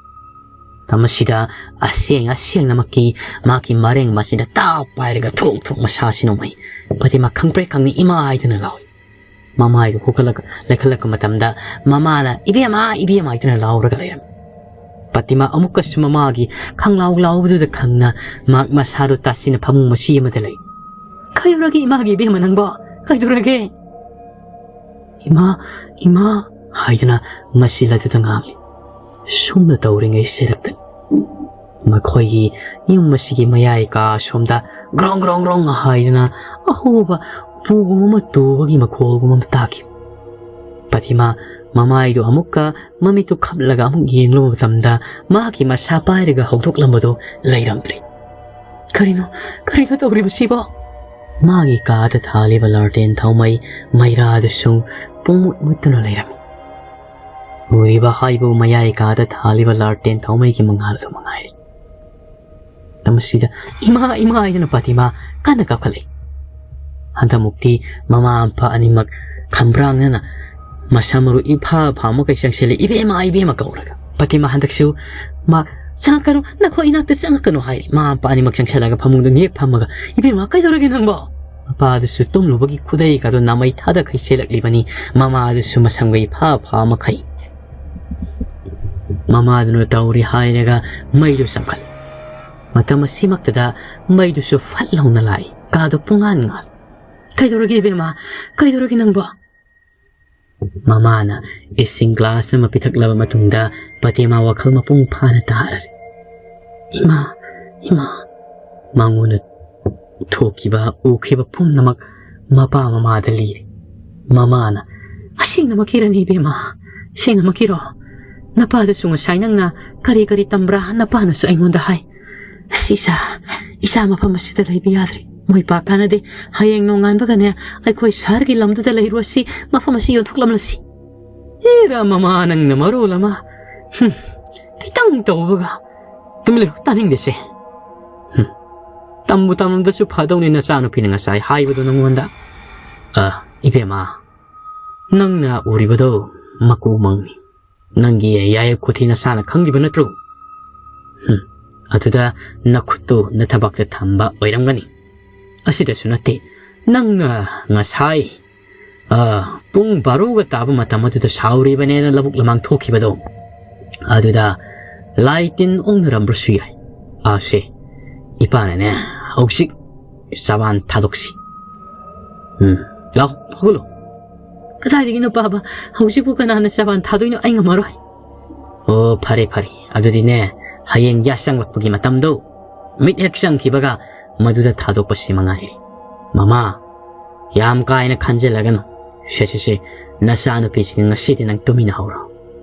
ꯃꯁꯤꯗ ꯑꯁꯦꯡ ꯑꯁꯦꯡꯅꯃꯛꯀꯤ ꯃꯍꯥꯛꯀꯤ ꯃꯔꯦꯡ ꯃꯆꯤꯟꯗ ꯇꯥꯞ ꯄꯥꯏꯔꯒ ꯊꯣꯛ ꯊꯣꯛ ꯃꯁꯥꯁꯤ ꯅꯣꯡꯃꯩ꯫ ꯄꯇꯤꯃꯥ ꯈꯪꯄ꯭ꯔꯦꯛ ꯈꯪꯅ "ꯏꯃꯥ" ꯍꯥꯏꯗꯅ ꯂꯥꯎꯏ꯫ ꯃꯃꯥꯏꯗꯨ ꯍꯨꯒꯠꯂꯒ ꯂꯩꯈꯠꯂꯛꯄ ꯃꯇꯝꯗ ꯃꯃꯥꯅ "ꯏꯕꯦꯝꯃ, ꯏꯕꯦꯝꯃ" ꯍꯥꯏꯗꯨꯅ ꯂꯥꯎꯔꯒ ꯂꯩꯔꯝꯃꯤ꯫ ꯄꯇꯤꯃꯥ ꯑꯃꯨꯛꯀꯁꯨ ꯃꯃꯥꯒꯤ ꯈꯪꯂꯥꯎ ꯂꯥꯎꯕꯗꯨꯗ ꯈꯪꯅ ꯃꯍꯥꯛ ꯃꯁꯥꯗꯨ ꯇꯥꯁꯤꯟꯅ ꯐꯃꯨꯡ ꯃꯆꯤ ꯑꯃꯗ ꯂꯩ꯫ "ꯀꯩꯗꯧꯔꯒꯦ ꯏꯃꯥꯒꯤ ꯏꯕꯦꯝꯃ ꯅꯪꯕꯣ? ꯀꯩꯗꯧꯔꯒꯦ?" "ꯏꯃꯥ, ꯏꯃꯥ" ꯍꯥꯏꯗꯨꯅ ꯃꯁꯤꯜ ꯑꯗꯨꯗ ꯉꯥꯡꯂꯤ꯫ ꯁꯨꯝꯅ ꯇꯧꯔꯤꯉꯩ ꯁꯦꯔꯛꯇ ꯃꯈꯣꯏꯒꯤ ꯌꯨꯝ ꯑꯁꯤꯒꯤ ꯃꯌꯥꯏ ꯀꯥ ꯑꯁꯣꯝꯗ ꯒ꯭ꯔꯣꯡ ꯒ꯭ꯔꯣꯡ ꯒ꯭ꯔꯣꯡ ꯍꯥꯏꯗꯨꯅ ꯑꯍꯧꯕ ꯎꯄꯨꯒꯨꯝ ꯑꯃ ꯇꯨꯕꯒꯤ ꯃꯈꯣꯜꯒꯨꯝ ꯑꯃ ꯇꯥꯈꯤ꯫ ꯄꯇꯤꯃꯥ ꯃꯃꯥꯏꯗꯨ ꯑꯃꯨꯛꯀ ꯃꯃꯤꯠꯇꯨ ꯈꯞꯂꯒ ꯑꯃꯨꯛ ꯌꯦꯡꯂꯨꯕ ꯃꯇꯝꯗ ꯃꯍꯥꯛꯀꯤ ꯃꯁꯥ ꯄꯥꯏꯔꯒ ꯍꯧꯗꯣꯛꯂꯝꯕꯗꯨ ꯂꯩꯔꯝꯗ꯭ꯔꯦ꯫ "ꯀꯔꯤꯅꯣ, ꯀꯔꯤꯅꯣ ꯇꯧꯔꯤꯕꯁꯤꯕꯣ?" ꯃꯥꯒꯤ ꯀꯥꯗ ꯊꯥꯜꯂꯤꯕ ꯂꯥꯔꯇꯦꯟ ꯊꯥꯎꯃꯩ ꯃꯩꯔꯥꯗꯨꯁꯨ ꯄꯨꯡꯃꯨꯠ ꯃꯨꯠꯇꯨꯅ ꯂꯩꯔꯝꯃꯤ꯫ ꯎꯔꯤꯕ ꯍꯥꯏꯕꯨ ꯃꯌꯥꯏ ꯀꯥꯗ ꯊꯥꯜꯂꯤꯕ ꯂꯥꯔꯇꯦꯟ ꯊꯥꯎꯃꯩꯒꯤ ꯃꯉꯥꯜ ꯑꯗꯨ ꯃꯉꯥꯏꯔꯦ꯫ ꯃꯇꯝ ꯑꯁꯤꯗ "ꯏꯃꯥ, ꯏꯃꯥ" ꯍꯥꯏꯗꯨꯅ ꯄꯥꯇꯤꯃꯥ ꯀꯟꯅ ꯀꯥꯞꯈꯠꯂꯛꯏ꯫ ꯍꯟꯗꯛꯃꯨꯛꯇꯤ ꯃꯃꯥ ꯃꯄꯥ ꯑꯅꯤꯃꯛ ꯈꯝꯕ꯭ꯔꯥꯡꯅꯅ ꯃꯁꯝ ꯃꯔꯨ ꯏꯐꯥ ꯐꯥ ꯃꯈꯩ ꯆꯪꯁꯤꯜꯂꯦ, "ꯏꯕꯦꯝꯃ, ꯏꯕꯦꯝꯃ" ꯀꯧꯔꯒ꯫ ꯄꯥꯇꯤꯃꯥ ꯍꯟꯗꯛꯁꯨ ꯃꯥ "ꯆꯪꯉꯛꯀꯅꯨ, ꯅꯈꯣꯏ ꯏꯅꯥꯛꯇ ꯆꯪꯉꯛꯀꯅꯨ" ꯍꯥꯏꯔꯤ꯫ ꯃꯃꯥ ꯃꯄꯥ ꯑꯅꯤꯃꯛ ꯆꯪꯁꯤꯜꯂꯒ ꯐꯃꯨꯡꯗ ꯅꯦꯛ ꯐꯝꯃꯒ, "ꯏꯕꯦꯝꯃ, ꯀꯩꯗꯧꯔꯒꯦ ꯅꯪꯕꯣ?" ꯃꯄꯥꯗꯨꯁꯨ ꯇꯨꯝꯂꯨꯕꯒꯤ ꯈꯨꯗꯩꯒꯗꯣ ꯅꯥꯃꯩ ꯊꯥꯗꯈꯩ ꯆꯦꯜꯂꯛꯂꯤꯕꯅꯤ꯫ ꯃꯃꯥꯗꯨꯁꯨ ꯃꯁꯝꯒ ꯏꯐꯥ ꯐꯥ ꯃꯈꯩ꯫ ꯃꯃꯥꯗꯨꯅ ꯇꯧꯔꯤ ꯍꯥꯏꯔꯒ ꯃꯩꯗꯨ ꯆꯪꯈꯠꯂꯤ꯫ ꯃꯇꯝ ꯑꯁꯤꯃꯛꯇꯗ ꯃꯩꯗꯨꯁꯨ ꯐꯠ ꯂꯥꯎꯅ ꯂꯥꯛꯏ꯫ ꯀꯥꯗꯨ ꯄꯨꯡꯉꯥꯟ ꯉꯥꯜꯂꯤ꯫ "ꯀꯩꯗꯧꯔꯒꯦ ꯏꯕꯦꯝꯃ? ꯀꯩꯗꯧꯔꯒꯦ ꯅꯪꯕꯣ?" ꯃꯃꯥꯅ ꯏꯁꯤꯡ ꯒ꯭ꯂꯥꯁ ꯑꯃ ꯄꯤꯊꯛꯂꯕ ꯃꯇꯨꯡꯗ ꯄꯇꯦꯃꯥ ꯋꯥꯈꯜ ꯃꯄꯨꯡ ꯐꯥꯅ ꯇꯥꯔꯔꯦ꯫ "ꯏꯃꯥ, ꯏꯃꯥ!" ꯃꯉꯣꯟꯗ ꯊꯣꯛꯈꯤꯕ, ꯎꯈꯤꯕ ꯄꯨꯝꯅꯃꯛ ꯃꯄꯥ ꯃꯃꯥꯗ ꯂꯤꯔꯤ꯫ ꯃꯃꯥꯅ, "ꯑꯁꯦꯡꯅꯃꯛꯀꯤꯔꯅꯤ ꯏꯕꯦꯝꯃ? ꯑꯁꯦꯡꯅꯃꯛꯀꯤꯔꯣ? ꯅꯄꯥꯗꯁꯨ ꯉꯁꯥꯏ ꯅꯪꯅ ꯀꯔꯤ ꯀꯔꯤ ꯇꯝꯕ꯭ꯔꯥ ꯅꯄꯥꯅꯁꯨ ꯑꯩꯉꯣꯟꯗ ꯍꯥꯏ꯫ ꯑꯁ ꯏꯆꯥ, ꯏꯆꯥ ꯃꯐꯝ ꯑꯁꯤꯗ ꯂꯩꯕ ꯌꯥꯗ꯭ꯔꯦ꯫ ꯃꯣꯏ ꯄꯥꯛ ꯀꯥꯟꯅꯗꯦ꯫ ꯍꯌꯦꯡ ꯅꯣꯡꯉꯥꯟꯕꯒꯅꯦ ꯑꯩꯈꯣꯏ ꯁꯍꯔꯒꯤ ꯂꯝꯗꯨꯗ ꯂꯩꯔꯨꯔꯁꯤ, ꯃꯐꯝ ꯑꯁꯤ ꯌꯣꯟꯊꯣꯛꯂꯝꯂꯁꯤ"꯫ ꯑꯦꯔꯥ ꯃꯃꯥ ꯅꯪꯅ ꯃꯔꯣꯜ ꯑꯃ꯫ ꯍꯨꯝ, ꯈꯤꯇꯪ ꯇꯧꯕꯒ꯫ ꯇꯨꯃꯤꯟ ꯂꯩꯌꯨ, ꯇꯥꯅꯤꯡꯗꯦꯁꯦ꯫ ꯍꯨꯝ, ꯇꯝꯕꯨ ꯇꯝꯂꯝꯗꯁꯨ ꯐꯗꯧꯅꯤ ꯅꯆꯥꯅꯨꯄꯤꯅ ꯉꯁꯥꯏ ꯍꯥꯏꯕꯗꯣ ꯅꯪꯉꯣꯟꯗ꯫ ꯑ, ꯏꯕꯦꯝꯃ, ꯅꯪꯅ ꯎꯔꯤꯕꯗꯣ ꯃꯀꯨ ꯃꯪꯅꯤ꯫ ꯅꯪꯒꯤ ꯌꯥꯌꯦꯞ ꯈꯨꯊꯤ ꯅꯁꯥꯅ ꯈꯪꯂꯤꯕ ꯅꯠꯇ꯭ꯔꯣ? ꯍꯨꯝ, ꯑꯗꯨꯗ ꯅꯈꯨꯠꯇꯨ ꯅꯊꯕꯥꯛꯇ ꯊꯝꯕ ꯑꯣꯏꯔꯝꯒꯅꯤ꯫ ꯑꯁꯤꯗꯁꯨ ꯅꯠꯇꯦ, ꯅꯪꯅ ꯉꯁꯥꯏ, ꯑ, ꯄꯨꯡ ꯕꯥꯔꯣꯒ ꯇꯥꯕ ꯃꯇꯝ ꯑꯗꯨꯗ ꯁꯥꯎꯔꯤꯕꯅꯦꯅ ꯂꯧꯕꯨꯛ ꯂꯃꯥꯡ ꯊꯣꯛꯈꯤꯕꯗꯣ, ꯑꯗꯨꯗ ꯂꯥꯏ ꯇꯤꯟ ꯑꯣꯛꯅꯔꯝꯕꯁꯨ ꯌꯥꯏ꯫ ꯑꯁꯦ, ꯏꯄꯥꯅꯅꯦ, ꯍꯧꯖꯤꯛ ꯆꯕꯥꯟ ꯊꯥꯗꯣꯛꯁꯤ꯫ ꯎꯝ, ꯂꯥꯎ, ꯍꯧꯒꯠꯂꯣ꯫ ꯀꯗꯥꯏꯗꯒꯤꯅꯣ ꯄꯥꯕ? ꯍꯧꯖꯤꯛꯄꯨ ꯀꯅꯥꯅ ꯆꯕꯥꯟ ꯊꯥꯗꯣꯏꯅꯣ? ꯑꯩ ꯉꯝꯃꯔꯣꯏ꯫ ꯑꯣ, ꯐꯔꯦ, ꯐꯔꯦ꯫ ꯑꯗꯨꯗꯤꯅꯦ, ꯍꯌꯦꯡ ꯌꯥꯆꯪꯂꯛꯄꯒꯤ ꯃꯇꯝꯗꯣ, ꯃꯤꯠ ꯍꯦꯛ ꯆꯪꯈꯤꯕꯒ ꯃꯗꯨꯗ ꯊꯥꯗꯣꯛꯄꯁꯤ ꯃꯉꯥꯏꯔꯦ꯫ ꯃꯃꯥ, ꯌꯥꯝ ꯀꯥ ꯍꯦꯟꯅ ꯈꯟꯖꯤꯜꯂꯒꯅꯨ꯫ ꯁꯦ, ꯁꯦ, ꯁꯦ, ꯅꯆꯥꯅꯨꯄꯤꯁꯤꯡ ꯉꯁꯤꯗꯤ ꯅꯪ ꯇꯨꯃꯤꯟꯅ ꯍꯧꯔꯣ꯫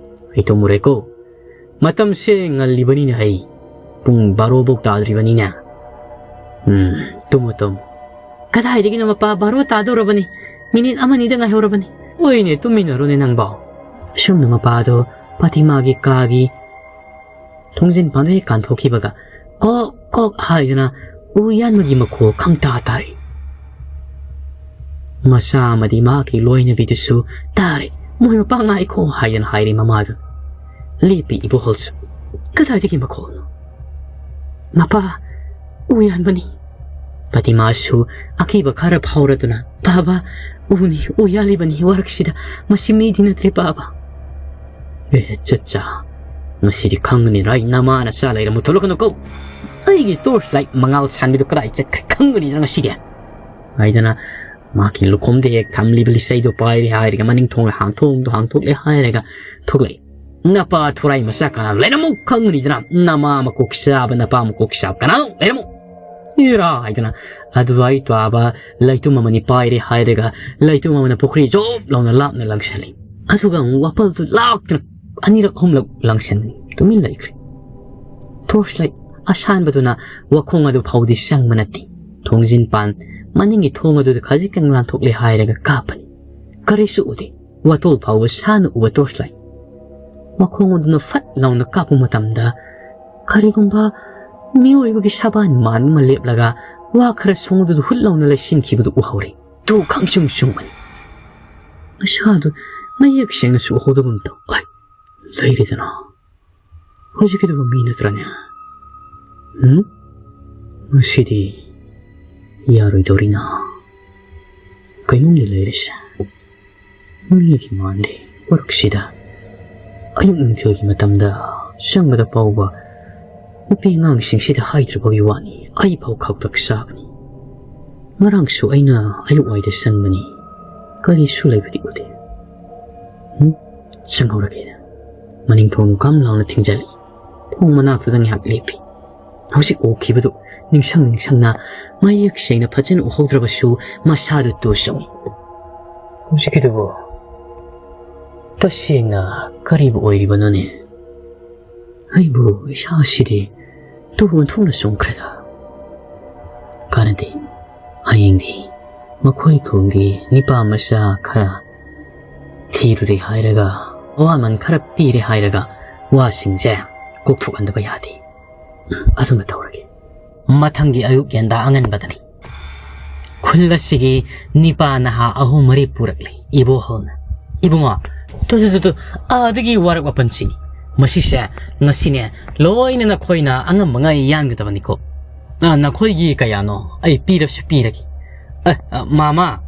ꯑꯩ ꯇꯨꯝꯃꯨꯔꯦꯀꯣ꯫ ꯃꯇꯝꯁꯦ ꯉꯜꯂꯤꯕꯅꯤꯅ ꯑꯩ ꯄꯨꯡ ꯕꯥꯔꯣ ꯐꯥꯎ ꯇꯥꯗ꯭ꯔꯤꯕꯅꯤꯅꯦ꯫ ꯎꯝ, ꯇꯨꯝꯃꯨ, ꯇꯨꯝꯃꯨ꯫ ꯀꯗꯥꯏꯗꯒꯤꯅꯣ ꯃꯄꯥ, ꯕꯥꯔꯣ ꯇꯥꯗꯧꯔꯕꯅꯤ꯫ ꯃꯤꯅꯤꯠ ꯑꯃꯅꯤꯗ ꯉꯥꯏꯍꯧꯔꯕꯅꯤ꯫ ꯍꯣꯏꯅꯦ, ꯇꯨꯝꯃꯤꯟꯅꯔꯣꯅꯦ ꯅꯪꯕꯣ꯫ ꯑꯁꯨꯝꯅ ꯃꯄꯥꯗꯣ ꯄꯥꯇꯤꯃꯥꯒꯤ ꯀꯥꯒꯤ ꯊꯣꯡꯖꯤꯟ ꯄꯥꯟꯗ ꯍꯦꯛ ꯀꯥꯟꯊꯣꯛꯈꯤꯕꯒ ꯀꯣꯛ ꯀꯣꯛ ꯍꯥꯏꯗꯨꯅ ꯎ ꯌꯥꯟꯕꯒꯤ ꯃꯈꯣꯜ ꯈꯪꯇꯥ ꯇꯥꯔꯛꯏ꯫ ꯃꯆꯥ ꯑꯃꯗꯤ ꯃꯍꯥꯛꯀꯤ ꯂꯣꯏꯅꯕꯤꯗꯨꯁꯨ ꯇꯥꯔꯦ꯫ "ꯃꯣꯏ ꯃꯄꯥ ꯉꯥꯏꯈꯣ" ꯍꯥꯏꯗꯅ ꯍꯥꯏꯔꯤ ꯃꯃꯥꯗꯨ꯫ ꯂꯦꯞꯄꯤ ꯏꯕꯣꯍꯜꯁꯨ꯫ "ꯀꯗꯥꯏꯗꯒꯤ ꯃꯈꯣꯜꯅꯣ?" "ꯃꯄꯥ, ꯎ ꯌꯥꯟꯕꯅꯤ"꯫ ꯄꯥꯇꯤꯃꯥꯁꯨ ꯑꯀꯤꯕ ꯈꯔ ꯐꯥꯎꯔꯗꯨꯅ, "ꯕꯥꯕꯥ, ꯎꯅꯤ, ꯎ ꯌꯥꯜꯂꯤꯕꯅꯤ ꯋꯥꯔꯛꯁꯤꯗ꯫ ꯃꯁꯤ ꯃꯤꯗꯤ ꯅꯠꯇ꯭ꯔꯦ ꯕꯥꯕꯥ"꯫ "ꯑꯦ ꯆꯠꯆꯥ, ꯉꯁꯤꯗꯤ ꯈꯪꯒꯅꯤꯗ ꯑꯩ ꯅꯃꯥ ꯅꯆꯥ ꯂꯩꯔꯝꯃꯨ꯫ ꯊꯣꯛꯂꯛꯀꯅꯨ ꯀꯧ꯫ ꯑꯩꯒꯤ torch light ꯃꯉꯥꯜ ꯁꯥꯟꯕꯤꯗꯨ ꯀꯗꯥꯏ ꯆꯠꯈ꯭ꯔꯦ ꯈꯪꯒꯅꯤꯗ ꯉꯁꯤꯗꯤ" ꯍꯥꯏꯗꯅ ꯃꯍꯥꯛꯀꯤ ꯂꯨꯈꯣꯝꯗ ꯍꯦꯛ ꯊꯝꯂꯤꯕ ꯂꯤꯆꯩꯗꯨ ꯄꯥꯏꯔꯦ ꯍꯥꯏꯔꯒ ꯃꯅꯤꯡ ꯊꯣꯡ ꯍꯥꯡꯊꯣꯡꯗꯨ ꯍꯥꯡꯊꯣꯛꯂꯦ ꯍꯥꯏꯔꯒ ꯊꯣꯛꯂꯛꯏ꯫ "ꯅꯄꯥ ꯊꯣꯔꯥꯏ ꯃꯆꯥ ꯀꯅꯥ ꯂꯩꯔꯝꯃꯨ ꯈꯪꯒꯅꯤꯗꯅ? ꯅꯃꯥ ꯃꯀꯣꯛ ꯆꯥꯕ, ꯅꯄꯥ ꯃꯀꯣꯛ ꯆꯥꯕ ꯀꯅꯥ ꯂꯩꯔꯝꯃꯨ?" "ꯏꯔꯥ" ꯍꯥꯏꯗꯅ ꯑꯗꯨꯋꯥꯏ ꯇꯥꯕ ꯂꯩꯇꯨꯝ ꯑꯃꯅꯤ ꯄꯥꯏꯔꯦ ꯍꯥꯏꯔꯒ ꯂꯩꯇꯨꯝ ꯑꯃꯅ ꯄꯨꯈ꯭ꯔꯤ ꯖꯣꯞ ꯂꯥꯎꯅ ꯂꯥꯞꯅ ꯂꯪꯁꯜꯂꯤ꯫ ꯑꯗꯨꯒ ꯑꯃꯨꯛ ꯋꯥꯄꯜꯗꯨ ꯂꯥꯛꯇꯅ ꯑꯅꯤꯔꯛ ꯑꯍꯨꯝꯂꯛ ꯂꯪꯁꯟꯕꯅꯤ꯫ ꯇꯨꯃꯤꯟ ꯂꯩꯈ꯭ꯔꯦ꯫ Torch light ꯑꯁꯥꯟꯕꯗꯨꯅ ꯋꯥꯈꯣꯡ ꯑꯗꯨ ꯐꯥꯎꯗꯤ ꯆꯪꯕ ꯅꯠꯇꯦ꯫ ꯊꯣꯡꯖꯤꯟ ꯄꯥꯟ ꯃꯅꯤꯡꯒꯤ ꯊꯣꯡ ꯑꯗꯨꯗ ꯈꯖꯤꯛꯇꯪ ꯂꯥꯟꯊꯣꯛꯂꯦ ꯍꯥꯏꯔꯒ ꯀꯥꯞꯄꯅꯤ꯫ ꯀꯔꯤꯁꯨ ꯎꯗꯦ꯫ ꯋꯥꯇꯣꯜ ꯐꯥꯎꯕ ꯁꯥꯟꯅ ꯎꯕ torch light꯫ ꯋꯥꯈꯣꯡ ꯑꯗꯨꯅ ꯐꯠ ꯂꯥꯎꯅ ꯀꯥꯞꯄ ꯃꯇꯝꯗ ꯀꯔꯤꯒꯨꯝꯕ ꯃꯤꯑꯣꯏꯕꯒꯤ ꯁꯕꯥꯟ ꯃꯥꯟꯕ ꯑꯃ ꯂꯦꯞꯂꯒ ꯋꯥ ꯈꯔ ꯁꯣꯡꯗꯨꯗ ꯍꯨꯠ ꯂꯥꯎꯅ ꯂꯩꯁꯤꯟꯈꯤꯕꯗꯨ ꯎꯍꯧꯔꯦ꯫ ꯇꯨ ꯈꯪꯁꯨꯡ ꯁꯨꯡꯕꯅꯤ꯫ ꯃꯁꯥꯗꯨ ꯃꯌꯦꯛ ꯁꯦꯡꯅꯁꯨ ꯎꯍꯧꯗꯒꯨꯝ ꯇꯧ꯫ "ꯑꯩ, ꯂꯩꯔꯦꯗꯅ꯫ ꯍꯧꯖꯤꯛꯀꯤꯗꯨꯕꯨ ꯃꯤ ꯅꯠꯇ꯭ꯔꯅꯦ? ꯎꯝ? ꯉꯁꯤꯗꯤ ꯌꯥꯔꯣꯏꯗꯧꯔꯤꯅ꯫ ꯀꯩꯅꯣꯝꯗꯤ ꯂꯩꯔꯤꯁꯦ꯫ ꯃꯤꯗꯤ ꯃꯥꯟꯗꯦ ꯋꯥꯔꯛꯁꯤꯗ꯫ ꯑꯌꯨꯛ ꯅꯨꯡꯊꯤꯜꯒꯤ ꯃꯇꯝꯗ ꯆꯪꯕꯗ ꯐꯥꯎꯕ ꯅꯨꯄꯤ ꯑꯉꯥꯡꯁꯤꯡꯁꯤꯗ ꯍꯥꯏꯗ꯭ꯔꯕꯒꯤ ꯋꯥꯅꯤ, ꯑꯩ ꯐꯥꯎ ꯈꯥꯎꯇꯛ ꯆꯥꯕꯅꯤ꯫ ꯉꯔꯥꯡꯁꯨ ꯑꯩꯅ ꯑꯌꯨꯛ ꯋꯥꯏꯗ ꯆꯪꯕꯅꯤ, ꯀꯔꯤꯁꯨ ꯂꯩꯕꯗꯤ ꯎꯗꯦ"꯫ ꯎꯝ? ꯆꯪꯍꯧꯔꯒꯦ꯫ ꯃꯅꯤꯡ ꯊꯣꯡ ꯀꯝ ꯂꯥꯎꯅ ꯊꯤꯡꯖꯤꯜꯂꯤ꯫ ꯊꯣꯡ ꯃꯅꯥꯛꯇꯨꯗ ꯉꯥꯏꯍꯥꯛ ꯂꯦꯞꯄꯤ꯫ ꯍꯧꯖꯤꯛ ꯎꯈꯤꯕꯗꯨ ꯅꯤꯡꯁꯤꯡ ꯅꯤꯡꯁꯤꯡꯅ ꯃꯌꯦꯛ ꯁꯦꯡꯅ ꯐꯖꯅ ꯎꯍꯧꯗ꯭ꯔꯕꯁꯨ ꯃꯁꯥꯗꯨ ꯇꯨ ꯆꯨꯡꯏ꯫ "ꯍꯧꯖꯤꯛꯀꯤꯗꯨꯕꯨ ꯇꯁꯦꯡꯅ ꯀꯔꯤꯕꯨ ꯑꯣꯏꯔꯤꯕꯅꯣꯅꯦ? ꯑꯩꯕꯨ ꯏꯁꯥꯁꯤꯗꯤ ꯇꯨ ꯑꯣꯟꯊꯣꯛꯅ ꯆꯨꯝꯈ꯭ꯔꯦꯗ꯫ ꯀꯥꯟꯅꯗꯦ, ꯍꯌꯦꯡꯗꯤ ꯃꯈꯣꯏ ꯈꯨꯜꯒꯤ ꯅꯤꯄꯥ ꯃꯆꯥ ꯈꯔ ꯊꯤꯔꯨꯔꯦ ꯍꯥꯏꯔꯒ ꯑꯋꯥꯃꯟ ꯈꯔ ꯄꯤꯔꯦ ꯍꯥꯏꯔꯒ ꯋꯥꯁꯤꯡꯁꯦ ꯀꯣꯛꯊꯣꯛꯍꯟꯗꯕ ꯌꯥꯗꯦ꯫ ꯑꯗꯨꯅ ꯇꯧꯔꯒꯦ꯫ ꯃꯊꯪꯒꯤ ꯑꯌꯨꯛ ꯌꯦꯟꯗꯥ ꯑꯉꯟꯕꯗꯅꯤ꯫ ꯈꯨꯜ ꯑꯁꯤꯒꯤ ꯅꯤꯄꯥ ꯅꯍꯥ ꯑꯍꯨꯝ ꯃꯔꯤ ꯄꯨꯔꯛꯂꯤ ꯏꯕꯣꯍꯜꯅ꯫ "ꯏꯕꯨꯡꯉꯣ, ꯇꯨ, ꯇꯨ, ꯇꯨ, ꯇꯨ, ꯑꯥꯗꯒꯤ ꯋꯥꯔꯛ ꯋꯥꯄꯟꯁꯤꯅꯤ꯫ ꯃꯁꯤꯁꯦ ꯉꯁꯤꯅꯦ ꯂꯣꯏꯅ ꯅꯈꯣꯏꯅ ꯑꯉꯝꯕꯉꯩ ꯌꯥꯟꯒꯗꯕꯅꯤꯀꯣ꯫ ꯑ, ꯅꯈꯣꯏꯒꯤ ꯀꯌꯥꯅꯣ ꯑꯩ ꯄꯤꯔꯁꯨ ꯄꯤꯔꯒꯦ꯫ ꯑ, ꯑ, ꯃꯥꯃꯥ,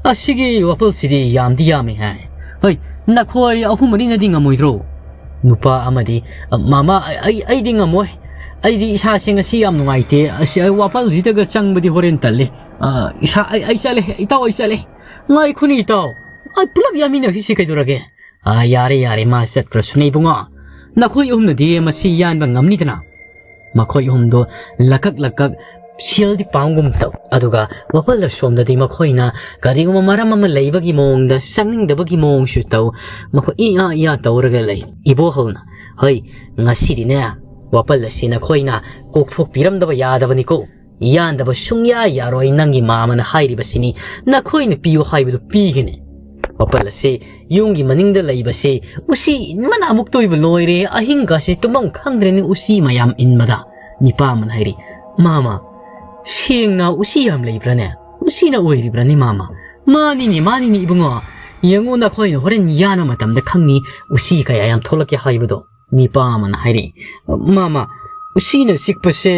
ꯑꯁꯤꯒꯤ ꯋꯥꯄꯜꯁꯤꯗꯤ ꯌꯥꯝꯗꯤ ꯌꯥꯝꯃꯤ ꯍꯥꯏ꯫ ꯍꯣꯏ, ꯅꯈꯣꯏ ꯑꯍꯨꯝ ꯃꯔꯤꯅꯗꯤ ꯉꯝꯃꯣꯏꯗ꯭ꯔꯣ?" ꯅꯨꯄꯥ ꯑꯃꯗꯤ, "ꯑ, ꯃꯥꯃꯥ, ꯑꯩ, ꯑꯩ, ꯑꯩꯗꯤ ꯉꯝꯃꯣꯏ꯫ ꯑꯩꯗꯤ ꯏꯁꯥꯁꯦ ꯉꯁꯤ ꯌꯥꯝ ꯅꯨꯡꯉꯥꯏꯇꯦ꯫ ꯑꯁꯤ, ꯑꯩ ꯋꯥꯄꯜꯁꯤꯗꯒ ꯆꯪꯕꯗꯤ ꯍꯣꯔꯦꯟ ꯇꯜꯂꯤ꯫ ꯑ, ꯏꯁꯥ, ꯑꯩ, ꯑꯩ ꯆꯠꯂꯦ, ꯏꯇꯥꯎ, ꯑꯩ ꯆꯠꯂꯦ꯫ ꯉꯥꯏꯈꯣꯅꯦ, ꯏꯇꯥꯎ꯫ ꯑꯩ ꯄꯨꯂꯞ ꯌꯥꯃꯤꯟꯅꯈꯤꯁꯤ ꯀꯩꯗꯧꯔꯒꯦ?" "ꯑ, ꯌꯥꯔꯦ, ꯌꯥꯔꯦ, ꯃꯥ ꯆꯠꯈ꯭ꯔꯁꯨꯅꯦ ꯏꯕꯨꯡꯉꯣ꯫ ꯅꯈꯣꯏ ꯑꯍꯨꯝꯅꯗꯤ ꯃꯁꯤ ꯌꯥꯟꯕ ꯉꯝꯅꯤꯗꯅ?" ꯃꯈꯣꯏ ꯑꯍꯨꯝꯗꯣ ꯂꯀꯛ ꯂꯀꯛ ꯁꯦꯜꯗꯤ ꯄꯥꯝꯒꯨꯝ ꯇꯧ꯫ ꯑꯗꯨꯒ ꯋꯥꯄꯜ ꯑꯁꯣꯝꯗꯗꯤ ꯃꯈꯣꯏꯅ ꯀꯔꯤꯒꯨꯝꯕ ꯃꯔꯝ ꯑꯃ ꯂꯩꯕꯒꯤ ꯃꯑꯣꯡꯗ, ꯆꯪꯅꯤꯡꯗꯕꯒꯤ ꯃꯑꯣꯡꯁꯨ ꯇꯧ꯫ ꯃꯈꯣꯏ ꯏꯌꯥ ꯏꯌꯥ ꯇꯧꯔꯒ ꯂꯩ꯫ ꯏꯕꯣꯍꯜꯅ, "ꯍꯣꯏ, ꯉꯁꯤꯗꯤꯅꯦ, ꯋꯥꯄꯜ ꯑꯁꯤ ꯅꯈꯣꯏꯅ ꯀꯣꯛꯊꯣꯛꯄꯤꯔꯝꯗꯕ ꯌꯥꯗꯕꯅꯤꯀꯣ꯫ ꯌꯥꯟꯗꯕ ꯁꯨꯡꯌꯥ ꯌꯥꯔꯣꯏ꯫ ꯅꯪꯒꯤ ꯃꯥꯃꯅ ꯍꯥꯏꯔꯤꯕꯁꯤꯅꯤ꯫ ꯅꯈꯣꯏꯅ ꯄꯤꯌꯨ ꯍꯥꯏꯕꯗꯨ ꯄꯤꯒꯅꯤ꯫ ꯋꯥꯄꯜ ꯑꯁꯤ ꯌꯨꯝꯒꯤ ꯃꯅꯤꯡꯗ ꯂꯩꯕꯁꯤ ꯎꯆꯤ ꯏꯟꯕꯅ ꯑꯃꯨꯛꯇ ꯑꯣꯏꯕ ꯂꯣꯏꯔꯦ꯫ ꯑꯍꯤꯡꯒꯁꯤ ꯇꯨꯝꯐꯝ ꯈꯪꯗ꯭ꯔꯦꯅꯦ ꯎꯆꯤ ꯃꯌꯥꯝ ꯏꯟꯕꯗ꯫" ꯅꯤꯄꯥ ꯑꯃꯅ ꯍꯥꯏꯔꯤ, "ꯃꯥꯃ, ꯁꯦꯡꯅ ꯎꯆꯤ ꯌꯥꯝ ꯂꯩꯕ꯭ꯔꯥꯅꯦ? ꯎꯆꯤꯅ ꯑꯣꯏꯔꯤꯕ꯭ꯔꯥꯅꯦ ꯃꯥꯃ?" "ꯃꯥꯅꯤꯅꯦ, ꯃꯥꯅꯤꯅꯦ ꯏꯕꯨꯡꯉꯣ꯫ ꯌꯦꯡꯉꯨ, ꯅꯈꯣꯏꯅ ꯍꯣꯔꯦꯟ ꯌꯥꯟꯕ ꯃꯇꯝꯗ ꯈꯪꯅꯤ ꯎꯆꯤ ꯀꯌꯥ ꯌꯥꯝ ꯊꯣꯛꯂꯛꯀꯦ ꯍꯥꯏꯕꯗꯣ꯫" ꯅꯤꯄꯥ ꯑꯃꯅ ꯍꯥꯏꯔꯛꯏ, "ꯃꯥꯃ, ꯎꯆꯤꯅ ꯆꯤꯛꯄꯁꯦ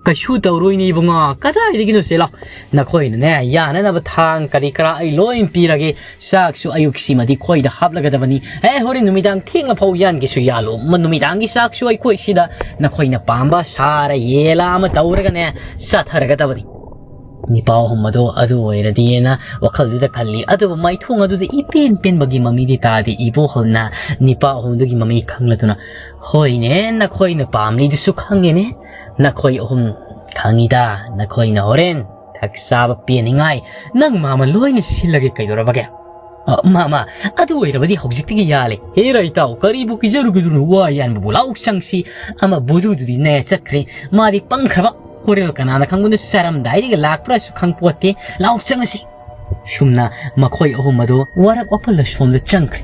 ꯀꯩꯁꯨ ꯇꯧꯔꯣꯏꯅꯦ ꯏꯕꯨꯡꯉꯣ, ꯀꯗꯥꯏꯗꯒꯤꯅꯣ? ꯁꯦ ꯂꯥꯎ, ꯅꯈꯣꯏꯅꯅꯦ ꯌꯥꯅꯅꯕ ꯊꯥꯡ ꯀꯔꯤ ꯀꯔꯥ ꯑꯩ ꯂꯣꯏ ꯄꯤꯔꯒꯦ꯫ ꯆꯥꯛꯁꯨ ꯑꯌꯨꯛꯁꯤꯃꯗꯤ ꯈꯣꯏꯗ ꯍꯥꯞꯂꯒꯗꯕꯅꯤ꯫ ꯑꯦ, ꯍꯣꯔꯦꯟ ꯅꯨꯃꯤꯗꯥꯡ ꯊꯦꯡꯅ ꯐꯥꯎ ꯌꯥꯟꯒꯦꯁꯨ ꯌꯥꯜꯂꯨ꯫ ꯃ-, ꯅꯨꯃꯤꯗꯥꯡꯒꯤ ꯆꯥꯛꯁꯨ ꯑꯩꯈꯣꯏ ꯁꯤꯗ ꯅꯈꯣꯏꯅ ꯄꯥꯝꯕ ꯁꯥꯔ ꯌꯦꯜꯂ ꯑꯃ ꯇꯧꯔꯒꯅꯦ ꯆꯥꯊꯔꯒꯗꯕꯅꯤ꯫" ꯅꯤꯄꯥ ꯑꯍꯨꯝ ꯑꯗꯣ ꯑꯗꯨ ꯑꯣꯏꯔꯗꯤꯅ ꯋꯥꯈꯜꯗꯨꯗ ꯈꯜꯂꯤ꯫ ꯑꯗꯨꯕꯨ ꯃꯥꯏꯊꯣꯡ ꯑꯗꯨꯗ ꯏꯄꯦꯟ ꯄꯦꯟꯕꯒꯤ ꯃꯃꯤꯗꯤ ꯇꯥꯗꯦ ꯏꯕꯣꯍꯜꯅ꯫ ꯅꯤꯄꯥ ꯑꯍꯨꯝꯗꯨꯒꯤ ꯃꯃꯤ ꯈꯪꯂꯗꯨꯅ, "ꯍꯣꯏꯅꯦ, ꯅꯈꯣꯏꯅ ꯄꯥꯝꯂꯤꯗꯨꯁꯨ ꯈꯪꯉꯦꯅꯦ꯫ ꯅꯈꯣꯏ ꯑꯍꯨꯝ ꯈꯪꯉꯤꯗ, ꯅꯈꯣꯏꯅ ꯍꯣꯔꯦꯟ ꯊꯛ ꯆꯥꯕ ꯄꯦꯟꯅꯤꯡꯉꯥꯏ ꯅꯪ ꯃꯥꯃ ꯂꯣꯏꯅ ꯁꯤꯜꯂꯒꯦ ꯀꯩꯗꯧꯔꯕꯒꯦ?" "ꯑ, ꯃꯥꯃ, ꯑꯗꯨ ꯑꯣꯏꯔꯕꯗꯤ ꯍꯧꯖꯤꯛꯇꯒꯤ ꯌꯥꯜꯂꯦ꯫" "ꯍꯦꯔꯥ ꯏꯇꯥꯎ, ꯀꯔꯤꯕꯨ ꯀꯤꯖꯔꯨꯒꯗꯣꯏꯅꯣ? ꯋꯥ ꯌꯥꯟꯕꯕꯨ ꯂꯥꯎ ꯆꯪꯁꯤ꯫ ꯑꯃ ꯕꯨꯗꯨꯗꯨꯗꯤꯅꯦ ꯆꯠꯈ꯭ꯔꯦ꯫ ꯃꯥꯗꯤ ꯄꯪꯈ꯭ꯔꯕ꯫ ꯍꯣꯔꯦꯟ ꯀꯅꯥꯅ ꯈꯪꯕꯅꯣ, ꯆꯥꯔꯝꯗꯥꯏꯗꯒꯤ ꯂꯥꯛꯄ꯭ꯔꯥꯁꯨ ꯈꯪꯄꯣꯠꯇꯦ꯫ ꯂꯥꯎ ꯆꯪꯉꯁꯤ꯫" ꯁꯨꯝꯅ ꯃꯈꯣꯏ ꯑꯍꯨꯝ ꯑꯗꯨ ꯋꯥꯔꯛ ꯋꯥꯄꯜ ꯑꯁꯣꯝꯗ ꯆꯪꯈ꯭ꯔꯦ꯫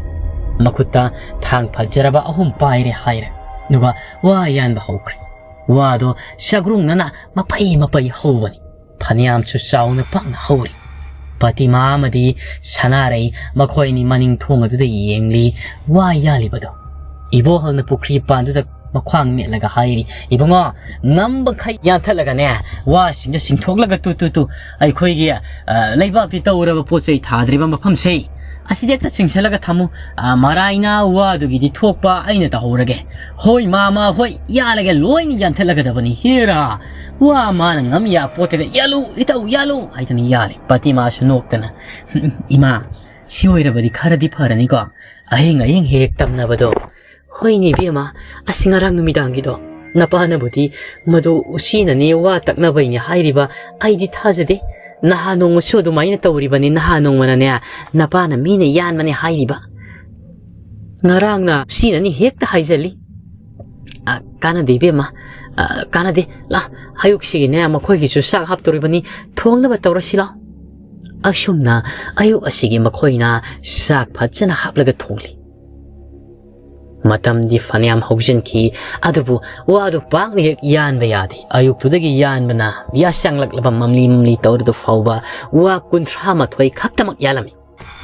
ꯃꯈꯨꯠꯇ ꯊꯥꯡ ꯐꯖꯔꯕ ꯑꯍꯨꯝ ꯄꯥꯏꯔꯦ ꯍꯥꯏꯔꯦ꯫ ꯑꯗꯨꯒ ꯋꯥ ꯌꯥꯟꯕ ꯍꯧꯈ꯭ꯔꯦ꯫ ꯋꯥꯗꯣ ꯆꯒ꯭ꯔꯨꯡꯅꯅ ꯃꯄꯩ ꯃꯄꯩ ꯍꯧꯕꯅꯤ꯫ ꯐꯅꯌꯥꯝꯁꯨ ꯆꯥꯎꯅ ꯄꯥꯛꯅ ꯍꯧꯔꯤ꯫ ꯄꯇꯤꯃꯥ ꯑꯃꯗꯤ ꯁꯅꯥꯔꯩ ꯃꯈꯣꯏꯅꯤ ꯃꯅꯤꯡ ꯊꯣꯡ ꯑꯗꯨꯗ ꯌꯦꯡꯂꯤ꯫ ꯋꯥ ꯌꯥꯜꯂꯤꯕꯗꯣ꯫ ꯏꯕꯣꯍꯜꯅ ꯄꯨꯈ꯭ꯔꯤ ꯄꯥꯟꯗꯨꯗ ꯃꯈ꯭ꯋꯥꯡ ꯃꯦꯠꯂꯒ ꯍꯥꯏꯔꯤ, "ꯏꯕꯨꯡꯉꯣ, ꯉꯝꯕꯈꯩ ꯌꯥꯟꯊꯠꯂꯒꯅꯦ, ꯋꯥꯁꯤꯡꯗꯣ ꯆꯤꯡꯊꯣꯛꯂꯒ ꯇꯨ ꯇꯨ ꯇꯨ ꯑꯩꯈꯣꯏꯒꯤ, ꯑ, ꯂꯩꯕꯥꯛꯇꯤ ꯇꯧꯔꯕ ꯄꯣꯠ ꯆꯩ ꯊꯥꯗ꯭ꯔꯤꯕ ꯃꯐꯝꯁꯦ ꯑꯁꯤꯗ ꯍꯦꯛꯇ ꯆꯤꯡꯁꯤꯜꯂꯒ ꯊꯝꯃꯨ꯫ ꯑ, ꯃꯔꯥꯏꯅ ꯋꯥꯗꯨꯒꯤꯗꯤ ꯊꯣꯛꯄ ꯑꯩꯅ ꯇꯧꯍꯧꯔꯒꯦ꯫ ꯍꯣꯏ ꯃꯥꯃ, ꯍꯣꯏ, ꯌꯥꯜꯂꯒꯦ, ꯂꯣꯏꯅ ꯌꯥꯟꯊꯠꯂꯒꯗꯕꯅꯤ꯫ ꯍꯦꯔꯥ, ꯋꯥ ꯃꯥꯅ ꯉꯝ ꯌꯥ ꯄꯣꯠꯇꯦꯗ꯫ ꯌꯥꯜꯂꯨ, ꯏꯇꯥꯎ, ꯌꯥꯜꯂꯨ" ꯍꯥꯏꯗꯅ ꯌꯥꯜꯂꯤ꯫ ꯄꯇꯤꯃꯥꯁꯨ ꯅꯣꯛꯇꯅ, "ꯏꯃꯥ, ꯁꯤ ꯑꯣꯏꯔꯕꯗꯤ ꯈꯔꯗꯤ ꯐꯔꯅꯤꯀꯣ? ꯑꯍꯤꯡ ꯑꯍꯤꯡ ꯍꯦꯛ ꯍꯦꯛ ꯇꯝꯅꯕꯗꯣ꯫ ꯍꯣꯏꯅꯦ ꯏꯕꯦꯝꯃ, ꯑꯁꯤ ꯉꯔꯥꯡ ꯅꯨꯃꯤꯗꯥꯡꯒꯤꯗꯣ ꯅꯄꯥꯅꯕꯨꯗꯤ ꯃꯗꯨ ꯎꯆꯤꯅꯅꯦ ꯋꯥ ꯇꯛꯅꯕꯩꯅꯦ ꯍꯥꯏꯔꯤꯕ꯫ ꯑꯩꯗꯤ ꯊꯥꯖꯗꯦ꯫ ꯅꯍꯥꯟ ꯅꯣꯡꯃꯁꯨ ꯑꯗꯨꯃꯥꯏꯅ ꯇꯧꯔꯤꯕꯅꯤ꯫ ꯅꯍꯥꯟ ꯅꯣꯡꯃꯅꯅꯦ ꯅꯄꯥꯅ ꯃꯤꯅ ꯌꯥꯟꯕꯅꯦ ꯍꯥꯏꯔꯤꯕ꯫ ꯉꯔꯥꯡꯅ ꯎꯆꯤꯅꯅꯤ ꯍꯦꯛꯇ ꯍꯥꯏꯖꯜꯂꯤ꯫ ꯑ, ꯀꯥꯟꯅꯗꯦ ꯏꯕꯦꯝꯃ, ꯑ, ꯀꯥꯟꯅꯗꯦ꯫ ꯂꯥ, ꯑꯌꯨꯛꯁꯤꯒꯤꯅꯦ ꯃꯈꯣꯏꯒꯤꯁꯨ ꯆꯥꯛ ꯍꯥꯞꯇꯧꯔꯤꯕꯅꯤ꯫ ꯊꯣꯡꯅꯕ ꯇꯧꯔꯁꯤ ꯂꯥꯎ"꯫ ꯑꯁꯨꯝꯅ ꯑꯌꯨꯛ ꯑꯁꯤꯒꯤ ꯃꯈꯣꯏꯅ ꯆꯥꯛ ꯐꯖꯅ ꯍꯥꯞꯂꯒ ꯊꯣꯡꯂꯤ꯫ ꯃꯇꯝꯗꯤ ꯐꯅꯌꯥꯝ ꯍꯧꯖꯤꯟꯈꯤ, ꯑꯗꯨꯕꯨ ꯋꯥꯗꯨ ꯄꯥꯛꯅ ꯍꯦꯛ ꯌꯥꯟꯕ ꯌꯥꯗꯦ꯫ ꯑꯌꯨꯛꯇꯨꯗꯒꯤ ꯌꯥꯟꯕꯅ ꯌꯥꯁꯪꯂꯛꯂꯕ ꯃꯝꯂꯤ ꯃꯝꯂꯤ ꯇꯧꯔꯗꯨ ꯐꯥꯎꯕ ꯋꯥ ꯀꯨꯟꯊ꯭ꯔꯥ ꯃꯥꯊꯣꯏ ꯈꯛꯇꯃꯛ ꯌꯥꯜꯂꯝꯃꯤ꯫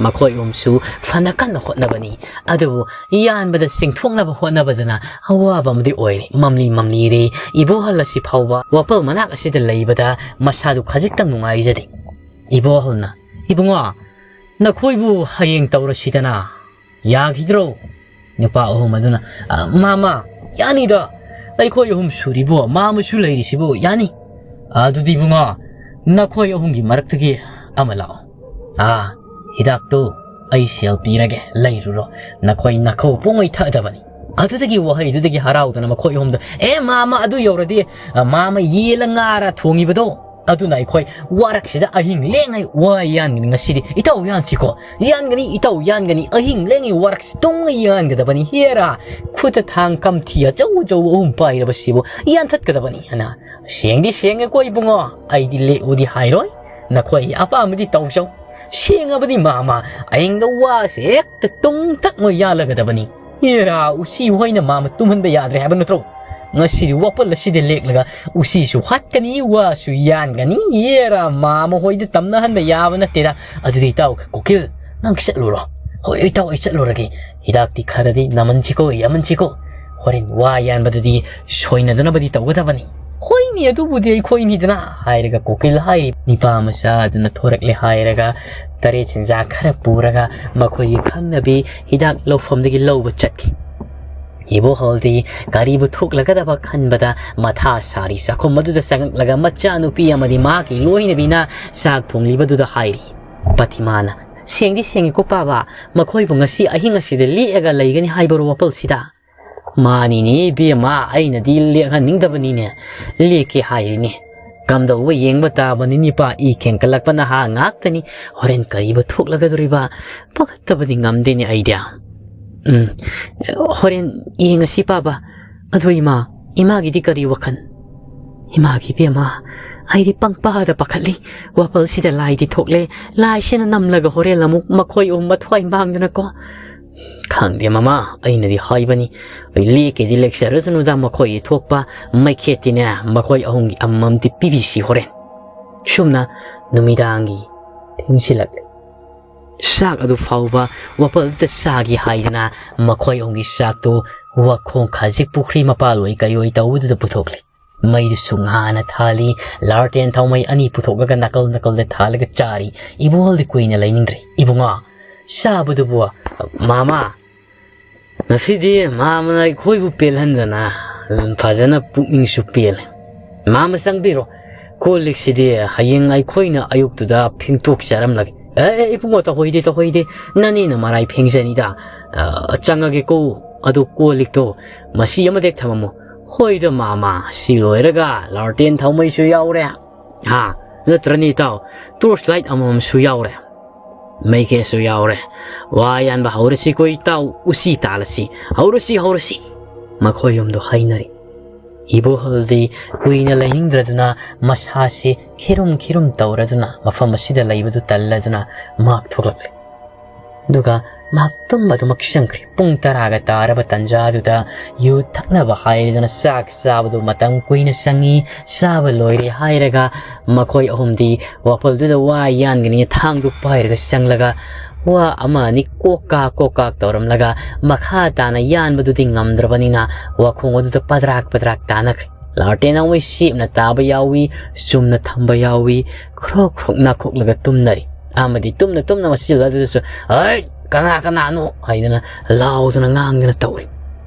ꯃꯈꯣꯏ ꯑꯍꯨꯝꯁꯨ ꯐꯅ ꯀꯟꯅ ꯍꯣꯠꯅꯕꯅꯤ, ꯑꯗꯨꯕꯨ ꯌꯥꯟꯕꯗ ꯆꯤꯡꯊꯣꯛꯅꯕ ꯍꯣꯠꯅꯕꯗꯅ ꯑꯋꯥꯕ ꯑꯃꯗꯤ ꯑꯣꯏꯔꯦ꯫ ꯃꯝꯂꯤ ꯃꯝꯂꯤꯔꯦ꯫ ꯏꯕꯣꯍꯜ ꯑꯁꯤ ꯐꯥꯎꯕ ꯋꯥꯄꯜ ꯃꯅꯥꯛ ꯑꯁꯤꯗ ꯂꯩꯕꯗ ꯃꯁꯥꯗꯨ ꯈꯖꯤꯛꯇꯪ ꯅꯨꯡꯉꯥꯏꯖꯗꯦ꯫ ꯏꯕꯣꯍꯜꯅ, "ꯏꯕꯨꯡꯉꯣ, ꯅꯈꯣꯏꯕꯨ ꯍꯌꯦꯡ ꯇꯧꯔꯁꯤꯗꯅ, ꯌꯥꯈꯤꯗ꯭ꯔꯣ?" ꯅꯨꯄꯥ ꯑꯍꯨꯝ ꯑꯗꯨꯅ, "ꯑ, ꯃꯥꯃ, ꯌꯥꯅꯤꯗ, ꯑꯩꯈꯣꯏ ꯑꯍꯨꯝ ꯁꯨꯔꯤꯕꯣ, ꯃꯥꯃꯁꯨ ꯂꯩꯔꯤꯁꯤꯕꯨ, ꯌꯥꯅꯤ꯫ ꯑꯗꯨꯗꯤ ꯏꯕꯨꯡꯉꯣ, ꯅꯈꯣꯏ ꯑꯍꯨꯝꯒꯤ ꯃꯔꯛꯇꯒꯤ ꯑꯃ ꯂꯥꯛꯑꯣ꯫ ꯑꯥ, ꯍꯤꯗꯥꯛꯇꯨ ꯑꯩ ꯁꯦꯜ ꯄꯤꯔꯒꯦ, ꯂꯩꯔꯨꯔꯣ꯫ ꯅꯈꯣꯏ ꯅꯈꯧ ꯄꯨꯡꯉꯩ ꯊꯛꯑꯗꯕꯅꯤ"꯫ ꯑꯗꯨꯗꯒꯤ ꯋꯥꯍꯩꯗꯨꯗꯒꯤ ꯍꯔꯥꯎꯗꯅ ꯃꯈꯣꯏ ꯑꯍꯨꯝꯗ, "ꯑꯦ ꯃꯥꯃ, ꯑꯗꯨ ꯌꯧꯔꯗꯤ, ꯑ, ꯃꯥꯃ ꯌꯦꯜꯂ ꯉꯥꯔ ꯊꯣꯡꯉꯤꯕꯗꯣ, ꯑꯗꯨꯅ ꯑꯩꯈꯣꯏ ꯋꯥꯔꯛꯁꯤꯗ ꯑꯍꯤꯡ ꯂꯦꯡꯉꯩ ꯋꯥ ꯌꯥꯟꯒꯅꯤ ꯉꯁꯤꯗꯤ꯫ ꯏꯇꯥꯎ ꯌꯥꯟꯁꯤꯀꯣ꯫ ꯌꯥꯟꯒꯅꯤ, ꯏꯇꯥꯎ ꯌꯥꯟꯒꯅꯤ꯫ ꯑꯍꯤꯡ ꯂꯦꯡꯉꯩ ꯋꯥꯔꯛꯁꯤ ꯇꯨꯡꯉꯩ ꯌꯥꯟꯒꯗꯕꯅꯤ꯫ ꯍꯦꯔꯥ, ꯈꯨꯠꯇ ꯊꯥꯡ ꯀꯝꯊꯤ ꯑꯆꯧ ꯑꯆꯧꯕ ꯑꯍꯨꯝ ꯄꯥꯏꯔꯕꯁꯤꯕꯨ ꯌꯥꯟꯊꯠꯀꯗꯕꯅꯤ" ꯍꯥꯏꯅ꯫ "ꯁꯦꯡꯗꯤ ꯁꯦꯡꯉꯦꯀꯣ ꯏꯕꯨꯡꯉꯣ, ꯑꯩꯗꯤ ꯂꯦꯛꯎꯗꯤ ꯍꯥꯏꯔꯣꯏ꯫ ꯅꯈꯣꯏꯒꯤ ꯑꯄꯥꯝꯕꯗꯤ ꯇꯧꯖꯧ꯫ ꯁꯦꯡꯉꯕꯅꯤ ꯃꯥꯃ, ꯑꯍꯤꯡꯗ ꯋꯥꯁꯦ ꯍꯦꯛꯇ ꯇꯨꯡꯊꯛ ꯃꯣꯏ ꯌꯥꯜꯂꯒꯗꯕꯅꯤ꯫ ꯍꯦꯔꯥ, ꯎꯆꯤ ꯍꯣꯏꯅ ꯃꯥꯃ ꯇꯨꯝꯍꯟꯕ ꯌꯥꯗ꯭ꯔꯦ ꯍꯥꯏꯕ ꯅꯠꯇ꯭ꯔꯣ? ꯉꯁꯤꯗꯤ ꯋꯥꯄꯜ ꯑꯁꯤꯗ ꯂꯦꯛꯂꯒ ꯎꯆꯤꯁꯨ ꯍꯥꯠꯀꯅꯤ, ꯋꯥꯁꯨ ꯌꯥꯟꯒꯅꯤ꯫ ꯍꯦꯔꯥ, ꯃꯥꯃ ꯍꯣꯏꯗ ꯇꯝꯅꯍꯟꯕ ꯌꯥꯕ ꯅꯠꯇꯦꯗ꯫ ꯑꯗꯨꯗꯤ ꯏꯇꯥꯎ ꯀꯨꯀꯤꯜ, ꯅꯪ ꯆꯠꯂꯨꯔꯣ꯫ ꯍꯣꯏ ꯏꯇꯥꯎ, ꯑꯩ ꯆꯠꯂꯨꯔꯒꯦ꯫ ꯍꯤꯗꯥꯛꯇꯤ ꯈꯔꯗꯤ ꯅꯝꯍꯟꯁꯤꯀꯣ, ꯌꯥꯝꯍꯟꯁꯤꯀꯣ꯫ ꯍꯣꯔꯦꯟ ꯋꯥ ꯌꯥꯟꯕꯗꯗꯤ ꯁꯣꯏꯅꯗꯅꯕꯗꯤ ꯇꯧꯒꯗꯕꯅꯤ꯫ ꯍꯣꯏꯅꯦ, ꯑꯗꯨꯕꯨꯗꯤ ꯑꯩꯈꯣꯏꯅꯤꯗꯅ ꯍꯥꯏꯔꯒ ꯀꯨꯀꯤꯜ ꯍꯥꯏꯔꯤ ꯅꯤꯄꯥ ꯃꯆꯥ ꯑꯗꯨꯅ ꯊꯣꯔꯛꯂꯦ ꯍꯥꯏꯔꯒ ꯇꯔꯦꯠ ꯆꯤꯟꯖꯥꯛ ꯈꯔ ꯄꯨꯔꯒ ꯃꯈꯣꯏꯒꯤ ꯈꯪꯅꯕꯤ ꯍꯤꯗꯥꯛ ꯂꯧꯐꯝꯗꯒꯤ ꯂꯧꯕ ꯆꯠꯈꯤ꯫ ꯏꯕꯣꯍꯜꯗꯤ ꯀꯔꯤꯕꯨ ꯊꯣꯛꯂꯒꯗꯕ ꯈꯟꯕꯗ ꯃꯊꯥ ꯁꯥꯔꯤ꯫ ꯆꯥꯛꯈꯨꯝ ꯑꯗꯨꯗ ꯆꯪꯂꯛꯂꯒ ꯃꯆꯥꯅꯨꯄꯤ ꯑꯃꯗꯤ ꯃꯍꯥꯛꯀꯤ ꯂꯣꯏꯅꯕꯤꯅ ꯆꯥꯛ ꯊꯣꯡꯂꯤꯕꯗꯨꯗ ꯍꯥꯏꯔꯤ꯫ ꯄꯇꯤꯃꯥꯅ, "ꯁꯦꯡꯗꯤ ꯁꯦꯡꯉꯤꯀꯣ ꯄꯥꯕ, ꯃꯈꯣꯏꯕꯨ ꯉꯁꯤ ꯑꯍꯤꯡ ꯑꯁꯤꯗ ꯂꯦꯛꯑꯒ ꯂꯩꯒꯅꯤ ꯍꯥꯏꯕꯔꯣ ꯋꯥꯄꯜꯁꯤꯗ?" "ꯃꯥꯅꯤꯅꯦ ꯏꯕꯦꯝꯃ, ꯑꯩꯅꯗꯤ ꯂꯦꯛꯍꯟꯅꯤꯡꯗꯕꯅꯤꯅꯦ, ꯂꯦꯛꯀꯦ ꯍꯥꯏꯔꯤꯅꯦ꯫ ꯀꯝꯗꯧꯕ ꯌꯦꯡꯕ ꯇꯥꯕꯅꯤ, ꯅꯤꯄꯥ ꯏ ꯈꯦꯡꯀꯠꯂꯛꯄ ꯅꯍꯥ ꯉꯥꯛꯇꯅꯤ꯫ ꯍꯣꯔꯦꯟ ꯀꯔꯤꯕꯨ ꯊꯣꯛꯂꯒꯗꯧꯔꯤꯕ? ꯄꯥꯈꯠꯇꯕꯗꯤ ꯉꯝꯗꯦꯅꯦ ꯑꯩꯗꯤ꯫ ꯎꯝ, ꯍꯣꯔꯦꯟ ꯌꯦꯡꯉꯁꯤ ꯄꯥꯕ꯫ ꯑꯗꯣ ꯏꯃꯥ, ꯏꯃꯥꯒꯤꯗꯤ ꯀꯔꯤ ꯋꯥꯈꯜ?" "ꯏꯃꯥꯒꯤ ꯏꯕꯦꯝꯃ, ꯑꯩꯗꯤ ꯄꯪꯄꯥꯗ ꯄꯥꯈꯠꯂꯤ꯫ ꯋꯥꯄꯜꯁꯤꯗ ꯂꯥꯏꯗꯤ ꯊꯣꯛꯂꯦ, ꯂꯥꯏꯁꯤꯅ ꯅꯝꯂꯒ ꯍꯣꯔꯦꯟ ꯑꯃꯨꯛ ꯃꯈꯣꯏ ꯑꯍꯨꯝ ꯃꯊ꯭ꯋꯥꯏ ꯃꯥꯡꯗꯅꯀꯣ?" "ꯈꯪꯗꯦ ꯃꯃꯥ, ꯑꯩꯅꯗꯤ ꯍꯥꯏꯕꯅꯤ, ꯂꯦꯛꯀꯦꯗꯤ ꯂꯦꯛꯆꯔꯁꯅꯨꯗ, ꯃꯈꯣꯏꯒꯤ ꯊꯣꯛꯄ ꯃꯩꯈꯦꯠꯇꯤꯅꯦ, ꯃꯈꯣꯏ ꯑꯍꯨꯝꯒꯤ ꯑꯃꯃꯝꯗꯤ ꯄꯤꯕꯤꯁꯤ ꯍꯣꯔꯦꯟ꯫" ꯁꯨꯝꯅ ꯅꯨꯃꯤꯗꯥꯡꯒꯤ ꯊꯦꯡꯖꯤꯜꯂꯛꯂꯦ꯫ ꯆꯥꯛ ꯑꯗꯨ ꯐꯥꯎꯕ ꯋꯥꯄꯜꯗꯨꯗ ꯆꯥꯒꯦ ꯍꯥꯏꯗꯅ ꯃꯈꯣꯏ ꯑꯍꯨꯝꯒꯤ ꯆꯥꯛꯇꯨ ꯋꯥꯈꯣꯡ ꯈꯖꯤꯛ ꯄꯨꯈ꯭ꯔꯤ ꯃꯄꯥꯜ ꯑꯣꯏ ꯀꯩ ꯑꯣꯏ ꯇꯧꯕꯗꯨꯗ ꯄꯨꯊꯣꯛꯂꯦ꯫ ꯃꯩꯗꯨꯁꯨ ꯉꯥꯅ ꯊꯥꯜꯂꯤ꯫ ꯂꯥꯔꯇꯦꯟ ꯊꯥꯎꯃꯩ ꯑꯅꯤ ꯄꯨꯊꯣꯛꯂꯒ ꯅꯥꯀꯜ ꯅꯥꯀꯜꯗ ꯊꯥꯜꯂꯒ ꯆꯥꯔꯤ꯫ ꯏꯕꯣꯍꯜꯗꯤ ꯀꯨꯏꯅ ꯂꯩꯅꯤꯡꯗ꯭ꯔꯦ꯫ "ꯏꯕꯨꯡꯉꯣ, ꯆꯥꯕꯗꯨꯕꯨ?" "ꯃꯥꯃꯥ, ꯉꯁꯤꯗꯤ ꯃꯥꯃꯅ ꯑꯩꯈꯣꯏꯕꯨ ꯄꯦꯜꯍꯟꯗꯅ ꯐꯖꯅ ꯄꯨꯛꯅꯤꯡꯁꯨ ꯄꯦꯜꯂꯦ꯫ ꯃꯥꯃ ꯆꯪꯕꯤꯔꯣ꯫ ꯀꯣꯜ ꯂꯤꯛꯁꯤꯗꯤ ꯍꯌꯦꯡ ꯑꯩꯈꯣꯏꯅ ꯑꯌꯨꯛꯇꯨꯗ ꯐꯦꯡꯗꯣꯛꯆꯔꯝꯂꯒꯦ꯫" "ꯑꯦ, ꯑꯦ, ꯏꯕꯨꯡꯉꯣ, ꯇꯧꯍꯣꯏꯗꯦ, ꯇꯧꯍꯣꯏꯗꯦ꯫ ꯅꯅꯦꯅ ꯃꯔꯥꯏ ꯐꯦꯡꯖꯅꯤꯗ꯫ ꯑ, ꯆꯪꯉꯒꯦꯀꯣ꯫ ꯑꯗꯨ ꯀꯣꯜ ꯂꯤꯛꯇꯣ ꯃꯁꯤ ꯑꯃꯗ ꯍꯦꯛ ꯊꯝꯃꯝꯃꯣ꯫" "ꯍꯣꯏꯗ ꯃꯥꯃ, ꯁꯤ ꯂꯣꯏꯔꯒ ꯂꯥꯔꯇꯦꯟ ꯊꯥꯎꯃꯩꯁꯨ ꯌꯥꯎꯔꯦ꯫ ꯍꯥ, ꯅꯠꯇ꯭ꯔꯅꯤ ꯏꯇꯥꯎ? ꯇꯣꯔꯆ ꯂꯥꯏꯠ ꯑꯃꯃꯝꯁꯨ ꯌꯥꯎꯔꯦ꯫ ꯃꯩꯈꯦꯠꯁꯨ ꯌꯥꯎꯔꯦ꯫ ꯋꯥ ꯌꯥꯟꯕ ꯍꯧꯔꯁꯤꯀꯣ ꯏꯇꯥꯎ, ꯎꯆꯤ ꯇꯥꯜꯂꯁꯤ꯫ ꯍꯧꯔꯁꯤ, ꯍꯧꯔꯁꯤ꯫" ꯃꯈꯣꯏ ꯑꯍꯨꯝꯗꯣ ꯍꯥꯏꯅꯔꯤ꯫ ꯏꯕꯣꯍꯜꯗꯤ ꯀꯨꯏꯅ ꯂꯩꯅꯤꯡꯗ꯭ꯔꯗꯨꯅ ꯃꯁꯥꯁꯤ ꯈꯤꯔꯨꯝ ꯈꯤꯔꯨꯝ ꯇꯧꯔꯗꯨꯅ ꯃꯐꯝ ꯑꯁꯤꯗ ꯂꯩꯕꯗꯨ ꯇꯜꯂꯗꯨꯅ ꯃꯍꯥꯛ ꯊꯣꯛꯂꯛꯂꯦ꯫ ꯑꯗꯨꯒ ꯃꯍꯥꯛ ꯇꯨꯝꯕ ꯑꯗꯨꯃꯛ ꯆꯪꯈ꯭ꯔꯦ꯫ ꯄꯨꯡ ꯇꯔꯥꯒ ꯇꯥꯔꯕ ꯇꯥꯟꯖꯥꯗꯨꯗ ꯌꯨ ꯊꯛꯅꯕ ꯍꯥꯏꯗꯅ ꯆꯥꯛ ꯆꯥꯕꯗꯨ ꯃꯇꯝ ꯀꯨꯏꯅ ꯆꯪꯏ, ꯆꯥꯕ ꯂꯣꯏꯔꯦ ꯍꯥꯏꯔꯒ ꯃꯈꯣꯏ ꯑꯍꯨꯝꯗꯤ ꯋꯥꯄꯜꯗꯨꯗ ꯋꯥ ꯌꯥꯟꯒꯅꯤ ꯊꯥꯡꯗꯨ ꯄꯥꯏꯔꯒ ꯆꯪꯂꯒ ꯋꯥ ꯑꯃ ꯑꯅꯤ ꯀꯣꯛ ꯀꯥꯛ ꯀꯣꯛ ꯀꯥꯛ ꯇꯧꯔꯝꯂꯒ ꯃꯈꯥ ꯇꯥꯅ ꯌꯥꯟꯕꯗꯨꯗꯤ ꯉꯝꯗ꯭ꯔꯕꯅꯤꯅ ꯋꯥꯈꯣꯡ ꯑꯗꯨꯗ ꯄꯗ꯭ꯔꯥꯛ ꯄꯗ꯭ꯔꯥꯛ ꯇꯥꯅꯈ꯭ꯔꯦ꯫ ꯂꯥꯔꯇꯦꯟ ꯅꯣꯡꯃꯩ ꯁꯦꯞꯅ ꯇꯥꯕ ꯌꯥꯎꯏ, ꯆꯨꯝꯅ ꯊꯝꯕ ꯌꯥꯎꯏ, ꯈ꯭ꯔꯣꯛ ꯈ꯭ꯔꯣꯛ ꯅꯥꯈꯣꯛꯂꯒ ꯇꯨꯝꯅꯔꯤ꯫ ꯑꯃꯗꯤ ꯇꯨꯝꯅ ꯇꯨꯝꯅ ꯃꯆꯤꯜ ꯑꯗꯨꯗꯁꯨ, "ꯍꯩ, ꯀꯅꯥ ꯀꯅꯥꯅꯣ?" ꯍꯥꯏꯗꯅ ꯂꯥꯎꯗꯅ ꯉꯥꯡꯗꯅ ꯇꯧꯔꯤ꯫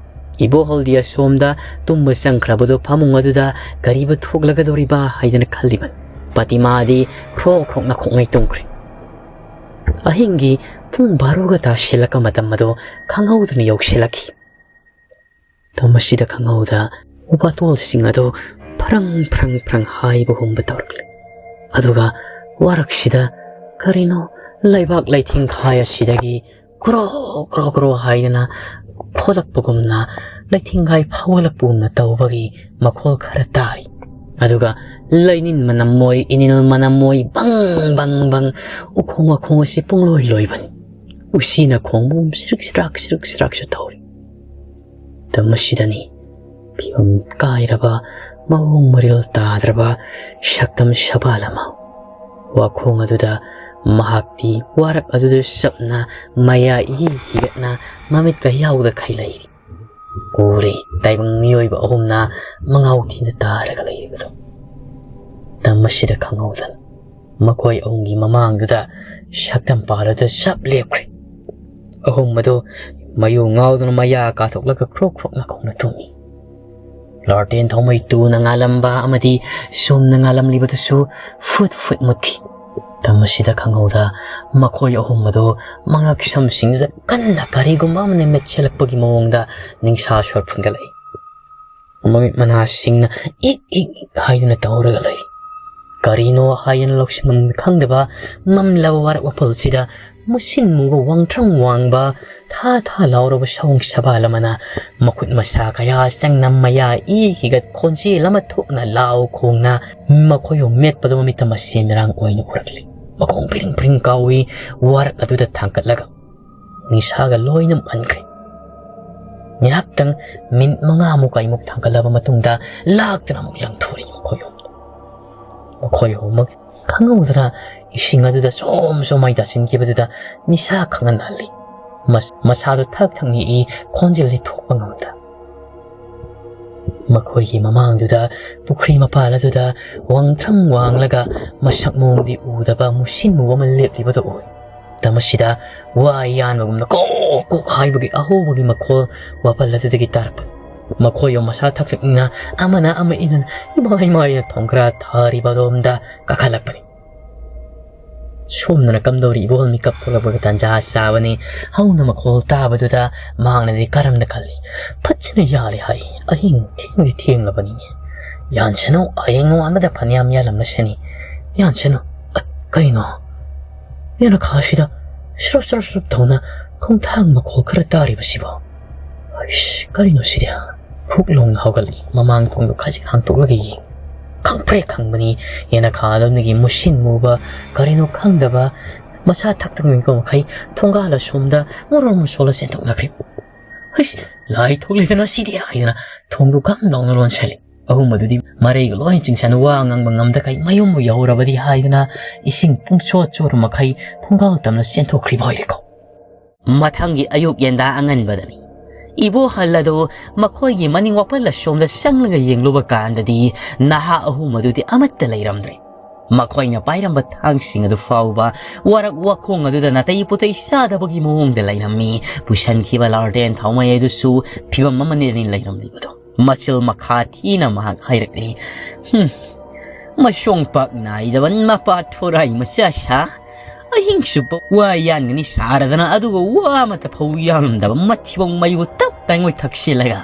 ꯏꯕꯣꯍꯜꯗꯤ ꯑꯁꯣꯝꯗ ꯇꯨꯝꯕ ꯆꯪꯈ꯭ꯔꯕꯗꯣ ꯐꯃꯨꯡ ꯑꯗꯨꯗ ꯀꯔꯤꯕꯨ ꯊꯣꯛꯂꯒꯗꯧꯔꯤꯕ ꯍꯥꯏꯗꯅ ꯈꯜꯂꯤꯕꯅꯤ꯫ ꯄꯇꯤꯃꯥꯗꯤ ꯈ꯭ꯔꯣꯛ ꯈ꯭ꯔꯣꯛ ꯅꯥꯈꯣꯛꯉꯩ ꯇꯨꯝꯈ꯭ꯔꯦ꯫ ꯑꯍꯤꯡꯒꯤ ꯄꯨꯡ ꯕꯥꯔꯣꯒ ꯇꯥꯁꯤꯜꯂꯛꯄ ꯃꯇꯝ ꯑꯗꯨ ꯈꯪꯍꯧꯗꯅ ꯌꯧꯁꯤꯜꯂꯛꯈꯤ꯫ ꯃꯇꯝ ꯑꯁꯤꯗ ꯈꯪꯍꯧꯗ ꯋꯥꯇꯣꯜꯁꯤꯡ ꯑꯗꯨ ꯐ꯭ꯔꯪ ꯐ꯭ꯔꯪ ꯐ꯭ꯔꯪ ꯍꯥꯏꯕꯒꯨꯝꯕ ꯇꯧꯔꯛꯂꯦ꯫ ꯑꯗꯨꯒ ꯋꯥꯔꯛꯁꯤꯗ ꯀꯔꯤꯅꯣ ꯂꯩꯕꯥꯛ ꯂꯩꯊꯦꯡꯈꯥꯏ ꯑꯁꯤꯗꯒꯤ ꯀ꯭ꯔꯣ ꯀ꯭ꯔꯣ ꯀ꯭ꯔꯣ ꯍꯥꯏꯗꯅ ꯈꯣꯠꯂꯛꯄꯒꯨꯝꯅ, ꯂꯩꯊꯦꯡꯈꯥꯏ ꯐꯥꯎꯒꯠꯂꯛꯄꯒꯨꯝꯅ ꯇꯧꯕꯒꯤ ꯃꯈꯣꯜ ꯈꯔ ꯇꯥꯔꯤ꯫ ꯑꯗꯨꯒ ꯂꯩꯅꯤꯟ ꯃꯅꯝ ꯑꯣꯏ, ꯏꯅꯤꯜ ꯃꯅꯝ ꯑꯣꯏ, ꯕꯪ ꯕꯪ ꯕꯪ ꯎꯈꯣꯡ ꯋꯥꯈꯣꯡ ꯑꯁꯤ ꯄꯨꯡꯂꯣꯏ ꯂꯣꯏꯕꯅꯤ꯫ ꯎꯆꯤꯅ ꯈꯣꯡꯕꯒꯨꯝ ꯁ꯭ꯔꯤꯛ ꯁ꯭ꯔꯥꯛ ꯁ꯭ꯔꯤꯛ ꯁ꯭ꯔꯥꯛꯁꯨ ꯇꯧꯔꯤ꯫ ꯃꯇꯝ ꯑꯁꯤꯗꯅꯤ ꯐꯤꯕꯝ ꯀꯥꯏꯔꯕ, ꯃꯑꯣꯡ ꯃꯔꯤꯜ ꯇꯥꯗ꯭ꯔꯕ ꯁꯛꯇꯝ ꯁꯕꯥꯜ ꯑꯃ ꯋꯥꯈꯣꯡ ꯑꯗꯨꯗ ꯃꯍꯥꯛꯇꯤ ꯋꯥꯔꯛ ꯑꯗꯨꯗ ꯆꯞꯅ ꯃꯌꯥ ꯏꯍꯤ ꯍꯤꯒꯠꯅ ꯃꯃꯤꯠ ꯀꯌꯥꯎꯗ ꯈꯩ ꯂꯩꯔꯤ꯫ ꯎꯔꯤ ꯇꯥꯏꯕꯪ ꯃꯤꯑꯣꯏꯕ ꯑꯍꯨꯝꯅ ꯃꯉꯥꯎ ꯊꯤꯅ ꯇꯥꯔꯒ ꯂꯩꯔꯤꯕꯗꯨ꯫ ꯃꯇꯝ ꯑꯁꯤꯗ ꯈꯪꯍꯧꯗꯅ ꯃꯈꯣꯏ ꯑꯍꯨꯝꯒꯤ ꯃꯃꯥꯡꯗꯨꯗ ꯁꯛꯇꯝ ꯄꯥꯜꯂꯗꯨ ꯆꯞ ꯂꯦꯞꯈ꯭ꯔꯦ꯫ ꯑꯍꯨꯝ ꯑꯗꯨ ꯃꯌꯨ ꯉꯥꯎꯗꯨꯅ ꯃꯌꯥ ꯀꯥꯊꯣꯛꯂꯒ ꯈ꯭ꯔꯣꯛ ꯈ꯭ꯔꯣꯛ ꯅꯥꯈꯣꯡꯅ ꯇꯨꯝꯃꯤ꯫ ꯂꯥꯔꯇꯦꯟ ꯊꯥꯎꯃꯩ ꯇꯨꯅ ꯉꯥꯜꯂꯝꯕ ꯑꯃꯗꯤ ꯆꯨꯝꯅ ꯉꯥꯜꯂꯝꯂꯤꯕꯗꯨꯁꯨ ꯐꯨꯠ ꯐꯨꯠ ꯃꯨꯠꯈꯤ꯫ ꯃꯇꯝ ꯑꯁꯤꯗ ꯈꯪꯍꯧꯗ ꯃꯈꯣꯏ ꯑꯍꯨꯝ ꯑꯗꯨ ꯃꯉꯛ ꯁꯝꯁꯤꯡꯗꯨꯗ ꯀꯟꯅ ꯀꯔꯤꯒꯨꯝꯕ ꯑꯃꯅ ꯃꯦꯠꯁꯤꯜꯂꯛꯄꯒꯤ ꯃꯑꯣꯡꯗ ꯅꯤꯡꯁꯥ ꯁꯣꯔ ꯐꯨꯟꯒꯠꯂꯛꯏ꯫ ꯃꯃꯤꯠ ꯃꯅꯥꯁꯤꯡꯅ ꯏꯛ ꯏꯛ ꯏꯛ ꯍꯥꯏꯗꯨꯅ ꯇꯧꯔꯒ ꯂꯩ꯫ ꯀꯔꯤꯅꯣ ꯍꯥꯏꯗꯅ ꯂꯧꯁꯤꯟꯐꯝ ꯈꯪꯗꯕ ꯃꯝꯂꯕ ꯋꯥꯔꯛ ꯋꯥꯄꯜꯁꯤꯗ ꯃꯨꯁꯤꯟ ꯃꯨꯕ, ꯋꯥꯡꯊ꯭ꯔꯪ ꯋꯥꯡꯕ, ꯊꯥ ꯊꯥ ꯂꯥꯎꯔꯕ ꯁꯑꯣꯡ ꯁꯕꯥꯜ ꯑꯃꯅ ꯃꯈꯨꯠ ꯃꯁꯥ ꯀꯌꯥ ꯆꯪꯅ ꯃꯌꯥ ꯏ ꯍꯤꯒꯠ ꯈꯣꯟꯖꯦꯜ ꯑꯃ ꯊꯣꯛꯅ ꯂꯥꯎ ꯈꯣꯡꯅ ꯃꯈꯣꯏꯕꯨ ꯃꯦꯠꯄꯗ ꯃꯃꯤꯠꯇ ꯃꯁꯦ ꯃꯤꯔꯥꯡ ꯑꯣꯏꯅ ꯎꯔꯛꯂꯤ꯫ ꯃꯈꯣꯡ ꯄ꯭ꯔꯤꯡ ꯄ꯭ꯔꯤꯡ ꯀꯥꯎꯏ꯫ ꯋꯥꯔꯛ ꯑꯗꯨꯗ ꯊꯥꯡꯒꯠꯂꯒ ꯅꯤꯁꯥꯒ ꯂꯣꯏꯅ ꯃꯟꯈ꯭ꯔꯦ꯫ ꯉꯥꯏꯍꯥꯛꯇꯪ, ꯃꯤꯅꯤꯠ ꯃꯉꯥꯃꯨꯛ ꯀꯩꯃꯨꯛ ꯊꯥꯡꯒꯠꯂꯕ ꯃꯇꯨꯡꯗ ꯂꯥꯛꯇꯅ ꯑꯃꯨꯛ ꯂꯪꯊꯣꯔꯛꯏ ꯃꯈꯣꯏ ꯑꯍꯨꯝ꯫ ꯃꯈꯣꯏ ꯑꯍꯨꯝꯃꯛ ꯈꯪꯍꯧꯗꯅ ꯏꯁꯤꯡ ꯑꯗꯨꯗ ꯖꯣꯝ ꯖꯣꯝ ꯃꯥꯏ ꯇꯥꯁꯤꯟꯈꯤꯕꯗꯨꯗ ꯅꯤꯁꯥ ꯈꯪꯍꯟꯍꯜꯂꯤ꯫ ꯃꯁ-, ꯃꯁꯥꯗꯨ ꯊꯛ ꯊꯛ ꯅꯤꯛꯏ, ꯈꯣꯟꯖꯦꯜꯗꯤ ꯊꯣꯛꯄ ꯉꯝꯗ꯫ ꯃꯈꯣꯏꯒꯤ ꯃꯃꯥꯡꯗꯨꯗ, ꯄꯨꯈ꯭ꯔꯤ ꯃꯄꯥꯜ ꯑꯗꯨꯗ, ꯋꯥꯡꯊ꯭ꯔꯪ ꯋꯥꯡꯂꯒ ꯃꯁꯛ ꯃꯑꯣꯡꯗꯤ ꯎꯗꯕ ꯃꯨꯁꯤꯟ ꯃꯨꯕ ꯑꯃ ꯂꯦꯞꯂꯤꯕꯗꯨ ꯎꯏ꯫ ꯃꯇꯝ ꯑꯁꯤꯗ ꯋꯥ ꯌꯥꯟꯕꯒꯨꯝꯅ ꯀꯣꯛ ꯀꯣꯛ ꯍꯥꯏꯕꯒꯤ ꯑꯍꯧꯕꯒꯤ ꯃꯈꯣꯜ ꯋꯥꯄꯜ ꯑꯗꯨꯗꯒꯤ ꯇꯥꯔꯛꯄ꯫ ꯃꯈꯣꯏ ꯑꯍꯨꯝ ꯃꯁꯥ ꯊꯛ ꯊꯛꯅ ꯑꯃꯅ ꯑꯃ ꯏꯟꯅ ꯏꯃꯥ ꯏꯃꯥ ꯍꯥꯏꯅ ꯊꯣꯡꯈ꯭ꯔꯥ ꯊꯥꯔꯤꯕ ꯑꯗꯣꯝꯗ ꯀꯥꯈꯠꯂꯛꯄꯅꯤ꯫ ꯁꯣꯝꯗꯅ ꯀꯝꯗꯧꯔꯤ ꯏꯕꯣꯜ ꯃꯤꯀꯞ ꯊꯣꯛꯂꯛꯄꯒꯤ ꯇꯥꯟꯖꯥ ꯆꯥꯕꯅꯤ꯫ ꯍꯧꯅ ꯃꯈꯣꯜ ꯇꯥꯕꯗꯨꯗ ꯃꯍꯥꯛꯅꯗꯤ ꯀꯔꯝꯅ ꯈꯜꯂꯤ? "ꯐꯠꯖꯅ ꯌꯥꯜꯂꯦ ꯍꯥꯏ꯫ ꯑꯍꯤꯡ ꯊꯦꯡꯗꯤ ꯊꯦꯡꯂꯕꯅꯤꯅꯦ꯫ ꯌꯥꯟꯁꯅꯨ, ꯍꯌꯦꯡ ꯅꯣꯡꯉꯥꯟꯕꯗ ꯐꯅꯌꯥꯝ ꯌꯥꯜꯂꯝꯂꯁꯅꯤ꯫ ꯌꯥꯟꯁꯅꯨ꯫ ꯑ, ꯀꯩꯅꯣ? ꯌꯦꯅꯈꯥꯁꯤꯗ ꯁ꯭ꯔꯞ ꯁ꯭ꯔꯞ ꯁ꯭ꯔꯞ ꯇꯧꯅ ꯈꯣꯡꯊꯥꯡ ꯃꯈꯣꯜ ꯈꯔ ꯇꯥꯔꯤꯕꯁꯤꯕꯣ? ꯑꯩꯁ, ꯀꯔꯤꯅꯣ ꯁꯤꯗꯤ?" ꯍꯨꯛ ꯂꯣꯡꯅ ꯍꯧꯒꯠꯂꯤ꯫ ꯃꯃꯥꯡ ꯊꯣꯡꯗꯨ ꯈꯖꯤꯛ ꯍꯥꯡꯇꯣꯛꯂꯒ ꯌꯦꯡ꯫ ꯈꯪꯄ꯭ꯔꯦꯛ ꯈꯪꯕꯅꯤ꯫ ꯌꯦꯅꯈꯥ ꯑꯗꯣꯝꯗꯒꯤ ꯃꯨꯁꯤꯟ ꯃꯨꯕ, ꯀꯔꯤꯅꯣ ꯈꯪꯗꯕ, ꯃꯁꯥ ꯊꯛ ꯊꯛ ꯅꯤꯛꯄ ꯃꯈꯩ ꯊꯣꯡꯒꯥꯜ ꯑꯁꯣꯝꯗ ꯃꯔꯣꯟ ꯃꯁꯣꯜꯂ ꯆꯦꯟꯊꯣꯛꯅꯈ꯭ꯔꯦ꯫ "ꯍꯩꯁ, ꯂꯥꯏ ꯊꯣꯛꯂꯦꯗꯅ ꯁꯤꯗꯤ!" ꯍꯥꯏꯗꯅ ꯊꯣꯡꯗꯨ ꯀꯝ ꯂꯥꯎꯅ ꯂꯣꯟꯁꯤꯜꯂꯤ꯫ ꯑꯍꯨꯝ ꯑꯗꯨꯗꯤ ꯃꯔꯩꯒ ꯂꯣꯏ ꯆꯤꯡꯁꯟ ꯋꯥ ꯉꯥꯡꯕ ꯉꯝꯗꯈꯩ ꯃꯌꯨꯝꯕꯨ ꯌꯧꯔꯕꯗꯤ ꯍꯥꯏꯗꯨꯅ ꯏꯁꯤꯡ ꯄꯨꯡꯆꯣꯠ ꯆꯣꯠꯄ ꯃꯈꯩ ꯊꯣꯡꯒꯥꯜ ꯇꯝꯅ ꯆꯦꯟꯊꯣꯛꯈ꯭ꯔꯤꯕ ꯑꯣꯏꯔꯦꯀꯣ꯫ ꯃꯊꯪꯒꯤ ꯑꯌꯨꯛ ꯌꯦꯟꯗꯥ ꯑꯉꯟꯕꯗꯅꯤ꯫ ꯏꯕꯣꯍꯜ ꯑꯗꯨ ꯃꯈꯣꯏꯒꯤ ꯃꯅꯤꯡ ꯋꯥꯄꯜ ꯑꯁꯣꯝꯗ ꯆꯪꯂꯒ ꯌꯦꯡꯂꯨꯕ ꯀꯥꯟꯗꯗꯤ ꯅꯍꯥ ꯑꯍꯨꯝ ꯑꯗꯨꯗꯤ ꯑꯃꯠꯇ ꯂꯩꯔꯝꯗ꯭ꯔꯦ꯫ ꯃꯈꯣꯏꯅ ꯄꯥꯏꯔꯝꯕ ꯊꯥꯡꯁꯤꯡ ꯑꯗꯨ ꯐꯥꯎꯕ ꯋꯥꯔꯛ ꯋꯥꯈꯣꯡ ꯑꯗꯨꯗ ꯅꯥꯇꯩ ꯄꯣꯇꯩ ꯆꯥꯗꯕꯒꯤ ꯃꯑꯣꯡꯗ ꯂꯩꯔꯝꯃꯤ꯫ ꯄꯨꯁꯟꯈꯤꯕ ꯂꯥꯔꯗꯦꯟ ꯊꯥꯎꯃꯩ ꯑꯗꯨꯁꯨ ꯐꯤꯚꯝ ꯑꯃꯅꯤ ꯂꯩꯔꯝꯂꯤꯕꯗꯣ꯫ ꯃꯆꯤꯜ ꯃꯈꯥ ꯊꯤꯅ ꯃꯍꯥꯛ ꯍꯥꯏꯔꯛꯂꯤ, "ꯍꯨꯝ, ꯃꯁꯣꯡ ꯄꯥꯛ ꯅꯥꯏꯗꯕ ꯅꯄꯥ ꯊꯣꯔꯥꯏ ꯃꯆꯥ ꯁꯥ꯫ ꯑꯍꯤꯡ ꯆꯨꯞꯄ ꯋꯥ ꯌꯥꯟꯒꯅꯤ ꯁꯥꯔꯗꯅ, ꯑꯗꯨꯒ ꯋꯥ ꯑꯃꯠꯇ ꯐꯧ ꯌꯥꯜꯂꯝꯗꯕ ꯃꯊꯤꯕꯣꯡ ꯃꯩꯕꯨ ꯇꯞ ꯇꯥꯏꯉꯣꯏ ꯊꯛꯆꯤꯜꯂꯒ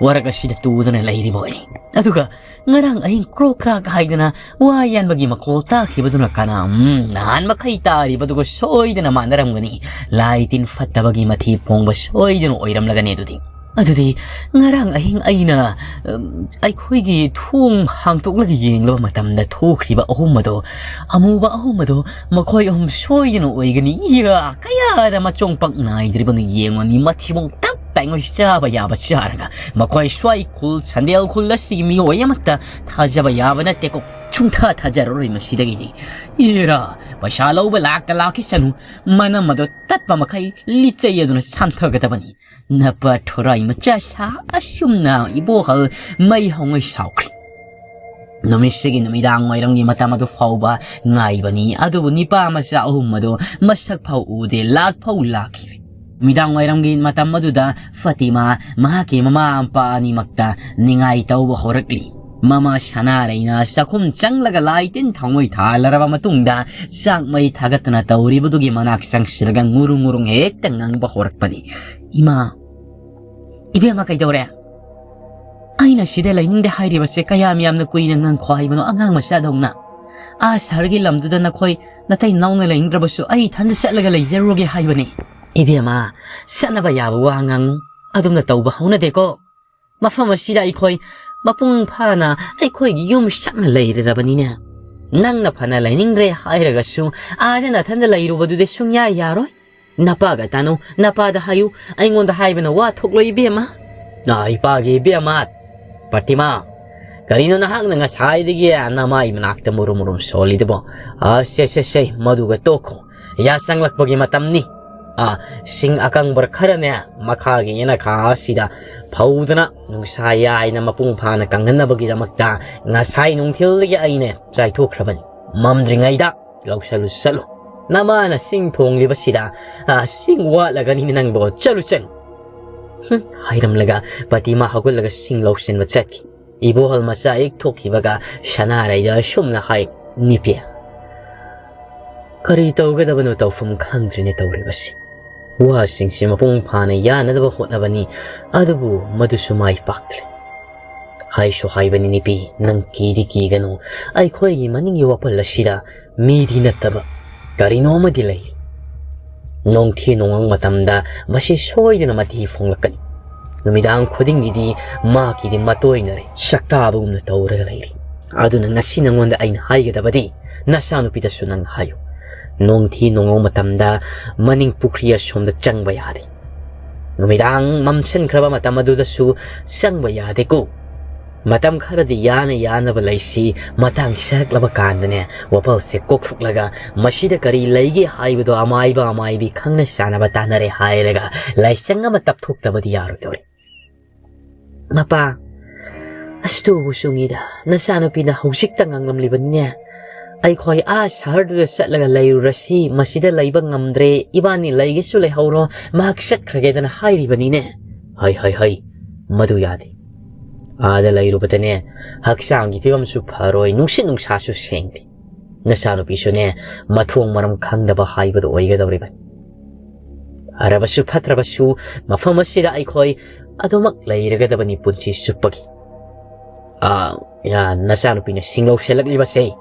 ꯋꯥꯔꯛ ꯑꯁꯤꯗ ꯇꯨꯗꯨꯅ ꯂꯩꯔꯤꯕ ꯑꯣꯏꯔꯦ꯫ ꯑꯗꯨꯒ ꯉꯔꯥꯡ ꯑꯍꯤꯡ ꯀ꯭ꯔꯣꯛ ꯀ꯭ꯔꯥꯛ ꯍꯥꯏꯗꯅ ꯋꯥ ꯌꯥꯟꯕꯒꯤ ꯃꯈꯣꯜ ꯇꯥꯈꯤꯕꯗꯨꯅ ꯀꯅꯥ? ꯎꯝ, ꯅꯍꯥꯟ ꯃꯈꯩ ꯇꯥꯔꯤꯕꯗꯨꯒ ꯁꯣꯏꯗꯅ ꯃꯥꯟꯅꯔꯝꯒꯅꯤ꯫ ꯂꯥꯏ ꯇꯤꯟ ꯐꯠꯇꯕꯒꯤ ꯃꯊꯤ ꯐꯣꯡꯕ ꯁꯣꯏꯗꯅ ꯑꯣꯏꯔꯝꯂꯒꯅꯤ ꯑꯗꯨꯗꯤ꯫ ꯑꯗꯨꯗꯤ ꯉꯔꯥꯡ ꯑꯍꯤꯡ ꯑꯩꯅ, ꯎꯝ, ꯑꯩꯈꯣꯏꯒꯤ ꯊꯣꯡ ꯍꯥꯡꯇꯣꯛꯂꯒ ꯌꯦꯡꯂꯕ ꯃꯇꯝꯗ ꯊꯣꯛꯈ꯭ꯔꯤꯕ ꯑꯍꯨꯝ ꯑꯗꯣ, ꯑꯃꯨꯕ ꯑꯍꯨꯝ ꯑꯗꯣ ꯃꯈꯣꯏ ꯑꯍꯨꯝ ꯁꯣꯏꯗꯅ ꯑꯣꯏꯒꯅꯤ꯫ ꯏꯌꯥ, ꯀꯌꯥꯗ ꯃꯆꯣꯡ ꯄꯛ ꯅꯥꯏꯗ꯭ꯔꯤꯕꯅꯣ ꯌꯦꯡꯉꯨꯅꯤ, ꯃꯊꯤꯕꯣꯡ ꯇꯞ ꯇꯥꯏꯉꯣꯏ ꯆꯥꯕ ꯌꯥꯕ ꯆꯥꯔꯒ꯫ ꯃꯈꯣꯏ ꯁ꯭ꯋꯥꯏ ꯈꯨꯜ, ꯁꯟꯗꯦꯜ ꯈꯨꯜ ꯑꯁꯤꯒꯤ ꯃꯤꯑꯣꯏ ꯑꯃꯠꯇ ꯊꯥꯖꯕ ꯌꯥꯕ ꯅꯠꯇꯦꯀꯣ꯫ ꯁꯨꯡꯊꯥ ꯊꯥꯖꯔꯔꯣꯏ ꯃꯁꯤꯗꯒꯤꯗꯤ꯫ ꯏꯔꯥ, ꯄꯩꯁꯥ ꯂꯧꯕ ꯂꯥꯛꯇ ꯂꯥꯛꯈꯤꯁꯅꯨ꯫ ꯃꯅꯝ ꯑꯗꯣ ꯇꯠꯄ ꯃꯈꯩ ꯂꯤꯆꯩ ꯑꯗꯨꯅ ꯁꯥꯟꯊꯒꯗꯕꯅꯤ꯫ ꯅꯄꯥ ꯊꯣꯔꯥꯏ ꯃꯆꯥ ꯁꯥ꯫ ꯑꯁꯨꯝꯅ ꯏꯕꯣꯍꯜ ꯃꯩ ꯍꯧꯉꯩ ꯁꯥꯎꯈ꯭ꯔꯦ꯫ ꯅꯨꯃꯤꯠꯁꯤꯒꯤ ꯅꯨꯃꯤꯗꯥꯡ ꯋꯥꯏꯔꯝꯒꯤ ꯃꯇꯝ ꯑꯗꯨ ꯐꯥꯎꯕ ꯉꯥꯏꯕꯅꯤ, ꯑꯗꯨꯕꯨ ꯅꯤꯄꯥ ꯃꯆꯥ ꯑꯍꯨꯝ ꯑꯗꯨ ꯃꯁꯛ ꯐꯥꯎ ꯎꯗꯦ, ꯂꯥꯛ ꯐꯥꯎ ꯂꯥꯛꯈꯤꯗ꯭ꯔꯦ꯫ ꯅꯨꯃꯤꯗꯥꯡ ꯋꯥꯏꯔꯝꯒꯤ ꯃꯇꯝ ꯑꯗꯨꯗ ꯐꯇꯤꯃꯥ ꯃꯍꯥꯛꯀꯤ ꯃꯃꯥ ꯃꯄꯥ ꯑꯅꯤꯃꯛꯇ ꯅꯤꯡꯉꯥꯏ ꯇꯧꯕ ꯍꯧꯔꯛꯂꯤ꯫ ꯃꯃꯥ ꯁꯅꯥꯔꯩꯅ ꯆꯥꯛꯈꯨꯝ ꯆꯪꯂꯒ ꯂꯥꯏ ꯇꯤꯟ ꯊꯥꯎꯃꯩ ꯊꯥꯜꯂꯔꯕ ꯃꯇꯨꯡꯗ ꯆꯥꯛ ꯃꯩ ꯊꯥꯒꯠꯇꯅ ꯇꯧꯔꯤꯕꯗꯨꯒꯤ ꯃꯅꯥꯛ ꯆꯪꯁꯤꯜꯂꯒ ꯉꯨꯔꯨꯡ ꯉꯨꯔꯨꯡ ꯍꯦꯛꯇ ꯉꯪꯕ ꯍꯧꯔꯛꯄꯅꯤ꯫ "ꯏꯃꯥ, ꯏꯕꯦꯝꯃ ꯀꯩꯗꯧꯔꯦ? ꯑꯩꯅ ꯁꯤꯗ ꯂꯩꯅꯤꯡꯗꯦ ꯍꯥꯏꯔꯤꯕꯁꯦ ꯀꯌꯥꯝ ꯌꯥꯝꯅ ꯀꯨꯏꯅ ꯉꯪꯈꯣ ꯍꯥꯏꯕꯅꯣ ꯑꯉꯥꯡ ꯃꯆꯥꯗꯧꯅ? ꯑꯥ ꯁꯍꯔꯒꯤ ꯂꯝꯗꯨꯗ ꯅꯈꯣꯏ ꯅꯇꯩ ꯅꯅꯥꯎꯅ ꯂꯩꯅꯤꯡꯗ꯭ꯔꯕꯁꯨ ꯑꯩ ꯏꯊꯟꯗ ꯆꯠꯂꯒ ꯂꯩꯖꯔꯨꯔꯒꯦ ꯍꯥꯏꯕꯅꯤ꯫ ꯏꯕꯦꯝꯃ, ꯆꯠꯅꯕ ꯌꯥꯕ ꯋꯥ ꯉꯥꯡꯉꯨ, ꯑꯗꯨꯝꯅ ꯇꯧꯕ ꯍꯧꯅꯗꯦꯀꯣ꯫ ꯃꯐꯝ ꯑꯁꯤꯗ ꯑꯩꯈꯣꯏ ꯃꯄꯨꯡ ꯐꯥꯅ ꯑꯩꯈꯣꯏꯒꯤ ꯌꯨꯝ ꯁꯛꯅ ꯂꯩꯔꯔꯕꯅꯤꯅꯦ꯫ ꯅꯪꯅ ꯐꯅ ꯂꯩꯅꯤꯡꯗ꯭ꯔꯦ ꯍꯥꯏꯔꯒꯁꯨ ꯑꯥꯗ ꯅꯊꯟꯗ ꯂꯩꯔꯨꯕꯗꯨꯗꯤ ꯁꯨꯡꯌꯥ ꯌꯥꯔꯣꯏ꯫ ꯅꯄꯥꯒ ꯇꯥꯅꯧ, ꯅꯄꯥꯗ ꯍꯥꯏꯌꯨ, ꯑꯩꯉꯣꯟꯗ ꯍꯥꯏꯕꯅ ꯋꯥ ꯊꯣꯛꯂꯣꯏ ꯏꯕꯦꯝꯃ꯫" "ꯑꯥ, ꯏꯄꯥꯒꯤ ꯏꯕꯦꯝꯃ, ꯄꯇꯤꯃꯥ, ꯀꯔꯤꯅꯣ ꯅꯍꯥꯛꯅ ꯉꯁꯥꯏꯗꯒꯤ ꯅꯃꯥꯏ ꯃꯅꯥꯛꯇ ꯃꯨꯔꯨꯝ ꯃꯨꯔꯨꯝ ꯁꯣꯜꯂꯤꯗꯨꯕꯣ? ꯑꯥ, ꯁꯦ, ꯁꯦ, ꯁꯦ, ꯃꯗꯨꯒ ꯇꯣꯛꯈꯣ꯫ ꯌꯥ ꯆꯪꯂꯛꯄꯒꯤ ꯃꯇꯝꯅꯤ꯫ ꯑꯥ, ꯁꯤꯡ ꯑꯀꯪꯕ ꯈꯔꯅꯦ, ꯃꯈꯥꯒꯤ ꯌꯦꯅꯈꯥ ꯑꯁꯤꯗ ꯐꯧꯗꯅ ꯅꯨꯡꯁꯥ ꯌꯥꯏꯅ ꯃꯄꯨꯡ ꯐꯥꯅ ꯀꯪꯍꯟꯅꯕꯒꯤꯗꯃꯛꯇ ꯉꯁꯥꯏ ꯅꯨꯡꯊꯤꯜꯗꯒꯤ ꯑꯩꯅ ꯆꯥꯏꯊꯣꯛꯈ꯭ꯔꯕꯅꯤ꯫ ꯃꯝꯗ꯭ꯔꯤꯉꯩꯗ ꯂꯧꯁꯜꯂꯨ ꯆꯠꯂꯨ꯫ ꯅꯃꯥꯅ ꯁꯤꯡ ꯊꯣꯡꯂꯤꯕꯁꯤꯗ, ꯑꯥ, ꯁꯤꯡ ꯋꯥꯠꯂꯒꯅꯤꯅꯦ ꯅꯪꯕꯣ꯫ ꯆꯠꯂꯨ, ꯆꯠꯂꯨ꯫" ꯍꯨꯝ, ꯍꯥꯏꯔꯝꯂꯒ ꯄꯇꯤꯃꯥ ꯍꯧꯒꯠꯂꯒ ꯁꯤꯡ ꯂꯧꯁꯤꯟꯕ ꯆꯠꯈꯤ꯫ ꯏꯕꯣꯍꯜ ꯃꯆꯥ ꯍꯦꯛ ꯊꯣꯛꯈꯤꯕꯒ ꯁꯅꯥꯔꯩꯗ ꯑꯁꯨꯝꯅ ꯍꯥꯏ, "ꯅꯤꯄꯦ, ꯀꯔꯤ ꯇꯧꯒꯗꯕꯅꯣ ꯇꯧꯐꯝ ꯈꯪꯗ꯭ꯔꯦꯅꯦ ꯇꯧꯔꯤꯕꯁꯤ꯫ ꯋꯥꯁꯤꯡꯁꯤ ꯃꯄꯨꯡ ꯐꯥꯅ ꯌꯥꯅꯅꯕ ꯍꯣꯠꯅꯕꯅꯤ, ꯑꯗꯨꯕꯨ ꯃꯗꯨꯁꯨ ꯃꯥꯏ ꯄꯥꯛꯇ꯭ꯔꯦ꯫ ꯍꯥꯏꯁꯨ ꯍꯥꯏꯕꯅꯤ ꯅꯨꯄꯤ, ꯅꯪ ꯀꯤꯗꯤ ꯀꯤꯒꯅꯨ꯫ ꯑꯩꯈꯣꯏꯒꯤ ꯃꯅꯤꯡꯒꯤ ꯋꯥꯄꯜ ꯑꯁꯤꯗ ꯃꯤꯗꯤ ꯅꯠꯇꯕ ꯀꯔꯤꯅꯣ ꯑꯃꯗꯤ ꯂꯩ꯫ ꯅꯣꯡꯊꯤ ꯅꯣꯡꯃꯪ ꯃꯇꯝꯗ ꯃꯁꯤ ꯁꯣꯏꯗꯅ ꯃꯊꯤ ꯐꯣꯡꯂꯛꯀꯅꯤ꯫ ꯅꯨꯃꯤꯗꯥꯡ ꯈꯨꯗꯤꯡꯒꯤꯗꯤ ꯃꯍꯥꯛꯀꯤꯗꯤ ꯃꯇꯣꯏꯅꯔꯦ, ꯁꯛꯇꯥꯕꯒꯨꯝꯅ ꯇꯧꯔꯒ ꯂꯩꯔꯤ꯫ ꯑꯗꯨꯅ ꯉꯁꯤ ꯅꯉꯣꯟꯗ ꯑꯩꯅ ꯍꯥꯏꯒꯗꯕꯗꯤ, ꯅꯆꯥꯅꯨꯄꯤꯗꯁꯨ ꯅꯪ ꯍꯥꯏꯌꯨ, ꯅꯣꯡꯊꯤ ꯅꯣꯡꯃꯪ ꯃꯇꯝꯗ ꯃꯅꯤꯡ ꯄꯨꯈ꯭ꯔꯤ ꯑꯁꯣꯝꯗ ꯆꯪꯕ ꯌꯥꯗꯦ꯫ ꯅꯨꯃꯤꯗꯥꯡ ꯃꯝꯁꯤꯟꯈ꯭ꯔꯕ ꯃꯇꯝ ꯑꯗꯨꯗꯁꯨ ꯆꯪꯕ ꯌꯥꯗꯦꯀꯣ꯫ ꯃꯇꯝ ꯈꯔꯗꯤ ꯌꯥꯅ ꯌꯥꯅꯕ ꯂꯩꯁꯤ, ꯃꯇꯥꯡ ꯆꯥꯔꯛꯂꯕ ꯀꯥꯟꯗꯅꯦ, ꯋꯥꯄꯜꯁꯦ ꯀꯣꯛꯊꯣꯛꯂꯒ ꯃꯁꯤꯗ ꯀꯔꯤ ꯂꯩꯒꯦ ꯍꯥꯏꯕꯗꯣ ꯑꯃꯥꯏꯕ ꯑꯃꯥꯏꯕꯤ ꯈꯪꯅ ꯆꯥꯟꯅꯕ ꯇꯥꯟꯅꯔꯦ ꯍꯥꯏꯔꯒ ꯂꯥꯏꯁꯪ ꯑꯃ ꯇꯞꯊꯣꯛꯇꯕꯗꯤ ꯌꯥꯔꯣꯏꯗꯧꯔꯤ꯫ ꯃꯄꯥ, ꯑꯁꯇꯨꯕꯨ ꯆꯨꯡꯉꯤꯗ, ꯅꯆꯥꯅꯨꯄꯤꯅ ꯍꯧꯖꯤꯛꯇ ꯉꯥꯡꯂꯝꯂꯤꯕꯅꯤꯅꯦ꯫ ꯑꯩꯈꯣꯏ ꯑꯥ ꯁꯍꯔꯗꯨꯗ ꯆꯠꯂꯒ ꯂꯩꯔꯨꯔꯁꯤ, ꯃꯁꯤꯗ ꯂꯩꯕ ꯉꯝꯗ꯭ꯔꯦ, ꯏꯕꯥꯅꯤ ꯂꯩꯒꯦꯁꯨ ꯂꯩꯍꯧꯔꯣ, ꯃꯍꯥꯛ ꯆꯠꯈ꯭ꯔꯒꯦꯗꯅ ꯍꯥꯏꯔꯤꯕꯅꯤꯅꯦ꯫ ꯍꯩ, ꯍꯩ, ꯍꯩ, ꯃꯗꯨ ꯌꯥꯗꯦ꯫ ꯑꯥꯗ ꯂꯩꯔꯨꯕꯗꯅꯦ, ꯍꯛꯆꯥꯡꯒꯤ ꯐꯤꯕꯝꯁꯨ ꯐꯔꯣꯏ, ꯅꯨꯡꯁꯤꯠ ꯅꯨꯡꯁꯥꯁꯨ ꯁꯦꯡꯗꯦ꯫ ꯅꯆꯥꯅꯨꯄꯤꯁꯨꯅꯦ, ꯃꯊꯣꯡ ꯃꯔꯝ ꯈꯪꯗꯕ ꯍꯥꯏꯕꯗꯨ ꯑꯣꯏꯒꯗꯧꯔꯤꯕꯅꯤ꯫ ꯐꯔꯕꯁꯨ ꯐꯠꯇ꯭ꯔꯕꯁꯨ, ꯃꯐꯝ ꯑꯁꯤꯗ ꯑꯩꯈꯣꯏ ꯑꯗꯨꯃꯛ ꯂꯩꯔꯒꯗꯕꯅꯤ ꯄꯨꯟꯁꯤ ꯆꯨꯞꯄꯒꯤ꯫ ꯑꯥ, ꯌꯥ, ꯅꯆꯥꯅꯨꯄꯤꯅ ꯁꯤꯡꯂꯧ ꯁꯦꯠꯂꯛꯂꯤꯕꯁꯦ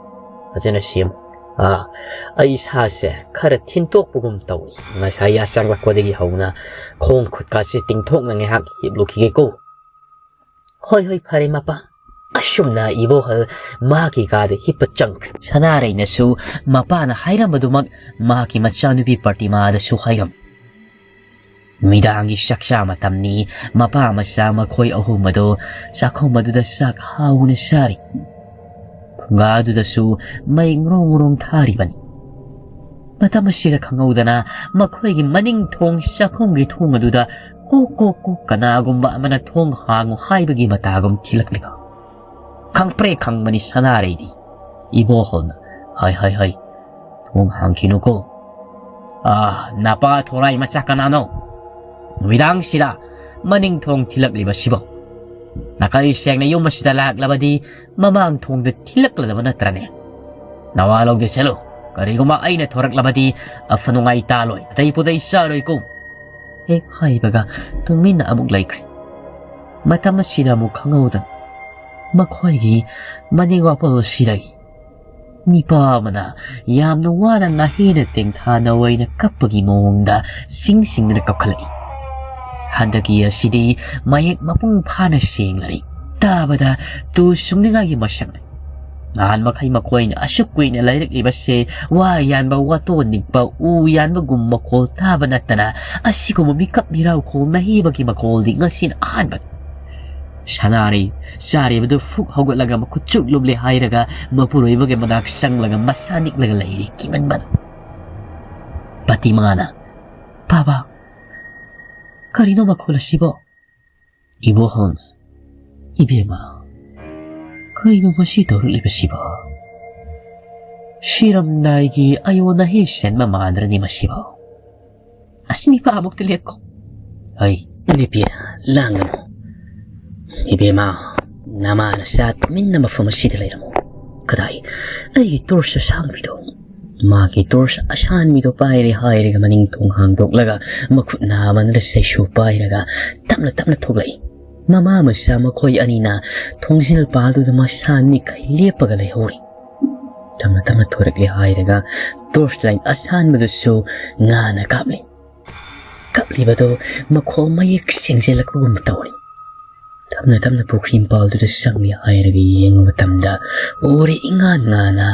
ꯐꯖꯅ ꯁꯦꯝꯃꯨ꯫ ꯑꯥ, ꯑꯩ ꯏꯁꯥꯁꯦ ꯈꯔ ꯊꯤꯟꯇꯣꯛꯄꯒꯨꯝ ꯇꯧꯏ꯫ ꯉꯁꯥꯏ ꯌꯥ ꯆꯪꯂꯛꯄꯗꯒꯤ ꯍꯧꯅ ꯈꯣꯡ ꯈꯨꯠꯀꯥꯁꯦ ꯇꯤꯡꯊꯣꯛꯅ ꯉꯥꯏꯍꯥꯛ ꯍꯤꯞꯂꯨꯈꯤꯒꯦꯀꯣ꯫ ꯍꯣꯏ, ꯍꯣꯏ, ꯐꯔꯦ ꯃꯄꯥ꯫ ꯑꯁꯨꯝꯅ ꯏꯕꯣꯍꯜ ꯃꯍꯥꯛꯀꯤ ꯀꯥꯗ ꯍꯤꯞꯄ ꯆꯪꯈ꯭ꯔꯦ꯫ ꯁꯅꯥꯔꯩꯅꯁꯨ ꯃꯄꯥꯅ ꯍꯥꯏꯔꯝꯕꯗꯨꯃꯛ ꯃꯍꯥꯛꯀꯤ ꯃꯆꯥꯅꯨꯄꯤ ꯄ꯭ꯔꯇꯤꯃꯥꯗꯁꯨ ꯍꯥꯏꯔꯝꯃꯤ꯫ ꯅꯨꯃꯤꯗꯥꯡꯒꯤ ꯆꯥꯛꯆꯥ ꯃꯇꯝꯅꯤ꯫ ꯃꯄꯥ ꯃꯆꯥ ꯃꯈꯣꯏ ꯑꯍꯨꯝ ꯑꯗꯨ ꯆꯥꯛꯈꯨꯝ ꯑꯗꯨꯗ ꯆꯥꯛ ꯍꯥꯎꯅ ꯆꯥꯔꯤ꯫ ꯐꯨꯡꯒꯥꯗꯨꯗꯁꯨ ꯃꯩ ꯉꯨꯔꯣꯡ ꯉꯨꯔꯣꯡ ꯊꯥꯔꯤꯕꯅꯤ꯫ ꯃꯇꯝ ꯑꯁꯤꯗ ꯈꯪꯍꯧꯗꯅ ꯃꯈꯣꯏꯒꯤ ꯃꯅꯤꯡ ꯊꯣꯡ ꯆꯥꯛꯈꯨꯝꯒꯤ ꯊꯣꯡ ꯑꯗꯨꯗ ꯀꯣꯛ ꯀꯣꯛ ꯀꯣꯛ ꯀꯅꯥꯒꯨꯝꯕ ꯑꯃꯅ ꯊꯣꯡ ꯍꯥꯡꯉꯨ ꯍꯥꯏꯕꯒꯤ ꯃꯇꯥꯒꯨꯝ ꯊꯤꯜꯂꯛꯂꯤꯕ꯫ ꯈꯪꯄ꯭ꯔꯦ ꯈꯪꯕꯅꯤ ꯁꯅꯥꯔꯩꯗꯤ꯫ ꯏꯕꯣꯍꯜꯅ, "ꯍꯩ, ꯍꯩ, ꯍꯩ, ꯊꯣꯡ ꯍꯥꯡꯈꯤꯅꯨꯀꯣ꯫ ꯑꯥ, ꯅꯄꯥ ꯊꯣꯔꯥꯏ ꯃꯆꯥ ꯀꯅꯥꯅꯣ? ꯅꯨꯃꯤꯗꯥꯡꯁꯤꯗ ꯃꯅꯤꯡ ꯊꯣꯡ ꯊꯤꯜꯂꯛꯂꯤꯕꯁꯤꯕꯣ? ꯅꯥꯀꯜ ꯁꯦꯡꯅ ꯌꯨꯝ ꯑꯁꯤꯗ ꯂꯥꯛꯂꯕꯗꯤ ꯃꯃꯥꯡ ꯊꯣꯡꯗ ꯊꯤꯜꯂꯛꯂꯗꯕ ꯅꯠꯇ꯭ꯔꯅꯦ? ꯅꯋꯥ ꯂꯧꯗꯦ ꯆꯠꯂꯨ꯫ ꯀꯔꯤꯒꯨꯝꯕ ꯑꯩꯅ ꯊꯣꯔꯛꯂꯕꯗꯤ ꯑꯐ ꯅꯨꯡꯉꯥꯏ ꯇꯥꯂꯣꯏ, ꯑꯇꯩ ꯄꯨꯇꯩ ꯆꯥꯔꯣꯏꯀꯣ"꯫ ꯍꯦꯛ ꯍꯥꯏꯕꯒ ꯇꯨꯃꯤꯟꯅ ꯑꯃꯨꯛ ꯂꯩꯈ꯭ꯔꯦ꯫ ꯃꯇꯝ ꯑꯁꯤꯗ ꯑꯃꯨꯛ ꯈꯪꯍꯧꯗꯅ ꯃꯈꯣꯏꯒꯤ ꯃꯅꯤꯡ ꯋꯥꯄꯜ ꯑꯁꯤꯗꯒꯤ ꯅꯤꯄꯥ ꯑꯃꯅ ꯌꯥꯝꯅ ꯋꯥꯅ ꯅꯥꯍꯦꯟꯅ ꯇꯦꯡꯊꯥꯅ ꯑꯣꯏꯅ ꯀꯞꯄꯒꯤ ꯃꯑꯣꯡꯗ ꯁꯤꯡ ꯁꯤꯡꯗꯨꯅ ꯀꯞꯈꯠꯂꯛꯏ꯫ ꯍꯟꯗꯛꯀꯤ ꯑꯁꯤꯗꯤ ꯃꯌꯦꯛ ꯃꯄꯨꯡ ꯐꯥꯅ ꯁꯦꯡꯂꯔꯤ꯫ ꯇꯥꯕꯗ ꯇꯨ ꯁꯨꯡꯅꯤꯡꯉꯥꯏꯒꯤ ꯃꯁꯛꯅꯤ꯫ ꯅꯍꯥꯟ ꯃꯈꯩ ꯃꯈꯣꯏꯅ ꯑꯁꯨꯛ ꯀꯨꯏꯅ ꯂꯩꯔꯛꯂꯤꯕꯁꯦ ꯋꯥ ꯌꯥꯟꯕ, ꯋꯥꯇꯣꯟ ꯅꯤꯛꯄ, ꯎ ꯌꯥꯟꯕꯒꯨꯝ ꯃꯈꯣꯜ ꯇꯥꯕ ꯅꯠꯇꯅ ꯑꯁꯤꯒꯨꯝꯕ ꯃꯤꯀꯞ ꯃꯤꯔꯥꯎꯈꯣꯜ ꯅꯥꯍꯦꯕꯒꯤ ꯃꯈꯣꯜꯗꯤ ꯉꯁꯤꯅ ꯑꯍꯥꯟꯕꯅꯤ꯫ ꯁꯅꯥꯔꯩ ꯆꯥꯔꯤꯕꯗꯨ ꯐꯨꯛ ꯍꯧꯒꯠꯂꯒ ꯃꯈꯨꯠ ꯆꯨꯛ ꯂꯨꯝꯂꯦ ꯍꯥꯏꯔꯒ ꯃꯄꯨꯔꯣꯏꯕꯒꯤ ꯃꯅꯥꯛ ꯆꯪꯂꯒ ꯃꯁꯥ ꯅꯤꯛꯂꯒ ꯂꯩꯔꯤ ꯀꯤꯃꯟꯕꯅ꯫ ꯄꯇꯤꯃꯥꯅ, "ꯕꯥꯕꯥ, ꯀꯔꯤꯅꯣ ꯃꯈꯣꯜ ꯑꯁꯤꯕꯣ?" ꯏꯕꯣꯍꯜꯅ, "ꯏꯕꯦꯝꯃ, ꯀꯩꯅꯣ ꯃꯁꯤ ꯇꯧꯔꯛꯂꯤꯕꯁꯤꯕꯣ? ꯁꯤꯔꯝꯗꯥꯏꯒꯤ ꯑꯌꯣꯟ ꯑꯍꯦ ꯁꯦꯟꯕ ꯃꯥꯟꯗ꯭ꯔꯅꯤ ꯃꯁꯤꯕꯣ?" "ꯑꯁꯤ ꯅꯤꯄꯥ ꯑꯃꯨꯛꯇ ꯂꯦꯞꯀꯣ꯫" "ꯍꯩ, ꯅꯨꯄꯤ, ꯂꯥꯡꯒꯅꯨ꯫ ꯏꯕꯦꯝꯃ, ꯅꯃꯥ ꯅꯆꯥ ꯇꯨꯃꯤꯟꯅ ꯃꯐꯝ ꯑꯁꯤꯗ ꯂꯩꯔꯝꯃꯨ꯫ ꯀꯗꯥꯏ? ꯑꯩꯒꯤ ꯇꯣꯔꯆ ꯑꯁꯥꯡꯕꯤꯗꯣ?" ꯃꯥꯒꯤ ꯇꯣꯔꯆ ꯑꯁꯥꯟꯕꯤꯗꯣ ꯄꯥꯏꯔꯦ ꯍꯥꯏꯔꯒ ꯃꯅꯤꯡ ꯊꯣꯡ ꯍꯥꯡꯗꯣꯛꯂꯒ ꯃꯈꯨꯠ ꯅꯥꯕꯅ ꯁꯩꯁꯨ ꯄꯥꯏꯔꯒ ꯇꯞꯅ ꯇꯞꯅ ꯊꯣꯛꯂꯛꯏ꯫ ꯃꯃꯥ ꯃꯆꯥ ꯃꯈꯣꯏ ꯑꯅꯤꯅ ꯊꯣꯡꯖꯤꯜ ꯄꯥꯜꯗꯨꯗ ꯃꯁꯥ ꯅꯤꯛꯈꯩ ꯂꯦꯞꯄꯒ ꯂꯩꯍꯧꯔꯤ꯫ ꯇꯞꯅ ꯇꯞꯅ ꯊꯣꯔꯛꯂꯦ ꯍꯥꯏꯔꯒ ꯇꯣꯔꯆ ꯂꯥꯏꯠ ꯑꯁꯥꯟꯕꯗꯨꯁꯨ ꯉꯥꯅ ꯀꯥꯞꯂꯤ꯫ ꯀꯞꯂꯤꯕꯗꯨ ꯃꯈꯣꯜ ꯃꯌꯦꯛ ꯁꯦꯡꯖꯤꯜꯂꯛꯄꯒꯨꯝ ꯇꯧꯔꯤ꯫ ꯇꯞꯅ ꯇꯞꯅ ꯄꯨꯈ꯭ꯔꯤ ꯃꯄꯥꯜꯗꯨꯗ ꯆꯪꯂꯦ ꯍꯥꯏꯔꯒ ꯌꯦꯡꯕ ꯃꯇꯝꯗ ꯎꯔꯦ ꯏꯉꯥꯟ ꯉꯥꯟꯅ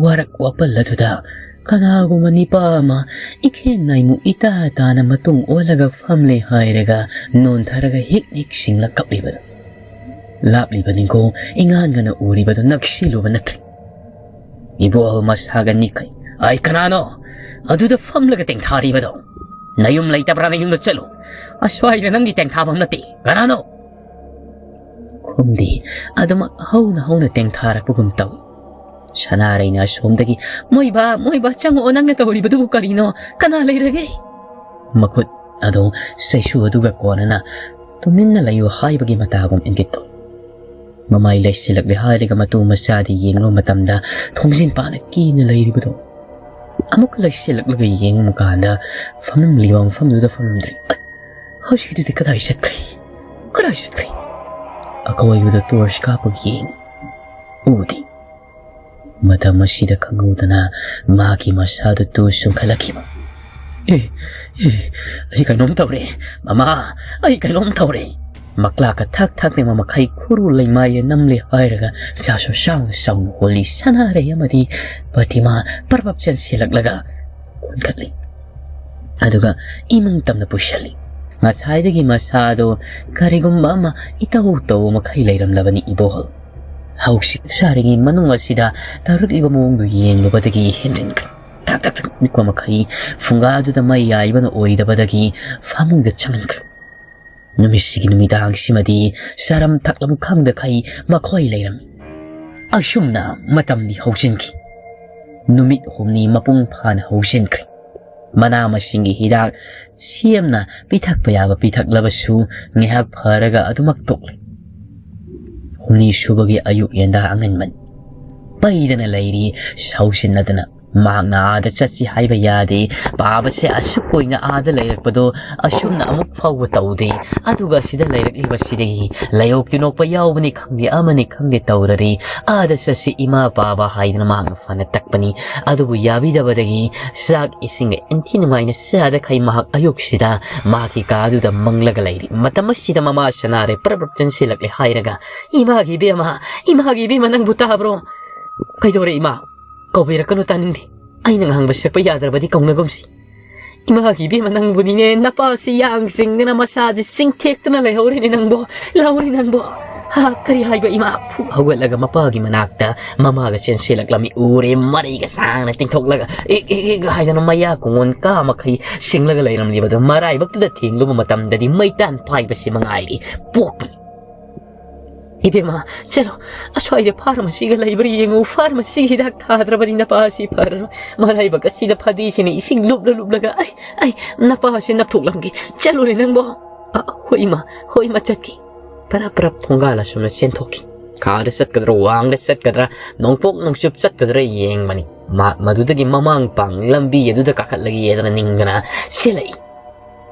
ꯋꯥꯔꯛ ꯋꯥꯄꯜ ꯑꯗꯨꯗ ꯀꯅꯥꯒꯨꯝꯕ ꯅꯤꯄꯥ ꯑꯃ ꯏꯈꯦꯡ ꯅꯥꯏꯃꯨ ꯏꯇꯥ ꯇꯥꯅ ꯃꯇꯨꯡ ꯑꯣꯜꯂꯒ ꯐꯝꯂꯦ ꯍꯥꯏꯔꯒ ꯅꯣꯟꯊꯔꯒ ꯍꯤꯛ ꯍꯤꯛ ꯁꯤꯡꯂ ꯀꯞꯂꯤꯕꯗꯨ꯫ ꯂꯥꯞꯂꯤꯕꯅꯤꯀꯣ, ꯏꯉꯥꯟ ꯉꯥꯟꯅ ꯎꯔꯤꯕꯗꯨ ꯅꯛꯁꯤꯜꯂꯨꯕ ꯅꯠꯇ꯭ꯔꯦ꯫ ꯏꯕꯣꯍꯜ ꯃꯁꯥꯒ ꯅꯤꯛꯈꯩ, "ꯑꯩ ꯀꯅꯥꯅꯣ ꯑꯗꯨꯗ ꯐꯝꯂꯒ ꯇꯦꯡꯊꯥꯔꯤꯕꯗꯣ? ꯅꯌꯨꯝ ꯂꯩꯇꯕ꯭ꯔꯥ? ꯅꯌꯨꯝꯗ ꯆꯠꯂꯨ꯫ ꯑꯁ꯭ꯋꯥꯏꯗ ꯅꯪꯒꯤ ꯇꯦꯡꯊꯥꯐꯝ ꯅꯠꯇꯦ꯫ ꯀꯅꯥꯅꯣ?" ꯈꯨꯝꯗꯦ꯫ ꯑꯗꯨꯃꯛ ꯍꯧꯅ ꯍꯧꯅ ꯇꯦꯡꯊꯥꯔꯛꯄꯒꯨꯝ ꯇꯧꯏ꯫ ꯁꯅꯥꯔꯩꯅ ꯑꯁꯣꯝꯗꯒꯤ, "ꯃꯣꯏꯕꯥ, ꯃꯣꯏꯕꯥ, ꯆꯪꯉꯛꯑꯣ, ꯅꯪꯅ ꯇꯧꯔꯤꯕꯗꯨꯕꯨ ꯀꯔꯤꯅꯣ? ꯀꯅꯥ ꯂꯩꯔꯒꯦ?" ꯃꯈꯨꯠ ꯑꯗꯨ ꯆꯩꯁꯨ ꯑꯗꯨꯒ ꯀꯣꯟꯅꯅ ꯇꯨꯃꯤꯟꯅ ꯂꯩꯌꯨ ꯍꯥꯏꯕꯒꯤ ꯃꯇꯥꯒꯨꯝ ꯏꯪꯒꯤꯠ ꯇꯧꯏ꯫ ꯃꯃꯥꯏ ꯂꯩꯁꯤꯜꯂꯛꯂꯦ ꯍꯥꯏꯔꯒ ꯃꯇꯨ ꯃꯆꯥꯗꯤ ꯌꯦꯡꯂꯨꯕ ꯃꯇꯝꯗ ꯊꯣꯡꯖꯤꯟ ꯄꯥꯅ ꯀꯤꯅ ꯂꯩꯔꯤꯕꯗꯣ꯫ ꯑꯃꯨꯛ ꯂꯩꯁꯤꯜꯂꯛꯂꯒ ꯌꯦꯡꯕ ꯀꯥꯟꯗ ꯐꯝꯂꯝꯂꯤꯕ ꯃꯐꯝꯗꯨꯗ ꯐꯝꯂꯝꯗ꯭ꯔꯦ꯫ "ꯑꯩ, ꯍꯧꯖꯤꯛꯀꯤꯗꯨꯗꯤ ꯀꯗꯥꯏ ꯆꯠꯈ꯭ꯔꯦ? ꯀꯗꯥꯏ ꯆꯠꯈ꯭ꯔꯦ?" ꯑꯀꯣꯏꯕꯗ ꯇꯣꯔꯆ ꯀꯥꯞꯄꯒ ꯌꯦꯡꯏ꯫ ꯎꯗꯦ꯫ ꯃꯇꯝ ꯑꯁꯤꯗ ꯈꯪꯍꯧꯗꯅ ꯃꯥꯒꯤ ꯃꯁꯥꯗꯨ ꯇꯨ ꯆꯨꯡꯈꯠꯂꯛꯈꯤꯕ꯫ "ꯑꯦ, ꯑꯦ, ꯑꯩ ꯀꯩꯅꯣꯝ ꯇꯧꯔꯦ꯫ ꯃꯃꯥ, ꯑꯩ ꯀꯩꯅꯣꯝ ꯇꯧꯔꯦ!" ꯃꯀ꯭ꯂꯥꯛꯀ ꯊꯛ ꯊꯛ ꯅꯤꯛꯄ ꯃꯈꯩ ꯈꯨꯔꯨ ꯂꯩꯃꯥꯏꯗ ꯅꯝꯂꯦ ꯍꯥꯏꯔꯒ ꯆꯥꯁꯨ ꯆꯥꯎꯅ ꯆꯥꯎꯅ ꯍꯣꯜꯂꯤ ꯁꯅꯥꯔꯩ ꯑꯃꯗꯤ ꯄ꯭ꯔꯇꯤꯃꯥ ꯄꯔꯞ ꯄꯔꯞ ꯆꯦꯟꯁꯤꯜꯂꯛꯂꯒ ꯀꯣꯟꯈꯠꯂꯤ꯫ ꯑꯗꯨꯒ ꯏꯃꯨꯡ ꯇꯝꯅ ꯄꯨꯁꯤꯜꯂꯤ꯫ ꯉꯁꯥꯏꯗꯒꯤ ꯃꯁꯥꯗꯣ ꯀꯔꯤꯒꯨꯝꯕ ꯑꯃ ꯏꯇꯧ ꯇꯧꯕ ꯃꯈꯩ ꯂꯩꯔꯝꯂꯕꯅꯤ ꯏꯕꯣꯍꯜ꯫ ꯍꯧꯖꯤꯛ ꯁꯥꯔꯤꯉꯩ ꯃꯅꯨꯡ ꯑꯁꯤꯗ ꯇꯧꯔꯛꯂꯤꯕ ꯃꯑꯣꯡꯗꯨ ꯌꯦꯡꯂꯨꯕꯗꯒꯤ ꯍꯦꯟꯖꯤꯟꯈ꯭ꯔꯦ꯫ ꯊꯛ ꯊꯛ ꯊꯛ ꯅꯤꯛꯄ ꯃꯈꯩ ꯐꯨꯡꯒꯥꯗꯨꯗ ꯃꯩ ꯌꯥꯏꯕꯅ ꯑꯣꯏꯗꯕꯗꯒꯤ ꯐꯃꯨꯡꯗ ꯆꯪꯍꯟꯈ꯭ꯔꯦ꯫ ꯅꯨꯃꯤꯠꯁꯤꯒꯤ ꯅꯨꯃꯤꯗꯥꯡꯁꯤꯃꯗꯤ ꯆꯥꯔꯝ ꯊꯛꯂꯝ ꯈꯪꯗꯈꯩ ꯃꯈꯣꯏ ꯂꯩꯔꯝꯃꯤ꯫ ꯑꯁꯨꯝꯅ ꯃꯇꯝꯗꯤ ꯍꯧꯖꯤꯟꯈꯤ꯫ ꯅꯨꯃꯤꯠ ꯍꯨꯝꯅꯤ ꯃꯄꯨꯡ ꯐꯥꯅ ꯍꯧꯖꯤꯟꯈ꯭ꯔꯦ꯫ ꯃꯅꯥ ꯃꯁꯤꯡꯒꯤ ꯍꯤꯗꯥꯛ ꯁꯦꯝꯅ ꯄꯤꯊꯛꯄ ꯌꯥꯕ ꯄꯤꯊꯛꯂꯕꯁꯨ ꯉꯥꯏꯍꯥꯛ ꯐꯔꯒ ꯑꯗꯨꯃꯛ ꯇꯣꯛꯂꯦ꯫ ꯍꯨꯝꯅꯤ ꯁꯨꯕꯒꯤ ꯑꯌꯨꯛ ꯌꯦꯟꯗꯥ ꯑꯉꯟꯕꯅꯤ꯫ ꯄꯩꯗꯅ ꯂꯩꯔꯤ ꯁꯥꯎꯁꯤꯟꯅꯗꯅ꯫ ꯃꯍꯥꯛꯅ ꯑꯥꯗ ꯆꯠꯁꯤ ꯍꯥꯏꯕ ꯌꯥꯗꯦ꯫ ꯄꯥꯕꯁꯦ ꯑꯁꯨꯛ ꯀꯨꯏꯅ ꯑꯥꯗ ꯂꯩꯔꯛꯄꯗꯣ ꯑꯁꯨꯝꯅ ꯑꯃꯨꯛ ꯐꯥꯎꯕ ꯇꯧꯗꯦ꯫ ꯑꯗꯨꯒ ꯁꯤꯗ ꯂꯩꯔꯛꯂꯤꯕꯁꯤꯗꯤ ꯂꯥꯏꯑꯣꯛ ꯇꯤꯟꯑꯣꯛꯄ ꯌꯥꯎꯕꯅꯤ ꯈꯪꯗꯦ, ꯑꯃꯅꯤ ꯈꯪꯗꯦ ꯇꯧꯔꯔꯤ꯫ ꯑꯥꯗ ꯆꯠꯁꯤ ꯏꯃꯥ ꯄꯥꯕ ꯍꯥꯏꯗꯅ ꯃꯍꯥꯛꯅ ꯐꯅ ꯇꯛꯄꯅꯤ꯫ ꯑꯗꯨꯕꯨ ꯌꯥꯕꯤꯗꯕꯗꯒꯤ ꯆꯥꯛ ꯏꯁꯤꯡꯒ ꯏꯟꯊꯤ ꯅꯨꯡꯉꯥꯏꯅ ꯆꯥꯗꯈꯩ ꯃꯍꯥꯛ ꯑꯌꯨꯛꯁꯤꯗ ꯃꯍꯥꯛꯀꯤ ꯀꯥꯗꯨꯗ ꯃꯪꯂꯒ ꯂꯩꯔꯤ꯫ ꯃꯇꯝ ꯑꯁꯤꯗ ꯃꯃꯥ ꯁꯅꯥꯔꯩ ꯄ꯭ꯔꯞ ꯄ꯭ꯔꯞ ꯆꯦꯟꯁꯤꯜꯂꯛꯂꯦ ꯍꯥꯏꯔꯒ, "ꯏꯃꯥꯒꯤ ꯏꯕꯦꯝꯃ, ꯏꯃꯥꯒꯤ ꯏꯕꯦꯝꯃ, ꯅꯪꯕꯨ ꯇꯥꯕ꯭ꯔꯣ?" "ꯀꯩꯗꯧꯔꯦ ꯏꯃꯥ? ꯀꯧꯕꯤꯔꯛꯀꯅꯨ, ꯇꯥꯅꯤꯡꯗꯦ꯫ ꯑꯩꯅ ꯉꯥꯡꯕ ꯁꯛꯄ ꯌꯥꯗ꯭ꯔꯕꯗꯤ ꯀꯧꯅꯒꯨꯝꯁꯤ꯫ ꯏꯃꯥꯒꯤ ꯏꯕꯦꯝꯃ ꯅꯪꯕꯨꯅꯤꯅꯦ, ꯅꯄꯥꯁꯤ ꯌꯥꯡ ꯆꯤꯡꯗꯅ ꯃꯁꯥꯁꯤ ꯆꯤꯡꯊꯦꯛꯇꯅ ꯂꯩꯍꯧꯔꯦꯅꯦ ꯅꯪꯕꯣ, ꯂꯩꯍꯧꯔꯦ ꯅꯪꯕꯣ꯫ ꯍꯥ, ꯀꯔꯤ ꯍꯥꯏꯕ ꯏꯃꯥ?" ꯐꯨꯛ ꯍꯧꯒꯠꯂꯒ ꯃꯄꯥꯒꯤ ꯃꯅꯥꯛꯇ ꯃꯃꯥꯒ ꯆꯦꯟꯁꯤꯜꯂꯛꯂꯝꯃꯤ꯫ ꯎꯔꯦ, ꯃꯔꯩꯒ ꯁꯥꯡꯅ ꯇꯤꯡꯊꯣꯛꯂꯒ ꯏꯛ ꯏꯛ ꯏꯛ ꯍꯥꯏꯗꯅ ꯃꯌꯥ ꯀꯣꯡꯒꯣꯟ ꯀꯥ ꯃꯈꯩ ꯁꯤꯡꯂꯒ ꯂꯩꯔꯝꯂꯤꯕꯗꯨ ꯃꯔꯥꯏꯕꯛꯇꯨꯗ ꯊꯦꯡꯂꯨꯕ ꯃꯇꯝꯗꯗꯤ ꯃꯩꯇꯥꯟ ꯄꯥꯏꯕꯁꯤ ꯃꯉꯥꯏꯔꯤ꯫ ꯄꯣꯛꯄꯅꯤ꯫ "ꯏꯕꯦꯝꯃ, ꯆꯠꯂꯣ, ꯑꯁ꯭ꯋꯥꯏꯗ ꯐꯥꯔꯃꯥꯁꯤꯒ ꯂꯩꯕ꯭ꯔꯥ ꯌꯦꯡꯉꯨ, ꯐꯥꯔꯃꯥꯁꯤꯒꯤ ꯍꯤꯗꯥꯛ ꯊꯥꯗ꯭ꯔꯕꯗꯤ ꯅꯄꯥ ꯑꯁꯤ ꯐꯔꯔꯣꯏ꯫ ꯃꯔꯥꯏꯕꯛ ꯑꯁꯤꯗ ꯐꯗꯤꯁꯤꯅ ꯏꯁꯤꯡ ꯂꯨꯞꯂ ꯂꯨꯞꯂꯒ, ꯑꯩ, ꯑꯩ, ꯅꯄꯥ ꯑꯁꯤ ꯅꯞꯊꯣꯛꯂꯝꯒꯦ꯫ ꯆꯠꯂꯨꯅꯦ ꯅꯪꯕꯣ꯫" "ꯑ, ꯍꯣꯏ ꯏꯃꯥ, ꯍꯣꯏ ꯏꯃꯥ, ꯆꯠꯀꯦ꯫" ꯄꯔꯞ ꯄꯔꯞ ꯊꯣꯡꯒꯥꯜ ꯑꯁꯣꯝꯗ ꯆꯦꯟꯊꯣꯛꯈꯤ꯫ ꯀꯥꯗ ꯆꯠꯀꯗ꯭ꯔꯥ, ꯋꯥꯡꯗ ꯆꯠꯀꯗ꯭ꯔꯥ, ꯅꯣꯡꯄꯣꯛ ꯅꯣꯡꯆꯨꯞ ꯆꯠꯀꯗ꯭ꯔꯥ ꯌꯦꯡꯕꯅꯤ꯫ ꯃꯍꯥꯛ ꯃꯗꯨꯗꯒꯤ ꯃꯃꯥꯡ ꯄꯥꯡ ꯂꯝꯕꯤ ꯑꯗꯨꯗ ꯀꯥꯈꯠꯂꯒꯦꯗꯅ ꯅꯤꯡꯗꯅ ꯆꯦꯜꯂꯛꯏ꯫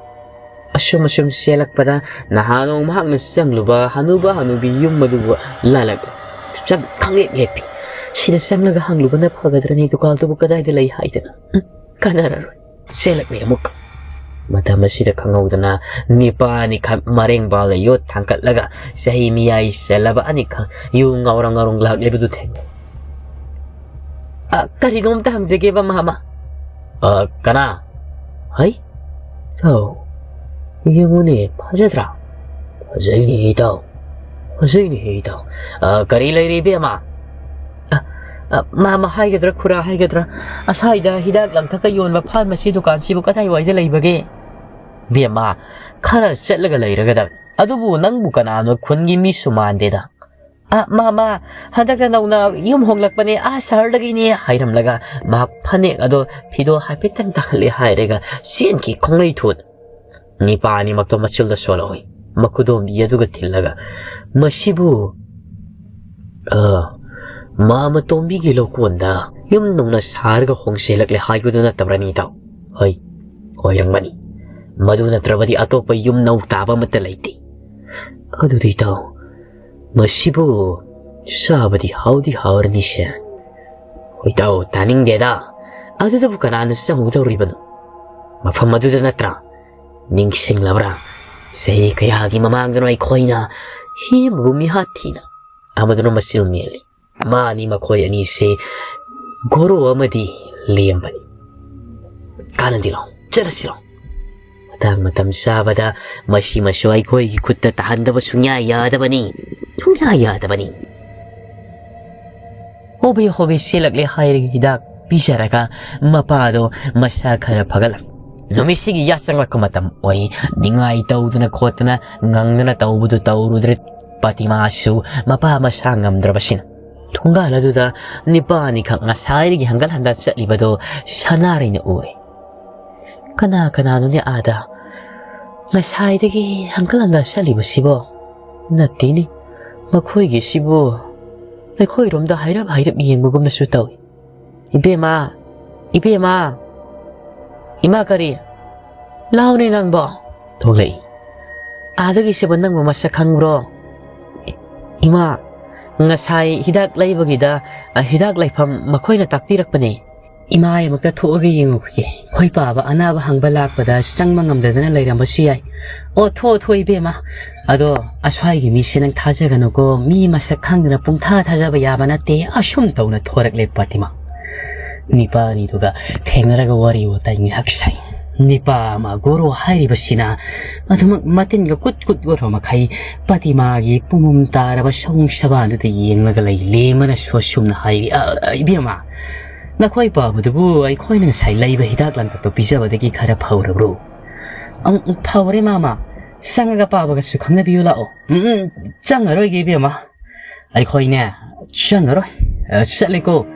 ꯑꯁꯨꯝ ꯑꯁꯨꯝ ꯆꯦꯜꯂꯛꯄꯗ ꯅꯍꯥꯟ ꯅꯣꯡ ꯃꯍꯥꯛꯅ ꯆꯪꯂꯨꯕ ꯍꯅꯨꯕ ꯍꯅꯨꯕꯤ ꯌꯨꯝ ꯑꯗꯨꯕꯨ ꯂꯥꯜꯂꯛꯂꯦ꯫ ꯆꯞ ꯈꯪꯂꯦꯞ ꯂꯦꯞꯄꯤ꯫ ꯁꯤꯗ ꯆꯪꯂꯒ ꯍꯪꯂꯨꯕꯅ ꯐꯒꯗ꯭ꯔꯅꯤ, ꯗꯨꯀꯥꯟꯗꯨꯕꯨ ꯀꯗꯥꯏꯗ ꯂꯩ ꯍꯥꯏꯗꯅ꯫ ꯎꯝ, ꯀꯥꯟꯅꯔꯔꯣꯏ꯫ ꯆꯦꯜꯂꯛꯂꯦ ꯑꯃꯨꯛ꯫ ꯃꯇꯝ ꯑꯁꯤꯗ ꯈꯪꯍꯧꯗꯅ ꯅꯤꯄꯥ ꯑꯅꯤꯈꯛ ꯃꯔꯦꯡꯕꯥꯜꯗ ꯌꯣꯠ ꯊꯥꯡꯀꯠꯂꯒ ꯆꯍꯤ ꯃꯤꯌꯥꯏ ꯆꯜꯂꯕ ꯑꯅꯤꯈꯛ ꯌꯨ ꯉꯥꯎꯔ ꯉꯥꯎꯔ ꯂꯥꯛꯂꯤꯕꯗꯨ ꯊꯦꯡꯅꯩ꯫ "ꯑ, ꯀꯔꯤꯅꯣꯝꯇ ꯍꯪꯖꯒꯦꯕ, ꯃꯥꯃ?" "ꯑ, ꯀꯅꯥ?" "ꯍꯩ, ꯏꯇꯥꯎ, ꯌꯦꯡꯉꯨꯅꯦ, ꯐꯖꯗ꯭ꯔꯥ?" "ꯐꯖꯩꯅꯦ, ꯏꯇꯥꯎ, ꯐꯖꯩꯅꯦ, ꯏꯇꯥꯎ꯫ ꯑ, ꯀꯔꯤ ꯂꯩꯔꯦ, ꯏꯕꯦꯝꯃ?" "ꯑ, ꯑ, ꯃꯥꯃ ꯍꯥꯏꯒꯗ꯭ꯔꯥ, ꯈꯨꯔꯥ ꯍꯥꯏꯒꯗ꯭ꯔꯥ, ꯑꯁ꯭ꯋꯥꯏꯗ ꯍꯤꯗꯥꯛ ꯂꯥꯡꯊꯛꯀ ꯌꯣꯟꯕ ꯐꯥꯔꯃꯥꯁꯤ ꯗꯨꯀꯥꯟꯁꯤꯕꯨ ꯀꯗꯥꯏꯋꯥꯏꯗ ꯂꯩꯕꯒꯦ?" "ꯏꯕꯦꯝꯃ, ꯈꯔ ꯆꯠꯂꯒ ꯂꯩꯔꯒꯗꯕꯅꯤ꯫ ꯑꯗꯨꯕꯨ ꯅꯪꯕꯨ ꯀꯅꯥꯅꯣ, ꯈꯨꯟꯒꯤ ꯃꯤꯁꯨ ꯃꯥꯟꯗꯦꯗ?" "ꯑ, ꯃꯥꯃ, ꯍꯟꯗꯛꯇ ꯅꯧꯅ ꯌꯨꯝ ꯍꯣꯡꯂꯛꯄꯅꯦ, ꯑꯥ ꯁꯍꯔꯗꯒꯤꯅꯦ" ꯍꯥꯏꯔꯝꯂꯒ ꯃꯍꯥꯛ ꯐꯅꯦꯛ ꯑꯗꯣ ꯐꯤꯗꯣ ꯍꯥꯏꯐꯦꯠꯇꯪ ꯇꯥꯍꯜꯂꯦ ꯍꯥꯏꯔꯒ ꯆꯦꯟꯈꯤ ꯈꯣꯡꯂꯩ ꯊꯣꯠ꯫ ꯅꯤꯄꯥ ꯑꯅꯤꯃꯛꯇꯣ ꯃꯆꯨꯜꯗ ꯁꯣꯜꯍꯧꯏ, ꯃꯈꯨꯗꯣꯝꯕꯤ ꯑꯗꯨꯒ ꯊꯤꯜꯂꯒ꯫ "ꯃꯁꯤꯕꯨ, ꯑ, ꯃꯥꯃ ꯇꯣꯝꯕꯤꯒꯤ ꯂꯧꯀꯣꯟꯗ ꯌꯨꯝ ꯅꯧꯅ ꯁꯥꯔꯒ ꯍꯣꯡꯁꯦꯜꯂꯛꯂꯦ ꯍꯥꯏꯕꯗꯨ ꯅꯠꯇꯕ꯭ꯔꯅꯤ, ꯏꯇꯥꯎ?" "ꯍꯣꯏ, ꯑꯣꯏꯔꯝꯒꯅꯤ꯫ ꯃꯗꯨ ꯅꯠꯇ꯭ꯔꯕꯗꯤ ꯑꯇꯣꯞꯄ ꯌꯨꯝ ꯅꯧ ꯇꯥꯕ ꯑꯃꯠꯇ ꯂꯩꯇꯦ꯫ ꯑꯗꯨꯗꯤ, ꯏꯇꯥꯎ, ꯃꯁꯤꯕꯨ ꯆꯥꯕꯗꯤ ꯍꯥꯎꯗꯤ ꯍꯥꯎꯔꯅꯤꯁꯦ?" "ꯍꯣꯏ, ꯏꯇꯥꯎ, ꯇꯥꯅꯤꯡꯗꯦꯗ꯫ ꯑꯗꯨꯗꯕꯨ ꯀꯅꯥꯅ ꯆꯪꯉꯨꯗꯧꯔꯤꯕꯅꯣ? ꯃꯐꯝ ꯑꯗꯨꯗ ꯅꯠꯇ꯭ꯔꯥ? ꯅꯤꯡꯁꯤꯡꯂꯕ꯭ꯔꯥ? ꯆꯍꯤ ꯀꯌꯥꯒꯤ ꯃꯃꯥꯡꯗꯅꯣ ꯑꯩꯈꯣꯏꯅ ꯍꯤ ꯑꯃꯕꯨ ꯃꯤꯍꯥꯠ ꯊꯤꯅ ꯑꯃꯗꯨꯅ ꯃꯆꯤꯜ ꯃꯦꯜꯂꯤ꯫ ꯃꯥꯅꯤ ꯃꯈꯣꯏ ꯑꯅꯤꯁꯦ ꯒꯣꯔꯣ ꯑꯃꯗꯤ ꯂꯦꯝꯕꯅꯤ꯫ ꯀꯥꯟꯅꯗꯦ, ꯂꯥꯎ, ꯆꯠꯂꯁꯤ ꯂꯥꯎ꯫ ꯃꯇꯥꯡ ꯃꯇꯝ ꯆꯥꯕꯗ ꯃꯁꯤꯃꯁꯨ ꯑꯩꯈꯣꯏꯒꯤ ꯈꯨꯠꯇ ꯇꯥꯍꯟꯗꯕ ꯁꯨꯡꯌꯥ ꯌꯥꯗꯕꯅꯤ, ꯁꯨꯡꯌꯥ ꯌꯥꯗꯕꯅꯤ꯫" ꯍꯣꯕꯦ ꯍꯣꯕꯦ ꯆꯦꯜꯂꯛꯂꯦ ꯍꯥꯏꯔꯒ ꯍꯤꯗꯥꯛ ꯄꯤꯖꯔꯒ ꯃꯄꯥꯗꯣ ꯃꯁꯥ ꯈꯔ ꯐꯒꯠꯂꯝꯃꯤ꯫ ꯅꯨꯃꯤꯠꯁꯤꯒꯤ ꯌꯥꯆꯪꯂꯛꯄ ꯃꯇꯝ ꯑꯣꯏ꯫ ꯅꯤꯡꯉꯥꯏ ꯇꯧꯗꯅ ꯈꯣꯠꯇꯅ ꯉꯪꯗꯅ ꯇꯧꯕꯗꯨ ꯇꯧꯔꯨꯗ꯭ꯔꯦ꯫ ꯄꯥꯇꯤꯃꯥꯁꯨ ꯃꯄꯥ ꯃꯁꯥ ꯉꯝꯗ꯭ꯔꯕꯁꯤꯅ꯫ ꯊꯣꯡꯒꯥꯜ ꯑꯗꯨꯗ ꯅꯤꯄꯥ ꯑꯅꯤꯈꯛ ꯉꯁꯥꯏꯗꯒꯤ ꯍꯪꯒꯠ ꯍꯟꯗ ꯆꯠꯂꯤꯕꯗꯨ ꯁꯅꯥꯔꯩꯅ ꯎꯔꯦ꯫ "ꯀꯅꯥ ꯀꯅꯥꯅꯣꯅꯦ ꯑꯥꯗ ꯉꯁꯥꯏꯗꯒꯤ ꯍꯪꯒꯠ ꯍꯟꯗ ꯆꯠꯂꯤꯕꯁꯤꯕꯣ? ꯅꯠꯇꯦꯅꯦ, ꯃꯈꯣꯏꯒꯤꯁꯤꯕꯨ ꯑꯩꯈꯣꯏꯔꯣꯝꯗ ꯍꯥꯏꯔꯞ ꯍꯥꯏꯔꯞ ꯌꯦꯡꯕꯒꯨꯝꯅꯁꯨ ꯇꯧꯏ꯫ ꯏꯕꯦꯝꯃ, ꯏꯕꯦꯝꯃ, ꯏꯃꯥ ꯀꯔꯤ? ꯂꯥꯎꯅꯦ ꯅꯪꯕꯣ!" ꯊꯣꯛꯂꯛꯏ꯫ "ꯑꯥꯗꯒꯤꯁꯤꯕꯨ ꯅꯪꯕꯨ ꯃꯁꯛ ꯈꯪꯕ꯭ꯔꯣ?" "ꯏꯃꯥ, ꯉꯁꯥꯏ ꯍꯤꯗꯥꯛ ꯂꯩꯕꯒꯤꯗ, ꯑ, ꯍꯤꯗꯥꯛ ꯂꯩꯐꯝ ꯃꯈꯣꯏꯅ ꯇꯥꯛꯄꯤꯔꯛꯄꯅꯦ꯫" "ꯏꯃꯥꯒꯤ ꯑꯃꯨꯛꯇ ꯊꯣꯛꯑꯒ ꯌꯦꯡꯉꯨꯈꯤꯒꯦ꯫ ꯑꯩꯈꯣꯏ ꯄꯥꯕ ꯑꯅꯥꯕ ꯍꯪꯕ ꯂꯥꯛꯄꯗ ꯆꯪꯕ ꯉꯝꯗꯗꯅ ꯂꯩꯔꯝꯕꯁꯨ ꯌꯥꯏ꯫ ꯑꯣ, ꯊꯣꯛꯑꯣ, ꯊꯣꯛꯑꯣ, ꯏꯕꯦꯝꯃ꯫ ꯑꯗꯣ ꯑꯁ꯭ꯋꯥꯏꯒꯤ ꯃꯤꯁꯦ ꯅꯪ ꯊꯥꯖꯒꯅꯨꯀꯣ꯫ ꯃꯤ ꯃꯁꯛ ꯈꯪꯗꯅ ꯄꯨꯡꯊꯥ ꯊꯥꯖꯕ ꯌꯥꯕ ꯅꯠꯇꯦ꯫" ꯑꯁꯨꯝ ꯇꯧꯅ ꯊꯣꯔꯛꯂꯦ ꯄꯥꯇꯤꯃꯥ꯫ ꯅꯤꯄꯥ ꯑꯅꯤꯗꯨꯒ ꯊꯦꯡꯅꯔꯒ ꯋꯥꯔꯤ ꯋꯥꯇꯥꯏ ꯉꯥꯏꯍꯥꯛ ꯁꯥꯏ꯫ ꯅꯤꯄꯥ ꯑꯃ ꯒꯣꯔꯣ ꯍꯥꯏꯔꯤꯕꯁꯤꯅ ꯑꯗꯨꯃꯛ ꯃꯇꯤꯟꯒ ꯀꯨꯠ ꯀꯨꯠ ꯑꯣꯏꯔꯕ ꯃꯈꯩ ꯄꯥꯇꯤꯃꯥꯒꯤ ꯄꯨꯡꯃꯝ ꯇꯥꯔꯕ ꯁꯑꯣꯡ ꯁꯕꯥꯟꯗꯨꯗ ꯌꯦꯡꯂꯒ ꯂꯩ꯫ ꯂꯦꯝꯃꯅꯁꯨ ꯑꯁꯨꯝꯅ ꯍꯥꯏꯔꯤ, "ꯑ, ꯑ, ꯏꯕꯦꯝꯃ, ꯅꯈꯣꯏ ꯄꯥꯕꯗꯨꯕꯨ ꯑꯩꯈꯣꯏꯅ ꯉꯁꯥꯏ ꯂꯩꯕ ꯍꯤꯗꯥꯛ ꯂꯥꯡꯊꯛꯇꯣ ꯄꯤꯖꯕꯗꯒꯤ ꯈꯔ ꯐꯧꯔꯕ꯭ꯔꯣ?" "ꯑꯪ, ꯐꯧꯔꯦ ꯃꯥꯃ꯫ ꯆꯪꯉꯒ ꯄꯥꯕꯒꯁꯨ ꯈꯪꯅꯕꯤꯌꯨ ꯂꯥꯛꯑꯣ꯫" "ꯎꯝ, ꯎꯝ, ꯆꯪꯉꯔꯣꯏꯒꯦ ꯏꯕꯦꯝꯃ꯫ ꯑꯩꯈꯣꯏꯅꯦ, ꯆꯪꯉꯔꯣꯏ꯫ ꯑ, ꯆꯠꯂꯦꯀꯣ꯫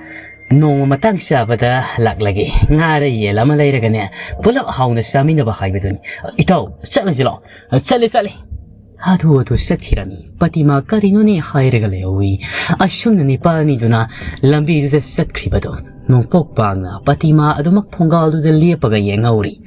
ꯅꯣꯡꯃ ꯃꯇꯥꯡ ꯆꯥꯕꯗ ꯂꯥꯛꯂꯒꯦ꯫ ꯉꯥꯔ ꯌꯦꯟ ꯑꯃ ꯂꯩꯔꯒꯅꯦ, ꯄꯨꯂꯞ ꯍꯥꯎꯅ ꯆꯥꯃꯤꯟꯅꯕ ꯍꯥꯏꯕꯗꯨꯅꯤ꯫ ꯏꯇꯥꯎ, ꯆꯠꯂꯁꯤ ꯂꯥꯛꯑꯣ꯫" "ꯑ, ꯆꯠꯂꯦ, ꯆꯠꯂꯦ꯫" ꯍꯥꯊꯨ ꯍꯥꯊꯨ ꯆꯠꯈꯤꯔꯝꯃꯤ꯫ ꯄꯥꯇꯤꯃꯥ ꯀꯔꯤꯅꯣꯅꯦ ꯍꯥꯏꯔꯒ ꯂꯩꯍꯧꯏ꯫ ꯑꯁꯨꯝꯅ ꯅꯤꯄꯥ ꯑꯅꯤꯗꯨꯅ ꯂꯝꯕꯤꯗꯨꯗ ꯆꯠꯈ꯭ꯔꯤꯕꯗꯣ ꯅꯣꯡꯄꯣꯛ ꯄꯥꯡꯅ ꯄꯥꯇꯤꯃꯥ ꯑꯗꯨꯃꯛ ꯊꯣꯡꯒꯥꯜꯗꯨꯗ ꯂꯦꯞꯄꯒ ꯌꯦꯡꯍꯧꯔꯤ꯫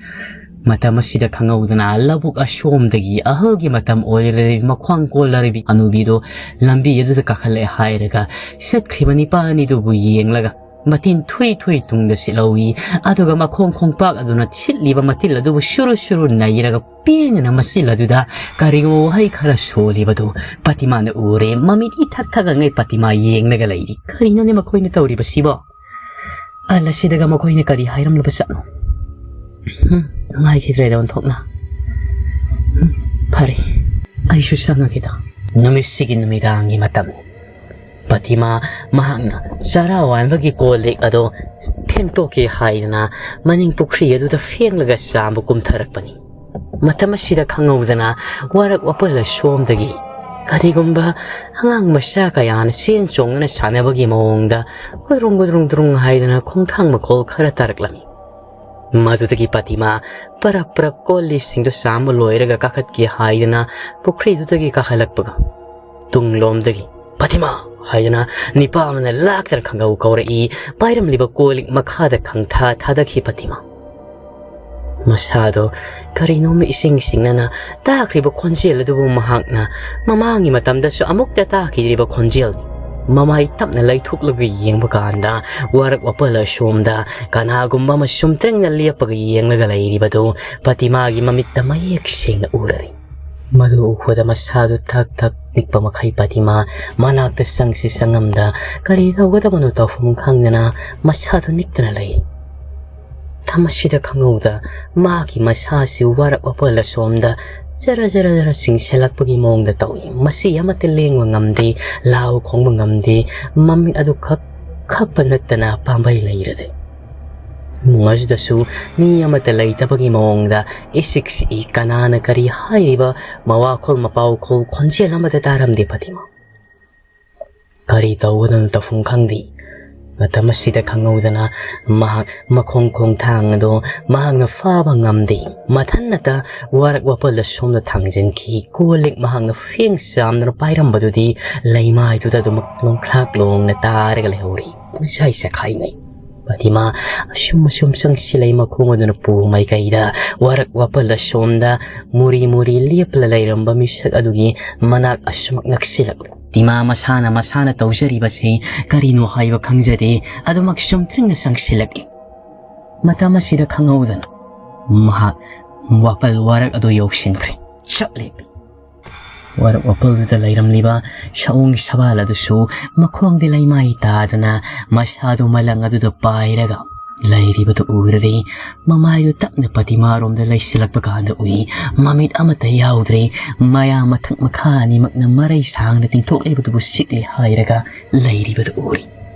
ꯃꯇꯝ ꯑꯁꯤꯗ ꯈꯪꯍꯧꯗꯅ ꯂꯧꯕꯨꯛ ꯑꯁꯣꯝꯗꯒꯤ ꯑꯍꯜꯒꯤ ꯃꯇꯝ ꯑꯣꯏꯔꯔꯕꯤ ꯃꯈ꯭ꯋꯥꯡ ꯀꯣꯜꯂꯔꯕꯤ ꯍꯅꯨꯕꯤꯗꯨ ꯂꯝꯕꯤ ꯑꯗꯨꯗ ꯀꯥꯈꯠꯂꯛꯑꯦ ꯍꯥꯏꯔꯒ ꯆꯠꯈ꯭ꯔꯤꯕ ꯅꯤꯄꯥ ꯑꯅꯤꯗꯨꯕꯨ ꯌꯦꯡꯂꯒ ꯃꯇꯤꯟ ꯊꯨꯏ ꯊꯨꯏ ꯇꯨꯡꯗ ꯁꯤꯠꯍꯧꯏ꯫ ꯑꯗꯨꯒ ꯃꯈꯣꯡ ꯈꯣꯡꯄꯥꯛ ꯑꯗꯨꯅ ꯁꯤꯠꯂꯤꯕ ꯃꯇꯤꯜ ꯑꯗꯨꯕꯨ ꯁꯨꯔꯨ ꯁꯨꯔꯨ ꯅꯩꯔꯒ ꯄꯦꯟꯗꯅ ꯃꯆꯤꯜ ꯑꯗꯨꯗ ꯀꯔꯤꯒꯨꯝꯕ ꯋꯥꯍꯩ ꯈꯔ ꯁꯣꯜꯂꯤꯕꯗꯨ ꯄꯥꯇꯤꯃꯥꯅ ꯎꯔꯦ꯫ ꯃꯃꯤꯠ ꯏꯊꯛ ꯊꯛꯑꯉꯩ ꯄꯥꯇꯤꯃꯥ ꯌꯦꯡꯂꯒ ꯂꯩꯔꯤ꯫ ꯀꯔꯤꯅꯣꯅꯦ ꯃꯈꯣꯏꯅ ꯇꯧꯔꯤꯕꯁꯤꯕꯣ? ꯑꯜ ꯑꯁꯤꯗꯒ ꯃꯈꯣꯏꯅ ꯀꯔꯤ ꯍꯥꯏꯔꯝꯂꯕ ꯆꯠꯅꯣ? ꯍꯨꯝ, ꯅꯨꯡꯉꯥꯏꯈꯤꯗ꯭ꯔꯦꯗ ꯑꯣꯟꯊꯣꯛꯅ꯫ ꯍꯨꯝ, ꯐꯔꯦ, ꯑꯩꯁꯨ ꯆꯪꯉꯒꯦꯗ꯫ ꯅꯨꯃꯤꯠꯁꯤꯒꯤ ꯅꯨꯃꯤꯗꯥꯡꯒꯤ ꯃꯇꯝꯅꯤ꯫ ꯄꯥꯇꯤꯃꯥ ꯃꯍꯥꯛꯅ ꯆꯔꯥ ꯋꯥꯟꯕꯒꯤ ꯀꯣꯜ ꯂꯤꯛ ꯑꯗꯣ ꯐꯦꯡꯗꯣꯛꯀꯦ ꯍꯥꯏꯗꯅ ꯃꯅꯤꯡ ꯄꯨꯈ꯭ꯔꯤ ꯑꯗꯨꯗ ꯐꯦꯡꯂꯒ ꯆꯥꯝꯕ ꯀꯨꯝꯊꯔꯛꯄꯅꯤ꯫ ꯃꯇꯝ ꯑꯁꯤꯗ ꯈꯪꯍꯧꯗꯅ ꯋꯥꯔꯛ ꯋꯥꯄꯜ ꯑꯁꯣꯝꯗꯒꯤ ꯀꯔꯤꯒꯨꯝꯕ ꯑꯉꯥꯡ ꯃꯆꯥ ꯀꯌꯥꯅ ꯆꯦꯟ ꯆꯣꯡꯗꯅ ꯁꯥꯟꯅꯕꯒꯤ ꯃꯑꯣꯡꯗ ꯒꯨꯗ꯭ꯔꯨꯡ ꯒꯨꯗ꯭ꯔꯨꯡ ꯒꯨꯗ꯭ꯔꯨꯡ ꯍꯥꯏꯗꯅ ꯈꯣꯡꯊꯥꯡ ꯃꯈꯣꯜ ꯈꯔ ꯇꯥꯔꯛꯂꯝꯃꯤ꯫ ꯃꯗꯨꯗꯒꯤ ꯄꯥꯇꯤꯃꯥ ꯄꯔꯞ ꯄꯔꯞ ꯀꯣꯜ ꯂꯤꯛꯁꯤꯡꯗꯨ ꯆꯥꯝꯕ ꯂꯣꯏꯔꯒ ꯀꯥꯈꯠꯀꯦ ꯍꯥꯏꯗꯅ ꯄꯨꯈ꯭ꯔꯤꯗꯨꯗꯒꯤ ꯀꯥꯈꯠꯂꯛꯄꯒ ꯇꯨꯡꯂꯣꯝꯗꯒꯤ, "ꯄꯥꯇꯤꯃꯥ!" ꯍꯥꯏꯗꯅ ꯅꯤꯄꯥ ꯑꯃꯅ ꯂꯥꯛꯇꯅ ꯈꯪꯍꯧ ꯀꯧꯔꯛꯏ꯫ ꯄꯥꯏꯔꯝꯂꯤꯕ ꯀꯣꯜ ꯂꯤꯛ ꯃꯈꯥꯗ ꯈꯪꯊꯥ ꯊꯥꯗꯈꯤ ꯄꯥꯇꯤꯃꯥ꯫ ꯃꯁꯥꯗꯣ ꯀꯔꯤꯅꯣꯝꯃ ꯏꯁꯤꯡ ꯁꯤꯡꯅꯅ ꯇꯥꯈ꯭ꯔꯤꯕ ꯈꯣꯟꯖꯦꯜ ꯑꯗꯨꯕꯨ ꯃꯍꯥꯛꯅ ꯃꯃꯥꯡꯒꯤ ꯃꯇꯝꯗꯁꯨ ꯑꯃꯨꯛꯇ ꯇꯥꯈꯤꯗ꯭ꯔꯤꯕ ꯈꯣꯟꯖꯦꯜꯅꯤ꯫ ꯃꯃꯥꯏ ꯇꯞꯅ ꯂꯩꯊꯣꯛꯂꯒ ꯌꯦꯡꯕ ꯀꯥꯟꯗ ꯋꯥꯔꯛ ꯋꯥꯄꯜ ꯑꯁꯣꯝꯗ ꯀꯅꯥꯒꯨꯝꯕ ꯑꯃ ꯁꯨꯝꯇ꯭ꯔꯤꯡꯅ ꯂꯦꯞꯄꯒ ꯌꯦꯡꯂꯒ ꯂꯩꯔꯤꯕꯗꯨ ꯄꯇꯤꯃꯥꯒꯤ ꯃꯃꯤꯠꯇ ꯃꯌꯦꯛ ꯁꯦꯡꯅ ꯎꯔꯔꯦ꯫ ꯃꯗꯨ ꯎꯕꯗ ꯃꯁꯥꯗꯨ ꯊꯛ ꯊꯛ ꯅꯤꯛꯄ ꯃꯈꯩ ꯄꯇꯤꯃꯥ ꯃꯅꯥꯛꯇ ꯆꯪꯁꯤ ꯆꯪꯉꯝꯗ ꯀꯔꯤ ꯇꯧꯒꯗꯕꯅꯣ ꯇꯧꯐꯝ ꯈꯪꯗꯅ ꯃꯁꯥꯗꯨ ꯅꯤꯛꯇꯅ ꯂꯩ꯫ ꯃꯇꯝ ꯑꯁꯤꯗ ꯈꯪꯍꯧꯗ ꯃꯍꯥꯛꯀꯤ ꯃꯁꯥꯁꯤ ꯋꯥꯔꯛ ꯋꯥꯄꯜ ꯑꯁꯣꯝꯗ ꯖꯔ ꯖꯔ ꯖꯔ ꯆꯤꯡꯁꯤꯜꯂꯛꯄꯒꯤ ꯃꯑꯣꯡꯗ ꯇꯧꯏ꯫ ꯃꯁꯤ ꯑꯃꯠꯇ ꯂꯦꯡꯕ ꯉꯝꯗꯦ, ꯂꯥꯎ ꯈꯣꯡꯕ ꯉꯝꯗꯦ, ꯃꯃꯤꯠ ꯑꯗꯨ ꯈꯛ ꯈꯞꯄ ꯅꯠꯇꯅ ꯄꯥꯝꯕꯩ ꯂꯩꯔꯗꯦ꯫ ꯏꯃꯨꯡ ꯑꯁꯤꯗꯁꯨ ꯃꯤ ꯑꯃꯠꯇ ꯂꯩꯇꯕꯒꯤ ꯃꯑꯣꯡꯗ ꯏꯆꯤꯛ ꯆꯤꯛꯏ꯫ ꯀꯅꯥꯅ ꯀꯔꯤ ꯍꯥꯏꯔꯤꯕ ꯃꯋꯥꯈꯣꯜ ꯃꯄꯥꯎꯈꯣꯜ ꯈꯣꯟꯖꯦꯜ ꯑꯃꯠꯇ ꯇꯥꯔꯝꯗꯦ ꯄꯇꯤꯃꯥ꯫ ꯀꯔꯤ ꯇꯧꯒꯗꯕꯅꯣ ꯇꯧꯐꯝ ꯈꯪꯗꯦ꯫ ꯃꯇꯝ ꯑꯁꯤꯗ ꯈꯪꯍꯧꯗꯅ ꯃꯍꯥꯛ ꯃꯈꯣꯡ ꯈꯣꯡꯊꯥꯡ ꯑꯗꯨ ꯃꯍꯥꯛꯅ ꯐꯥꯕ ꯉꯝꯗꯦ꯫ ꯃꯊꯟꯅꯇ ꯋꯥꯔꯛ ꯋꯥꯄꯜꯗ ꯁꯣꯝꯗ ꯊꯥꯡꯖꯤꯟꯈꯤ꯫ ꯀꯣꯜ ꯂꯤꯛ ꯃꯍꯥꯛꯅ ꯐꯦꯡ ꯆꯥꯝꯗꯨꯅ ꯄꯥꯏꯔꯝꯕꯗꯨꯗꯤ ꯂꯩꯃꯥꯏꯗꯨꯗ ꯑꯗꯨꯃꯛ ꯂꯣꯡꯈ꯭ꯔꯥꯛ ꯂꯣꯡꯅ ꯇꯥꯔꯒ ꯂꯩꯍꯧꯔꯤ꯫ ꯄꯨꯡꯆꯥꯏ ꯆꯈꯥꯏꯅꯩ꯫ ꯄꯇꯤꯃꯥ ꯑꯁꯨꯝ ꯑꯁꯨꯝ ꯆꯪꯁꯤꯜꯂꯛꯏ꯫ ꯃꯈꯣꯡ ꯑꯗꯨꯅ ꯄꯨ ꯃꯥꯏꯀꯩꯗ ꯋꯥꯔꯛ ꯋꯥꯄꯜ ꯑꯁꯣꯝꯗ ꯃꯨꯔꯤ ꯃꯨꯔꯤ ꯂꯦꯞꯂ ꯂꯩꯔꯝꯕ ꯃꯤꯁꯛ ꯑꯗꯨꯒꯤ ꯃꯅꯥꯛ ꯑꯁꯨꯃꯛ ꯅꯛꯁꯤꯜꯂꯛꯂꯦ꯫ ꯄꯇꯤꯃꯥ ꯃꯁꯥꯅ ꯃꯁꯥꯅ ꯇꯧꯖꯔꯤꯕꯁꯤ ꯀꯔꯤꯅꯣ ꯍꯥꯏꯕ ꯈꯪꯖꯗꯦ꯫ ꯑꯗꯨꯃꯛ ꯁꯨꯝ ꯇ꯭ꯔꯤꯡꯅ ꯆꯪꯁꯤꯜꯂꯛꯂꯤ꯫ ꯃꯇꯝ ꯑꯁꯤꯗ ꯈꯪꯍꯧꯗꯅ ꯃꯍꯥꯛ ꯋꯥꯄꯜ ꯋꯥꯔꯛ ꯑꯗꯨ ꯌꯧꯁꯤꯟꯈ꯭ꯔꯦ꯫ ꯆꯞ ꯂꯦꯞꯄꯤ꯫ ꯋꯥꯔꯛ ꯋꯥꯄꯜꯗꯨꯗ ꯂꯩꯔꯝꯂꯤꯕ ꯁꯑꯣꯡ ꯁꯕꯥꯜ ꯑꯗꯨꯁꯨ ꯃꯈꯣꯡꯗ ꯂꯩꯃꯥꯏ ꯇꯥꯗꯅ ꯃꯁꯥꯗꯨ ꯃꯂꯪ ꯑꯗꯨꯗ ꯄꯥꯏꯔꯒ ꯂꯩꯔꯤꯕꯗꯨ ꯎꯔꯔꯦ꯫ ꯃꯃꯥꯏꯗꯨ ꯇꯞꯅ ꯄꯇꯤꯃꯥꯔꯣꯝꯗ ꯂꯩꯁꯤꯜꯂꯛꯄ ꯀꯥꯟꯗ ꯎꯏ꯫ ꯃꯃꯤꯠ ꯑꯃꯠꯇ ꯌꯥꯎꯗ꯭ꯔꯦ꯫ ꯃꯌꯥ ꯃꯊꯛ ꯃꯈꯥ ꯑꯅꯤꯃꯛꯅ ꯃꯔꯩ ꯁꯥꯡꯅ ꯇꯤꯡꯊꯣꯛꯂꯤꯕꯗꯨꯕꯨ ꯁꯤꯛꯂꯤ ꯍꯥꯏꯔꯒ ꯂꯩꯔꯤꯕꯗꯨ ꯎꯔꯤ꯫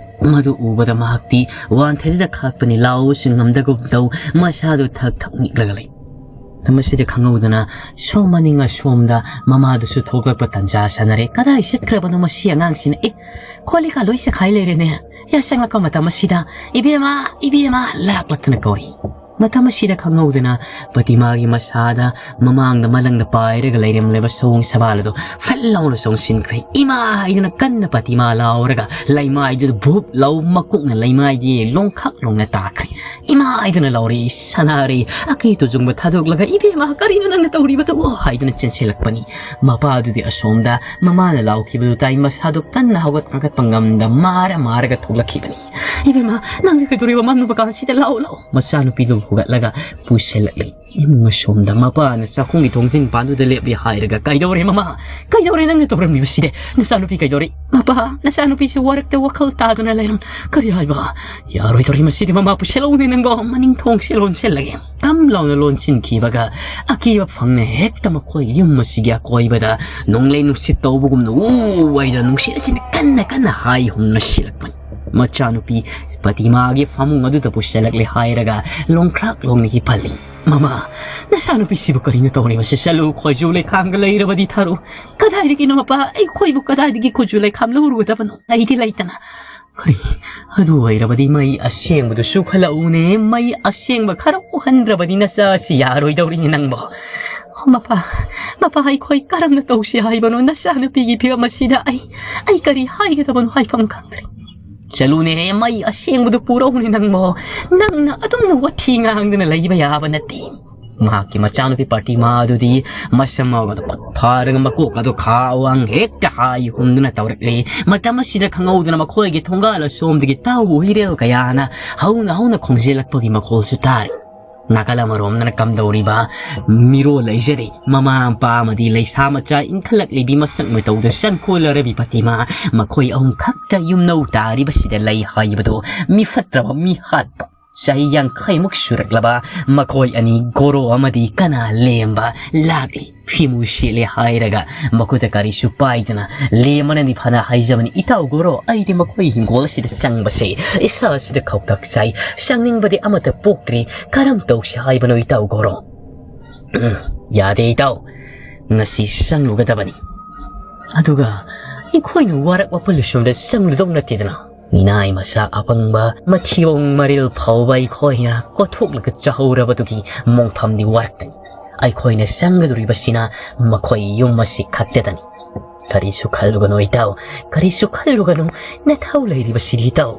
ꯃꯗꯨ ꯎꯕꯗ ꯃꯍꯥꯛꯇꯤ ꯋꯥꯟꯊꯗꯨꯅ ꯈꯥꯛꯄꯅꯤ꯫ ꯂꯥꯎꯕꯁꯨ ꯉꯝꯗꯒꯨꯝ ꯇꯧ ꯃꯁꯥꯗꯨ ꯊꯛ ꯊꯛ ꯅꯤꯛꯂꯒ ꯂꯩ꯫ ꯃꯁꯤꯗ ꯈꯪꯍꯧꯗꯅ ꯁꯣꯝ ꯃꯅꯤꯡ ꯑꯁꯣꯝꯗ ꯃꯃꯥꯗꯨꯁꯨ ꯊꯣꯛꯂꯛꯄ ꯇꯟꯖꯥ ꯁꯥꯟꯅꯔꯦ꯫ "ꯀꯗꯥꯏ ꯆꯠꯈ꯭ꯔꯕꯅꯣ ꯃꯁꯤ ꯑꯉꯥꯡꯁꯤꯅ? ꯑꯦ, ꯈꯣꯂꯤꯀꯥ ꯂꯣꯏ ꯆꯈꯥꯏ ꯂꯩꯔꯦꯅꯦ꯫ ꯌꯥ, ꯆꯪꯂꯛꯄ ꯃꯇꯝ ꯑꯁꯤꯗ ꯏꯕꯦꯝꯃ, ꯏꯕꯦꯝꯃ ꯂꯥꯛꯂꯛꯇꯅ ꯀꯧꯔꯤ"꯫ ꯃꯇꯝ ꯑꯁꯤꯗ ꯈꯪꯍꯧꯗꯅ ꯄꯇꯤꯃꯥꯒꯤ ꯃꯁꯥꯗ ꯃꯃꯥꯡꯗ ꯃꯂꯪꯗ ꯄꯥꯏꯔꯒ ꯂꯩꯔꯝꯂꯤꯕ ꯁꯑꯣꯡ ꯁꯕꯥꯜ ꯑꯗꯨ ꯐꯠ ꯂꯥꯎꯅ ꯆꯣꯡꯁꯤꯟꯈ꯭ꯔꯦ꯫ "ꯏꯃꯥ!" ꯍꯥꯏꯗꯨꯅ ꯀꯟꯅ ꯄꯇꯤꯃꯥ ꯂꯥꯎꯔꯒ ꯂꯩꯃꯥꯏꯗꯨꯗ ꯚꯨꯞ ꯂꯥꯎ ꯃꯀꯣꯛꯅ ꯂꯩꯃꯥꯏꯗꯤ ꯂꯣꯡꯈꯥꯛ ꯂꯣꯡꯅ ꯇꯥꯈ꯭ꯔꯦ꯫ "ꯏꯃꯥ!" ꯍꯥꯏꯗꯨꯅ ꯂꯥꯎꯔꯛꯏ ꯁꯅꯥꯔꯩ꯫ ꯑꯀꯤ ꯇꯨꯖꯨꯡꯕ ꯊꯥꯗꯣꯛꯂꯒ, "ꯏꯕꯦꯝꯃ, ꯀꯔꯤꯅꯣ ꯅꯪꯅ ꯇꯧꯔꯤꯕꯗꯨꯕꯣ?" ꯍꯥꯏꯗꯨꯅ ꯆꯦꯟꯁꯤꯜꯂꯛꯄꯅꯤ꯫ ꯃꯄꯥꯗꯨꯗꯤ ꯑꯁꯣꯝꯗ ꯃꯃꯥꯅ ꯂꯥꯎꯈꯤꯕꯗꯨ ꯇꯥꯏ, ꯃꯁꯥꯗꯨ ꯀꯟꯅ ꯍꯧꯒꯠ ꯀꯥꯡꯈꯠꯄ ꯉꯝꯗ ꯃꯥꯔ ꯃꯥꯔꯒ ꯊꯣꯛꯂꯛꯈꯤꯕꯅꯤ꯫ "ꯏꯕꯦꯝꯃ, ꯅꯪꯗꯤ ꯀꯩꯗꯧꯔꯤꯕ ꯃꯝꯂꯨꯕ ꯀꯥꯟꯁꯤꯗ? ꯂꯥꯛꯑꯣ, ꯂꯥꯛꯑꯣ!" ꯃꯆꯥꯅꯨꯄꯤꯗꯨ ꯍꯧꯒꯠꯂꯒ ꯄꯨꯁꯤꯜꯂꯛꯂꯤ꯫ ꯏꯃꯨꯡ ꯑꯁꯣꯝꯗ ꯃꯄꯥꯅ ꯆꯥꯛꯈꯨꯝꯒꯤ ꯊꯣꯡꯖꯤꯟ ꯄꯥꯟꯗꯨꯗ ꯂꯦꯞꯂꯤ ꯍꯥꯏꯔꯒ, "ꯀꯩꯗꯧꯔꯦ ꯃꯃꯥ? ꯀꯩꯗꯧꯔꯦ ꯅꯪꯅ ꯇꯧꯔꯝꯃꯤꯕꯁꯤꯗꯤ? ꯅꯆꯥꯅꯨꯄꯤ ꯀꯩꯗꯧꯔꯦ?" "ꯃꯄꯥ, ꯅꯆꯥꯅꯨꯄꯤꯁꯦ ꯋꯥꯔꯛꯇ ꯋꯥꯈꯜ ꯇꯥꯗꯨꯅ ꯂꯩꯔꯝ-" "ꯀꯔꯤ ꯍꯥꯏꯕ? ꯌꯥꯔꯣꯏꯗꯧꯔꯤ ꯃꯁꯤꯗꯤ, ꯃꯃꯥ ꯄꯨꯁꯤꯜꯂꯛꯎꯅꯦ ꯅꯪꯕꯣ, ꯃꯅꯤꯡ ꯊꯣꯡꯁꯦ ꯂꯣꯟꯁꯤꯜꯂꯒꯦ!" ꯇꯝ ꯂꯥꯎꯅ ꯂꯣꯟꯁꯤꯟꯈꯤꯕꯒ ꯑꯀꯤꯕ ꯐꯪꯅ ꯍꯦꯛꯇ ꯃꯈꯣꯏ ꯌꯨꯝ ꯑꯁꯤꯒꯤ ꯑꯀꯣꯏꯕꯗ ꯅꯣꯡꯂꯩ ꯅꯨꯡꯁꯤꯠ ꯇꯧꯕꯒꯨꯝꯅ ꯎ ꯍꯥꯏꯗ ꯅꯨꯡꯁꯤꯠ ꯑꯁꯤꯅ ꯀꯟꯅ ꯀꯟꯅ ꯍꯥꯏ ꯍꯨꯝꯅ ꯁꯤꯜꯂꯛꯄꯅꯤ꯫ ꯃꯆꯥꯅꯨꯄꯤ ꯄꯇꯤꯃꯥꯒꯤ ꯐꯃꯨꯡ ꯑꯗꯨꯗ ꯄꯨꯁꯤꯜꯂꯛꯂꯦ ꯍꯥꯏꯔꯒ ꯂꯣꯡꯈ꯭ꯔꯥꯛ ꯂꯣꯡꯅ ꯍꯤꯞꯍꯜꯂꯤ꯫ "ꯃꯃꯥ, ꯅꯆꯥꯅꯨꯄꯤꯁꯤꯕꯨ ꯀꯔꯤꯅꯣ ꯇꯧꯔꯤꯕꯁꯦ? ꯆꯠꯂꯨ, ꯈꯣꯏꯖꯨ ꯂꯩꯈꯥꯝꯒ ꯂꯩꯔꯕꯗꯤ ꯊꯥꯔꯨ꯫" "ꯀꯗꯥꯏꯗꯒꯤꯅꯣ ꯃꯄꯥ? ꯑꯩꯈꯣꯏꯕꯨ ꯀꯗꯥꯏꯗꯒꯤ ꯈꯣꯏꯖꯨ ꯂꯩꯈꯥꯝ ꯂꯧꯔꯨꯒꯗꯕꯅꯣ? ꯑꯩꯗꯤ ꯂꯩꯇꯅ꯫" "ꯀꯔꯤ? ꯑꯗꯨ ꯑꯣꯏꯔꯕꯗꯤ ꯃꯩ ꯑꯁꯦꯡꯕꯗꯨ ꯆꯨꯈꯠꯂꯛꯎꯅꯦ꯫ ꯃꯩ ꯑꯁꯦꯡꯕ ꯈꯔ ꯎꯍꯟꯗ꯭ꯔꯕꯗꯤ ꯅꯆꯥꯁꯤ ꯌꯥꯔꯣꯏꯗꯧꯔꯤꯅꯦ ꯅꯪꯕꯣ꯫" "ꯑꯣ, ꯃꯄꯥ, ꯃꯄꯥ, ꯑꯩꯈꯣꯏ ꯀꯔꯝꯅ ꯇꯧꯁꯤ ꯍꯥꯏꯕꯅꯣ? ꯅꯆꯥꯅꯨꯄꯤꯒꯤ ꯐꯤꯕꯝ ꯑꯁꯤꯗ ꯑꯩ, ꯑꯩ ꯀꯔꯤ ꯍꯥꯏꯒꯗꯕꯅꯣ ꯍꯥꯏꯐꯝ ꯈꯪꯗ꯭ꯔꯦ꯫" "ꯆꯠꯂꯨꯅꯦꯍꯦ, ꯃꯩ ꯑꯁꯦꯡꯕꯗꯨ ꯄꯨꯔꯛꯎꯅꯦ ꯅꯪꯕꯣ꯫ ꯅꯪꯅ ꯑꯗꯨꯝꯅ ꯋꯥꯊꯤ ꯉꯥꯡꯗꯨꯅ ꯂꯩꯕ ꯌꯥꯕ ꯅꯠꯇꯦ꯫" ꯃꯍꯥꯛꯀꯤ ꯃꯆꯥꯅꯨꯄꯤ ꯄꯇꯤꯃꯥ ꯑꯗꯨꯗꯤ ꯃꯁꯝ ꯃꯥꯎꯒꯗꯣ ꯄꯠ ꯐꯥꯔꯒ ꯃꯀꯣꯛ ꯑꯗꯣ ꯈꯥ ꯋꯥꯡ ꯍꯦꯛꯇ ꯍꯥꯏ ꯍꯨꯝꯗꯨꯅ ꯇꯧꯔꯛꯂꯦ꯫ ꯃꯇꯝ ꯑꯁꯤꯗ ꯈꯪꯍꯧꯗꯅ ꯃꯈꯣꯏꯒꯤ ꯊꯣꯡꯒꯥꯜ ꯑꯁꯣꯝꯗꯒꯤ ꯇꯥꯎꯕ ꯍꯨꯏꯔꯦꯜ ꯀꯌꯥꯅ ꯍꯧꯅ ꯍꯧꯅ ꯈꯣꯡꯖꯤꯜꯂꯛꯄꯒꯤ ꯃꯈꯣꯜꯁꯨ ꯇꯥꯔꯤ꯫ ꯅꯥꯀꯜ ꯑꯃꯔꯣꯝꯗꯅ ꯀꯝꯗꯧꯔꯤꯕ ꯃꯤꯔꯣꯜ ꯂꯩꯖꯔꯤ꯫ ꯃꯃꯥ ꯃꯄꯥ ꯑꯃꯗꯤ ꯂꯩꯁꯥ ꯃꯆꯥ ꯏꯟꯈꯠꯂꯛꯂꯤꯕꯤ ꯃꯁꯛ ꯃꯇꯧꯗ ꯆꯪꯈꯣꯜꯂꯔꯕꯤ ꯄꯇꯤꯃꯥ, ꯃꯈꯣꯏ ꯑꯍꯨꯝ ꯈꯛꯇ ꯌꯨꯝꯅꯧ ꯇꯥꯔꯤꯕꯁꯤꯗ ꯂꯩ ꯍꯥꯏꯕꯗꯨ ꯃꯤꯐꯠꯇ꯭ꯔꯕ ꯃꯤꯍꯥꯠꯄ ꯆꯍꯤ ꯌꯥꯡꯈꯩꯃꯨꯛ ꯁꯨꯔꯛꯂꯕ ꯃꯈꯣꯏ ꯑꯅꯤ ꯒꯣꯔꯣ ꯑꯃꯗꯤ ꯀꯅꯥ ꯂꯦꯝꯕ ꯂꯥꯛꯂꯤ꯫ ꯐꯤꯃꯨ ꯁꯦꯠꯂꯦ ꯍꯥꯏꯔꯒ ꯃꯈꯨꯠꯇ ꯀꯔꯤꯁꯨ ꯄꯥꯏꯗꯅ ꯂꯦꯝꯕꯅꯗꯤ ꯐꯅ ꯍꯥꯏꯖꯕꯅꯤ, "ꯏꯇꯥꯎ ꯒꯣꯔꯣ, ꯑꯩꯗꯤ ꯃꯈꯣꯏ ꯍꯤꯡꯒꯣꯜ ꯑꯁꯤꯗ ꯆꯪꯕꯁꯦ ꯏꯁꯥ ꯑꯁꯤꯗ ꯈꯧꯇꯛ ꯆꯥꯏ꯫ ꯆꯪꯅꯤꯡꯕꯗꯤ ꯑꯃꯠꯇ ꯄꯣꯛꯇ꯭ꯔꯤ꯫ ꯀꯔꯝ ꯇꯧꯁꯤ ꯍꯥꯏꯕꯅꯣ ꯏꯇꯥꯎ ꯒꯣꯔꯣ?" "ꯎꯝ, ꯌꯥꯗꯦ ꯏꯇꯥꯎ, ꯉꯁꯤ ꯆꯪꯂꯨꯒꯗꯕꯅꯤ꯫ ꯑꯗꯨꯒ ꯑꯩꯈꯣꯏꯅ ꯋꯥꯔꯛ ꯋꯥꯄꯜ ꯁꯣꯝꯗ ꯆꯪꯂꯨꯗꯧ ꯅꯠꯇꯦꯗꯅ꯫ ꯃꯤꯅꯥꯏ ꯃꯆꯥ ꯑꯄꯪꯕ, ꯃꯊꯤꯕꯣꯡ ꯃꯔꯤꯜ ꯐꯥꯎꯕ ꯑꯩꯈꯣꯏꯅ ꯀꯣꯊꯣꯛꯂꯒ ꯆꯥꯍꯧꯔꯕꯗꯨꯒꯤ ꯃꯣꯡꯐꯝꯗꯤ ꯋꯥꯔꯛꯇꯅꯤ꯫ ꯑꯩꯈꯣꯏꯅ ꯆꯪꯒꯗꯧꯔꯤꯕꯁꯤꯅ ꯃꯈꯣꯏ ꯌꯨꯝ ꯑꯁꯤ ꯈꯛꯇꯗꯅꯤ꯫ "ꯀꯔꯤꯁꯨ ꯈꯜꯂꯨꯒꯅꯨ ꯏꯇꯥꯎ, ꯀꯔꯤꯁꯨ ꯈꯜꯂꯨꯒꯅꯨ, ꯅꯊꯧ ꯂꯩꯔꯤꯕꯁꯤꯗꯤ ꯏꯇꯥꯎ꯫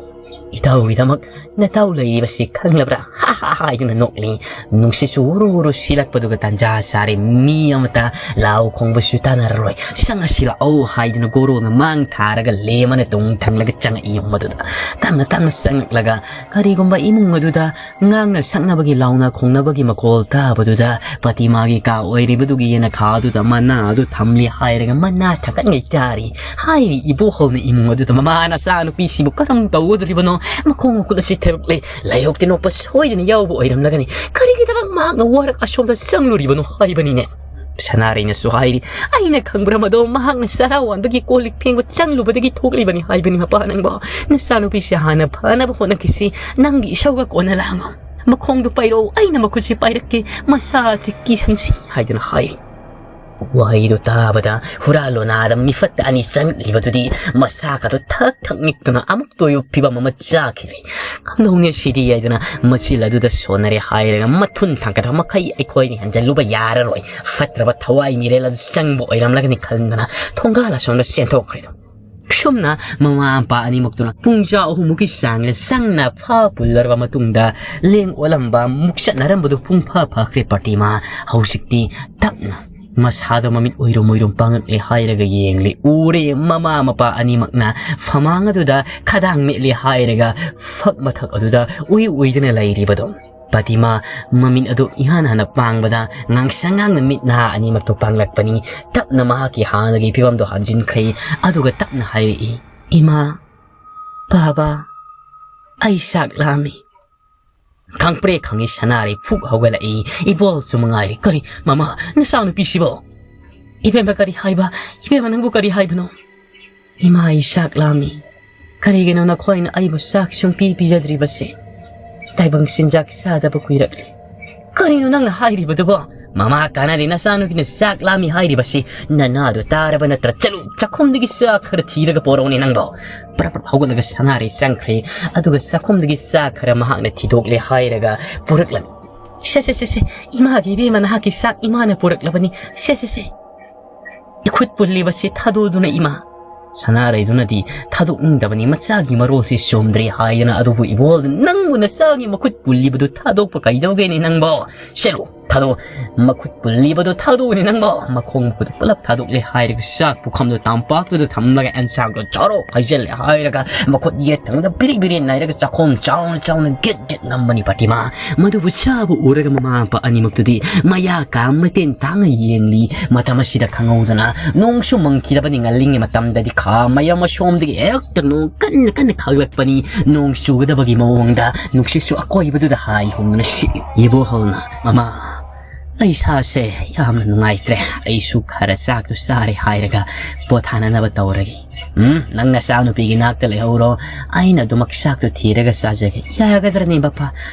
ꯏꯇꯥꯎꯒꯤꯗꯃꯛ ꯅꯇꯥꯎ ꯂꯩꯔꯤꯕꯁꯤ ꯈꯪꯂꯕ꯭ꯔꯥ?" ꯍꯥ ꯍꯥ ꯍꯥꯏꯗꯨꯅ ꯅꯣꯛꯂꯤ꯫ ꯅꯨꯡꯁꯤꯠꯁꯨ ꯎꯔꯨ ꯎꯔꯨ ꯁꯤꯜꯂꯛꯄꯗꯨꯒ ꯇꯥꯟꯖꯥ ꯆꯥꯔꯦ꯫ ꯃꯤ ꯑꯃꯠꯇ ꯂꯥꯎ ꯈꯣꯡꯕꯁꯨ ꯇꯥꯟꯅꯔꯔꯣꯏ꯫ "ꯆꯪꯉꯁꯤ ꯂꯥꯛꯑꯣ" ꯍꯥꯏꯗꯨꯅ ꯒꯣꯔꯣꯅ ꯃꯥꯡ ꯊꯥꯔꯒ ꯂꯦꯝ ꯑꯃꯅ ꯇꯨꯡ ꯊꯪꯂꯒ ꯆꯪꯉꯛꯏ꯫ ꯌꯨꯝ ꯑꯗꯨꯗ ꯇꯞꯅ ꯇꯞꯅ ꯆꯪꯉꯛꯂꯒ ꯀꯔꯤꯒꯨꯝꯕ ꯏꯃꯨꯡ ꯑꯗꯨꯗ ꯉꯥꯡꯅ ꯁꯛꯅꯕꯒꯤ, ꯂꯥꯎꯅ ꯈꯣꯡꯅꯕꯒꯤ ꯃꯈꯣꯜ ꯇꯥꯕꯗꯨꯗ ꯄꯇꯤꯃꯥꯒꯤ ꯀꯥ ꯑꯣꯏꯔꯤꯕꯗꯨꯒꯤ ꯌꯦꯅꯈꯥꯗꯨꯗ ꯃꯅꯥ ꯑꯗꯨ ꯊꯝꯂꯤ ꯍꯥꯏꯔꯒ ꯃꯅꯥ ꯊꯥꯡꯒꯠꯉꯩ ꯇꯥꯔꯤ꯫ ꯍꯥꯏꯔꯤ ꯏꯕꯣꯍꯜꯅ ꯏꯃꯨꯡ ꯑꯗꯨꯗ, "ꯃꯃꯥ, ꯅꯆꯥꯅꯨꯄꯤꯁꯤꯕꯨ ꯀꯔꯝ ꯇꯧꯒꯗꯧꯔꯤꯕꯅꯣ? ꯃꯈꯣꯡ ꯃꯈꯨꯠ ꯑꯁꯤ ꯊꯦꯔꯛꯂꯦ꯫ ꯂꯥꯏꯍꯧ ꯇꯤꯟꯅꯣꯛꯄ ꯁꯣꯏꯗꯅ ꯌꯥꯎꯕ ꯑꯣꯏꯔꯝꯂꯒꯅꯤ꯫ ꯀꯔꯤꯒꯤꯗꯃꯛ ꯃꯍꯥꯛꯅ ꯋꯥꯔꯛ ꯑꯁꯣꯝꯗ ꯆꯪꯂꯨꯔꯤꯕꯅꯣ?" ꯍꯥꯏꯕꯅꯤꯅꯦ꯫ ꯁꯅꯥꯔꯩꯅꯁꯨ ꯍꯥꯏꯔꯤ, "ꯑꯩꯅ ꯈꯪꯕ꯭ꯔꯥ ꯃꯗꯣ? ꯃꯍꯥꯛꯅ ꯆꯔꯥ ꯋꯥꯟꯕꯒꯤ ꯀꯣꯜ ꯂꯤꯛ ꯐꯦꯡꯕ ꯆꯪꯂꯨꯕꯗꯒꯤ ꯊꯣꯛꯂꯤꯕꯅꯤ ꯍꯥꯏꯕꯅꯤ ꯃꯄꯥ ꯅꯪꯕꯣ꯫ ꯅꯆꯥꯅꯨꯄꯤꯁꯦ ꯍꯥꯟꯅ ꯐꯅꯕ ꯍꯣꯠꯅꯈꯤꯁꯤ꯫ ꯅꯪꯒꯤ ꯏꯁꯧꯒ ꯀꯣꯟꯅ ꯂꯥꯡꯉꯣ꯫ ꯃꯈꯣꯡꯗꯨ ꯄꯥꯏꯔꯛꯎ, ꯑꯩꯅ ꯃꯈꯨꯠꯁꯤ ꯄꯥꯏꯔꯛꯀꯦ꯫ ꯃꯁꯥꯁꯤ ꯀꯤꯁꯟꯁꯤ" ꯍꯥꯏꯗꯨꯅ ꯍꯥꯏꯔꯤ꯫ ꯋꯥꯍꯩꯗꯨ ꯇꯥꯕꯗ ꯍꯨꯔꯥ ꯂꯣꯅꯥꯗ ꯃꯤꯐꯠꯇ ꯑꯅꯤ ꯆꯪꯂꯤꯕꯗꯨꯗꯤ ꯃꯁꯥꯒꯗꯨ ꯊꯛ ꯊꯛ ꯅꯤꯛꯇꯨꯅ ꯑꯃꯨꯛꯇ ꯑꯣꯏꯕ ꯐꯤꯕꯝ ꯑꯃ ꯆꯥꯈꯤꯔꯦ꯫ "ꯀꯝꯗꯧꯅꯤ ꯁꯤꯗꯤ?" ꯍꯥꯏꯗꯨꯅ ꯃꯆꯤꯜ ꯑꯗꯨꯗ ꯁꯣꯟꯅꯔꯦ ꯍꯥꯏꯔꯒ ꯃꯊꯨꯟ ꯊꯥꯡꯒꯠꯄ ꯃꯈꯩ ꯑꯩꯈꯣꯏꯅꯤ ꯍꯟꯖꯜꯂꯨꯕ ꯌꯥꯔꯔꯣꯏ꯫ ꯐꯠꯇ꯭ꯔꯕ ꯊꯋꯥꯏ ꯃꯤꯔꯦꯜ ꯑꯗꯨ ꯆꯪꯕ ꯑꯣꯏꯔꯝꯂꯒꯅꯤ ꯈꯟꯗꯅ ꯊꯣꯡꯒꯥꯜ ꯑꯁꯣꯝꯗ ꯆꯦꯟꯊꯣꯛꯈ꯭ꯔꯦ꯫ ꯁꯨꯝꯅ ꯃꯃꯥ ꯃꯄꯥ ꯑꯅꯤꯃꯛꯇꯨꯅ ꯄꯨꯡꯖꯥ ꯑꯍꯨꯝꯃꯨꯛꯀꯤ ꯆꯥꯡ ꯆꯪꯅ ꯐꯥ ꯄꯨꯜꯂꯔꯕ ꯃꯇꯨꯡꯗ ꯂꯦꯡ ꯑꯣꯠꯂꯝꯕ ꯃꯨꯛꯆꯠꯅꯔꯝꯕꯗꯨ ꯄꯨꯡꯐꯥ ꯐꯥꯈ꯭ꯔꯦ꯫ ꯄꯇꯤꯃꯥ ꯍꯧꯖꯤꯛꯇꯤ ꯇꯞꯅ ꯃꯁꯥꯗꯣ ꯃꯃꯤꯠ ꯎꯏꯔꯨꯝ ꯎꯏꯔꯨꯝ ꯄꯥꯡꯉꯛꯂꯦ ꯍꯥꯏꯔꯒ ꯌꯦꯡꯂꯤ꯫ ꯎꯔꯦ, ꯃꯃꯥ ꯃꯄꯥ ꯑꯅꯤꯃꯛꯅ ꯐꯃꯥꯡ ꯑꯗꯨꯗ ꯈꯗꯥꯡ ꯃꯦꯠꯂꯦ ꯍꯥꯏꯔꯒ ꯐꯛ ꯃꯊꯛ ꯑꯗꯨꯗ ꯎꯏ ꯎꯏꯗꯅ ꯂꯩꯔꯤꯕꯗꯣ꯫ ꯄꯇꯤꯃꯥ ꯃꯃꯤꯠ ꯑꯗꯨ ꯏꯍꯥꯟ ꯍꯥꯟꯅ ꯄꯥꯡꯕꯗ ꯉꯥꯡꯁꯪ ꯉꯥꯡꯅ ꯃꯤꯠ ꯅꯍꯥ ꯑꯅꯤꯃꯛꯇꯣ ꯄꯥꯡꯂꯛꯄꯅꯤ꯫ ꯇꯞꯅ ꯃꯍꯥꯛꯀꯤ ꯍꯥꯟꯅꯒꯤ ꯐꯤꯕꯝꯗꯣ ꯍꯟꯖꯤꯟꯈ꯭ꯔꯦ꯫ ꯑꯗꯨꯒ ꯇꯞꯅ ꯍꯥꯏꯔꯛꯏ, "ꯏꯃꯥ, ꯕꯥꯕꯥ, ꯑꯩ ꯆꯥꯛ ꯂꯥꯝꯃꯤ꯫" ꯈꯪꯄ꯭ꯔꯦ ꯈꯪꯉꯤ ꯁꯅꯥꯔꯩ ꯐꯨꯛ ꯍꯧꯒꯠꯂꯛꯏ꯫ ꯏꯕꯣꯜꯁꯨ ꯃꯉꯥꯏꯔꯦ꯫ "ꯀꯔꯤ, ꯃꯃꯥ, ꯅꯆꯥꯅꯨꯄꯤꯁꯤꯕꯣ?" "ꯏꯕꯦꯝꯃ, ꯀꯔꯤ ꯍꯥꯏꯕ? ꯏꯕꯦꯝꯃ, ꯅꯪꯕꯨ ꯀꯔꯤ ꯍꯥꯏꯕꯅꯣ?" "ꯏꯃꯥ, ꯑꯩ ꯆꯥꯛ ꯂꯥꯝꯃꯤ꯫ ꯀꯔꯤꯒꯤꯅꯣ ꯅꯈꯣꯏꯅ ꯑꯩꯕꯨ ꯆꯥꯛ ꯁꯨꯡꯄꯤ ꯄꯤꯖꯗ꯭ꯔꯤꯕꯁꯦ? ꯇꯥꯏꯕꯪ ꯆꯤꯟꯖꯥꯛ ꯆꯥꯗꯕ ꯀꯨꯏꯔꯛꯂꯦ꯫" "ꯀꯔꯤꯅꯣ ꯅꯪꯅ ꯍꯥꯏꯔꯤꯕꯗꯨꯕꯣ? "ꯃꯃꯥ ꯀꯥꯟꯅꯗꯦ, ꯅꯆꯥꯅꯨꯄꯤꯅ ꯆꯥꯛ ꯂꯥꯝꯃꯤ ꯍꯥꯏꯔꯤꯕꯁꯤ ꯅꯅꯥꯗꯣ ꯇꯥꯔꯕ ꯅꯠꯇ꯭ꯔꯥ? ꯆꯠꯂꯨ, ꯆꯥꯛꯈꯨꯝꯗꯒꯤ ꯆꯥꯛ ꯈꯔ ꯊꯤꯔꯒ ꯄꯣꯔꯛꯎꯅꯦ ꯅꯪꯕꯣ!" ꯄ꯭ꯔꯞ ꯄ꯭ꯔꯞ ꯍꯧꯒꯠꯂꯒ ꯁꯅꯥꯔꯩ ꯆꯪꯈ꯭ꯔꯦ꯫ ꯑꯗꯨꯒ ꯆꯥꯛꯈꯨꯝꯗꯒꯤ ꯆꯥꯛ ꯈꯔ ꯃꯍꯥꯛꯅ ꯊꯤꯗꯣꯛꯂꯦ ꯍꯥꯏꯔꯒ ꯄꯨꯔꯛꯂꯝꯃꯤ꯫ "ꯁꯦ, ꯁꯦ, ꯁꯦ, ꯁꯦ, ꯏꯃꯥꯒꯤ ꯏꯕꯦꯝꯃ, ꯅꯍꯥꯛꯀꯤ ꯆꯥꯛ ꯏꯃꯥꯅ ꯄꯨꯔꯛꯂꯕꯅꯤ꯫ ꯁꯦ, ꯁꯦ, ꯁꯦ, ꯏꯈꯨꯠ ꯄꯨꯜꯂꯤꯕꯁꯤ ꯊꯥꯗꯣꯛꯑꯗꯨꯅ ꯏꯃꯥ!" ꯁꯅꯥꯔꯩꯗꯨꯅꯗꯤ ꯊꯥꯗꯣꯛꯅꯤꯡꯗꯕꯅꯤ, ꯃꯆꯥꯒꯤ ꯃꯔꯣꯜꯁꯤ ꯆꯨꯝꯗ꯭ꯔꯦ ꯍꯥꯏꯗꯅ꯫ "ꯑꯗꯨꯕꯨ ꯏꯕꯣꯜ, ꯅꯪꯕꯨ ꯅꯆꯥꯒꯤ ꯃꯈꯨꯠ ꯄꯨꯜꯂꯤꯕꯗꯨ ꯊꯥꯗꯣꯛꯄ ꯀꯩꯗꯧꯒꯦꯅꯦ ꯅꯪꯕꯣ? ꯆꯠꯂꯨ, ꯊꯥꯗꯣꯛ, ꯃꯈꯨꯠ ꯄꯨꯜꯂꯤꯕꯗꯣ ꯊꯥꯗꯣꯛꯎꯅꯦ ꯅꯪꯕꯣ!" ꯃꯈꯣꯡ ꯃꯈꯨꯠ ꯄꯨꯂꯞ ꯊꯥꯗꯣꯛꯂꯦ ꯍꯥꯏꯔꯒ ꯆꯥꯛ ꯄꯨꯈꯝꯗꯣ ꯇꯝꯄꯥꯛꯇꯨꯗ ꯊꯝꯂꯒ "ꯑꯦꯟꯁꯥꯡꯗꯣ ꯆꯥꯔꯣ" ꯍꯥꯏꯖꯜꯂꯦ ꯍꯥꯏꯔꯒ ꯃꯈꯨꯠ ꯌꯦꯠ ꯊꯪꯗ ꯕꯤꯔꯤ ꯕꯤꯔꯤ ꯅꯥꯏꯔꯒ ꯆꯥꯛꯈꯣꯝ ꯆꯥꯎꯅ ꯆꯥꯎꯅ ꯒꯦꯠ ꯒꯦꯠ ꯅꯝꯕꯅꯤ ꯄꯇꯤꯃꯥ꯫ ꯃꯗꯨꯕꯨ ꯆꯥꯕ ꯎꯔꯒ ꯃꯃꯥ ꯃꯄꯥ ꯑꯅꯤꯃꯛꯇꯨꯗꯤ ꯃꯌꯥ ꯀꯥ ꯃꯇꯦꯟ ꯇꯥꯡꯅ ꯌꯦꯡꯂꯤ꯫ ꯃꯇꯝ ꯑꯁꯤꯗ ꯈꯪꯍꯧꯗꯅ ꯅꯣꯡꯁꯨ ꯃꯪꯈꯤꯗꯕꯅꯤ ꯉꯜꯂꯤꯉꯩ ꯃꯇꯝꯗꯗꯤ꯫ ꯈꯥ ꯃꯌꯥꯝ ꯑꯁꯣꯝꯗꯒꯤ ꯍꯦꯛꯇ ꯅꯣꯡ ꯀꯟꯅ ꯀꯟꯅ ꯈꯥꯒꯠꯂꯛꯄꯅꯤ꯫ ꯅꯣꯡ ꯆꯨꯒꯗꯕꯒꯤ ꯃꯑꯣꯡꯗ ꯅꯨꯡꯁꯤꯠꯁꯨ ꯑꯀꯣꯏꯕꯗꯨꯗ ꯍꯥꯏ ꯍꯨꯝꯗꯨꯅ ꯁꯤꯠꯂꯤ꯫ ꯏꯕꯣꯍꯜꯅ, "ꯃꯃꯥ, ꯑꯩ ꯏꯁꯥꯁꯦ ꯌꯥꯝꯅ ꯅꯨꯡꯉꯥꯏꯇ꯭ꯔꯦ, ꯑꯩꯁꯨ ꯈꯔ ꯆꯥꯛꯇꯨ ꯆꯥꯔꯦ" ꯍꯥꯏꯔꯒ ꯄꯣꯊꯥꯅꯅꯕ ꯇꯧꯔꯒꯦ꯫ "ꯎꯝ, ꯅꯪ ꯅꯆꯥꯅꯨꯄꯤꯒꯤ ꯅꯥꯛꯇ ꯂꯩꯍꯧꯔꯣ, ꯑꯩꯅ ꯑꯗꯨꯃꯛ ꯆꯥꯛꯇꯨ ꯊꯤꯔꯒ ꯆꯥꯖꯒꯦ꯫" "ꯌꯥꯒꯗ꯭ꯔꯅꯦ ꯕꯄꯥ?"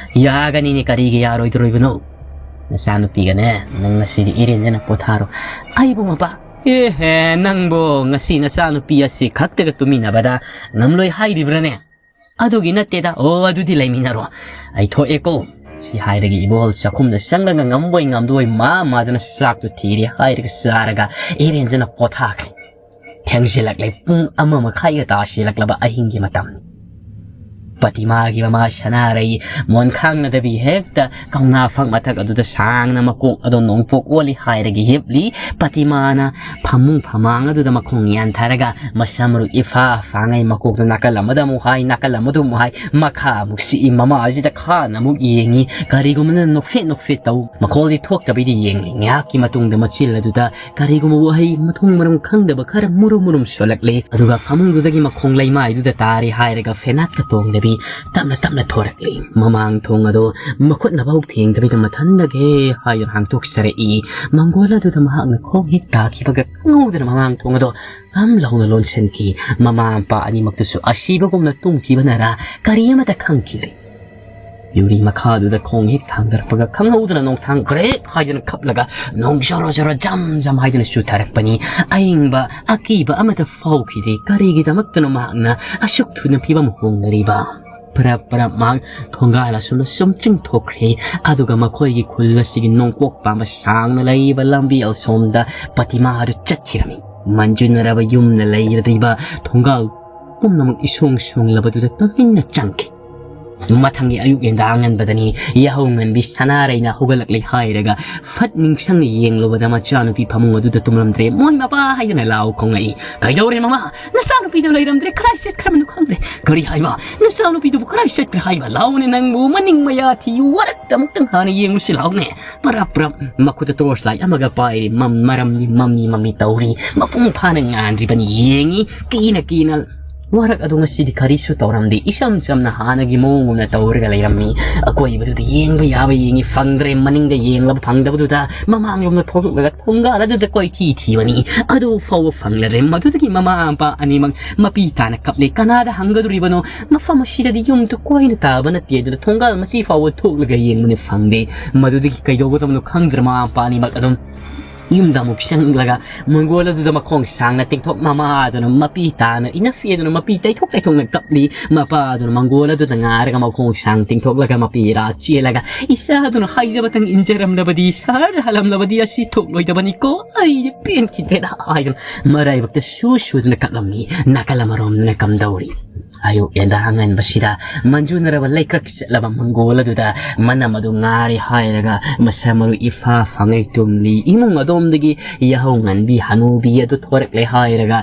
"ꯌꯥꯒꯅꯤꯅꯦ, ꯀꯔꯤꯒꯤ ꯌꯥꯔꯣꯏꯗꯣꯔꯤꯕꯅꯣ? ꯅꯆꯥꯅꯨꯄꯤꯒꯅꯦ ꯅꯪ ꯉꯁꯤꯗꯤ ꯏꯔꯦꯟꯖꯅ ꯄꯣꯊꯥꯔꯣ꯫" "ꯑꯩꯕꯨ ꯃꯄꯥ?" "ꯑꯦꯍꯦ, ꯅꯪꯕꯨ ꯉꯁꯤ ꯅꯆꯥꯅꯨꯄꯤ ꯑꯁꯤ ꯈꯛꯇꯒ ꯇꯨꯃꯤꯟꯅꯕꯗ ꯉꯝꯂꯣꯏ ꯍꯥꯏꯔꯤꯕ꯭ꯔꯥꯅꯦ?" "ꯑꯗꯨꯒꯤ ꯅꯠꯇꯦꯗ꯫ ꯑꯣ, ꯑꯗꯨꯗꯤ ꯂꯩꯃꯤꯟꯅꯔꯣ, ꯑꯩ ꯊꯣꯛꯑꯦꯀꯣ꯫" ꯁꯤ ꯍꯥꯏꯔꯒ ꯏꯕꯣꯍꯜ ꯆꯥꯛꯈꯨꯝꯗ ꯆꯪꯂꯒ ꯉꯝꯕꯣꯏ ꯉꯝꯗꯕꯣꯏ ꯃꯥ ꯃꯥꯗꯅ ꯆꯥꯛꯇꯨ ꯊꯤꯔꯦ ꯍꯥꯏꯔꯒ ꯆꯥꯔꯒ ꯏꯔꯦꯟꯖꯅ ꯄꯣꯊꯥꯈ꯭ꯔꯦ꯫ ꯊꯦꯡꯖꯤꯜꯂꯛꯂꯦ꯫ ꯄꯨꯡ ꯑꯃ ꯃꯈꯥꯏꯒ ꯇꯥꯁꯤꯜꯂꯛꯂꯕ ꯑꯍꯤꯡꯒꯤ ꯃꯇꯝ꯫ ꯄꯇꯤꯃꯥꯒꯤ ꯃꯃꯥ ꯁꯅꯥꯔꯩ ꯃꯣꯟ ꯈꯥꯡꯅꯗꯕꯤ ꯍꯦꯛꯇ ꯀꯧꯅꯥ ꯐꯛ ꯃꯊꯛ ꯑꯗꯨꯗ ꯁꯥꯡꯅ ꯃꯀꯣꯛ ꯑꯗꯣ ꯅꯣꯡꯄꯣꯛ ꯑꯣꯜꯂꯤ ꯍꯥꯏꯔꯒ ꯍꯤꯞꯂꯤ꯫ ꯄꯇꯤꯃꯥꯅ ꯐꯃꯨꯡ ꯐꯃꯥꯡ ꯑꯗꯨꯗ ꯃꯈꯣꯡ ꯌꯥꯟꯊꯔꯒ ꯃꯁꯝ ꯃꯔꯨ ꯏꯐꯥ ꯐꯥꯉꯩ ꯃꯀꯣꯛꯇ ꯅꯥꯀꯜ ꯑꯃꯗ ꯑꯃꯨꯛ ꯍꯥꯏ, ꯅꯥꯀꯜ ꯑꯃꯗ ꯑꯃꯨꯛ ꯍꯥꯏ, ꯃꯈꯥ ꯑꯃꯨꯛ ꯁꯤꯛꯏ, ꯃꯃꯥ ꯑꯁꯤꯗ ꯈꯥꯅ ꯑꯃꯨꯛ ꯌꯦꯡꯉꯤ꯫ ꯀꯔꯤꯒꯨꯝꯕꯅ ꯅꯣꯛꯐꯦꯠ ꯅꯣꯛꯐꯦꯠ ꯇꯧ꯫ ꯃꯈꯣꯜꯗꯤ ꯊꯣꯛꯇꯕꯤꯗ ꯌꯦꯡꯂꯤ꯫ ꯉꯥꯏꯍꯥꯛꯀꯤ ꯃꯇꯨꯡꯗ ꯃꯆꯤꯜ ꯑꯗꯨꯗ ꯀꯔꯤꯒꯨꯝꯕ ꯋꯥꯍꯩ ꯃꯊꯣꯡ ꯃꯔꯝ ꯈꯪꯗꯕ ꯈꯔ ꯃꯨꯔꯨꯝ ꯃꯨꯔꯨꯝ ꯁꯣꯜꯂꯛꯂꯦ꯫ ꯑꯗꯨꯒ ꯐꯃꯨꯡꯗꯨꯗꯒꯤ ꯃꯈꯣꯡ ꯂꯩꯃꯥꯏꯗꯨꯗ ꯇꯥꯔꯦ ꯍꯥꯏꯔꯒ ꯐꯦꯅꯥꯠꯀ ꯇꯣꯡꯗꯕꯤ ꯇꯞꯅ ꯇꯞꯅ ꯊꯣꯔꯛꯂꯤ꯫ ꯃꯃꯥꯡ ꯊꯣꯡ ꯑꯗꯣ ꯃꯈꯨꯠꯅꯐꯥꯎ ꯊꯦꯡꯗꯕꯤꯗ ꯃꯊꯟꯗꯒꯦ ꯍꯥꯏꯗꯨꯅ ꯍꯥꯡꯇꯣꯛꯆꯔꯛꯏ꯫ ꯃꯪꯒꯣꯜ ꯑꯗꯨꯗ ꯃꯍꯥꯛꯅ ꯈꯣꯡ ꯍꯦꯛ ꯇꯥꯈꯤꯕꯒ ꯈꯪꯍꯧꯗꯅ ꯃꯃꯥꯡ ꯊꯣꯡ ꯑꯗꯣ ꯂꯝ ꯂꯥꯎꯅ ꯂꯣꯟꯁꯤꯟꯈꯤ꯫ ꯃꯃꯥ ꯃꯄꯥ ꯑꯅꯤꯃꯛꯇꯨꯁꯨ ꯑꯁꯤꯕꯒꯨꯝꯅ ꯇꯨꯝꯈꯤꯕꯅꯔꯥ ꯀꯔꯤ ꯑꯃꯠꯇ ꯈꯪꯈꯤꯗ꯭ꯔꯦ꯫ ꯌꯨꯔꯤ ꯃꯈꯥꯗꯨꯗ ꯈꯣꯡ ꯍꯦꯛ ꯊꯥꯡꯗꯔꯛꯄꯒ ꯈꯪꯍꯧꯗꯅ ꯅꯣꯡꯊꯥꯡ ꯒ꯭ꯔꯦꯛ ꯍꯥꯏꯗꯅ ꯈꯞꯂꯒ ꯅꯣꯡ ꯖꯣꯔꯣ ꯖꯣꯔꯣ ꯖꯝ ꯖꯝ ꯍꯥꯏꯗꯨꯅ ꯆꯨꯊꯔꯛꯄꯅꯤ꯫ ꯑꯏꯪꯕ ꯑꯀꯤꯕ ꯑꯃꯠꯇ ꯐꯥꯎꯈꯤꯗꯦ꯫ ꯀꯔꯤꯒꯤꯗꯃꯛꯇꯅꯣ ꯃꯍꯥꯛꯅ ꯑꯁꯨꯛ ꯊꯨꯅ ꯐꯤꯕꯝ ꯍꯣꯡꯅꯔꯤꯕ? ꯄꯔꯞ ꯄꯔꯞ ꯃꯍꯥꯛ ꯊꯣꯡꯒꯥꯜ ꯑꯁꯣꯝꯗ ꯁꯨꯝ ꯆꯤꯡꯊꯣꯛꯈ꯭ꯔꯦ꯫ ꯑꯗꯨꯒ ꯃꯈꯣꯏꯒꯤ ꯈꯨꯜ ꯑꯁꯤꯒꯤ ꯅꯣꯡꯄꯣꯛ ꯄꯥꯝꯕ ꯁꯥꯡꯅ ꯂꯩꯕ ꯂꯝꯕꯤ ꯑꯁꯣꯝꯗ ꯄꯇꯤꯃꯥ ꯑꯗꯨ ꯆꯠꯈꯤꯔꯝꯃꯤ꯫ ꯃꯟꯖꯨꯅꯔꯕ ꯌꯨꯝꯅ ꯂꯩꯔꯤꯕ ꯊꯣꯡꯒꯥꯜ ꯄꯨꯝꯅꯃꯛ ꯏꯁꯣꯡ ꯁꯣꯡꯂꯕꯗꯨꯗ ꯇꯨꯃꯤꯟꯅ ꯆꯪꯈꯤ꯫ ꯃꯊꯪꯒꯤ ꯑꯌꯨꯛ ꯌꯦꯟꯗꯥ ꯑꯉꯟꯕꯗꯅꯤ ꯌꯥꯍꯧ ꯉꯟꯕꯤ ꯁꯅꯥꯔꯩꯅ ꯍꯧꯒꯠꯂꯛꯂꯦ ꯍꯥꯏꯔꯒ ꯐꯠ ꯅꯤꯡꯁꯤꯡꯅ ꯌꯦꯡꯂꯨꯕꯗ ꯃꯆꯥꯅꯨꯄꯤ ꯐꯃꯨꯡ ꯑꯗꯨꯗ ꯇꯨꯝꯂꯝꯗ꯭ꯔꯦ꯫ "ꯃꯣꯏ ꯃꯄꯥ!" ꯍꯥꯏꯗꯨꯅ ꯂꯥꯎ ꯈꯣꯡꯉꯛꯏ꯫ "ꯀꯩꯗꯧꯔꯦ ꯃꯃꯥ? ꯅꯆꯥꯅꯨꯄꯤꯗꯣ ꯂꯩꯔꯝꯗ꯭ꯔꯦ, ꯀꯗꯥꯏ ꯆꯠꯈ꯭ꯔꯕꯅꯣ ꯈꯪꯗ꯭ꯔꯦ"꯫ "ꯀꯔꯤ ꯍꯥꯏꯕ? ꯅꯆꯥꯅꯨꯄꯤꯗꯨꯕꯨ ꯀꯗꯥꯏ ꯆꯠꯈ꯭ꯔꯦ ꯍꯥꯏꯕ? ꯂꯥꯎꯅꯦ ꯅꯪꯕꯨ, ꯃꯅꯤꯡ ꯃꯌꯥ ꯊꯤꯌꯨ, ꯋꯥꯔꯛꯇ ꯑꯃꯨꯛꯇꯪ ꯍꯥꯟꯅ ꯌꯦꯡꯂꯨꯁꯤ ꯂꯥꯎꯅꯦ"꯫ ꯄꯔꯞ ꯄꯔꯞ ꯃꯈꯨꯠꯇ torch light ꯑꯃꯒ ꯄꯥꯏꯔꯤ꯫ ꯃꯝ-, ꯃꯔꯝꯗꯤ ꯃꯝꯃꯤ ꯃꯝꯃꯤ ꯇꯧꯔꯤ꯫ ꯃꯄꯨꯡ ꯐꯥꯅ ꯉꯥꯟꯗ꯭ꯔꯤꯕꯅꯤ꯫ ꯌꯦꯡꯉꯤ꯫ ꯀꯤꯅ ꯀꯤꯅ ꯋꯥꯔꯛ ꯑꯗꯨ ꯉꯁꯤꯗꯤ ꯀꯔꯤꯁꯨ ꯇꯧꯔꯝꯗꯦ꯫ ꯏꯆꯝ ꯆꯝꯅ ꯍꯥꯟꯅꯒꯤ ꯃꯑꯣꯡ ꯒꯨꯝꯅ ꯇꯧꯔꯒ ꯂꯩꯔꯝꯃꯤ꯫ ꯑꯀꯣꯏꯕꯗꯨꯗ ꯌꯦꯡꯕ ꯌꯥꯕ ꯌꯦꯡꯉꯤ, ꯐꯪꯗ꯭ꯔꯦ꯫ ꯃꯅꯤꯡꯗ ꯌꯦꯡꯂꯕ ꯐꯪꯗꯕꯗꯨꯗ ꯃꯃꯥꯡꯂꯣꯝꯗ ꯊꯣꯛꯂꯛꯂꯒ ꯊꯣꯡꯒꯥꯜ ꯑꯗꯨꯗ ꯀꯣꯏꯊꯤ ꯊꯤꯕꯅꯤ꯫ ꯑꯗꯨ ꯐꯥꯎꯕ ꯐꯪꯂꯔꯦ꯫ ꯃꯗꯨꯗꯒꯤ ꯃꯃꯥ ꯃꯄꯥ ꯑꯅꯤꯃꯛ ꯃꯄꯤ ꯇꯥꯅ ꯀꯞꯂꯤ꯫ ꯀꯅꯥꯗ ꯍꯪꯒꯗꯧꯔꯤꯕꯅꯣ? ꯃꯐꯝ ꯑꯁꯤꯗꯗꯤ ꯌꯨꯝ ꯇꯨꯀꯣꯏꯅ ꯇꯥꯕ ꯅꯠꯇꯦ꯫ ꯑꯗꯨꯅ ꯊꯣꯡꯒꯥꯜ ꯃꯆꯤ ꯐꯥꯎꯕ ꯊꯣꯛꯂꯒ ꯌꯦꯡꯕꯅꯤ, ꯐꯪꯗꯦ꯫ ꯃꯗꯨꯗꯒꯤ ꯀꯩꯗꯧꯒꯗꯕꯅꯣ ꯈꯪꯗ꯭ꯔꯦ꯫ ꯃꯃꯥ ꯃꯄꯥ ꯑꯅꯤꯃꯛ ꯑꯗꯨꯝ ꯌꯨꯝꯗ ꯑꯃꯨꯛ ꯆꯪꯂꯒ ꯃꯪꯒꯣꯜ ꯑꯗꯨꯗ ꯃꯈꯣꯡ ꯁꯥꯡꯅ ꯇꯤꯡꯊꯣꯛ, ꯃꯃꯥ ꯑꯗꯨꯅ ꯃꯄꯤ ꯇꯥꯅ ꯏꯅꯐꯤ ꯑꯗꯨꯅ ꯃꯄꯤ ꯇꯩꯊꯣꯛ ꯇꯩꯊꯣꯛꯅ ꯀꯞꯂꯤ꯫ ꯃꯄꯥ ꯑꯗꯨꯅ ꯃꯪꯒꯣꯜ ꯑꯗꯨꯗ ꯉꯥꯔꯒ ꯃꯈꯣꯡ ꯁꯥꯡ ꯇꯤꯡꯊꯣꯛꯂꯒ ꯃꯄꯤ ꯏꯔꯥ ꯆꯦꯜꯂꯒ, "ꯏꯆꯥ ꯑꯗꯨꯅ ꯍꯥꯏꯖꯕꯇꯪ ꯏꯟꯖꯔꯝꯂꯕꯗꯤ, ꯁꯍꯔꯗ ꯍꯜꯂꯝꯂꯕꯗꯤ ꯑꯁꯤ ꯊꯣꯛꯂꯣꯏꯗꯕꯅꯤꯀꯣ, ꯑꯩꯗꯤ ꯄꯦꯟꯈꯤꯗ꯭ꯔꯦꯗ" ꯍꯥꯏꯗꯨꯅ ꯃꯔꯥꯏꯕꯛꯇ ꯁꯨ ꯁꯨꯗꯨꯅ ꯀꯞꯂꯝꯃꯤ꯫ ꯅꯥꯀꯜ ꯑꯃꯔꯣꯝꯗꯅ ꯀꯝꯗꯧꯔꯤ? ꯑꯌꯨꯛ ꯌꯦꯟꯗꯥ ꯑꯉꯟꯕꯁꯤꯗ ꯃꯟꯖꯨꯅꯔꯕ ꯂꯩꯀ꯭ꯔꯛ ꯆꯠꯂꯕ ꯃꯪꯒꯣꯜ ꯑꯗꯨꯗ ꯃꯅꯝ ꯑꯗꯨ ꯉꯥꯔꯦ ꯍꯥꯏꯔꯒ ꯃꯁꯥ ꯃꯔꯨ ꯏꯐꯥ ꯐꯪꯉꯩ ꯇꯨꯝꯂꯤ꯫ ꯏꯃꯨꯡ ꯑꯗꯣꯝꯗꯒꯤ ꯌꯥꯍꯧ ꯉꯟꯕꯤ ꯍꯅꯨꯕꯤ ꯑꯗꯨ ꯊꯣꯔꯛꯂꯦ ꯍꯥꯏꯔꯒ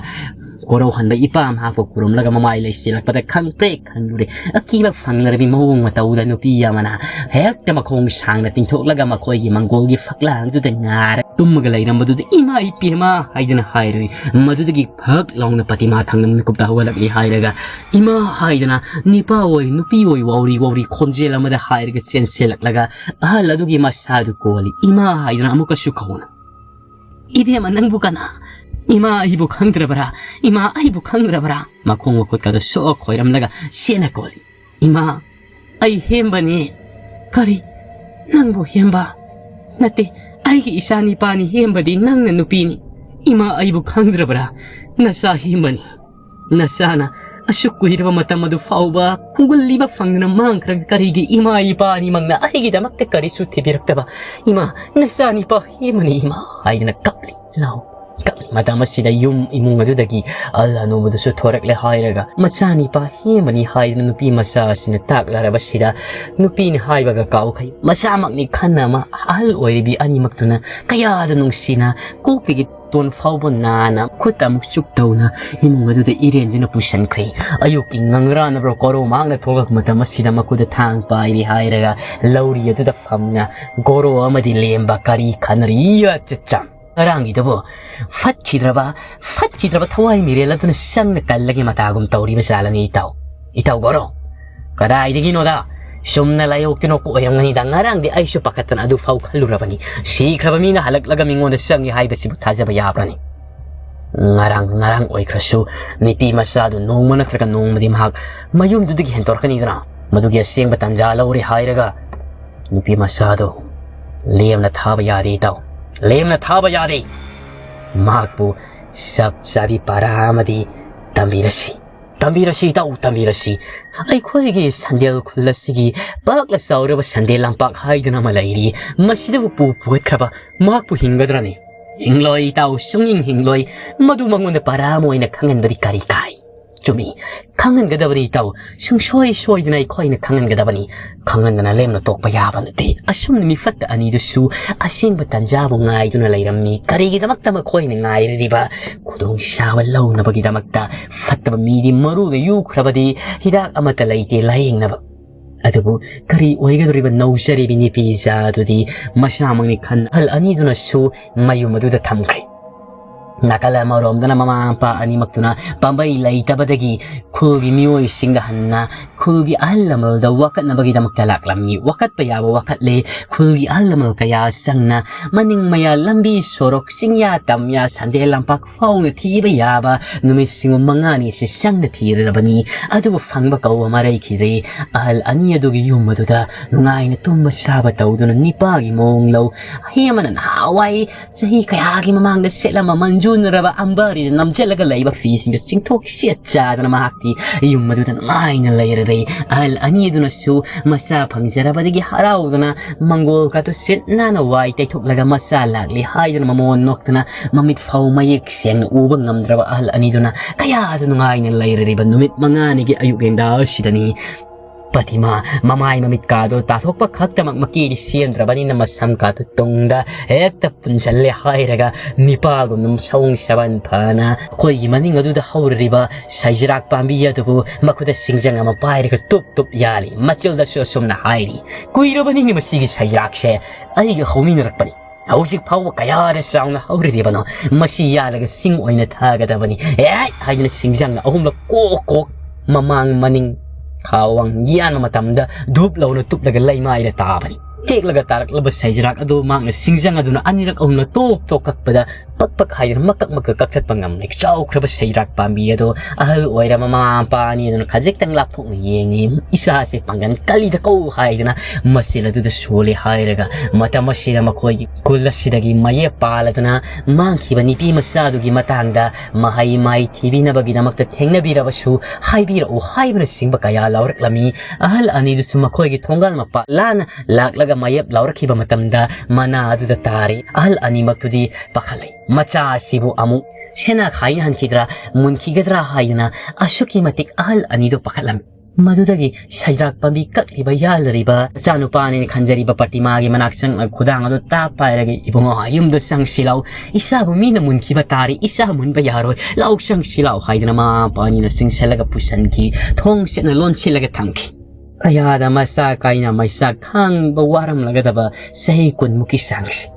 ꯀꯣꯔꯧꯍꯟꯕ ꯏꯄꯥꯝ ꯍꯥꯞꯄ ꯈꯨꯔꯨꯝꯂꯒ ꯃꯃꯥꯏ ꯂꯩꯁꯤꯜꯂꯛꯄꯗ ꯈꯪꯄ꯭ꯔꯦꯛ ꯈꯪꯂꯨꯔꯦ꯫ ꯑꯀꯤꯕ ꯐꯪꯅꯔꯕꯤ ꯃꯑꯣꯡ ꯃꯇꯧꯗ ꯅꯨꯄꯤ ꯑꯃꯅ ꯍꯦꯛꯇ ꯃꯈꯣꯡ ꯁꯥꯡꯅ ꯇꯤꯡꯊꯣꯛꯂꯒ ꯃꯈꯣꯏꯒꯤ ꯃꯪꯒꯣꯜꯒꯤ ꯐꯛꯂꯥꯡꯗꯨꯗ ꯉꯥꯔ ꯇꯨꯝꯃꯒ ꯂꯩꯔꯝꯕꯗꯨꯗ "ꯏꯃꯥ ꯏꯄꯦꯝꯃ" ꯍꯥꯏꯗꯨꯅ ꯍꯥꯏꯔꯨꯏ꯫ ꯃꯗꯨꯗꯒꯤ ꯐꯛ ꯂꯥꯎꯅ ꯄꯇꯤꯃꯥ ꯊꯪꯅ ꯃꯤꯀꯨꯞꯇ ꯍꯧꯒꯠꯂꯛꯂꯤ ꯍꯥꯏꯔꯒ "ꯏꯃꯥ" ꯍꯥꯏꯗꯅ ꯅꯤꯄꯥ ꯑꯣꯏ ꯅꯨꯄꯤ ꯑꯣꯏ ꯋꯥꯎꯔꯤ ꯋꯥꯎꯔꯤ ꯈꯣꯟꯖꯦꯜ ꯑꯃꯗ ꯍꯥꯏꯔꯒ ꯆꯦꯟꯁꯤꯜꯂꯛꯂꯒ ꯑꯍꯜ ꯑꯗꯨꯒꯤ ꯃꯁꯥꯗꯨ ꯀꯣꯜꯂꯤ꯫ "ꯏꯃꯥ" ꯍꯥꯏꯗꯨꯅ ꯑꯃꯨꯛꯀꯁꯨ ꯀꯧꯅ "ꯏꯕꯦꯝꯃ, ꯅꯪꯕꯨ ꯀꯅꯥ? ꯏꯃꯥ ꯑꯩꯕꯨ ꯈꯪꯗ꯭ꯔꯕ꯭ꯔꯥ? ꯏꯃꯥ ꯑꯩꯕꯨ ꯈꯪꯗ꯭ꯔꯕ꯭ꯔꯥ?" ꯃꯈꯣꯡ ꯃꯈꯨꯠꯀꯗꯣ ꯁꯣꯛ ꯈꯣꯏꯔꯝꯂꯒ ꯁꯦꯠꯅ ꯀꯣꯜꯂꯤ꯫ "ꯏꯃꯥ, "ꯑꯩ ꯍꯦꯝꯕꯅꯤ"꯫ "ꯀꯔꯤ? ꯅꯪꯕꯨ ꯍꯦꯝꯕ? ꯅꯠꯇꯦ, ꯑꯩꯒꯤ ꯏꯆꯥ ꯅꯤꯄꯥꯅꯤ ꯍꯦꯝꯕꯗꯤ, ꯅꯪꯅ ꯅꯨꯄꯤꯅꯤ꯫ ꯏꯃꯥ, ꯑꯩꯕꯨ ꯈꯪꯗ꯭ꯔꯕ꯭ꯔꯥ? ꯅꯆꯥ ꯍꯦꯝꯕꯅꯤ꯫ ꯅꯆꯥꯅ ꯑꯁꯨꯛ ꯀꯨꯏꯔꯕ ꯃꯇꯝ ꯑꯗꯨ ꯐꯥꯎꯕ ꯈꯣꯡꯒꯨꯜ ꯂꯤꯕ ꯐꯪꯗꯅ ꯃꯥꯡꯈ꯭ꯔꯒ ꯀꯔꯤꯒꯤ ꯏꯃꯥ ꯏꯄꯥ ꯑꯅꯤꯃꯛꯅ ꯑꯩꯒꯤꯗꯃꯛꯇ ꯀꯔꯤꯁꯨ ꯊꯤꯕꯤꯔꯛꯇꯕ? ꯏꯃꯥ, ꯅꯆꯥ ꯅꯤꯄꯥ ꯍꯦꯝꯕꯅꯤ ꯏꯃꯥ" ꯍꯥꯏꯗꯅ ꯀꯞꯂꯤ꯫ ꯂꯥꯎ꯫ ꯀꯞꯂꯤ꯫ ꯃꯇꯝ ꯑꯁꯤꯗ ꯌꯨꯝ ꯏꯃꯨꯡ ꯑꯗꯨꯗꯒꯤ ꯑꯍꯜ ꯑꯅꯧꯕꯗꯨꯁꯨ ꯊꯣꯔꯛꯂꯦ ꯍꯥꯏꯔꯒ, "ꯃꯆꯥ ꯅꯤꯄꯥ ꯍꯦꯝꯕꯅꯤ" ꯍꯥꯏꯗꯅ ꯅꯨꯄꯤ ꯃꯆꯥ ꯑꯁꯤꯅ ꯇꯥꯛꯂꯔꯕꯁꯤꯗ, ꯅꯨꯄꯤꯅ ꯍꯥꯏꯕꯒ ꯀꯥꯎꯈꯩ ꯃꯆꯥꯃꯛꯅꯤ ꯈꯟꯅ ꯑꯃ ꯑꯍꯜ ꯑꯣꯏꯔꯤꯕꯤ ꯑꯅꯤꯃꯛꯇꯨꯅ ꯀꯌꯥꯗ ꯅꯨꯡꯁꯤꯅ ꯀꯣꯛꯇꯒꯤ ꯇꯣꯟ ꯐꯥꯎꯕ ꯅꯥꯅ ꯈꯨꯠ ꯑꯃꯨꯛ ꯆꯨꯛ ꯇꯧꯅ ꯏꯃꯨꯡ ꯑꯗꯨꯗ ꯏꯔꯦꯟꯗꯨꯅ ꯄꯨꯁꯤꯟꯈ꯭ꯔꯦ꯫ ꯑꯌꯨꯛꯀꯤ ꯉꯪꯔꯥꯟꯅꯕ꯭ꯔꯣ ꯀꯣꯔꯣ ꯃꯍꯥꯛꯅ ꯊꯣꯛꯂꯛꯄ ꯃꯇꯝ ꯑꯁꯤꯗ ꯃꯈꯨꯠꯇ ꯊꯥꯡ ꯄꯥꯏꯔꯤ ꯍꯥꯏꯔꯒ ꯂꯧꯔꯤ ꯑꯗꯨꯗ ꯐꯝꯅ ꯒꯣꯔꯣ ꯑꯃꯗꯤ ꯂꯦꯝꯕ ꯀꯔꯤ ꯈꯟꯅꯔꯤ? ꯑꯆꯠꯆꯥ꯫ ꯉꯔꯥꯡꯒꯤꯗꯨꯕꯨ ꯐꯠꯈꯤꯗ꯭ꯔꯕ, ꯐꯠꯈꯤꯗ꯭ꯔꯕ ꯊꯋꯥꯏ ꯃꯤꯔꯦꯜ ꯑꯗꯨꯅ ꯆꯪꯅ ꯀꯜꯂꯒꯦ ꯃꯇꯥꯒꯨꯝ ꯇꯧꯔꯤꯕ ꯖꯥꯠꯂꯅꯤ ꯏꯇꯥꯎ꯫ ꯏꯇꯥꯎ ꯒꯣꯔꯣ, ꯀꯗꯥꯏꯗꯒꯤꯅꯣꯗ? ꯆꯨꯝꯅ ꯂꯥꯏꯑꯣꯛꯇꯤ ꯅꯣꯛꯄ ꯑꯣꯏꯔꯝꯒꯅꯤꯗ꯫ ꯉꯔꯥꯡꯗꯤ ꯑꯩꯁꯨ ꯄꯥꯈꯠꯇꯅ ꯑꯗꯨ ꯐꯥꯎ ꯈꯜꯂꯨꯔꯕꯅꯤ꯫ ꯁꯤꯈ꯭ꯔꯕ ꯃꯤꯅ ꯍꯜꯂꯛꯂꯒ ꯃꯤꯉꯣꯟꯗ ꯆꯪꯏ ꯍꯥꯏꯕꯁꯤꯕꯨ ꯊꯥꯖꯕ ꯌꯥꯕ꯭ꯔꯅꯤ? ꯉꯔꯥꯡ ꯉꯔꯥꯡ ꯑꯣꯏꯈ꯭ꯔꯁꯨ, ꯅꯨꯄꯤ ꯃꯆꯥꯗꯨ ꯅꯣꯡꯃ ꯅꯠꯇ꯭ꯔꯒ ꯅꯣꯡꯃꯗꯤ ꯃꯍꯥꯛ ꯃꯌꯨꯝꯗꯨꯗꯒꯤ ꯍꯦꯟꯗꯣꯔꯛꯀꯅꯤꯗꯅ꯫ ꯃꯗꯨꯒꯤ ꯑꯁꯦꯡꯕ ꯇꯥꯟꯖꯥ ꯂꯧꯔꯦ ꯍꯥꯏꯔꯒ ꯅꯨꯄꯤ ꯃꯆꯥꯗꯨ ꯂꯦꯝꯅ ꯊꯥꯕ ꯌꯥꯗꯦ ꯏꯇꯥꯎ꯫ ꯂꯦꯝꯅ ꯊꯥꯕ ꯌꯥꯗꯦ꯫ ꯃꯍꯥꯛꯄꯨ ꯆꯞ ꯆꯥꯕꯤ ꯄꯔꯥ ꯑꯃꯗꯤ ꯇꯝꯕꯤꯔꯁꯤ꯫ ꯇꯝꯕꯤꯔꯁꯤ ꯏꯇꯥꯎ, ꯇꯝꯕꯤꯔꯁꯤ꯫ ꯑꯩꯈꯣꯏꯒꯤ ꯁꯟꯗꯦꯜ ꯈꯨꯜ ꯑꯁꯤꯒꯤ ꯄꯥꯛꯅ ꯆꯥꯎꯔꯕ ꯁꯟꯗꯦꯜ ꯂꯝꯄꯥꯛ ꯍꯥꯏꯗꯨꯅ ꯑꯃ ꯂꯩꯔꯤ꯫ ꯃꯁꯤꯗꯕꯨ ꯄꯨ ꯄꯨꯈꯠꯈ꯭ꯔꯕ ꯃꯍꯥꯛꯄꯨ ꯍꯤꯡꯒꯗ꯭ꯔꯅꯤ? ꯍꯤꯡꯂꯣꯏ ꯏꯇꯥꯎ, ꯁꯨꯡꯍꯤꯡ ꯍꯤꯡꯂꯣꯏ꯫ ꯃꯗꯨ ꯃꯉꯣꯟꯗ ꯄꯔꯥ ꯑꯃ ꯑꯣꯏꯅ ꯈꯪꯍꯟꯕꯗꯤ ꯀꯔꯤ ꯀꯥꯏ? ꯆꯨꯝꯃꯤ, ꯈꯪꯍꯟꯒꯗꯕꯅꯤ ꯏꯇꯥꯎ, ꯁꯨꯡꯁꯣꯏ ꯁꯣꯏꯗꯅ ꯑꯩꯈꯣꯏꯅ ꯈꯪꯍꯟꯒꯗꯕꯅꯤ꯫ ꯈꯪꯍꯟꯗꯅ ꯂꯦꯝꯅ ꯇꯣꯛꯄ ꯌꯥꯕ ꯅꯠꯇꯦ꯫ ꯑꯁꯨꯝꯅ ꯃꯤꯐꯠꯇ ꯑꯅꯤꯗꯨꯁꯨ ꯑꯁꯦꯡꯕ ꯇꯟꯖꯥꯕꯨ ꯉꯥꯏꯗꯨꯅ ꯂꯩꯔꯝꯃꯤ꯫ ꯀꯔꯤꯒꯤꯗꯃꯛꯇ ꯃꯈꯣꯏꯅ ꯉꯥꯏꯔꯤꯕ? ꯈꯨꯗꯣꯡꯆꯥꯕ ꯂꯧꯅꯕꯒꯤꯗꯃꯛꯇ꯫ ꯐꯠꯇꯕ ꯃꯤꯗꯤ ꯃꯔꯨꯗ ꯌꯨꯈ꯭ꯔꯕꯗꯤ ꯍꯤꯗꯥꯛ ꯑꯃꯠꯇ ꯂꯩꯇꯦ ꯂꯥꯌꯦꯡꯅꯕ꯫ ꯑꯗꯨꯕꯨ ꯀꯔꯤ ꯑꯣꯏꯒꯗꯧꯔꯤꯕ ꯅꯧꯖꯔꯤꯕꯤ ꯅꯨꯄꯤ ꯏꯆꯥ ꯑꯗꯨꯗꯤ ꯃꯁꯥꯃꯛꯅꯤ ꯈꯟ ꯑꯍꯜ ꯑꯅꯤꯗꯨꯅꯁꯨ ꯃꯌꯨꯝ ꯑꯗꯨꯗ ꯊꯝꯈ꯭ꯔꯦ꯫ ꯅꯥꯀꯜ ꯑꯃꯔꯣꯝꯗꯅ ꯃꯃꯥ ꯃꯄꯥ ꯑꯅꯤꯃꯛꯇꯨꯅ ꯄꯥꯝꯕꯩ ꯂꯩꯇꯕꯗꯒꯤ ꯈꯨꯜꯒꯤ ꯃꯤꯑꯣꯏꯁꯤꯡꯗ ꯍꯟꯅ ꯈꯨꯜꯒꯤ ꯑꯍꯜ ꯂꯃꯟꯗ ꯋꯥꯀꯠꯅꯕꯒꯤꯗꯃꯛꯇ ꯂꯥꯛꯂꯝꯃꯤ꯫ ꯋꯥꯀꯠꯄ ꯌꯥꯕ ꯋꯥꯀꯠꯂꯦ꯫ ꯈꯨꯜꯒꯤ ꯑꯍꯜ ꯂꯃꯟ ꯀꯌꯥ ꯆꯪꯅ ꯃꯅꯤꯡ ꯃꯌꯥ, ꯂꯝꯕꯤ ꯁꯣꯔꯣꯛ, ꯆꯤꯡꯌꯥ ꯇꯝꯌꯥ, ꯁꯟꯗꯦ ꯂꯝꯄꯥꯛ ꯐꯥꯎꯅ ꯊꯤꯕ ꯌꯥꯕ ꯅꯨꯃꯤꯠ ꯁꯤꯡ ꯃꯉꯥꯅꯤ ꯑꯁꯤ ꯆꯪꯅ ꯊꯤꯔꯨꯔꯕꯅꯤ꯫ ꯑꯗꯨꯕꯨ ꯐꯪꯕ ꯀꯧꯕ ꯑꯃ ꯂꯩꯈꯤꯗ꯭ꯔꯦ꯫ ꯑꯍꯜ ꯑꯅꯤ ꯑꯗꯨꯒꯤ ꯌꯨꯝ ꯑꯗꯨꯗ ꯅꯨꯡꯉꯥꯏꯅ ꯇꯨꯝꯕ ꯆꯥꯕ ꯇꯧꯗꯨꯅ ꯅꯤꯄꯥꯒꯤ ꯃꯑꯣꯡ ꯂꯧ꯫ ꯍꯤ ꯑꯃꯅ ꯅꯍꯥꯟꯋꯥꯏ ꯆꯍꯤ ꯀꯌꯥꯒꯤ ꯃꯃꯥꯡꯗ ꯁꯦꯠꯂꯝꯕ ꯃꯟꯖꯨꯅꯔꯕ ꯑꯝꯕꯥꯔꯤꯅ ꯅꯝꯁꯤꯜꯂꯒ ꯂꯩꯕ ꯐꯤꯁꯤꯡꯗꯨ ꯆꯤꯡꯊꯣꯛ ꯁꯦꯠ ꯆꯥꯗꯅ ꯃꯍꯥꯛꯇꯤ ꯌꯨꯝ ꯑꯗꯨꯗ ꯅꯨꯡꯉꯥꯏꯅ ꯂꯩꯔꯔꯦ꯫ ꯑꯍꯜ ꯑꯅꯤ ꯑꯗꯨꯅꯁꯨ ꯃꯆꯥ ꯐꯪꯖꯔꯕꯗꯒꯤ ꯍꯔꯥꯎꯗꯨꯅ ꯃꯪꯒꯣꯜꯒꯗꯨ ꯁꯤꯠ ꯅꯥꯟꯅ ꯋꯥꯏ ꯇꯩꯊꯣꯛꯂꯒ ꯃꯆꯥ ꯂꯥꯛꯂꯤ ꯍꯥꯏꯗꯨꯅ ꯃꯃꯣꯟ ꯅꯣꯛꯇꯅ ꯃꯃꯤꯠ ꯐꯥꯎ ꯃꯌꯦꯛ ꯁꯦꯡꯅ ꯎꯕ ꯉꯝꯗ꯭ꯔꯕ ꯑꯍꯜ ꯑꯅꯤꯗꯨꯅ ꯀꯌꯥꯗ ꯅꯨꯡꯉꯥꯏꯅ ꯂꯩꯔꯔꯤꯕ ꯅꯨꯃꯤꯠ ꯃꯉꯥꯅꯤꯒꯤ ꯑꯌꯨꯛ ꯉꯟꯇꯥ ꯑꯁꯤꯗꯅꯤ꯫ ꯄꯇꯤꯃꯥ ꯃꯃꯥꯏ ꯃꯃꯤꯠ ꯀꯥꯗꯣ ꯇꯥꯊꯣꯛꯄ ꯈꯛꯇꯃꯛ ꯃꯀꯤꯗꯤ ꯁꯦꯝꯗ꯭ꯔꯕꯅꯤꯅ ꯃꯁꯝ ꯀꯥꯗꯣ ꯇꯨꯡꯗ ꯍꯦꯛꯇ ꯄꯨꯟꯁꯤꯜꯂꯦ ꯍꯥꯏꯔꯒ ꯅꯤꯄꯥꯒꯨꯝꯅ ꯁꯑꯣꯡ ꯁꯥꯕꯟ ꯐꯅ ꯑꯩꯈꯣꯏꯒꯤ ꯃꯅꯤꯡ ꯑꯗꯨꯗ ꯍꯧꯔꯤꯕ ꯁꯩꯖꯤꯔꯥꯛ ꯄꯥꯝꯕꯤ ꯑꯗꯨꯕꯨ ꯃꯈꯨꯠꯇ ꯁꯤꯡꯖꯪ ꯑꯃ ꯄꯥꯏꯔꯒ ꯇꯨꯞ ꯇꯨꯞ ꯌꯥꯜꯂꯤ꯫ ꯃꯆꯤꯜꯗꯁꯨ ꯑꯁꯨꯝꯅ ꯍꯥꯏꯔꯤ, "ꯀꯨꯏꯔꯕꯅꯤꯅꯦ ꯃꯁꯤꯒꯤ ꯁꯩꯖꯤꯔꯥꯛꯁꯦ ꯑꯩꯒ ꯍꯧꯃꯤꯟꯅꯔꯛꯄꯅꯤ꯫ ꯍꯧꯖꯤꯛ ꯐꯥꯎꯕ ꯀꯌꯥꯗ ꯆꯥꯎꯅ ꯍꯧꯔꯤꯕꯅꯣ꯫ ꯃꯁꯤ ꯌꯥꯜꯂꯒ ꯁꯤꯡ ꯑꯣꯏꯅ ꯊꯥꯒꯗꯕꯅꯤ꯫ ꯑꯦ!" ꯍꯥꯏꯗꯨꯅ ꯁꯤꯡꯖꯪꯅ ꯑꯍꯨꯝꯂꯛ ꯀꯣꯛ ꯀꯣꯛ ꯃꯃꯥꯡ ꯃꯅꯤꯡ ꯈꯥꯋꯥꯡ ꯌꯥꯟꯕ ꯃꯇꯝꯗ ꯙꯨꯞ ꯂꯧꯅ ꯇꯨꯞꯂꯒ ꯂꯩꯃꯥꯏꯗ ꯇꯥꯕꯅꯤ꯫ ꯇꯦꯛꯂꯒ ꯇꯥꯔꯛꯂꯕ ꯁꯩꯖꯤꯔꯥꯛ ꯑꯗꯨ ꯃꯍꯥꯛꯅ ꯁꯤꯡꯖꯪ ꯑꯗꯨꯅ ꯑꯅꯤꯔꯛ ꯑꯍꯨꯝꯂꯛ ꯇꯣꯛ ꯇꯣꯛ ꯀꯛꯄꯗ ꯄꯛ ꯄꯛ ꯍꯥꯏꯗꯨꯅ ꯃꯀꯛ ꯃꯀꯛ ꯀꯛꯊꯠꯄ ꯉꯝꯂꯦ꯫ ꯆꯥꯎꯈ꯭ꯔꯕ ꯁꯩꯖꯤꯔꯥꯛ ꯄꯥꯝꯕꯤ ꯑꯗꯨ ꯑꯍꯜ ꯑꯣꯏꯔꯕ ꯃꯃꯥ ꯃꯄꯥ ꯑꯅꯤ ꯑꯗꯨꯅ ꯈꯖꯤꯛꯇꯪ ꯂꯥꯞꯊꯣꯛꯅ ꯌꯦꯡꯉꯤ꯫ "ꯏꯆꯥꯁꯦ ꯄꯥꯡꯒꯜ ꯀꯜꯂꯤꯗ ꯀꯧ" ꯍꯥꯏꯗꯅ ꯃꯆꯤꯜ ꯑꯗꯨꯗ ꯁꯣꯜꯂꯤ ꯍꯥꯏꯔꯒ ꯃꯇꯝ ꯑꯁꯤꯗ ꯃꯈꯣꯏꯒꯤ ꯈꯨꯜ ꯑꯁꯤꯗꯒꯤ ꯃꯌꯦꯞ ꯄꯥꯜꯂꯗꯨꯅ ꯃꯥꯡꯈꯤꯕ ꯅꯨꯄꯤ ꯃꯆꯥꯗꯨꯒꯤ ꯃꯇꯥꯡꯗ ꯃꯍꯩ ꯃꯍꯩ ꯊꯤꯕꯤꯅꯕꯒꯤꯗꯃꯛꯇ ꯊꯦꯡꯅꯕꯤꯔꯕꯁꯨ ꯍꯥꯏꯕꯤꯔꯛꯎ ꯍꯥꯏꯕꯅꯆꯤꯡꯕ ꯀꯌꯥ ꯂꯥꯎꯔꯛꯂꯝꯃꯤ꯫ ꯑꯍꯜ ꯑꯅꯤꯗꯨꯁꯨ ꯃꯈꯣꯏꯒꯤ ꯊꯣꯡꯒꯥꯜ ꯃꯄꯥ ꯂꯥꯟꯅ ꯂꯥꯛꯂꯒ ꯃꯌꯦꯞ ꯂꯥꯎꯔꯛꯈꯤꯕ ꯃꯇꯝꯗ ꯃꯅꯥ ꯑꯗꯨꯗ ꯇꯥꯔꯤ꯫ ꯑꯍꯜ ꯑꯅꯤꯃꯛꯇꯨꯗꯤ ꯄꯥꯈꯠꯂꯤ꯫ ꯃꯆꯥ ꯑꯁꯤꯕꯨ ꯑꯃꯨꯛ ꯁꯦꯅꯥ ꯈꯥꯏꯅ ꯍꯟꯈꯤꯗ꯭ꯔꯥ, ꯃꯨꯟꯈꯤꯒꯗ꯭ꯔꯥ ꯍꯥꯏꯗꯨꯅ ꯑꯁꯨꯛꯀꯤ ꯃꯇꯤꯛ ꯑꯍꯜ ꯑꯅꯤꯗꯨ ꯄꯥꯈꯠꯂꯝꯃꯤ꯫ ꯃꯗꯨꯗꯒꯤ ꯁꯩꯖꯥꯛ ꯄꯥꯝꯕꯤ ꯀꯛꯂꯤꯕ ꯌꯥꯜꯂꯔꯤꯕ ꯃꯆꯥꯅꯨꯄꯥꯅꯦꯅ ꯈꯟꯖꯔꯤꯕ ꯄꯇꯤꯃꯥꯒꯤ ꯃꯅꯥꯛ ꯆꯪꯂꯒ ꯈꯨꯗꯥꯡ ꯑꯗꯨ ꯇꯥꯞ ꯄꯥꯏꯔꯒ, "ꯏꯕꯨꯡꯉꯣ, ꯌꯨꯝꯗ ꯆꯪꯁꯤ ꯂꯥꯎ꯫ ꯏꯆꯥꯕꯨ ꯃꯤꯅ ꯃꯨꯟꯈꯤꯕ ꯇꯥꯔꯤ꯫ ꯏꯆꯥ ꯃꯨꯟꯕ ꯌꯥꯔꯣꯏ꯫ ꯂꯥꯎ, ꯆꯪꯁꯤ ꯂꯥꯎ" ꯍꯥꯏꯗꯨꯅ ꯃꯃꯥ ꯃꯄꯥ ꯑꯅꯤꯅ ꯆꯤꯡꯁꯤꯜꯂꯒ ꯄꯨꯁꯤꯟꯈꯤ꯫ ꯊꯣꯡ ꯆꯦꯠꯅ ꯂꯣꯟꯁꯤꯜꯂꯒ ꯊꯝꯈꯤ꯫ ꯀꯌꯥꯗ ꯃꯆꯥ ꯀꯥꯏꯅ ꯃꯩꯆꯥꯛ ꯈꯥꯡꯕ ꯋꯥꯔꯝꯂꯒꯗꯕ ꯆꯍꯤ ꯀꯨꯟꯃꯨꯛꯀꯤ ꯆꯥꯡꯁꯤ꯫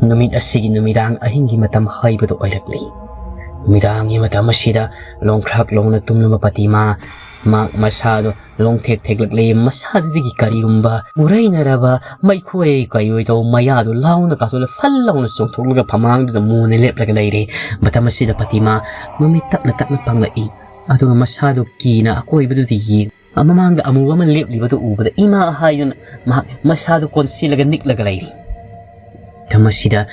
ꯅꯨꯃꯤꯠ ꯑꯁꯤꯒꯤ ꯅꯨꯃꯤꯗꯥꯡ ꯑꯍꯤꯡꯒꯤ ꯃꯇꯝ ꯍꯥꯏꯕꯗꯨ ꯑꯣꯏꯔꯛꯂꯤ꯫ ꯅꯨꯃꯤꯗꯥꯡꯒꯤ ꯃꯇꯝ ꯑꯁꯤꯗ ꯂꯣꯡꯈ꯭ꯔꯥꯛ ꯂꯣꯡꯅ ꯇꯨꯝꯂꯝꯕ ꯄꯇꯤꯃꯥ ꯃꯍꯥꯛ ꯃꯁꯥꯗꯣ ꯂꯣꯡꯊꯦꯛ ꯊꯦꯛꯂꯛꯂꯦ꯫ ꯃꯁꯥꯗꯨꯗꯒꯤ ꯀꯔꯤꯒꯨꯝꯕ ꯎꯔꯩꯅꯔꯕ ꯃꯩꯈꯣꯏ ꯀꯩꯑꯣꯏ ꯇꯧꯕ ꯃꯌꯥꯗꯨ ꯂꯥꯎꯅ ꯀꯥꯊꯣꯛꯂ ꯐꯜ ꯂꯥꯎꯅ ꯆꯣꯡꯊꯣꯛꯂꯒ ꯐꯃꯥꯡꯗꯨꯗ ꯃꯨꯅ ꯂꯦꯞꯂꯒ ꯂꯩꯔꯦ꯫ ꯃꯇꯝ ꯑꯁꯤꯗ ꯄꯇꯤꯃꯥ ꯃꯃꯤꯠ ꯇꯞꯅ ꯇꯞꯅ ꯄꯥꯡꯂꯛꯏ꯫ ꯑꯗꯨꯒ ꯃꯁꯥꯗꯨ ꯀꯤꯅ ꯑꯀꯣꯏꯕꯗꯨꯗ ꯌꯦꯡ ꯃꯃꯥꯡꯗ ꯑꯃꯨꯕ ꯑꯃ ꯂꯦꯞꯂꯤꯕꯗꯨ ꯎꯕꯗ ꯏꯃꯥ ꯍꯥꯏꯗꯨꯅ ꯃꯍꯥꯛ ꯃꯁꯥꯗꯨ ꯀꯣꯟꯁꯤꯜꯂꯒ ꯅꯤꯛꯂꯒ ꯂꯩꯔꯤ꯫ ꯃꯇꯝ ꯑꯁꯤꯗ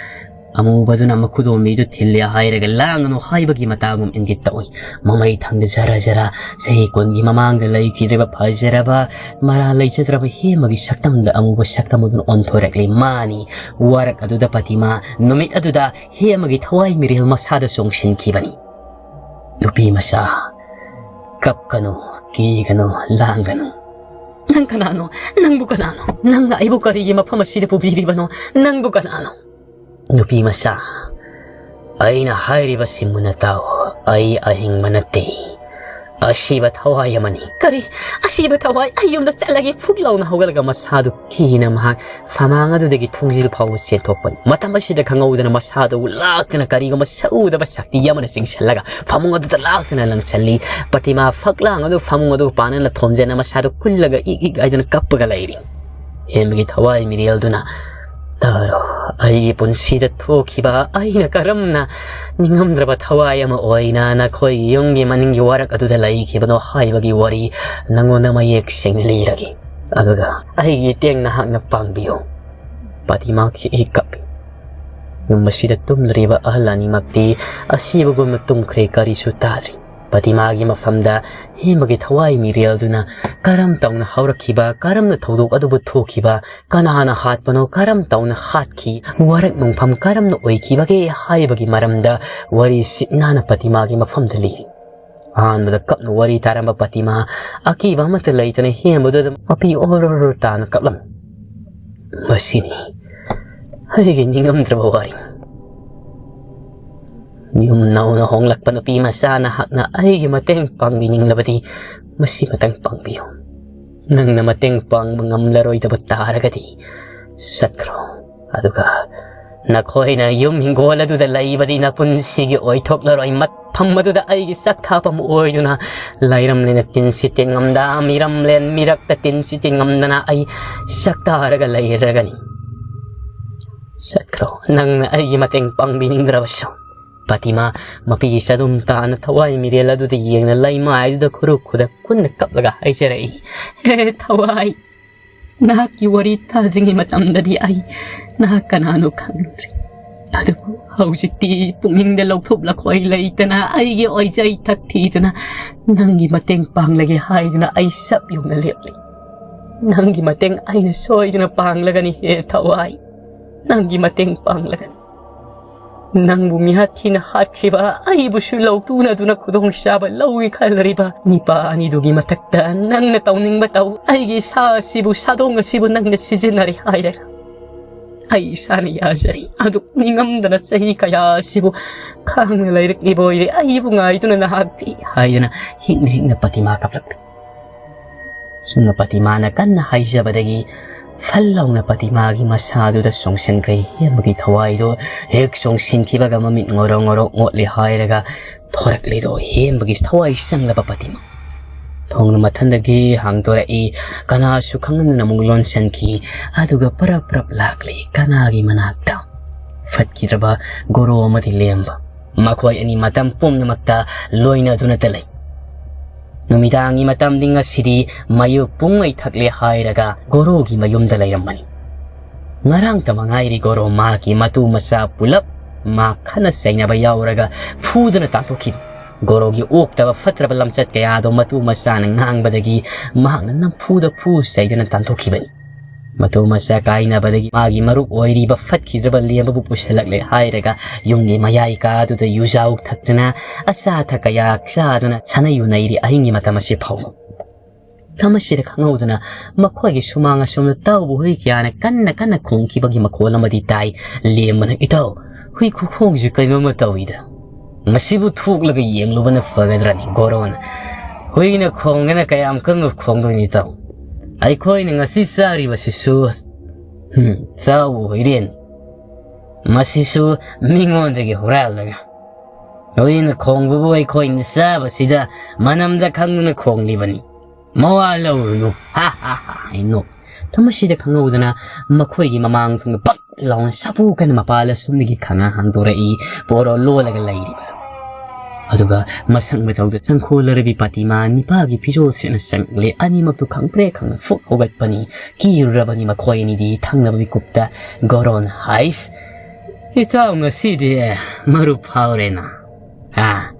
ꯑꯃꯨꯕꯗꯨꯅ ꯃꯈꯨꯗꯣꯝꯕꯤꯗꯨ ꯊꯤꯜꯂꯦ ꯍꯥꯏꯔꯒ ꯂꯥꯡꯒꯅꯨ ꯍꯥꯏꯕꯒꯤ ꯃꯇꯥꯒꯨꯝ ꯏꯪꯒꯤꯠ ꯇꯧꯏ꯫ ꯃꯃꯩ ꯊꯪꯗ ꯖꯔ ꯖꯔ ꯆꯍꯤ ꯀꯨꯟꯒꯤ ꯃꯃꯥꯡꯗ ꯂꯩꯈꯤꯗ꯭ꯔꯤꯕ ꯐꯖꯔꯕ ꯃꯔꯥ ꯂꯩꯖꯗ꯭ꯔꯕ ꯍꯦꯃꯒꯤ ꯁꯛꯇꯝꯗ ꯑꯃꯨꯕ ꯁꯛꯇꯝ ꯑꯗꯨꯅ ꯑꯣꯟꯊꯣꯔꯛꯂꯤ꯫ ꯃꯥꯅꯤ, ꯋꯥꯔꯛ ꯑꯗꯨꯗ ꯄꯇꯤꯃꯥ ꯅꯨꯃꯤꯠ ꯑꯗꯨꯗ ꯍꯦꯃꯒꯤ ꯊꯋꯥꯏ ꯃꯤꯔꯦꯜ ꯃꯁꯥꯗ ꯆꯣꯡꯁꯤꯟꯈꯤꯕꯅꯤ꯫ ꯅꯨꯄꯤ ꯃꯆꯥ, ꯀꯞꯀꯅꯨ, ꯀꯤꯒꯅꯨ, ꯂꯥꯡꯒꯅꯨ꯫ ꯅꯪ ꯀꯅꯥꯅꯣ? ꯅꯪꯕꯨ ꯀꯅꯥꯅꯣ? ꯅꯪꯅ ꯑꯩꯕꯨ ꯀꯔꯤꯒꯤ ꯃꯐꯝ ꯑꯁꯤꯗ ꯄꯨꯕꯤꯔꯤꯕꯅꯣ? ꯅꯪꯕꯨ ꯀꯅꯥꯅꯣ? ꯅꯨꯄꯤ ꯃꯆꯥ, ꯑꯩꯅ ꯍꯥꯏꯔꯤꯕꯁꯤ ꯃꯨꯟꯅ ꯇꯥꯎ꯫ ꯑꯩ ꯑꯍꯤꯡꯕ ꯅꯠꯇꯦ꯫ ꯑꯁꯤꯕ ꯊꯋꯥꯏ ꯑꯃꯅꯤ꯫ ꯀꯔꯤ? ꯑꯁꯤꯕ ꯊꯋꯥꯏ? ꯑꯩ ꯌꯨꯝꯗ ꯆꯠꯂꯒꯦ꯫ ꯐꯨꯛ ꯂꯥꯎꯅ ꯍꯧꯒꯠꯂꯒ ꯃꯁꯥꯗꯨ ꯀꯤꯅ ꯃꯍꯥꯛ ꯐꯃꯥꯡ ꯑꯗꯨꯗꯒꯤ ꯊꯣꯡꯖꯤꯜ ꯐꯥꯎꯕ ꯆꯦꯟꯊꯣꯛꯄꯅꯤ꯫ ꯃꯇꯝ ꯑꯁꯤꯗ ꯈꯪꯍꯧꯗꯅ ꯃꯁꯥꯗꯨ ꯂꯥꯛꯇꯅ ꯀꯔꯤꯒꯨꯝꯕ ꯁꯛꯎꯗꯕ ꯁꯛꯇꯤ ꯑꯃꯅ ꯆꯤꯡꯁꯤꯜꯂꯒ ꯐꯃꯨꯡ ꯑꯗꯨꯗ ꯂꯥꯛꯇꯨꯅ ꯂꯪꯁꯤꯜꯂꯤ꯫ ꯄꯇꯤꯃꯥ ꯐꯛꯂꯥꯡ ꯑꯗꯨ ꯐꯃꯨꯡ ꯑꯗꯨ ꯄꯥꯅꯅ ꯊꯣꯝꯖꯤꯟꯅ ꯃꯁꯥꯗꯨ ꯀꯨꯜꯂꯒ ꯏꯛ ꯏꯛ ꯍꯥꯏꯗꯨꯅ ꯀꯞꯄꯒ ꯂꯩꯔꯤ꯫ ꯍꯦꯟꯕꯒꯤ ꯊꯋꯥꯏ ꯃꯤꯔꯦꯜꯗꯨꯅ, "ꯇꯥꯔꯣ, ꯑꯩꯒꯤ ꯄꯨꯟꯁꯤꯗ ꯊꯣꯛꯈꯤꯕ ꯑꯩꯅ ꯀꯔꯝꯅ ꯅꯤꯡꯉꯝꯗ꯭ꯔꯕ ꯊꯋꯥꯏ ꯑꯃ ꯑꯣꯏꯅ ꯅꯈꯣꯏꯒꯤ ꯌꯨꯝꯒꯤ ꯃꯅꯤꯡꯒꯤ ꯋꯥꯔꯛ ꯑꯗꯨꯗ ꯂꯩꯈꯤꯕꯅꯣ ꯍꯥꯏꯕꯒꯤ ꯋꯥꯔꯤ ꯅꯪꯉꯣꯟꯗ ꯃꯌꯦꯛ ꯁꯦꯡꯅ ꯂꯤꯔꯒꯦ꯫ ꯑꯗꯨꯒ ꯑꯩꯒꯤ ꯏꯇꯦꯡ ꯅꯍꯥꯛꯅ ꯄꯥꯡꯕꯤꯌꯨ꯫" ꯄꯇꯤꯃꯥ ꯈꯤꯛ ꯈꯤꯛ ꯀꯞꯄꯤ꯫ ꯌꯨꯝ ꯑꯁꯤꯗ ꯇꯨꯝꯂꯤꯕ ꯑꯍꯜ ꯑꯅꯤꯃꯛꯇꯤ ꯑꯁꯤꯕꯒꯨꯝꯅ ꯇꯨꯝꯈ꯭ꯔꯦ, ꯀꯔꯤꯁꯨ ꯇꯥꯗ꯭ꯔꯤ꯫ ꯄꯇꯤꯃꯥꯒꯤ ꯃꯐꯝꯗ ꯍꯦꯃꯒꯤ ꯊꯋꯥꯏ ꯃꯤꯔꯦꯜꯗꯨꯅ ꯀꯔꯝ ꯇꯧꯅ ꯍꯧꯔꯛꯈꯤꯕ, ꯀꯔꯝꯅ ꯊꯧꯗꯣꯛ ꯑꯗꯨꯕꯨ ꯊꯣꯛꯈꯤꯕ, ꯀꯅꯥꯅ ꯍꯥꯠꯄꯅꯣ, ꯀꯔꯝ ꯇꯧꯅ ꯍꯥꯠꯈꯤ, ꯋꯥꯔꯛ ꯅꯨꯡꯐꯝ ꯀꯔꯝꯅ ꯑꯣꯏꯈꯤꯕꯒꯦ ꯍꯥꯏꯕꯒꯤ ꯃꯔꯝꯗ ꯋꯥꯔꯤ ꯁꯤꯠ ꯅꯥꯟꯅ ꯄꯇꯤꯃꯥꯒꯤ ꯃꯐꯝꯗ ꯂꯤꯔꯤ꯫ ꯑꯍꯥꯟꯕꯗ ꯀꯞꯅ ꯋꯥꯔꯤ ꯇꯥꯔꯝꯕ ꯄꯇꯤꯃꯥ ꯑꯀꯤꯕ ꯑꯃꯠꯇ ꯂꯩꯇꯅ ꯍꯦꯟꯕꯗꯨꯗ ꯃꯄꯤ ꯑꯣꯔꯣ ꯑꯣꯔꯣ ꯇꯥꯅ ꯀꯞꯂꯝꯃꯤ꯫ "ꯃꯁꯤꯅꯤ ꯑꯩꯒꯤ ꯅꯤꯡꯉꯝꯗ꯭ꯔꯕ ꯋꯥꯔꯤ꯫ ꯌꯨꯝ ꯅꯧꯅ ꯍꯣꯡꯂꯛꯄ ꯅꯨꯄꯤ ꯃꯆꯥ ꯅꯍꯥꯛꯅ ꯑꯩꯒꯤ ꯃꯇꯦꯡ ꯄꯥꯡꯕꯤꯅꯤꯡꯂꯕꯗꯤ ꯃꯁꯤ ꯃꯇꯦꯡ ꯄꯥꯡꯕꯤꯌꯨ꯫ ꯅꯪꯅ ꯃꯇꯦꯡ ꯄꯥꯡꯕ ꯉꯝꯂꯔꯣꯏꯗꯕ ꯇꯥꯔꯒꯗꯤ ꯆꯠꯈ꯭ꯔꯣ꯫ ꯑꯗꯨꯒ ꯅꯈꯣꯏꯅ ꯌꯨꯝ ꯍꯤꯡꯒꯣꯜ ꯑꯗꯨꯗ ꯂꯩꯕꯗꯤ ꯅꯄꯨꯟꯁꯤꯒꯤ ꯑꯣꯏꯊꯣꯛꯂꯔꯣꯏ꯫ ꯃꯐꯝ ꯑꯗꯨꯗ ꯑꯩꯒꯤ ꯆꯥꯛꯊꯥꯐꯝ ꯑꯣꯏꯗꯨꯅ ꯂꯩꯔꯝꯂꯦꯅ ꯇꯤꯟꯁꯤ ꯇꯤꯟꯉꯝꯗ, ꯃꯤꯔꯝꯂꯦꯟ ꯃꯤꯔꯛꯇ ꯇꯤꯟꯁꯤ ꯇꯤꯟꯉꯝꯗꯅ ꯑꯩ ꯆꯥꯛꯇꯥꯔꯒ ꯂꯩꯔꯒꯅꯤ꯫ ꯆꯠꯈ꯭ꯔꯣ, ꯅꯪꯅ ꯑꯩꯒꯤ ꯃꯇꯦꯡ ꯄꯥꯡꯕꯤꯅꯤꯡꯗ꯭ꯔꯕꯁꯨ꯫ ꯄꯇꯤꯃꯥ ꯃꯄꯤꯒꯤ ꯆꯗꯨꯝ ꯇꯥꯅ ꯊꯋꯥꯏ ꯃꯤꯔꯦꯜ ꯑꯗꯨꯗ ꯌꯦꯡꯅ ꯂꯩꯃꯥꯏꯗꯨꯗ ꯈꯨꯔꯨ ꯈꯨꯗꯛ ꯀꯨꯟꯅ ꯀꯞꯂꯒ ꯍꯥꯏꯖꯔꯛꯏ, "ꯍꯦ ꯊꯋꯥꯏ, ꯅꯍꯥꯛꯀꯤ ꯋꯥꯔꯤ ꯇꯥꯗ꯭ꯔꯤꯉꯩ ꯃꯇꯝꯗꯗꯤ ꯑꯩ ꯅꯍꯥꯛ ꯀꯅꯥꯅꯣ ꯈꯪꯂꯨꯗ꯭ꯔꯤ꯫ ꯑꯗꯨꯕꯨ ꯍꯧꯖꯤꯛꯇꯤ ꯄꯨꯛꯅꯤꯡꯗ ꯂꯧꯊꯣꯛ ꯂꯈꯣꯏ ꯂꯩꯇꯅ ꯑꯩꯒꯤ ꯑꯣꯏꯖꯩ ꯊꯛ ꯊꯤꯗꯨꯅ ꯅꯪꯒꯤ ꯃꯇꯦꯡ ꯄꯥꯡꯂꯒꯦ ꯍꯥꯏꯗꯨꯅ ꯑꯩ ꯁꯞ ꯌꯨꯡꯅ ꯂꯦꯞꯂꯤ꯫ ꯅꯪꯒꯤ ꯃꯇꯦꯡ ꯑꯩꯅ ꯁꯣꯏꯗꯅ ꯄꯥꯡꯂꯒꯅꯤ ꯍꯦ ꯊꯋꯥꯏ, ꯅꯪꯒꯤ ꯃꯇꯦꯡ ꯄꯥꯡꯂꯒꯅꯤ꯫ ꯅꯪꯕꯨ ꯃꯤꯍꯥꯠ ꯊꯤꯅ ꯍꯥꯠꯈꯤꯕ, ꯑꯩꯕꯨꯁꯨ ꯂꯧꯇꯨꯅꯗꯨꯅ ꯈꯨꯗꯣꯡꯆꯥꯕ ꯂꯧꯏ ꯈꯜꯂꯔꯤꯕ ꯅꯤꯄꯥ ꯑꯅꯤꯗꯨꯒꯤ ꯃꯊꯛꯇ ꯅꯪꯅ ꯇꯧꯅꯤꯡꯕ ꯇꯧ꯫ ꯑꯩꯒꯤ ꯏꯁꯥ ꯑꯁꯤꯕꯨ, ꯁꯥꯗꯣꯡ ꯑꯁꯤꯕꯨ ꯅꯪꯅ ꯁꯤꯖꯤꯟꯅꯔꯦ ꯍꯥꯏꯔꯒ ꯑꯩ ꯏꯁꯥꯅ ꯌꯥꯖꯔꯤ꯫ ꯑꯗꯨ ꯅꯤꯡꯉꯝꯗꯅ ꯆꯍꯤ ꯀꯌꯥ ꯑꯁꯤꯕꯨ ꯈꯥꯡꯅ ꯂꯩꯔꯛꯂꯤꯕ ꯑꯣꯏꯔꯦ꯫ ꯑꯩꯕꯨ ꯉꯥꯏꯗꯨꯅ ꯅꯍꯥꯛꯇꯤ" ꯍꯥꯏꯗꯨꯅ ꯍꯤꯛꯅ ꯍꯤꯛꯅ ꯄꯇꯤꯃꯥ ꯀꯞꯂꯛꯂꯤ꯫ ꯁꯨꯝꯅ ꯄꯇꯤꯃꯥꯅ ꯀꯟꯅ ꯍꯥꯏꯖꯕꯗꯒꯤ ꯐꯜ ꯂꯥꯎꯅ ꯄꯇꯤꯃꯥꯒꯤ ꯃꯁꯥꯗꯨꯗ ꯆꯣꯡꯁꯤꯟꯈ꯭ꯔꯦ꯫ ꯍꯦꯟꯕꯒꯤ ꯊꯋꯥꯏꯗꯣ ꯍꯦꯛ ꯆꯣꯡꯁꯤꯟꯈꯤꯕꯒ ꯃꯃꯤꯠ ꯉꯧꯔꯣꯛ ꯉꯧꯔꯣꯛ ꯃꯣꯠꯂꯦ ꯍꯥꯏꯔꯒ ꯊꯣꯔꯛꯂꯤꯗꯣ ꯍꯦꯟꯕꯒꯤ ꯊꯋꯥꯏ ꯆꯪꯂꯕ ꯄꯇꯤꯃꯥ꯫ ꯊꯣꯡꯅ ꯃꯊꯟꯗꯒꯤ ꯍꯥꯡꯗꯣꯔꯛꯏ꯫ ꯀꯅꯥꯁꯨ ꯈꯪꯍꯟꯗꯅ ꯑꯃꯨꯛ ꯂꯣꯟꯁꯤꯟꯈꯤ꯫ ꯑꯗꯨꯒ ꯄꯔꯞ ꯄꯔꯞ ꯂꯥꯛꯂꯤ ꯀꯅꯥꯒꯤ ꯃꯅꯥꯛꯇ꯫ ꯐꯠꯈꯤꯗ꯭ꯔꯕ ꯒꯣꯔꯣ ꯑꯃꯗꯤ ꯂꯦꯝꯕ꯫ ꯃꯈꯣꯏ ꯑꯅꯤ ꯃꯇꯝ ꯄꯨꯝꯅꯃꯛꯇ ꯂꯣꯏꯅꯗꯨꯅꯇ ꯂꯩ꯫ ꯅꯨꯃꯤꯗꯥꯡꯒꯤ ꯃꯇꯝꯗꯤ ꯉꯁꯤꯗꯤ ꯃꯌꯨ ꯄꯨꯡ ꯃꯩ ꯊꯛꯂꯦ ꯍꯥꯏꯔꯒ ꯒꯣꯔꯣꯒꯤ ꯃꯌꯨꯝꯗ ꯂꯩꯔꯝꯕꯅꯤ꯫ ꯉꯔꯥꯡꯇ ꯃꯉꯥꯏꯔꯤ ꯒꯣꯔꯣ ꯃꯍꯥꯛꯀꯤ ꯃꯇꯨ ꯃꯆꯥ ꯄꯨꯂꯞ ꯃꯥ ꯈꯠꯅ ꯆꯩꯅꯕ ꯌꯥꯎꯔꯒ ꯐꯨꯗꯨꯅ ꯇꯥꯟꯊꯣꯛꯈꯤꯕ꯫ ꯒꯣꯔꯣꯒꯤ ꯑꯣꯛꯇꯕ ꯐꯠꯇ꯭ꯔꯕ ꯂꯝꯆꯠ ꯀꯌꯥꯗꯣ ꯃꯇꯨ ꯃꯆꯥꯅ ꯉꯥꯡꯕꯗꯒꯤ ꯃꯍꯥꯛꯅ ꯅꯝꯐꯨꯗ ꯐꯨ ꯆꯩꯗꯨꯅ ꯇꯥꯟꯊꯣꯛꯈꯤꯕꯅꯤ꯫ ꯃꯇꯨ ꯃꯆꯥ ꯀꯥꯏꯅꯕꯗꯒꯤ ꯃꯥꯒꯤ ꯃꯔꯨꯞ ꯑꯣꯏꯔꯤꯕ ꯐꯠꯈꯤꯗ꯭ꯔꯕ ꯂꯦꯝꯕꯕꯨ ꯄꯨꯁꯤꯜꯂꯛꯂꯦ ꯍꯥꯏꯔꯒ ꯌꯨꯝꯒꯤ ꯃꯌꯥꯏ ꯀꯥꯗꯨꯗ ꯌꯨꯖꯥꯎ ꯊꯛꯇꯨꯅ ꯑꯆꯥ ꯑꯊꯛ ꯀꯌꯥ ꯆꯥꯗꯨꯅ ꯁꯥꯟꯅꯩ ꯌꯨꯅꯩꯔꯤ ꯑꯍꯤꯡꯒꯤ ꯃꯇꯝ ꯑꯁꯤ ꯐꯥꯎꯕ꯫ ꯃꯁꯤꯗ ꯈꯪꯍꯧꯗꯅ ꯃꯈꯣꯏꯒꯤ ꯁꯨꯃꯥꯡ ꯑꯁꯣꯝꯗ ꯇꯥꯎꯕ ꯍꯨꯏ ꯀꯌꯥꯅ ꯀꯟꯅ ꯀꯟꯅ ꯈꯣꯡꯈꯤꯕꯒꯤ ꯃꯈꯣꯜ ꯑꯃꯗꯤ ꯇꯥꯏ꯫ ꯂꯦꯝꯕꯅ, "ꯏꯇꯥꯎ, ꯍꯨꯏ ꯈꯨꯈꯣꯡꯁꯤ ꯀꯩꯅꯣꯝꯃ ꯇꯧꯏꯗ꯫ ꯃꯁꯤꯕꯨ ꯊꯣꯛꯂꯒ ꯌꯦꯡꯂꯨꯕꯅ ꯐꯒꯗ꯭ꯔꯅꯤ ꯒꯣꯔꯣꯅ꯫ ꯍꯨꯏꯅ ꯈꯣꯡꯒꯅ ꯀꯌꯥꯝ ꯀꯟꯅ ꯈꯣꯡꯗꯣꯏꯅꯤ ꯏꯇꯥꯎ? ꯑꯩꯈꯣꯏꯅ ꯉꯁꯤ ꯆꯥꯔꯤꯕꯁꯤꯁꯨ, ꯍꯨꯝ, ꯆꯥꯎꯕ ꯍꯨꯏꯔꯦꯟ꯫ ꯃꯁꯤꯁꯨ ꯃꯤꯉꯣꯟꯗꯒꯤ ꯍꯨꯔꯥꯜꯂꯒ꯫ ꯍꯨꯏꯅ ꯈꯣꯡꯕꯕꯨ ꯑꯩꯈꯣꯏꯅ ꯆꯥꯕꯁꯤꯗ ꯃꯅꯝꯗ ꯈꯪꯗꯨꯅ ꯈꯣꯡꯂꯤꯕꯅꯤ꯫ ꯃꯋꯥ ꯂꯧꯔꯨꯅꯨ꯫ ꯍꯥ, ꯍꯥ, ꯍꯥ, ꯍꯥꯏ ꯅꯣꯛ꯫ ꯃꯁꯤꯗ ꯈꯪꯍꯧꯗꯅ ꯃꯈꯣꯏꯒꯤ ꯃꯃꯥꯡ ꯊꯪꯗ ꯄꯛ ꯂꯥꯎꯅ ꯁꯥꯐꯨ ꯀꯟꯅ ꯃꯄꯥꯜ ꯑꯁꯨꯝꯗꯒꯤ ꯈꯪꯉꯥ ꯍꯥꯡꯗꯣꯔꯛꯏ, ꯄꯣꯔꯣ ꯂꯣꯜꯂꯒ ꯂꯩꯔꯤꯕꯗꯣ꯫ ꯑꯗꯨꯒ ꯃꯁꯛ ꯃꯇꯧꯗ ꯆꯪꯈꯣꯜꯂꯔꯕꯤ ꯄꯥꯇꯤꯃꯥ ꯅꯤꯄꯥꯒꯤ ꯐꯤꯖꯣꯜ ꯁꯦꯠꯅ ꯆꯪꯂꯦ꯫ ꯑꯅꯤꯃꯛꯇꯨ ꯈꯪꯄ꯭ꯔꯦꯛ ꯈꯪꯅ ꯐꯨꯛ ꯍꯧꯒꯠꯄꯅꯤ꯫ ꯀꯤꯔꯨꯔꯕꯅꯤ ꯃꯈꯣꯏ ꯑꯅꯤꯗꯤ꯫ ꯊꯪꯅꯕ ꯃꯤꯀꯨꯞꯇ ꯒꯣꯔꯣꯟ ꯍꯥꯏꯁ, "ꯏꯇꯥꯎ, ꯉꯁꯤꯗꯤ ꯃꯔꯨꯞ ꯐꯥꯎꯔꯦꯅ꯫ ꯍꯥ?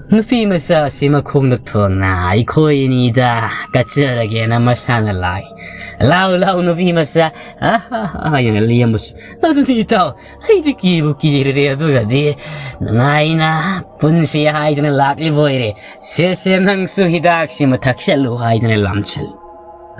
ꯅꯨꯄꯤ ꯃꯆꯥꯁꯤ ꯃꯈꯣꯡꯗ ꯊꯣꯡꯅ ꯑꯩꯈꯣꯏ ꯑꯅꯤꯗ ꯀꯠꯆꯔꯒꯦꯅ ꯃꯁꯥꯅ ꯂꯥꯛꯏ꯫ ꯂꯥꯎ, ꯂꯥꯎ, ꯅꯨꯄꯤ ꯃꯆꯥ!" ꯑꯍꯥ, ꯍꯥꯏꯅ ꯂꯦꯝꯕꯁꯨ꯫ ꯑꯗꯨꯗꯤ ꯏꯇꯥꯎ, ꯑꯩꯗꯤ ꯀꯤꯕꯨ ꯀꯤꯔꯦ꯫ ꯑꯗꯨꯒꯗꯤ ꯅꯨꯡꯉꯥꯏꯅ ꯄꯨꯟꯁꯤ ꯍꯥꯏꯗꯅ ꯂꯥꯛꯂꯤꯕ ꯑꯣꯏꯔꯦ꯫ "ꯁꯦ, ꯁꯦ, ꯅꯪꯁꯨ ꯍꯤꯗꯥꯛꯁꯤꯃ ꯊꯛꯆꯜꯂꯨ" ꯍꯥꯏꯗꯅ ꯂꯥꯝꯁꯜꯂꯨ꯫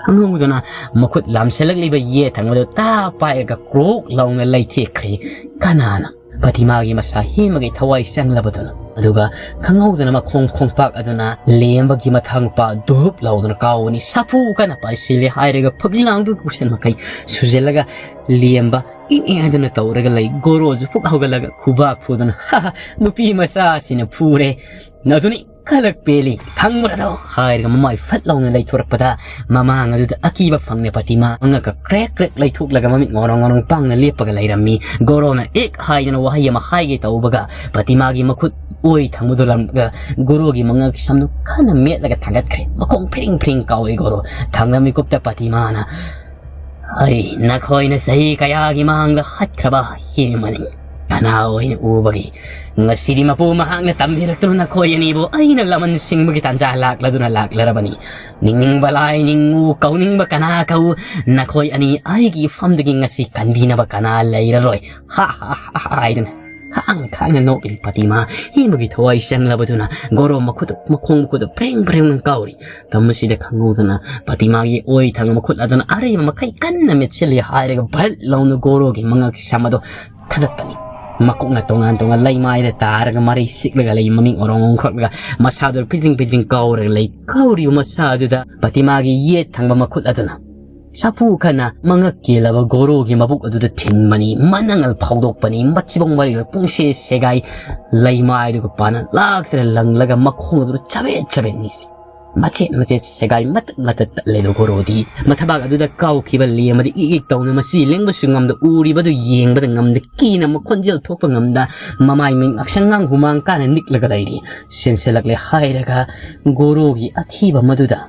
ꯈꯪꯍꯧꯗꯅ ꯃꯈꯨꯠ ꯂꯥꯝꯁꯤꯜꯂꯛꯂꯤꯕ ꯌꯦꯠ ꯊꯪꯕꯗꯨ ꯇꯥ ꯄꯥꯏꯔꯒ ꯀ꯭ꯔꯣꯛ ꯂꯥꯎꯅ ꯂꯩꯊꯦꯛꯈ꯭ꯔꯦ꯫ ꯀꯅꯥꯅ? ꯄꯥꯇꯤꯃꯥꯒꯤ ꯃꯁꯥ ꯍꯦꯟꯕꯒꯤ ꯊꯋꯥꯏ ꯆꯪꯂꯕꯗꯨꯅ꯫ ꯑꯗꯨꯒ ꯈꯪꯍꯧꯗꯅ ꯃꯈꯣꯡ ꯈꯣꯡꯄꯥꯛ ꯑꯗꯨꯅ ꯂꯦꯝꯕꯒꯤ ꯃꯊꯪ ꯄꯥ ꯙꯨꯞ ꯂꯥꯎꯗꯨꯅ ꯀꯥꯎꯕꯅꯤ꯫ ꯁꯥꯐꯨ ꯀꯟꯅ ꯄꯥꯏꯁꯤꯜꯂꯦ ꯍꯥꯏꯔꯒ ꯐꯛꯂꯥꯡꯗꯨ ꯀꯨꯞꯁꯟ ꯃꯈꯩ ꯁꯨꯖꯜꯂꯒ ꯂꯦꯝꯕ ꯏꯪ ꯏꯪ ꯍꯥꯏꯗꯨꯅ ꯇꯧꯔꯒ ꯂꯩ꯫ ꯒꯣꯔꯣꯁꯨ ꯐꯨꯛ ꯍꯧꯒꯠꯂꯒ ꯈꯨꯕꯥꯛ ꯐꯨꯗꯨꯅ, "ꯍꯥ, ꯍꯥ, ꯅꯨꯄꯤ ꯃꯆꯥꯁꯤꯅ ꯐꯨꯔꯦ꯫ ꯑꯗꯨꯅꯤ ꯈꯂꯛ ꯄꯦꯜꯂꯤ, ꯈꯪꯕ꯭ꯔꯗꯣ?" ꯍꯥꯏꯔꯒ ꯃꯃꯥꯏ ꯐꯠ ꯂꯥꯎꯅ ꯂꯩꯊꯣꯔꯛꯄꯗ ꯃꯃꯥꯡ ꯑꯗꯨꯗ ꯑꯀꯤꯕ ꯐꯪꯂꯦ ꯄꯥꯇꯤꯃꯥ꯫ ꯉꯛꯀ ꯀ꯭ꯔꯦꯛ ꯀ꯭ꯔꯦꯛ ꯂꯩꯊꯣꯛꯂꯒ ꯃꯃꯤꯠ ꯉꯧꯔꯣꯡ ꯉꯧꯔꯣꯡ ꯄꯥꯡꯅ ꯂꯦꯞꯄꯒ ꯂꯩꯔꯝꯃꯤ꯫ ꯒꯣꯔꯣꯅ ꯑꯦꯛ ꯍꯥꯏꯗꯅ ꯋꯥꯍꯩ ꯑꯃ ꯍꯥꯏꯒꯦ ꯇꯧꯕꯒ ꯄꯥꯇꯤꯃꯥꯒꯤ ꯃꯈꯨꯠ ꯑꯣꯏ ꯊꯪꯕꯗꯨ ꯂꯝꯒ ꯒꯣꯔꯣꯒꯤ ꯃꯉꯛ ꯁꯝꯗꯨ ꯀꯟꯅ ꯃꯦꯠꯂꯒ ꯊꯥꯡꯒꯠꯈ꯭ꯔꯦ꯫ ꯃꯈꯣꯡ ꯐꯤꯔꯤꯡ ꯐꯤꯔꯤꯡ ꯀꯥꯎꯏ ꯒꯣꯔꯣ꯫ ꯊꯪꯅ ꯃꯤꯀꯨꯞꯇ ꯄꯥꯇꯤꯃꯥꯅ, "ꯑꯩ ꯅꯈꯣꯏꯅ ꯆꯍꯤ ꯀꯌꯥꯒꯤ ꯃꯥꯡꯗ ꯍꯥꯠꯈ꯭ꯔꯕ ꯍꯦꯃꯅꯤ ꯀꯅꯥ ꯑꯣꯏꯅ ꯎꯕꯒꯤ? ꯉꯁꯤꯗꯤ ꯃꯄꯨ ꯃꯍꯥꯛꯅ ꯇꯝꯕꯤꯔꯛꯇꯨꯅ ꯅꯈꯣꯏ ꯑꯅꯤꯕꯨ ꯑꯩꯅ ꯂꯃꯟ ꯁꯤꯡꯕꯒꯤ ꯇꯥꯟꯖꯥ ꯂꯥꯛꯂꯗꯨꯅ ꯂꯥꯛꯂꯔꯕꯅꯤ꯫ ꯅꯤꯡꯅꯤꯡꯕ ꯂꯥꯏ ꯅꯤꯡꯉꯨ, ꯀꯧꯅꯤꯡꯕ ꯀꯅꯥ ꯀꯧ, ꯅꯈꯣꯏ ꯑꯅꯤ ꯑꯩꯒꯤ ꯏꯐꯝꯗꯒꯤ ꯉꯁꯤ ꯀꯟꯕꯤꯅꯕ ꯀꯅꯥ ꯂꯩꯔꯔꯣꯏ?" ꯍꯥ, ꯍꯥ, ꯍꯥ, ꯍꯥꯏꯗꯨꯅ ꯈꯥꯡꯅ ꯈꯥꯡꯅ ꯅꯣꯛꯂꯤ ꯄꯥꯇꯤꯃꯥ꯫ ꯍꯦꯃꯒꯤ ꯊꯋꯥꯏ ꯆꯪꯂꯕꯗꯨꯅ ꯒꯣꯔꯣ ꯃꯈꯨꯠ ꯃꯈꯣꯡ ꯃꯈꯨꯠꯇ ꯄ꯭ꯔꯦꯡ ꯄ꯭ꯔꯦꯡ ꯀꯥꯎꯔꯤ꯫ ꯇꯝꯕꯁꯤꯗ ꯈꯪꯍꯧꯗꯅ ꯄꯥꯇꯤꯃꯥꯒꯤ ꯑꯣꯏ ꯊꯪꯕ ꯃꯈꯨꯠ ꯑꯗꯨꯅ ꯑꯔꯩꯕ ꯃꯈꯩ ꯀꯟꯅ ꯃꯦꯠꯁꯤꯜꯂꯤ ꯍꯥꯏꯔꯒ ꯚꯠ ꯂꯥꯎꯅ ꯒꯣꯔꯣꯒꯤ ꯃꯉꯛ ꯁꯝ ꯑꯗꯣ ꯊꯥꯗꯠꯄꯅꯤ꯫ ꯃꯀꯣꯛꯅ ꯇꯣꯉꯥꯟ ꯇꯣꯉꯥꯟ ꯂꯩꯃꯥꯏꯗ ꯇꯥꯔꯒ ꯃꯔꯩ ꯁꯤꯛꯂꯒ ꯂꯩ, ꯃꯃꯤꯡ ꯑꯣꯔꯣꯡ ꯑꯣꯡꯈ꯭ꯔꯛꯂꯒ ꯃꯁꯥꯗꯨ ꯐꯤꯗ꯭ꯔꯤꯡ ꯐꯤꯗ꯭ꯔꯤꯡ ꯀꯥꯎꯔꯒ ꯂꯩ꯫ ꯀꯥꯎꯔꯤꯕ ꯃꯁꯥ ꯑꯗꯨꯗ ꯄꯥꯇꯤꯃꯥꯒꯤ ꯌꯦꯠ ꯊꯪꯕ ꯃꯈꯨꯠ ꯑꯗꯨꯅ ꯁꯥꯐꯨ ꯀꯟꯅ ꯃꯉꯛ ꯀꯦꯜꯂꯕ ꯒꯣꯔꯣꯒꯤ ꯃꯕꯨꯛ ꯑꯗꯨꯗ ꯊꯤꯟꯕꯅꯤ꯫ ꯃꯅꯉꯜ ꯐꯥꯎꯗꯣꯛꯄꯅꯤ꯫ ꯃꯊꯤꯕꯣꯡ ꯃꯔꯤꯒ ꯄꯨꯡꯁꯦ ꯁꯦꯒꯥꯏ, ꯂꯩꯃꯥꯏꯗꯨꯒ ꯄꯥꯅ ꯂꯥꯛꯇꯅ ꯂꯪꯂꯒ ꯃꯈꯣꯡ ꯑꯗꯨꯗ ꯆꯕꯦꯠ ꯆꯕꯦꯠ ꯅꯤꯛꯂꯤ꯫ ꯃꯆꯦꯠ ꯃꯆꯦꯠ ꯁꯦꯒꯥꯏ ꯃꯇꯠ ꯃꯇꯠ ꯇꯠꯂꯦꯗꯣ ꯒꯣꯔꯣꯗꯤ꯫ ꯃꯊꯕꯥꯛ ꯑꯗꯨꯗ ꯀꯥꯎꯈꯤꯕ ꯂꯦꯝ ꯑꯗꯨ ꯏꯛ ꯏꯛ ꯇꯧꯅ ꯃꯁꯤ ꯂꯦꯡꯕꯁꯨ ꯉꯝꯗ, ꯎꯔꯤꯕꯗꯨ ꯌꯦꯡꯕꯗ ꯉꯝꯗ, ꯀꯤꯅ ꯃꯈꯣꯟꯖꯦꯜ ꯊꯣꯛꯄ ꯉꯝꯗ, ꯃꯃꯥꯏ ꯃꯤꯠ ꯉꯛꯁꯪ ꯉꯥꯡ ꯍꯨꯃꯥꯡ ꯀꯥꯅ ꯅꯤꯛꯂꯒ ꯂꯩꯔꯤ꯫ ꯁꯦꯟꯁꯜꯂꯛꯂꯦ ꯍꯥꯏꯔꯒ ꯒꯣꯔꯣꯒꯤ ꯑꯊꯤꯕ ꯃꯗꯨꯗ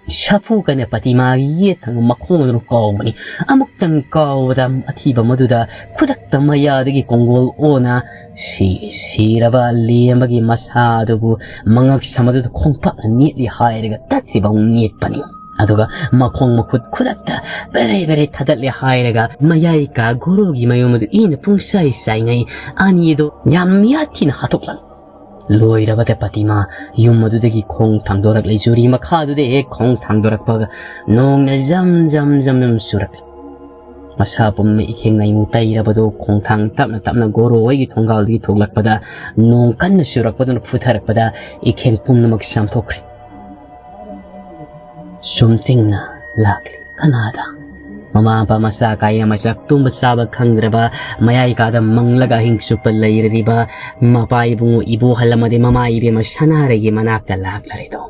ꯁꯥꯐꯨ ꯀꯟꯅ ꯄꯇꯤꯃꯥꯒꯤ ꯌꯦꯠ ꯊꯪꯕ ꯃꯈꯣꯡ ꯑꯗꯨꯅ ꯀꯥꯎꯕꯅꯤ꯫ ꯑꯃꯨꯛꯇꯪ ꯀꯥꯎꯕꯗ ꯑꯊꯤꯕ ꯃꯗꯨꯗ ꯈꯨꯗꯛꯇ ꯃꯌꯥꯗꯒꯤ ꯀꯣꯡꯒꯣꯜ ꯑꯣꯟꯅ ꯁꯤ-, ꯁꯤꯔꯕ ꯂꯦꯝꯕꯒꯤ ꯃꯁꯥ ꯑꯗꯨꯕꯨ ꯃꯉꯛ ꯁꯝ ꯑꯗꯨꯗ ꯈꯣꯡꯄꯥꯛꯅ ꯅꯦꯠꯂꯤ ꯍꯥꯏꯔꯒ ꯇꯠꯇ꯭ꯔꯤꯕ ꯑꯃꯨꯛ ꯅꯦꯠꯄꯅꯤ꯫ ꯑꯗꯨꯒ ꯃꯈꯣꯡ ꯃꯈꯨꯠ ꯈꯨꯗꯛꯇ ꯕꯦꯔꯦ ꯕꯦꯔꯦ ꯊꯥꯗꯠꯂꯦ ꯍꯥꯏꯔꯒ ꯃꯌꯥꯏ ꯀꯥ ꯒꯣꯔꯣꯒꯤ ꯃꯌꯨꯝ ꯑꯗꯨ ꯏꯅ ꯄꯨꯡꯁꯥꯏ ꯁꯥꯏꯉꯩ ꯑꯅꯤꯗꯣ ꯌꯥꯝ ꯌꯥꯊꯤꯅ ꯍꯥꯠꯇꯣꯛꯂꯝꯃꯤ꯫ ꯂꯣꯏꯔꯕꯗ ꯄꯇꯤꯃꯥ ꯌꯨꯝ ꯑꯗꯨꯗꯒꯤ ꯈꯣꯡ ꯊꯥꯡꯗꯣꯔꯛꯂꯦ꯫ ꯖꯨꯔꯤ ꯃꯈꯥꯗꯨꯗ ꯍꯦꯛ ꯈꯣꯡ ꯊꯥꯡꯗꯣꯔꯛꯄꯒ ꯅꯣꯡꯅ ꯖꯝ ꯖꯝ ꯖꯝ ꯖꯝ ꯆꯨꯔꯛꯂꯦ꯫ ꯃꯁꯥ ꯄꯨꯝꯅꯃꯛ ꯏꯈꯦꯡ ꯅꯩꯃꯨ ꯇꯩꯔꯕꯗꯨ ꯈꯣꯡꯊꯥꯡ ꯇꯞꯅ ꯇꯞꯅ ꯒꯣꯔꯣ ꯍꯣꯏꯒꯤ ꯊꯣꯡꯒꯥꯜꯗꯒꯤ ꯊꯣꯛꯂꯛꯄꯗ, ꯅꯣꯡ ꯀꯟꯅ ꯆꯨꯔꯛꯄꯗꯨꯅ ꯐꯨꯊꯔꯛꯄꯗ ꯏꯈꯦꯡ ꯄꯨꯝꯅꯃꯛ ꯆꯥꯝꯊꯣꯛꯈ꯭ꯔꯦ꯫ ꯁꯨꯝꯇꯤꯡꯅ ꯂꯥꯛꯂꯤ꯫ ꯀꯅꯥꯗ? ꯃꯃꯥ ꯃꯄꯥ ꯃꯆꯥ ꯀꯥꯏꯅ ꯃꯆꯥꯛ ꯇꯨꯝꯕ ꯆꯥꯕ ꯈꯪꯗ꯭ꯔꯕ, ꯃꯌꯥꯏ ꯀꯥꯗ ꯃꯪꯂꯒ ꯑꯍꯤꯡ ꯆꯨꯞꯄ ꯂꯩꯔꯤꯕ ꯃꯄꯥ ꯏꯕꯨꯡꯉꯣ ꯏꯕꯣꯍꯜ ꯑꯃꯗꯤ ꯃꯃꯥ ꯏꯕꯦꯝꯃ ꯁꯅꯥꯔꯩꯒꯤ ꯃꯅꯥꯛꯇ ꯂꯥꯛꯂꯔꯤꯗꯣ꯫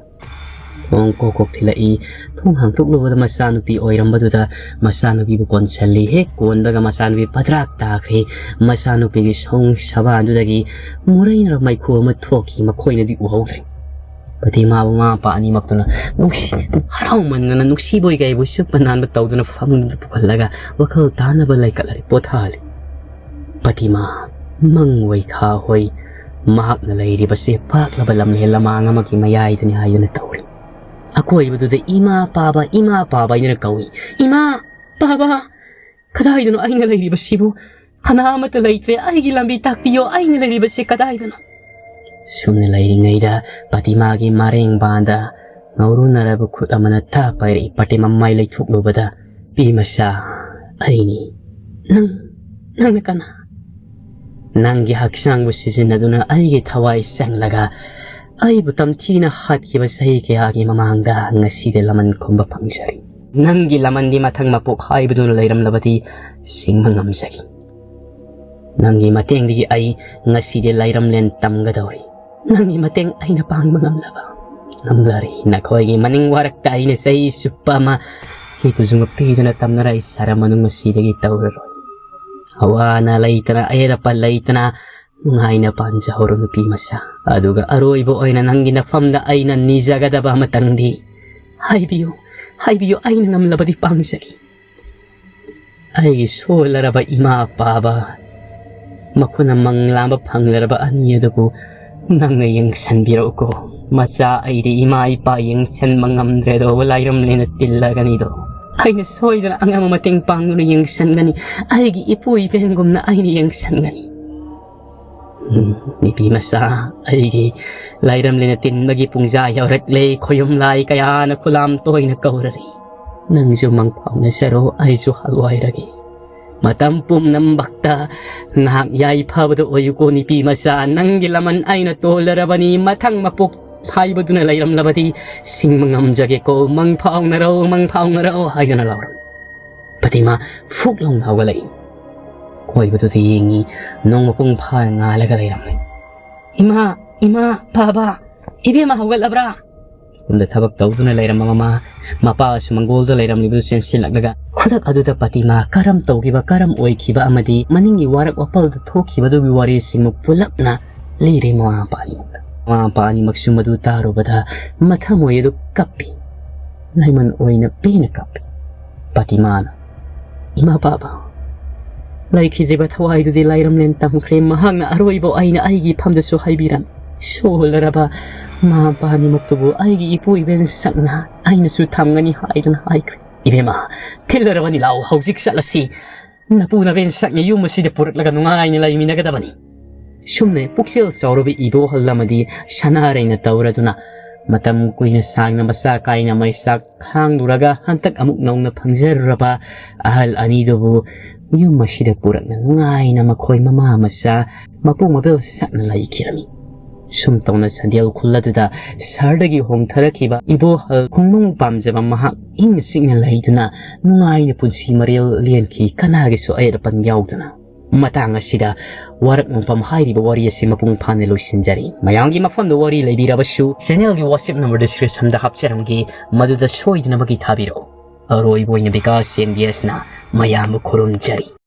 ꯊꯣꯡ ꯀꯣꯛ ꯀꯣꯛ ꯊꯤꯜꯂꯛꯏ꯫ ꯊꯣꯡ ꯍꯥꯡꯇꯣꯛꯂꯨꯕꯗ ꯃꯆꯥꯅꯨꯄꯤ ꯑꯣꯏꯔꯝꯕꯗꯨꯗ ꯃꯆꯥꯅꯨꯄꯤꯕꯨ ꯀꯣꯟꯁꯤꯜꯂꯤ꯫ ꯍꯦꯛ ꯀꯣꯟꯕꯒ ꯃꯆꯥꯅꯨꯄꯤ ꯄꯗ꯭ꯔꯥꯛ ꯇꯥꯈ꯭ꯔꯦ꯫ ꯃꯆꯥꯅꯨꯄꯤꯒꯤ ꯁꯣꯡ ꯁꯕꯥꯟꯗꯨꯗꯒꯤ ꯃꯨꯔꯩꯅꯔ ꯃꯩꯈꯨ ꯑꯃ ꯊꯣꯛꯈꯤ꯫ ꯃꯈꯣꯏꯅꯗꯤ ꯎꯍꯧꯗ꯭ꯔꯦ꯫ ꯄꯇꯤꯃꯥꯕꯨ ꯃꯃꯥ ꯃꯄꯥ ꯑꯅꯤꯃꯛꯇꯨꯅ ꯅꯨꯡꯁꯤ, ꯍꯔꯥꯎꯃꯟꯗꯅ ꯅꯨꯡꯁꯤꯕꯣꯏ ꯀꯩꯕꯣꯏ ꯆꯨꯞꯄ ꯅꯥꯟꯕ ꯇꯧꯗꯨꯅ ꯐꯃꯨꯡꯗ ꯄꯨꯈꯠꯂꯒ ꯋꯥꯈꯜ ꯇꯥꯅꯕ ꯂꯩꯀꯠꯂꯔꯤ ꯄꯣꯊꯥꯍꯜꯂꯤ꯫ ꯄꯇꯤꯃꯥ, ꯃꯪ ꯑꯣꯏ ꯈꯥ ꯍꯣꯏ, ꯃꯍꯥꯛꯅ ꯂꯩꯔꯤꯕꯁꯦ ꯄꯥꯛꯂꯕ ꯂꯝꯂꯦꯟ ꯂꯃꯥꯡ ꯑꯃꯒꯤ ꯃꯌꯥꯏꯗꯅꯤ ꯍꯥꯏꯗꯨꯅ ꯇꯧꯔꯤ꯫ ꯑꯀꯣꯏꯕꯗꯨꯗ "ꯏꯃꯥ ꯄꯥꯕ, ꯏꯃꯥ ꯄꯥꯕ" ꯍꯥꯏꯗꯨꯅ ꯀꯧꯏ꯫ "ꯏꯃꯥ ꯄꯥꯕ, ꯀꯗꯥꯏꯗꯅꯣ ꯑꯩꯅ ꯂꯩꯔꯤꯕꯁꯤꯕꯨ? ꯐꯅꯥ ꯑꯃꯠꯇ ꯂꯩꯇ꯭ꯔꯦ꯫ ꯑꯩꯒꯤ ꯂꯝꯕꯤ ꯇꯥꯛꯄꯤꯌꯣ꯫ ꯑꯩꯅ ꯂꯩꯔꯤꯕꯁꯤ ꯀꯗꯥꯏꯗꯅꯣ?" ꯁꯨꯝꯅ ꯂꯩꯔꯤꯉꯩꯗ ꯄꯇꯤꯃꯥꯒꯤ ꯃꯔꯦꯡꯕꯥꯟꯗ ꯉꯧꯔꯨꯅꯔꯕ ꯈꯨꯠ ꯑꯃꯅ ꯊꯥ ꯄꯥꯏꯔꯛꯏ꯫ ꯄꯇꯤꯃꯥ ꯃꯃꯥꯏ ꯂꯩꯊꯣꯛꯂꯨꯕꯗ, "ꯄꯤ ꯃꯆꯥ, ꯑꯩꯅꯤ꯫ ꯅꯪ, ꯅꯪꯅ ꯀꯅꯥ?" "ꯅꯪꯒꯤ ꯍꯛꯆꯥꯡꯕꯨ ꯁꯤꯖꯤꯟꯅꯗꯨꯅ ꯑꯩꯒꯤ ꯊꯋꯥꯏ ꯆꯪꯂꯒ ꯑꯩꯕꯨ ꯇꯝꯊꯤꯅ ꯍꯥꯠꯈꯤꯕ ꯆꯍꯤ ꯀꯌꯥꯒꯤ ꯃꯃꯥꯡꯗ ꯉꯁꯤꯗꯤ ꯂꯃꯟ ꯈꯨꯝꯕ ꯐꯪꯖꯔꯤ꯫ ꯅꯪꯒꯤ ꯂꯃꯟꯗꯤ ꯃꯊꯪ ꯃꯄꯣꯛ ꯍꯥꯏꯕꯗꯨꯅ ꯂꯩꯔꯝꯂꯕꯗꯤ ꯁꯤꯡꯕ ꯉꯝꯖꯒꯦ꯫ ꯅꯪꯒꯤ ꯃꯇꯦꯡꯗꯒꯤ ꯑꯩ ꯉꯁꯤꯗꯤ ꯂꯩꯔꯝꯂꯦꯟ ꯇꯝꯒꯗꯧꯔꯤ꯫ ꯅꯪꯒꯤ ꯃꯇꯦꯡ ꯑꯩꯅ ꯄꯥꯡꯕ ꯉꯝꯂꯕ ꯉꯝꯂꯔꯤ꯫ ꯅꯈꯣꯏꯒꯤ ꯃꯅꯤꯡ ꯋꯥꯔꯛꯇ ꯑꯩꯅ ꯆꯍꯤ ꯆꯨꯞꯄ ꯑꯃ ꯍꯤ ꯇꯨꯖꯨꯡꯕ ꯄꯤꯗꯨꯅ ꯇꯝꯅꯔꯛꯏ ꯁꯔꯝ ꯃꯅꯨꯡ ꯑꯁꯤꯗꯒꯤ ꯇꯧꯔꯔꯣꯏ꯫ ꯑꯋꯥ ꯑꯅꯥ ꯂꯩꯇꯅ, ꯑꯌꯦꯠ ꯑꯄꯟ ꯂꯩꯇꯅ ꯅꯨꯡꯉꯥꯏꯅ ꯄꯥꯟꯖꯍꯧꯔꯣ, ꯅꯨꯄꯤ ꯃꯆꯥ꯫ ꯑꯗꯨꯒ ꯑꯔꯣꯏꯕ ꯑꯣꯏꯅ ꯅꯪꯒꯤ ꯅꯐꯝꯗ ꯑꯩꯅ ꯅꯤꯖꯒꯗꯕ ꯑꯃꯇꯪꯗꯤ, ꯍꯥꯏꯕꯤꯌꯨ, ꯍꯥꯏꯕꯤꯌꯨ, ꯑꯩꯅ ꯉꯝꯂꯕꯗꯤ ꯄꯥꯡꯖꯒꯦ꯫ ꯑꯩꯒꯤ ꯁꯣꯜꯂꯔꯕ ꯏꯃꯥ ꯄꯥꯕ, ꯃꯈꯣꯏꯅ ꯃꯪ ꯂꯥꯝꯕ ꯐꯪꯂꯔꯕ ꯑꯅꯤ ꯑꯗꯨꯕꯨ ꯅꯪꯅ ꯌꯦꯡꯁꯟꯕꯤꯔꯛꯎꯀꯣ꯫ ꯃꯆꯥ, ꯑꯩꯗꯤ ꯏꯃꯥ ꯏꯄꯥ ꯌꯦꯡꯁꯟꯕ ꯉꯝꯗ꯭ꯔꯦꯗꯣ, ꯂꯥꯏꯔꯝꯂꯦꯅ ꯇꯤꯜꯂꯒꯅꯤꯗꯣ꯫ ꯑꯩꯅ ꯁꯣꯏꯗꯅ ꯑꯉꯝꯕ ꯃꯇꯦꯡ ꯄꯥꯡꯗꯨꯅ ꯌꯦꯡꯁꯟꯒꯅꯤ꯫ ꯑꯩꯒꯤ ꯏꯄꯨ ꯏꯕꯦꯟꯒꯨꯝꯅ ꯑꯩꯅ ꯌꯦꯡꯁꯟꯒꯅꯤ꯫ ꯎꯝ, ꯅꯨꯄꯤ ꯃꯆꯥ, ꯑꯩꯒꯤ ꯂꯥꯏꯔꯝꯂꯦꯅ ꯇꯤꯟꯕꯒꯤ ꯄꯨꯡꯖꯥ ꯌꯧꯔꯛꯂꯦ꯫ ꯈꯣꯌꯨꯝ ꯂꯥꯏ ꯀꯌꯥꯅ ꯈꯨꯂꯥꯝ ꯇꯣꯏꯅ ꯀꯧꯔꯔꯤ꯫ ꯅꯪꯁꯨ ꯃꯪ ꯐꯥꯎꯅꯖꯔꯣ, ꯑꯩꯁꯨ ꯍꯜꯋꯥꯏꯔꯒꯦ꯫ ꯃꯇꯝ ꯄꯨꯝꯅꯃꯛꯇ ꯅꯍꯥꯛ ꯌꯥꯏꯐꯕꯗ ꯑꯣꯏꯌꯨꯀꯣ, ꯅꯨꯄꯤ ꯃꯆꯥ꯫ ꯅꯪꯒꯤ ꯂꯃꯟ ꯑꯩꯅ ꯇꯣꯜꯂꯔꯕꯅꯤ꯫ ꯃꯊꯪ ꯃꯄꯣꯛ ꯍꯥꯏꯕꯗꯨꯅ ꯂꯩꯔꯝꯂꯕꯗꯤ ꯁꯤꯡꯕ ꯉꯝꯖꯒꯦꯀꯣ꯫ ꯃꯪ ꯐꯥꯎꯅꯔꯣ, ꯃꯪ ꯐꯥꯎꯅꯔꯣ ꯍꯥꯏꯗꯨꯅ ꯂꯥꯎꯔꯝꯃꯤ꯫ ꯄꯇꯤꯃꯥ ꯐꯨꯛ ꯂꯥꯎꯅ ꯍꯧꯒꯠꯂꯛꯏ꯫ ꯀꯣꯏꯕꯗꯨꯗ ꯌꯦꯡꯉꯤ꯫ ꯅꯣꯡ ꯃꯄꯨꯡ ꯐꯥꯅ ꯉꯥꯜꯂꯒ ꯂꯩꯔꯝꯃꯤ꯫ "ꯏꯃꯥ, ꯏꯃꯥ, ꯕꯥꯕꯥ, ꯏꯕꯦꯝꯃ ꯍꯧꯒꯠꯂꯕ꯭ꯔꯥ?" ꯁꯣꯝꯗ ꯊꯕꯛ ꯇꯧꯗꯨꯅ ꯂꯩꯔꯝꯕ ꯃꯃꯥ, ꯃꯄꯥꯁꯨ ꯃꯪꯒꯣꯜꯗ ꯂꯩꯔꯝꯂꯤꯕꯗꯨ ꯆꯦꯟꯁꯤꯜꯂꯛꯂꯒ ꯈꯨꯗꯛ ꯑꯗꯨꯗ ꯄꯇꯤꯃꯥ ꯀꯔꯝ ꯇꯧꯈꯤꯕ, ꯀꯔꯝ ꯑꯣꯏꯈꯤꯕ ꯑꯃꯗꯤ ꯃꯅꯤꯡꯒꯤ ꯋꯥꯔꯛ ꯋꯥꯄꯜꯗ ꯊꯣꯛꯈꯤꯕꯗꯨꯒꯤ ꯋꯥꯔꯤꯁꯤꯡꯕꯨ ꯄꯨꯂꯞꯅ ꯂꯤꯔꯦ ꯃꯃꯥ ꯃꯄꯥ ꯑꯅꯤꯃꯛꯇ꯫ ꯃꯃꯥ ꯃꯄꯥ ꯑꯅꯤꯃꯛꯁꯨ ꯃꯗꯨ ꯇꯥꯔꯨꯕꯗ ꯃꯊꯃꯣꯏ ꯑꯗꯨ ꯀꯞꯄꯤ꯫ ꯂꯥꯏꯃꯟ ꯑꯣꯏꯅ ꯄꯦꯟꯅ ꯀꯞꯄꯤ꯫ ꯄꯇꯤꯃꯥꯅ, "ꯏꯃꯥ ꯄꯥꯕ, ꯂꯩꯈꯤꯗ꯭ꯔꯤꯕ ꯊꯋꯥꯏꯗꯨꯗꯤ ꯂꯥꯏꯔꯝꯂꯦꯟ ꯇꯝꯈ꯭ꯔꯦ꯫ ꯃꯍꯥꯛꯅ ꯑꯔꯣꯏꯕ ꯑꯣꯏꯅ ꯑꯩꯒꯤ ꯏꯐꯝꯗꯁꯨ ꯍꯥꯏꯕꯤꯔꯝꯃꯤ꯫ ꯁꯣꯜꯂꯔꯕ ꯃꯃꯥ ꯃꯄꯥ ꯑꯅꯤꯃꯛꯇꯨꯕꯨ ꯑꯩꯒꯤ ꯏꯄꯨ ꯏꯕꯦꯟ ꯁꯛꯅ ꯑꯩꯅꯁꯨ ꯊꯝꯒꯅꯤ ꯍꯥꯏꯗꯨꯅ ꯍꯥꯏꯈ꯭ꯔꯦ꯫" "ꯏꯕꯦꯝꯃ, ꯊꯤꯜꯂꯔꯕꯅꯤ, ꯂꯥꯎ, ꯍꯧꯖꯤꯛ ꯆꯠꯂꯁꯤ꯫ ꯅꯄꯨ ꯅꯕꯦꯟ ꯁꯛꯅ ꯌꯨꯝ ꯑꯁꯤꯗ ꯄꯨꯔꯛꯂꯒ ꯅꯨꯡꯉꯥꯏꯅ ꯂꯩꯃꯤꯟꯅꯒꯗꯕꯅꯤ꯫" ꯁꯨꯝꯅ ꯄꯨꯛꯆꯦꯜ ꯆꯥꯎꯔꯕ ꯏꯕꯣꯍꯜ ꯑꯃꯗꯤ ꯁꯅꯥꯔꯩꯅ ꯇꯧꯔꯗꯨꯅ ꯃꯇꯝ ꯀꯨꯏꯅ ꯁꯥꯡꯅ ꯃꯆꯥ ꯀꯥꯏꯅ ꯃꯩꯆꯥꯛ ꯈꯥꯡꯂꯨꯔꯒ ꯍꯟꯇꯛ ꯑꯃꯨꯛ ꯅꯧꯅ ꯐꯪꯖꯔꯨꯔꯕ ꯑꯍꯜ ꯑꯅꯤꯗꯨꯕꯨ ꯌꯨꯝ ꯑꯁꯤꯗ ꯄꯨꯔꯛꯅ ꯅꯨꯡꯉꯥꯏꯅ ꯃꯈꯣꯏ ꯃꯃꯥ ꯃꯆꯥ ꯃꯄꯨ ꯃꯕꯦꯜ ꯁꯛꯅ ꯂꯩꯈꯤꯔꯝꯃꯤ꯫ ꯁꯨꯝ ꯇꯧꯅ ꯁꯟꯗꯦꯜ ꯈꯨꯜ ꯑꯗꯨꯗ ꯁꯍꯔꯗꯒꯤ ꯍꯣꯡꯊꯔꯛꯈꯤꯕ ꯏꯕꯣꯍꯜ ꯈꯣꯡꯅꯨꯡ ꯄꯥꯝꯖꯕ ꯃꯍꯥꯛ ꯏꯪꯅ ꯆꯤꯛꯅ ꯂꯩꯗꯨꯅ ꯅꯨꯡꯉꯥꯏꯅ ꯄꯨꯟꯁꯤ ꯃꯔꯦꯜ ꯂꯦꯟꯈꯤ꯫ ꯀꯅꯥꯒꯤꯁꯨ ꯑꯌꯦꯠ ꯑꯄꯟ ꯌꯥꯎꯗꯅ꯫ ꯃꯇꯥꯡ ꯑꯁꯤꯗ ꯋꯥꯔꯛ ꯅꯣꯡꯐꯝ ꯍꯥꯏꯔꯤꯕ ꯋꯥꯔꯤ ꯑꯁꯤ ꯃꯄꯨꯡ ꯐꯥꯅ ꯂꯣꯏꯁꯤꯟꯖꯔꯤ꯫ ꯃꯌꯥꯝꯒꯤ ꯃꯐꯝꯗ ꯋꯥꯔꯤ ꯂꯩꯕꯤꯔꯕꯁꯨ, channelꯒꯤ WhatsApp number descriptionꯗ ꯍꯥꯞꯆꯔꯝꯒꯦ, ꯃꯗꯨꯗ ꯁꯣꯏꯗꯅꯃꯛꯀꯤ ꯊꯥꯕꯤꯔꯛꯎ꯫ ꯑꯔꯣꯏꯕ ꯑꯣꯏꯅ ꯕꯤꯀꯥꯁ ꯆꯦꯟꯕꯤꯑꯁꯅ ꯃꯌꯥꯝꯕꯨ ꯈꯨꯔꯨꯝꯖꯔꯤ꯫